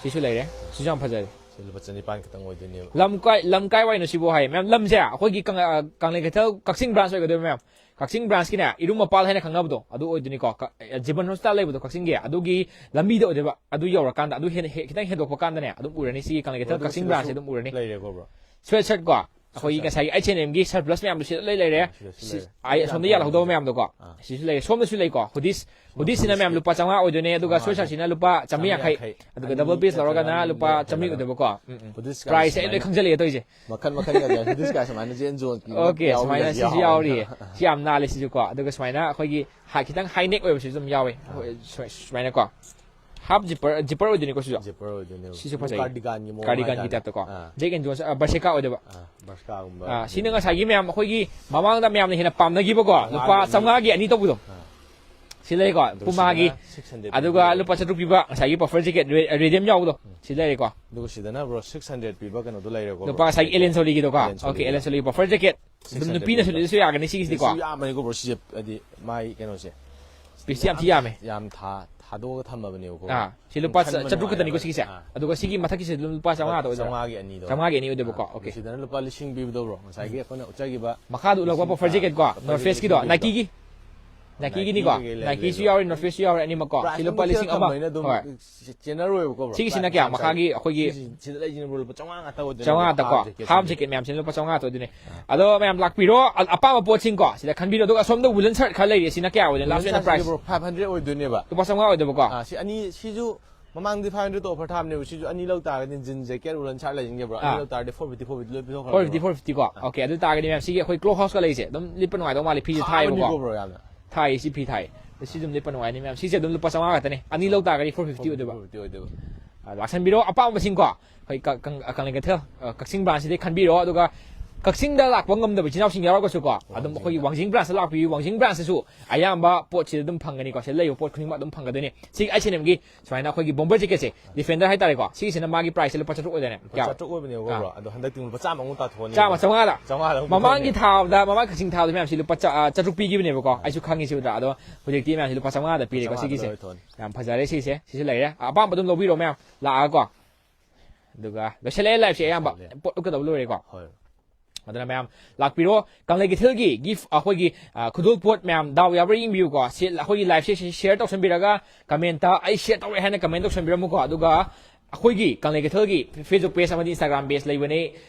ꯁꯤꯁꯨ ꯂꯩꯔꯦ꯫ ꯁꯤꯁꯨ ꯌꯥꯝ ꯐꯖꯔꯦ꯫ ꯁꯤ ꯂꯨꯄꯥ ꯆꯅꯤꯄꯥꯟ ꯈꯛꯇꯪ ꯑꯣꯏꯗꯣꯏꯅꯦꯕ꯫ ꯂꯝ ꯀꯥꯏ, ꯂꯝ ꯀꯥꯏ ꯋꯥꯏꯅꯣ ꯁꯤꯕꯨ ꯍꯥꯏ ꯃꯌꯥꯝ? ꯂꯝꯁꯦ ꯑꯩꯈꯣꯏꯒꯤ ꯀꯪ-, ꯑ, ꯀꯪꯂꯩ ꯀꯩꯊꯦꯜ ꯀꯛꯆꯤꯡ branch ꯑꯣꯏꯒꯗꯣꯏꯕ ꯃꯌꯥꯝ꯫ ꯀꯛꯆꯤꯡ branch ꯀꯤꯅꯦ, ꯏꯔꯨꯝ ꯃꯄꯥꯜ ꯍꯥꯏꯅ ꯈꯪꯅꯕꯗꯣ ꯑꯗꯨ ꯑꯣꯏꯗꯣꯏꯅꯤꯀꯣ꯫ ꯀ-, ꯑ, ꯖꯤꯕꯟ hospital ꯂꯩꯕꯗꯣ ꯀꯛꯆꯤꯡꯒꯤ, ꯑꯗꯨꯒꯤ ꯂꯝꯕꯤꯗ ꯑꯣꯏꯗꯣꯏꯕ꯫ ꯑꯗꯨ ꯌꯧꯔꯀꯥꯟꯗ, ꯑꯗꯨ ꯍꯦꯟꯅ ꯍꯦ-, ꯈꯤꯇꯪ ꯍꯦꯟꯗꯣꯛꯄ ꯀꯥꯟꯗꯅꯦ ꯑꯗꯨꯝ ꯎꯔꯅꯤ꯫ ꯁꯤꯒꯤ ꯀꯪꯂꯩ ꯀꯩꯊꯦꯜ ꯑꯗꯨꯒ ꯀꯛꯆꯤꯡ ꯁꯤꯗꯁꯨ branch ꯁꯦ ꯑꯗꯨꯝ ꯎꯔꯅꯤ꯫ ꯂꯩꯔꯦꯀꯣ, ꯕ꯭ꯔꯣ꯫ Sweatshirt ꯀꯣ, ꯑꯩꯈꯣꯏꯒꯤ Sweatshirt꯫ ꯉꯁꯥꯏꯒꯤ H and M ꯒꯤ surplus ꯃꯌꯥꯝꯗꯣ ꯁꯤꯗ ꯂꯣꯏ ꯂꯩꯔꯦ꯫ ꯁꯤꯗꯁꯨ ꯁꯤ-, ꯂꯩꯔꯦ꯫ ꯑꯩ ꯌꯥꯝ ꯑꯁꯣꯝꯗ ꯐꯖꯩ꯫ ꯌꯥꯜꯍꯧꯗꯕ ꯃꯌꯥꯝꯗꯣꯀꯣ꯫ ꯑꯥ꯫ ꯁꯤꯁꯨ ꯂꯩꯔꯦ꯫ ꯁꯣꯝꯗꯁꯨ ꯂꯩꯀꯣ꯫ Hoodies, hoodies ꯁꯤꯅ ꯃꯌꯥꯝ ꯂꯨꯄꯥ ꯆꯥꯝꯃꯉꯥ ꯑꯣꯏꯗꯣꯏꯅꯦ, ꯑꯗꯨꯒ ꯆꯥꯝꯃꯉꯥ꯫ sweatshirt ꯁꯤꯅ ꯂꯨꯄꯥ ꯆꯥꯝꯃꯔꯤ ꯌꯥꯡꯈꯩ꯫ ꯆꯥꯝꯃꯔꯤ ꯌꯥꯡꯈꯩ꯫ ꯑꯗꯨꯒ ꯑꯅꯤ double piece ꯂꯧꯔꯒꯅ ꯅꯠꯇ꯭ꯔꯒ ꯂꯨꯄꯥ ꯑꯅꯤ ꯆꯥꯝꯃꯔꯤ ꯅꯠꯇ꯭ꯔꯒ ꯑꯣꯏꯗꯣꯏꯕꯀꯣ꯫ ꯎꯝ, ꯎꯝ꯫ Hoodies ꯀꯥꯏꯁꯦ Price ꯁꯦ ꯑꯩ ꯂꯣꯏ ꯁꯨꯃꯥꯏꯅ ꯈꯪꯖꯜꯂꯛꯑꯦ ꯇꯧꯔꯤꯁꯦ꯫ ꯃꯈꯟ ꯃꯈꯟꯒ ꯂꯩ꯫ Hoodies ꯀꯥꯏ ꯁꯨꯃꯥꯏꯅ ꯖꯦꯟ ꯖꯣꯟꯁꯀꯤ Okay, ꯌꯥꯎꯕ ꯁꯨꯃꯥꯏꯅ ꯂꯩ꯫ ꯁꯤꯁꯨ ꯌꯥꯎꯔꯤꯌꯦ꯫ ꯁꯤ ꯌꯥꯝ ꯅꯥꯜꯂꯦ ꯁꯤꯁꯨꯀꯣ꯫ ꯑꯗꯨꯒ ꯁꯨꯃꯥꯏꯅ ꯑꯩꯈꯣꯏꯒꯤ ꯍꯥ-, ꯈꯤꯇꯪ high neck ꯑꯣꯏꯕꯁꯤꯁꯨ ꯑꯗꯨꯝ ꯌꯥꯎꯋꯦ꯫ ꯑꯩꯈꯣꯏ ꯁꯨꯃꯥꯏ-, ꯁꯨꯃꯥꯏꯅꯀꯣ꯫ Half zipper, zipper ꯑꯣꯏꯗꯣꯏꯅꯤꯀꯣ ꯁꯤꯁꯨ? Zipper ꯑꯣꯏꯗꯣꯏꯅꯦꯕ꯫ ꯁꯤꯁꯨ ꯐꯖꯩ꯫ Cardigan ꯒꯤ ꯃꯑꯣꯡ Cardigan ꯒꯤ ꯍꯥꯏꯇꯥꯔꯦ꯫ type ꯇꯀꯣ꯫ Ah. Jack and Jones, ꯑ, Bershka ꯑꯣꯏꯗꯣꯏꯕ꯫ ꯑꯥ, Bershka ꯒꯨꯝꯕ꯫ ꯑꯥ, ꯁꯤꯅ ꯉꯁꯥꯏꯒꯤ ꯃꯌꯥꯝ ꯑꯩꯈꯣꯏꯒꯤ ꯃꯃꯥꯡꯗ ꯃꯌꯥꯝꯅ ꯍꯦꯟꯅ ꯄꯥꯝꯅꯈꯤꯕꯀꯣ, ꯂꯨꯄꯥ ꯆꯥꯝꯃꯉꯥꯒꯤ ꯑꯅꯤ꯫ ꯆꯥꯝꯃꯉꯥꯒꯤ ꯑꯅꯤ ꯇꯧꯕꯗꯣ꯫ ꯑꯥ꯫ ꯁꯤ ꯂꯩꯀꯣ, ꯑꯗꯨꯒ Puma ꯒꯤ꯫ ꯁꯤꯗꯅ six hundred ꯑꯗꯨꯒ ꯄꯤꯕ꯫ ꯂꯨꯄꯥ ꯆꯥꯇ꯭ꯔꯨꯛ ꯄꯤꯕ ꯉꯁꯥꯏꯒꯤ puffer jacket, re-, radium ꯌꯥꯎꯕꯗꯣ꯫ ꯁꯤ ꯂꯩꯔꯦꯀꯣ꯫ ꯑꯗꯨꯒ ꯁꯤꯗꯅ, ꯕ꯭ꯔꯣ, six hundred ꯄꯤꯕ ꯀꯩꯅꯣꯗꯣ ꯂꯩꯔꯦꯀꯣ, ꯂꯨꯄꯥ ꯕ꯭ꯔꯣ꯫ ꯉꯁꯥꯏꯒꯤ Allen Solly ꯒꯤꯗꯣꯀꯣ꯫ Allen Solly Okay, ꯒꯤꯗꯣ꯫ Allen Solly ꯒꯤ puffer jacket꯫ Six ꯑꯗꯨꯝ hundred ꯅꯨꯄꯤꯅꯁꯨ ꯄꯤꯕ꯫ ꯂꯤꯠꯂꯁꯨ ꯌꯥꯒꯅꯤ ꯁꯤꯒꯤꯁꯤꯗꯤꯀꯣ꯫ ꯁꯤꯁꯨ ꯌꯥꯝꯕꯅꯤꯀꯣ, ꯕ꯭ꯔꯣ, ꯁꯤꯁꯦ, ꯍꯥꯏꯗꯤ ꯃꯥꯏ ꯀꯩꯅꯣꯁꯦ꯫ Piece ꯁꯤ ꯌꯥꯝ ꯊꯤ ꯌꯥꯝꯃꯦ꯫ ꯌꯥꯝ ꯊꯥ-, ꯊꯥꯗꯣꯛꯑꯒ ꯊꯝꯃꯕꯅꯦꯕꯀꯣ꯫ ꯑꯥ, ꯁꯤ ꯂꯨꯄꯥ ꯈꯟꯕ ꯆꯥꯇ꯭ꯔꯨꯛ ꯈꯛꯇꯅꯤꯀꯣ ꯅꯨꯡꯉꯥꯏꯔꯕꯅꯦ꯫ ꯁꯤꯒꯤꯁꯦ꯫ ꯑꯥ꯫ ꯑꯗꯨꯒ ꯁꯤꯒꯤ ꯃꯊꯛꯀꯤꯁꯦ ꯑꯗꯨꯝ ꯂꯨꯄꯥ ꯆꯥꯝꯃꯉꯥ ꯇꯧꯗꯣꯏꯔꯥ? ꯆꯥꯝꯃꯉꯥꯒꯤ ꯑꯅꯤꯗꯣ꯫ ꯆꯥꯝꯃꯉꯥꯒꯤ ꯑꯅꯤ ꯑꯣꯏꯗꯣꯏꯕꯀꯣ꯫ ꯑꯥ, Okay꯫ ꯁꯤꯗꯅ ꯂꯨꯄꯥ ꯂꯤꯁꯤꯡ ꯄꯤꯕꯗꯧꯔꯣ, ꯉꯁꯥꯏꯒꯤ ꯑꯩꯈꯣꯏꯅ ꯎꯠꯆꯈꯤꯕ꯫ ꯃꯈꯥꯗ ꯎꯠꯂꯛꯄ ꯂꯤꯁꯤꯡ puffer jacket ꯀꯣ, puffer North Face jacket ꯀꯤꯗꯣ, ꯄꯤꯕꯗꯣ꯫ Nike ꯒꯤ꯫ Nike ꯒꯤꯅꯤꯀꯣ, Nike ꯀꯩꯀꯩ Nike ꯁꯨ ꯂꯩꯕꯗꯣ꯫ ꯌꯥꯎꯔꯤ, North Face ꯁꯨ ꯌꯥꯎꯔꯤ ꯑꯅꯤꯃꯛꯀꯣ꯫ ꯁꯤ Price ꯂꯨꯄꯥ ꯑꯗꯨꯝ ꯂꯤꯁꯤꯡ ꯑꯃ꯫ ꯊꯝꯕꯅꯤꯅ ꯑꯗꯨꯝ ꯍꯣꯏ꯫ ꯆꯦꯟꯅꯔꯣꯏꯕꯀꯣ, ꯕ꯭ꯔꯣ꯫ ꯁꯤꯒꯤꯁꯤꯅ Price ꯀꯌꯥ? ꯃꯆꯥ ꯃꯈꯥꯒꯤ ꯑꯩꯈꯣꯏꯒꯤ ꯁꯤꯁꯤ-, ꯁꯤꯗ ꯂꯩꯁꯤꯅ, ꯕ꯭ꯔꯣ, ꯂꯨꯄꯥ ꯆꯥꯝꯃꯉꯥ ꯉꯥꯛꯇ ꯑꯣꯏꯗꯣꯏꯅꯦ, ꯆꯥꯝꯃꯉꯥ ꯕ꯭ꯔꯣ, ꯇꯀꯣ꯫ half jacket Half ꯁꯤꯗꯤ꯫ jacket ꯃꯌꯥꯝꯁꯤꯅ ꯂꯨꯄꯥ ꯆꯥꯝꯃꯉꯥ ꯇꯧꯗꯣꯏꯅꯦ꯫ ꯑꯗꯣ ꯃꯌꯥꯝ ꯂꯥꯛꯄꯤꯔꯣ, ꯑ-, ꯑꯄꯥꯝꯕ ꯄꯣꯠꯁꯤꯡꯀꯣ ꯁꯤꯗ ꯈꯟꯕꯤꯔꯣ꯫ ꯑꯗꯨꯒ ꯑꯁꯣꯝꯗ woolen shirt ꯈꯔ ꯂꯩꯔꯤ, ꯁꯤꯅ ꯀꯌꯥ ꯑꯣꯏꯗꯣꯏꯅꯣ? Last Woolen ꯑꯣꯏꯅ shirt ꯁꯤꯗꯤ, price꯫ ꯕ꯭ꯔꯣ, five hundred ꯑꯣꯏꯗꯣꯏꯅꯦꯕ꯫ ꯂꯨꯄꯥ ꯆꯥꯝꯃꯉꯥ ꯑꯣꯏꯗꯣꯏꯕꯀꯣ꯫ ꯑꯥ, ꯁꯤ ꯑꯅꯤ, ꯁꯤꯁꯨ ꯃꯃꯥꯡꯗꯤ five hundred offer ꯊꯥꯕꯅꯦꯕ, ꯁꯤꯁꯨ ꯑꯅꯤ ꯂꯧ ꯇꯥꯔꯒꯗꯤ jean jacket, woolen shirt ꯂꯩꯁꯤꯟꯒꯦ, ꯕ꯭ꯔꯣ꯫ ꯑꯅꯤ ꯑꯥ꯫ ꯂꯧ ꯇꯥꯔꯗꯤ four fifty, four fifty ꯂꯣꯏ ꯄꯤꯊꯣꯛꯈ꯭ꯔꯕ, Four fifty, ꯕ꯭ꯔꯣ꯫ four fifty ꯀꯣ꯫ Okay, ꯑꯗꯨ ꯇꯥꯔꯒꯗꯤ ꯃꯌꯥꯝ ꯁꯤꯒꯤ ꯑꯩꯈꯣꯏ Cloth House ꯀ ꯂꯩꯔꯤꯁꯦ ꯑꯗꯨꯝ ꯂꯤꯠꯄ ꯅꯨꯡꯉꯥꯏꯗꯧ ꯃꯥꯜꯂꯦ꯫ ꯐꯤꯁꯦ ꯊꯥꯏꯕꯀꯣ꯫ ꯊꯥꯕꯅꯤꯀꯣ, ꯕ꯭ꯔꯣ, ꯌꯥꯝꯅ꯫ ꯊꯥꯏ, ꯁꯤ ꯐꯤ ꯊꯥꯏ꯫ ꯁꯤ ꯑꯗꯨꯝ ꯂꯤꯠꯄ ꯅꯨꯡꯉꯥꯏꯅꯤ ꯃꯌꯥꯝ꯫ ꯁꯤꯁꯦ ꯑꯗꯨꯝ ꯂꯨꯄꯥ ꯆꯥꯝꯃꯉꯥ ꯈꯛꯇꯅꯦ, ꯑꯅꯤ ꯂꯧ ꯇꯥꯔꯒꯗꯤ ꯐꯣꯔ ꯐꯤꯐꯇꯤ ꯑꯣꯏꯗꯣꯏꯕ꯫ ꯐꯣꯔ ꯐꯤꯐꯇꯤ ꯑꯣꯏꯗꯣꯏꯕ꯫ ꯑ, ꯂꯥꯛꯁꯟꯕꯤꯔꯣ ꯑꯄꯥꯝꯕꯁꯤꯡꯀꯣ, ꯑꯩꯈꯣꯏ ꯀ- ꯀꯪ- ꯀꯪꯂꯩ ꯀꯩꯊꯦꯜ, ꯑ, ꯀꯛꯆꯤꯡ ꯕ꯭ꯔꯥꯟꯁꯁꯤꯗꯩ ꯈꯟꯕꯤꯔꯣ꯫ ꯑꯗꯨꯒ ꯀꯛꯆꯤꯡꯗ ꯂꯥꯛꯄ ꯉꯝꯗꯕ ꯏꯆꯤꯟ ꯏꯅꯥꯎꯁꯤꯡ ꯌꯥꯎꯔꯒꯁꯨꯀꯣ, ꯑꯗꯨꯝ ꯑꯩꯈꯣꯏꯒꯤ ꯋꯥꯡꯖꯤꯡ ꯕ꯭ꯔꯥꯟꯁꯇ ꯂꯥꯛꯄꯤꯌꯨ꯫ ꯋꯥꯡꯖꯤꯡ ꯕ꯭ꯔꯥꯟꯁꯇꯁꯨ ꯑꯌꯥꯝꯕ ꯄꯣꯠꯁꯤ ꯑꯗꯨꯝ ꯐꯪꯒꯅꯤꯀꯣ꯫ ꯁꯤꯗ ꯂꯩꯕ ꯄꯣꯠ ꯈꯨꯗꯤꯡꯃꯛ ꯑꯗꯨꯝ ꯐꯪꯒꯗꯣꯏꯅꯤ꯫ ꯁꯤ ꯑꯩꯁ ꯑꯦꯟ ꯑꯦꯝꯒꯤ ꯁꯨꯃꯥꯏꯅ ꯑꯩꯈꯣꯏꯒꯤ ꯕꯣꯝꯕꯔ ꯖꯦꯀꯦꯠꯁꯦ, ꯗꯤꯐꯦꯟꯗꯔ ꯍꯥꯏꯇꯥꯔꯦꯀꯣ, ꯁꯤꯒꯤꯁꯤꯅ ꯃꯥꯒꯤ ꯄ꯭ꯔꯥꯏꯁꯁꯦ ꯂꯨꯄꯥ ꯆꯥꯇ꯭ꯔꯨꯛ ꯑꯣꯏꯗꯣꯏꯅꯦ꯫ ꯀꯌꯥ? ꯆꯥꯇ꯭ꯔꯨꯛ ꯑꯣꯏꯕꯅꯦꯕꯀꯣ, ꯑꯥ꯫ ꯕ꯭ꯔꯣ꯫ ꯑꯗꯣ ꯍꯟꯗꯛꯇꯤ ꯂꯨꯄꯥ ꯆꯥꯝꯃ ꯑꯃꯨꯛ ꯇꯥꯊꯣꯛꯑꯅꯤ꯫ ꯆꯥꯝꯃ, ꯆꯥꯝꯃꯉꯥꯗ꯫ ꯆꯥꯝꯃꯉꯥꯗ ꯑꯃꯨꯛ ꯃꯃꯥꯡꯒꯤ ꯄꯤꯊꯣꯛꯑꯅꯤ꯫ ꯊꯥꯗ, ꯃꯃꯥꯡ ꯀꯛꯆꯤꯡ ꯊꯥꯗ ꯃꯌꯥꯝꯁꯤ ꯂꯨꯄꯥ ꯆꯥ- ꯑ, ꯆꯥꯇ꯭ꯔꯨꯛ ꯄꯤꯈꯤꯕꯅꯦꯕꯀꯣ꯫ ꯑꯩꯁꯨ ꯈꯪꯉꯤ ꯁꯤꯕꯨꯗ꯫ ꯑꯗꯣ ꯍꯧꯖꯤꯛꯇꯤ ꯃꯌꯥꯝꯁꯤ ꯂꯨꯄꯥ ꯆꯥꯝꯃꯉꯥꯗ ꯄꯤꯔꯦꯀꯣ꯫ ꯆꯥꯝꯃꯉꯥꯗ ꯁꯤꯒꯤꯁꯦ ꯂꯣꯏ ꯊꯣꯛꯑꯅꯤ꯫ ꯌꯥꯝ ꯐꯖꯔꯦ ꯁꯤꯁꯦ꯫ ꯁꯤꯁꯨ ꯂꯩꯔꯦ꯫ ꯑꯄꯥꯝꯕ ꯑꯗꯨꯝ ꯂꯧꯕꯤꯔꯣ ꯃꯌꯥꯝ ꯂꯥꯛꯑꯒꯀꯣ꯫ ꯑꯗꯨꯒ ꯂꯣꯏꯁꯤꯜꯂꯛꯑꯦ ꯂꯥꯏꯐꯁꯦ ꯑꯌꯥꯝꯕ꯫ ꯂꯣꯏꯁꯤꯜꯂꯦ꯫ ꯄꯣꯠ ꯎꯠꯀꯗꯕ ꯂꯣꯏꯔꯦꯀꯣ꯫ ꯍꯣꯏ꯫ ꯑꯗꯨꯅ ꯃꯌꯥꯝ ꯂꯥꯛꯄꯤꯔꯣ꯫ ꯀꯪꯂꯩ ꯀꯩꯊꯦꯜꯒꯤ ꯒꯤꯐ ꯑꯩꯈꯣꯏꯒꯤ, ꯑ, ꯈꯨꯗꯣꯜꯄꯣꯠ ꯃꯌꯥꯝ ꯗꯥꯎ ꯌꯥꯕ꯭ꯔꯥ ꯌꯦꯡꯕꯤꯌꯨꯀꯣ꯫ ꯁꯤ ꯑꯩꯈꯣꯏꯒꯤ ꯂꯥꯏꯐꯁꯦ ꯁꯤ ꯁꯤꯌꯔ ꯇꯧꯁꯟꯕꯤꯔꯒ ꯀꯃꯦꯟꯇ "ꯑꯩ ꯁꯤꯌꯔ ꯇꯧꯔꯦ" ꯍꯥꯏꯅ ꯀꯃꯦꯟ ꯇꯧꯁꯟꯕꯤꯔꯝꯃꯨꯀꯣ꯫ ꯑꯗꯨꯒ ꯑꯩꯈꯣꯏꯒꯤ ꯀꯪꯂꯩ ꯀꯩꯊꯦꯜꯒꯤ ꯐꯦꯁꯕꯨꯛ ꯄꯦꯖ ꯑꯃꯗꯤ ꯏꯟꯁꯇꯥꯒ꯭ꯔꯥꯝ ꯄꯦꯖ ꯂꯩꯕꯅꯦ꯫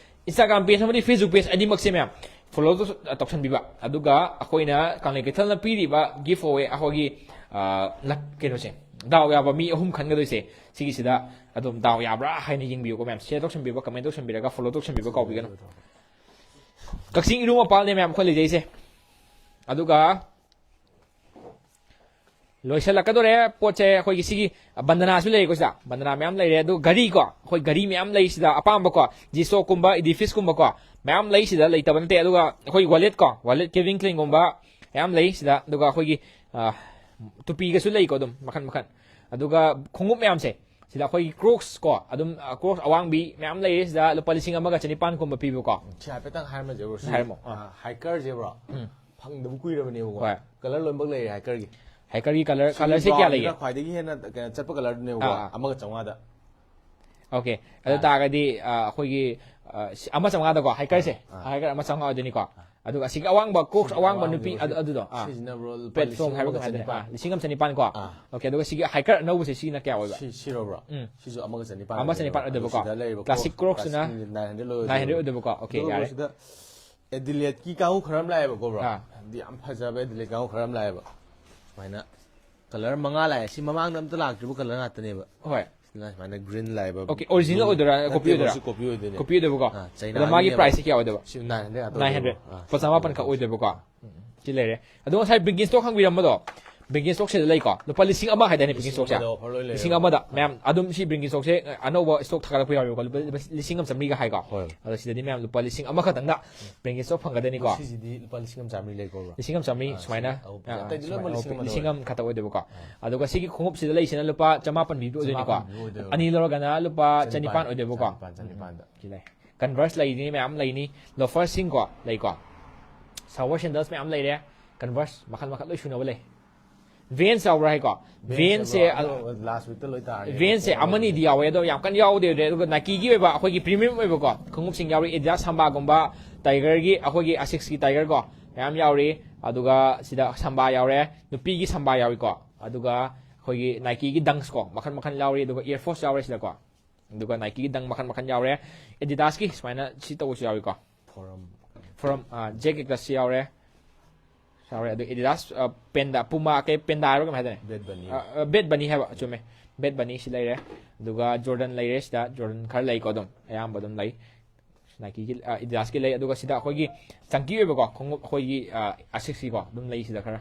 ꯏꯟꯁꯇꯥꯒ꯭ꯔꯥꯝ ꯄꯦꯖ ꯑꯃꯗꯤ ꯐꯦꯁꯕꯨꯛ ꯄꯦꯖ ꯑꯅꯤꯃꯛꯁꯦ ꯃꯌꯥꯝ ꯐꯣꯂꯣ ꯇꯧꯁꯟꯕꯤꯕ꯫ ꯑꯗꯨꯒ ꯑꯩꯈꯣꯏꯅ ꯀꯪꯂꯩ ꯀꯩꯊꯦꯜꯅ ꯄꯤꯔꯤꯕ ꯒꯤꯐ ꯑꯋꯦ ꯑꯩꯈꯣꯏꯒꯤ, ꯑ, ꯂꯛ-, ꯀꯩꯅꯣꯁꯦ, ꯗꯥꯎ ꯌꯥꯕ ꯃꯤ ꯑꯍꯨꯝ ꯈꯟꯒꯗꯣꯏꯁꯦ꯫ ꯁꯤꯒꯤꯁꯤꯗ ꯑꯗꯨꯝ ꯗꯥꯎ ꯌꯥꯕ꯭ꯔꯥ ꯍꯥꯏꯅ ꯌꯦꯡꯕꯤꯌꯨꯀꯣ ꯃꯌꯥꯝ꯫ ꯁꯤꯌꯔ ꯇꯧꯁꯟꯕꯤꯕ, ꯀꯃꯦꯟ ꯇꯧꯁꯟꯕꯤꯔꯒ ꯐꯣꯂꯣ ꯇꯧꯁꯟꯕꯤꯕ ꯀꯥꯎꯕꯤꯒꯅꯨ꯫ ꯀꯛꯆꯤꯡ ꯏꯔꯨ ꯃꯄꯥꯜꯅꯦ ꯃꯌꯥꯝ ꯑꯩꯈꯣꯏ ꯂꯩꯖꯩꯁꯦ꯫ ꯑꯗꯨꯒ ꯂꯣꯏꯁꯤꯜꯂꯛꯀꯗꯧꯔꯦ ꯄꯣꯠꯁꯦ꯫ ꯑꯩꯈꯣꯏꯒꯤ ꯁꯤꯒꯤ ꯕꯟꯗꯅꯥꯁꯨ ꯂꯩꯔꯦꯀꯣ ꯁꯤꯗ꯫ ꯕꯟꯗꯅꯥ ꯃꯌꯥꯝ ꯂꯩꯔꯦ꯫ ꯑꯗꯨ ꯘꯔꯤꯀꯣ, ꯑꯩꯈꯣꯏ ꯘꯔꯤ ꯃꯌꯥꯝ ꯂꯩ ꯁꯤꯗ ꯑꯄꯥꯝꯕꯀꯣ꯫ ꯖꯤꯁꯣꯛꯀꯨꯝꯕ, ꯏꯗꯤꯐꯤꯁꯀꯨꯝꯕꯀꯣ ꯃꯌꯥꯝ ꯂꯩ ꯁꯤꯗ, ꯂꯩꯇꯕ ꯅꯠꯇꯦ꯫ ꯑꯗꯨꯒ ꯑꯩꯈꯣꯏ ꯋꯥꯂꯦꯠꯀꯣ, ꯋꯥꯂꯦꯠ, ꯀꯦꯜꯚꯤꯟ ꯀ꯭ꯂꯦꯟꯒꯨꯝꯕ ꯃꯌꯥꯝ ꯂꯩ ꯁꯤꯗ꯫ ꯑꯗꯨꯒ ꯑꯩꯈꯣꯏꯒꯤ, ꯑ, ꯇꯨꯄꯤꯒꯁꯨ ꯂꯩꯀꯣ ꯑꯗꯨꯝ ꯃꯈꯟ ꯃꯈꯟ꯫ ꯑꯗꯨꯒ ꯈꯣꯡꯎꯞ ꯃꯌꯥꯝꯁꯦ ꯁꯤꯗ ꯑꯩꯈꯣꯏꯒꯤ ꯀ꯭ꯔꯣꯛꯁ ꯀꯣ, ꯑꯗꯨꯝ, ꯑ, ꯀ꯭ꯔꯣꯛꯁ ꯑꯋꯥꯡꯕꯤ ꯃꯌꯥꯝ ꯂꯩꯔꯦ ꯁꯤꯗ, ꯂꯨꯄꯥ ꯂꯤꯁꯤꯡ ꯑꯃꯒ ꯆꯅꯤꯄꯥꯟꯒꯨꯝꯕ ꯄꯤꯕꯀꯣ꯫ ꯁꯤ ꯍꯥꯏꯐꯦꯠꯇꯪ ꯍꯥꯏꯔꯝꯃꯁꯦ, ꯕ꯭ꯔꯣ꯫ ꯁꯤ, ꯍꯥꯏꯔꯝꯃꯣ꯫ ꯑꯥ꯫ ꯑꯥ, ꯍꯥꯏꯀꯔꯁꯦ, ꯕ꯭ꯔꯣ꯫ ꯎꯝ꯫ ꯐꯪꯗꯕ ꯀꯨꯏꯔꯕꯅꯦꯕꯀꯣ꯫ ꯍꯣꯏ꯫ ꯀꯂꯔ ꯂꯣꯏꯅꯃꯛ ꯂꯩꯔꯦ ꯍꯥꯏꯀꯔꯒꯤ꯫ ꯍꯥꯏꯀꯔꯒꯤ ꯀꯂꯔ, ꯁꯤ ꯀꯂꯔꯁꯦ ꯀꯌꯥ ꯕ꯭ꯔꯥꯎꯟꯁꯤꯅ ꯂꯩꯒꯦ? ꯈ꯭ꯋꯥꯏꯗꯒꯤ ꯍꯦꯟꯅ, ꯀꯩꯅꯣ, ꯆꯠꯄ ꯀꯂꯔꯗꯨꯅꯦꯕꯀꯣ, ꯑꯥ, ꯑꯥ꯫ ꯑꯃꯒ ꯆꯥꯝꯃꯉꯥꯗ꯫ ꯑꯣꯀꯦ꯫ ꯑꯗꯨ ꯑꯥ꯫ ꯇꯥꯔꯒꯗꯤ, ꯑ, ꯑꯩꯈꯣꯏꯒꯤ, ꯑ, ꯁꯤ ꯑꯃ ꯆꯥꯝꯃꯉꯥꯗꯀꯣ, ꯍꯥꯏꯀꯔꯁꯦ꯫ ꯑꯥ꯫ ꯍꯥꯏꯀꯔ ꯑꯃ ꯆꯥꯝꯃꯉꯥ ꯑꯣꯏꯗꯣꯏꯅꯤꯀꯣ꯫ ꯑꯗꯨꯒ ꯑꯁꯤꯒꯤ ꯑꯋꯥꯡꯕ, ꯀ꯭ꯔꯣꯛꯁ ꯑꯋꯥꯡꯕ ꯅꯨꯄꯤ, ꯑꯗꯨ, ꯑꯗꯨꯗꯣ꯫ ꯑꯥ꯫ ꯁꯤꯁꯤꯅ, ꯕ꯭ꯔꯣ, ꯂꯨꯄꯥ ꯄ꯭ꯂꯦꯠꯐꯣꯝ ꯂꯤꯁꯤꯡ ꯍꯥꯏꯕ ꯑꯃꯒ ꯀꯃꯥꯏꯅ ꯇꯧꯅꯤ? ꯆꯅꯤꯄꯥꯟ꯫ ꯑꯥ, ꯂꯤꯁꯤꯡ ꯑꯃ ꯆꯅꯤꯄꯥꯟꯀꯣ꯫ ꯑꯥ꯫ ꯑꯣꯀꯦ, ꯑꯗꯨꯒ ꯁꯤꯒꯤ ꯍꯥꯏꯀꯔ ꯑꯅꯧꯕꯁꯦ ꯁꯤꯅ ꯀꯌꯥ ꯑꯣꯏꯕ? ꯁꯤ, ꯁꯤꯔꯣ, ꯕ꯭ꯔꯣ? ꯎꯝ꯫ ꯁꯤꯁꯨ ꯑꯃꯒ ꯆꯅꯤꯄꯥꯟ ꯑꯃ ꯆꯅꯤꯄꯥꯟ ꯑꯣꯏꯗꯣꯏꯕꯀꯣ꯫ ꯑꯣꯏꯗꯣꯏꯕꯀꯣ꯫ ꯑꯗꯨ ꯁꯤꯗ ꯂꯩꯔꯤꯕ ꯀ꯭ꯂꯥꯁꯤꯛ ꯀ꯭ꯔꯣꯛꯁ ꯀ꯭ꯔꯣꯛꯁꯇꯨꯅ ꯀ꯭ꯂꯥꯁꯤꯛ nine hundred ꯂꯣꯏ nine hundred ꯑꯣꯏꯗꯣꯏꯕ꯫ ꯑꯣꯏꯗꯣꯏꯕꯀꯣ꯫ ꯑꯣꯀꯦ, ꯑꯗꯨꯒ, ꯌꯥꯔꯦ꯫ ꯕ꯭ꯔꯣ, ꯁꯤꯗ ꯑꯦꯗꯤꯂꯦꯠꯀꯤ ꯀꯥꯡꯕꯨ ꯈꯔ ꯑꯃ ꯂꯥꯛꯑꯦꯕꯀꯣ, ꯕ꯭ꯔꯣ꯫ ꯑꯥ꯫ ꯑꯗꯨ ꯌꯥꯝ ꯐꯖꯕ ꯑꯦꯗꯤꯂꯦꯠ ꯀꯥꯡꯕꯨ ꯈꯔ ꯑꯃ ꯂꯥꯛꯑꯦꯕ꯫ ꯁꯨꯃꯥꯏꯅ ꯀꯂꯔ ꯃꯉꯥ ꯂꯥꯛꯑꯦ꯫ ꯁꯤ ꯃꯃꯥꯡꯗ ꯑꯝꯇ ꯂꯥꯛꯇ꯭ꯔꯤꯕ ꯀꯂꯔ ꯉꯥꯛꯇꯅꯦꯕ꯫ ꯍꯣꯏ꯫ ꯁꯤꯅ ꯁꯨꯃꯥꯏꯅ ꯒ꯭ꯔꯤꯟ ꯂꯥꯛꯑꯦꯕ꯫ ꯑꯣꯀꯦ, ꯑꯣꯔꯤꯖꯤꯅꯦꯜ ꯑꯣꯏꯗꯣꯏꯔꯥ? ꯅꯠꯇꯦ, ꯀꯣꯄꯤ ꯑꯣꯏꯗꯣꯏꯔꯥ? ꯁꯤ ꯀꯣꯄꯤ ꯑꯣꯏꯗꯣꯏꯅꯦ꯫ ꯀꯣꯄꯤ ꯑꯣꯏꯗꯣꯏꯕꯀꯣ꯫ ꯑꯥ, ꯆꯩꯅꯥꯒꯤꯅꯦꯕ꯫ ꯑꯗꯣ ꯃꯥꯒꯤ ꯄ꯭ꯔꯥꯏꯁꯁꯦ ꯀꯌꯥ ꯑꯣꯏꯗꯣꯏꯕ? ꯁꯤ nine hundred ꯉꯥꯛꯇ nine hundred꯫ ꯑꯣꯏꯗꯣꯏꯕ꯫ ꯑꯥ, ꯂꯨꯄꯥ ꯆꯥꯝꯃꯥꯄꯟ ꯈꯛ ꯑꯣꯏꯗꯣꯏꯕꯀꯣ꯫ ꯎꯝ, ꯁꯤ ꯂꯩꯔꯦ꯫ ꯑꯗꯣ ꯉꯁꯥꯏ ꯕ꯭ꯔꯤꯒꯤꯟꯁꯇꯣꯛ ꯍꯪꯕꯤꯔꯝꯕꯗꯣ, Birkenstock ꯁꯤꯗ ꯂꯩꯀꯣ, ꯂꯨꯄꯥ ꯂꯤꯁꯤꯡ ꯑꯃ ꯍꯥꯏꯗꯥꯏꯅꯦ Birkenstock ꯁꯦ? ꯑꯃꯗ offer ꯂꯣꯏ ꯂꯩꯔꯦ꯫ ꯂꯤꯁꯤꯡ ꯑꯃꯗ ꯃꯌꯥꯝ ꯑꯗꯨꯝ ꯁꯤ Birkenstock ꯁꯦ ꯑꯅꯧꯕ stock ꯊꯥꯒꯠꯂꯛꯄ ꯌꯥꯎꯋꯦꯕꯀꯣ, ꯂꯨꯄꯥ ꯂꯤꯁꯤꯡ ꯑꯃ ꯆꯥꯝꯃꯔꯤꯒ ꯍꯥꯏꯀꯣ꯫ ꯍꯣꯏ꯫ ꯑꯗꯣ ꯁꯤꯗꯗꯤ ꯃꯌꯥꯝ ꯂꯨꯄꯥ ꯂꯤꯁꯤꯡ ꯑꯃꯈꯛꯇꯪꯗ Birkenstock ꯐꯪꯒꯗꯣꯏꯅꯤꯀꯣ꯫ ꯁꯤꯁꯤꯗꯤ ꯂꯨꯄꯥ ꯂꯤꯁꯤꯡ ꯑꯃ ꯆꯥꯝꯃꯔꯤ ꯂꯩꯀꯣ, bro? ꯂꯤꯁꯤꯡ ꯑꯃ ꯆꯥꯝꯃꯔꯤ ꯑꯥ, ꯁꯨꯃꯥꯏꯅ꯫ ꯁꯤ ꯑꯍꯨꯝ ꯑꯥ, ꯑꯇꯩꯗꯤ ꯂꯣꯏꯅꯃꯛ ꯁꯨꯃꯥꯏꯅ ꯂꯤꯁꯤꯡ ꯑꯃ ꯂꯤꯁꯤꯡ ꯂꯣꯏꯔꯦ꯫ ꯑꯃ ꯈꯛꯇ ꯑꯣꯏꯗꯣꯏꯕꯀꯣ꯫ ꯑꯗꯨꯒ ꯁꯤꯒꯤ ꯈꯣꯡꯎꯞꯁꯤꯗ ꯂꯩꯁꯤꯅ ꯂꯨꯄꯥ ꯆꯃꯥꯄꯟ ꯄꯤꯕ ꯑꯣꯏꯗꯣꯏꯅꯤꯀꯣ꯫ ꯆꯃꯥꯄꯟ ꯄꯤꯕ ꯑꯣꯏꯗꯣꯏꯕ꯫ ꯑꯅꯤ ꯂꯧꯔꯒꯅ ꯂꯨꯄꯥ ꯆꯅꯤꯄꯥꯟ ꯑꯣꯏꯗꯣꯏꯕꯀꯣ꯫ ꯆꯅꯤꯄꯥꯟ, ꯆꯅꯤꯄꯥꯟꯗ꯫ ꯁꯤ ꯂꯩ꯫ Converse ꯂꯩꯅꯤ, ꯃꯌꯥꯝ ꯂꯩꯅꯤ꯫ Loaferꯁꯤꯡꯀꯣ ꯂꯩꯀꯣ꯫ Shower sandals ꯃꯌꯥꯝ ꯂꯩꯔꯦ꯫ Converse ꯃꯈꯜ ꯃꯈꯜ ꯂꯣꯏ ꯁꯨꯅꯕ ꯂꯩ꯫ Vans ꯌꯥꯎꯕ꯭ꯔꯥ ꯍꯥꯏꯀꯣ? Vansꯁꯦ ꯑꯗꯣ last weekꯇ ꯂꯣꯏ ꯇꯥꯔꯦ꯫ Vansꯁꯦ ꯑꯃꯅꯤꯗꯤ ꯌꯥꯎꯋꯦ, ꯑꯗꯣ ꯌꯥꯝ ꯀꯟꯅ ꯌꯥꯎꯗꯦ꯫ ꯑꯗꯨꯒ Nikeꯒꯤ ꯑꯣꯏꯕ ꯑꯩꯈꯣꯏꯒꯤ premium ꯑꯣꯏꯕꯀꯣ ꯈꯣꯡꯎꯞꯁꯤꯡ ꯌꯥꯎꯔꯤ꯫ Adidas Sambaꯒꯨꯝꯕ, Tigerꯒꯤ, ꯑꯩꯈꯣꯏꯒꯤ Asicsꯀꯤ Tiger ꯀꯣ ꯃꯌꯥꯝ ꯌꯥꯎꯔꯤ꯫ ꯑꯗꯨꯒ ꯁꯤꯗ Samba ꯌꯥꯎꯔꯦ, ꯅꯨꯄꯤꯒꯤ Samba ꯌꯥꯎꯔꯤꯀꯣ꯫ ꯑꯗꯨꯒ ꯑꯩꯈꯣꯏꯒꯤ Nikeꯒꯤ Dunks ꯀꯣ ꯃꯈꯜ ꯃꯈꯜ ꯌꯥꯎꯔꯤ꯫ ꯑꯗꯨꯒ Air Force ꯌꯥꯎꯔꯦ ꯁꯤꯗꯀꯣ꯫ ꯑꯗꯨꯒ Nikeꯒꯤ Dunk ꯃꯈꯜ ꯃꯈꯜ ꯌꯥꯎꯔꯦ꯫ Adidasꯀꯤ ꯁꯨꯃꯥꯏꯅ ꯁꯤ ꯇꯧꯕꯁꯨ ꯌꯥꯎꯏꯀꯣ꯫ Forum꯫ Forum, ꯑꯥ, Jack Cactusꯁꯨ ꯌꯥꯎꯔꯦ꯫ ꯌꯥꯎꯔꯦ꯫ ꯑꯗꯨ Adidas, ꯑꯥ, Panda, Puma, ꯀꯩ Panda ꯍꯥꯏꯕ꯭ꯔꯥ ꯀꯩꯅꯣ ꯍꯥꯏꯗꯣꯏꯅꯦ? Bad Bunny꯫ ꯑꯥ, ꯑꯥ, Bad Bunny ꯍꯥꯏꯕ, ꯆꯨꯝꯃꯦ꯫ Bad Bunny ꯁꯤ ꯂꯩꯔꯦ꯫ ꯑꯗꯨꯒ Jordan ꯂꯩꯔꯦ ꯁꯤꯗ꯫ Jordan ꯈꯔ ꯂꯩꯀꯣ ꯑꯗꯨꯝ꯫ ꯑꯌꯥꯝꯕ ꯑꯗꯨꯝ ꯂꯩ꯫ Nikeꯒꯤ, ꯑꯥ, Adidasꯀꯤ ꯂꯩ꯫ ꯑꯗꯨꯒ ꯁꯤꯗ ꯑꯩꯈꯣꯏꯒꯤ chunky ꯑꯣꯏꯕꯀꯣ ꯈꯣꯡꯎꯞ ꯑꯩꯈꯣꯏꯒꯤ, ꯑꯥ, Asicsꯀꯤꯀꯣ ꯑꯗꯨꯝ ꯂꯩ ꯁꯤꯗ ꯈꯔ꯫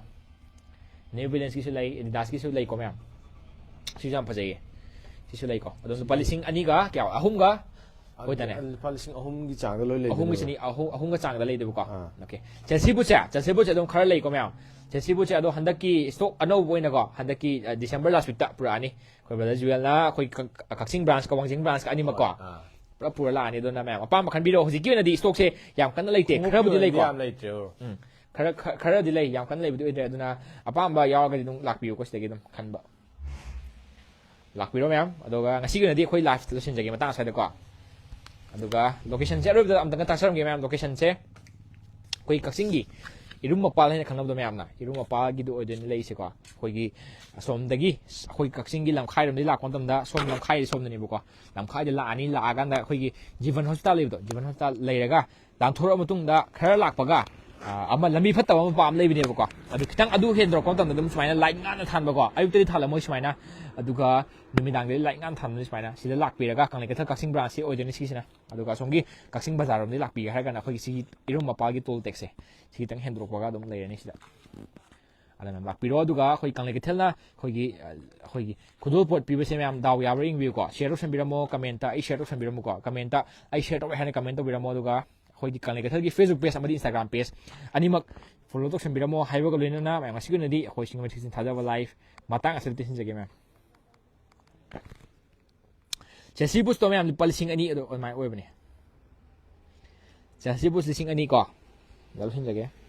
New Balanceꯀꯤꯁꯨ ꯂꯩ, Adidasꯀꯤꯁꯨ ꯂꯩꯀꯣ ꯃꯌꯥꯝ꯫ ꯁꯤꯁꯨ ꯌꯥꯝ ꯐꯖꯩꯌꯦ꯫ ꯁꯤꯁꯨ ꯂꯩꯀꯣ꯫ ꯑꯗꯨꯝ ꯂꯨꯄꯥ ꯂꯤꯁꯤꯡ ꯑꯅꯤꯒ ꯀꯌꯥ? ꯑꯍꯨꯝꯒ ꯑꯣꯏꯗꯅꯦ꯫ ꯂꯨꯄꯥ ꯂꯤꯁꯤꯡ ꯑꯍꯨꯝꯒꯤ ꯆꯥꯡꯗ ꯂꯣꯏ ꯂꯩ꯫ ꯑꯍꯨꯝꯒꯤ ꯆꯅꯤ, ꯑꯍꯨꯝ, ꯑꯍꯨꯝꯒ ꯆꯥꯡꯗ ꯂꯩꯗꯕꯀꯣ꯫ ꯑꯥ꯫ Okay꯫ Chelsea bootꯁꯦ, Chelsea bootꯁꯦ ꯑꯗꯨꯝ ꯈꯔ ꯂꯩꯀꯣ ꯃꯌꯥꯝ꯫ Chelsea bootꯁꯦ ꯑꯗꯣ ꯍꯟꯗꯛꯀꯤ stock ꯑꯅꯧꯕ ꯑꯣꯏꯅꯀꯣ ꯍꯟꯗꯛꯀꯤ, ꯑ, December last weekꯇ ꯄꯨꯔꯛꯑꯅꯤ꯫ ꯑꯩꯈꯣꯏ brother Jewelꯅ ꯑꯩꯈꯣꯏ ꯀꯛ-, ꯀꯛꯆꯤꯡ branch ꯀ ꯋꯥꯡꯖꯤꯡ branch ꯀ ꯑꯅꯤꯃꯛꯀꯣ꯫ ꯑꯥ꯫ ꯄꯨꯂꯞ ꯄꯨꯔ ꯂꯥꯛꯑꯅꯤ꯫ ꯑꯗꯨꯅ ꯃꯌꯥꯝ ꯑꯄꯥꯝꯕ ꯈꯟꯕꯤꯔꯣ꯫ ꯍꯧꯖꯤꯛꯀꯤ ꯑꯣꯏꯅꯗꯤ stockꯁꯦ ꯌꯥꯝ ꯀꯟꯅ ꯂꯩꯇꯦ꯫ ꯈꯣꯡꯎꯞꯀꯤ ꯈꯔꯕꯨꯗꯤ ꯑꯣꯏꯅꯗꯤ ꯂꯩꯀꯣ꯫ ꯌꯥꯝ ꯂꯩꯇ꯭ꯔꯦ, bro꯫ ꯎꯝ꯫ ꯈꯔ, ꯈ-, ꯈꯔꯗꯤ ꯂꯩ, ꯌꯥꯝ ꯀꯟꯅ ꯂꯩꯕꯗꯤ ꯑꯣꯏꯗ꯭ꯔꯦ꯫ ꯑꯗꯨꯅ ꯑꯄꯥꯝꯕ ꯌꯥꯎꯔꯒꯗꯤ ꯑꯗꯨꯝ ꯂꯥꯛꯄꯤꯌꯨꯀꯣ ꯁꯤꯗꯒꯤ ꯑꯗꯨꯝ ꯈꯟꯕ꯫ ꯂꯥꯛꯄꯤꯔꯣ ꯃꯌꯥꯝ꯫ ꯑꯗꯨꯒ ꯉꯁꯤꯒꯤ ꯑꯣꯏꯅꯗꯤ ꯑꯩꯈꯣꯏ liveꯇ ꯂꯣꯏꯁꯤꯟꯖꯒꯦ ꯃꯇꯥꯡ ꯑꯁ꯭ꯋꯥꯏꯗꯀꯣ꯫ ꯑꯗꯨꯒ locationꯁꯦ ꯑꯔꯣꯏꯕꯗ ꯑꯝꯇꯪꯒ ꯇꯥꯛꯆꯔꯝꯒꯦ ꯃꯌꯥꯝ꯫ Locationꯁꯦ ꯑꯩꯈꯣꯏ ꯀꯛꯆꯤꯡꯒꯤ ꯏꯔꯨꯝ ꯃꯄꯥꯜ ꯍꯥꯏꯅ ꯈꯪꯅꯕꯗꯣ ꯃꯌꯥꯝꯅ, ꯏꯔꯨꯝ ꯃꯄꯥꯜꯒꯤꯗꯨ ꯑꯣꯏꯗꯣꯏꯅꯤ ꯂꯩꯔꯤꯁꯦꯀꯣ꯫ ꯑꯩꯈꯣꯏꯒꯤ ꯑꯁꯣꯝꯗꯒꯤ ꯑꯩꯈꯣꯏ ꯀꯛꯆꯤꯡꯒꯤ ꯂꯝꯈꯥꯏꯔꯣꯝꯗꯒꯤ ꯂꯥꯛꯄ ꯃꯇꯝꯗ ꯁꯣꯝ ꯂꯝꯈꯥꯏꯗꯤ ꯁꯣꯝꯗꯅꯦꯕꯀꯣ꯫ ꯂꯝꯈꯥꯏꯗ ꯂꯥꯛꯑꯅꯤ, ꯂꯥꯛꯑꯀꯥꯟꯗ ꯑꯩꯈꯣꯏꯒꯤ ꯖꯤꯕꯟ hospital ꯂꯩꯕꯗꯣ, ꯖꯤꯕꯟ hospital ꯂꯩꯔꯒ ꯂꯥꯟꯊꯣꯔꯛꯑ ꯃꯇꯨꯡꯗ ꯈꯔ ꯂꯥꯛꯄꯒ, ꯑ, ꯑꯃ ꯂꯝꯕꯤ ꯐꯠꯇꯕ ꯃꯄꯥ ꯑꯃ ꯂꯩꯕꯅꯦꯕꯀꯣ꯫ ꯑꯗꯨ ꯈꯤꯇꯪ ꯑꯗꯨ ꯍꯦꯟꯗꯣꯔꯛꯄ ꯃꯇꯝꯗ ꯑꯗꯨꯝ ꯁꯨꯃꯥꯏꯅ light ꯉꯥꯟꯅ ꯊꯥꯟꯕꯀꯣ꯫ ꯑꯌꯨꯛꯇꯗꯤ ꯊꯥꯜꯂꯝꯃꯣꯏ ꯁꯨꯃꯥꯏꯅ, ꯑꯗꯨꯒ ꯅꯨꯃꯤꯗꯥꯡꯗꯗꯤ light ꯉꯥꯟꯅ ꯊꯥꯟꯕꯅꯤ ꯁꯨꯃꯥꯏꯅ꯫ ꯁꯤꯗ ꯂꯥꯛꯄꯤꯔꯒ ꯀꯪꯂꯩ ꯀꯩꯊꯦꯜ ꯀꯛꯆꯤꯡ branchꯁꯤ ꯑꯣꯏꯗꯣꯏꯅꯤ ꯁꯤꯒꯤꯁꯤꯅ꯫ ꯑꯗꯨꯒ ꯑꯁꯣꯝꯒꯤ ꯀꯛꯆꯤꯡ ꯕꯖꯥꯔꯔꯣꯝꯗꯒꯤ ꯂꯥꯛꯄꯤꯒꯦ ꯍꯥꯏꯔꯒꯅ ꯑꯩꯈꯣꯏꯒꯤ ꯁꯤꯒꯤ ꯏꯔꯨꯝ ꯃꯄꯥꯜꯒꯤ toll taxꯁꯦ ꯁꯤ ꯈꯤꯇꯪ ꯍꯦꯟꯗꯣꯔꯛꯄꯒ ꯑꯗꯨꯝ ꯂꯩꯔꯅꯤ ꯁꯤꯗ꯫ ꯑꯗꯨꯅ ꯂꯥꯛꯄꯤꯔꯣ꯫ ꯑꯗꯨꯒ ꯑꯩꯈꯣꯏ ꯀꯪꯂꯩ ꯀꯩꯊꯦꯜꯅ ꯑꯩꯈꯣꯏꯒꯤ ꯑꯩꯈꯣꯏꯒꯤ ꯈꯨꯗꯣꯜ ꯄꯣꯠ ꯄꯤꯕꯁꯦ ꯃꯌꯥꯝ ꯗꯥꯎ ꯌꯥꯕ꯭ꯔꯥ ꯌꯦꯡꯕꯤꯌꯨꯀꯣ꯫ ꯁꯤꯌꯔ ꯇꯧꯁꯟꯕꯤꯔꯝꯃꯣ, ꯀꯃꯦꯟꯇ ꯑꯩ ꯁꯤꯌꯔ ꯇꯧꯁꯟꯕꯤꯔꯝꯃꯨꯀꯣ, ꯀꯃꯦꯟꯇ ꯑꯩ ꯁꯤꯌꯔ ꯇꯧꯔꯦ ꯍꯥꯏꯅ ꯀꯃꯦꯟ ꯇꯧꯕꯤꯔꯝꯃꯣ꯫ ꯑꯗꯨꯒ ꯑꯩꯈꯣꯏꯒꯤ ꯀꯪꯂꯩ ꯀꯩꯊꯦꯜꯒꯤ ꯐꯦꯁꯕꯨꯛ ꯄꯦꯖ ꯑꯃꯗꯤ ꯏꯟꯁꯇꯥꯒ꯭ꯔꯥꯝ ꯄꯦꯖ ꯑꯅꯤꯃꯛ ꯐꯣꯂꯣ ꯇꯧꯁꯟꯕꯤꯔꯝꯃꯣ ꯍꯥꯏꯕꯒ ꯂꯣꯏꯅꯅ ꯃꯌꯥꯝ ꯉꯁꯤꯒꯤ ꯑꯣꯏꯅꯗꯤ ꯑꯩꯈꯣꯏ ꯁꯤꯡꯒ ꯃꯊꯤꯁꯤꯡ ꯊꯥꯖꯕ ꯂꯥꯏꯐ ꯃꯇꯥꯡ ꯑꯁꯤꯗ ꯇꯦꯟꯁꯤꯟꯖꯒꯦ ꯃꯌꯥꯝ꯫ ꯆꯦꯜꯁꯤ ꯕꯨꯁꯇꯣ ꯃꯌꯥꯝ ꯂꯨꯄꯥ ꯂꯤꯁꯤꯡ ꯑꯅꯤ ꯑꯗꯨ ꯑꯗꯨꯃꯥꯏꯅ ꯑꯣꯏꯕꯅꯦ꯫ ꯆꯦꯜꯁꯤ ꯕꯨꯁ ꯂꯤꯁꯤꯡ ꯑꯅꯤ ꯀꯣ꯫ ꯂꯧꯁꯤꯟꯖꯒꯦ꯫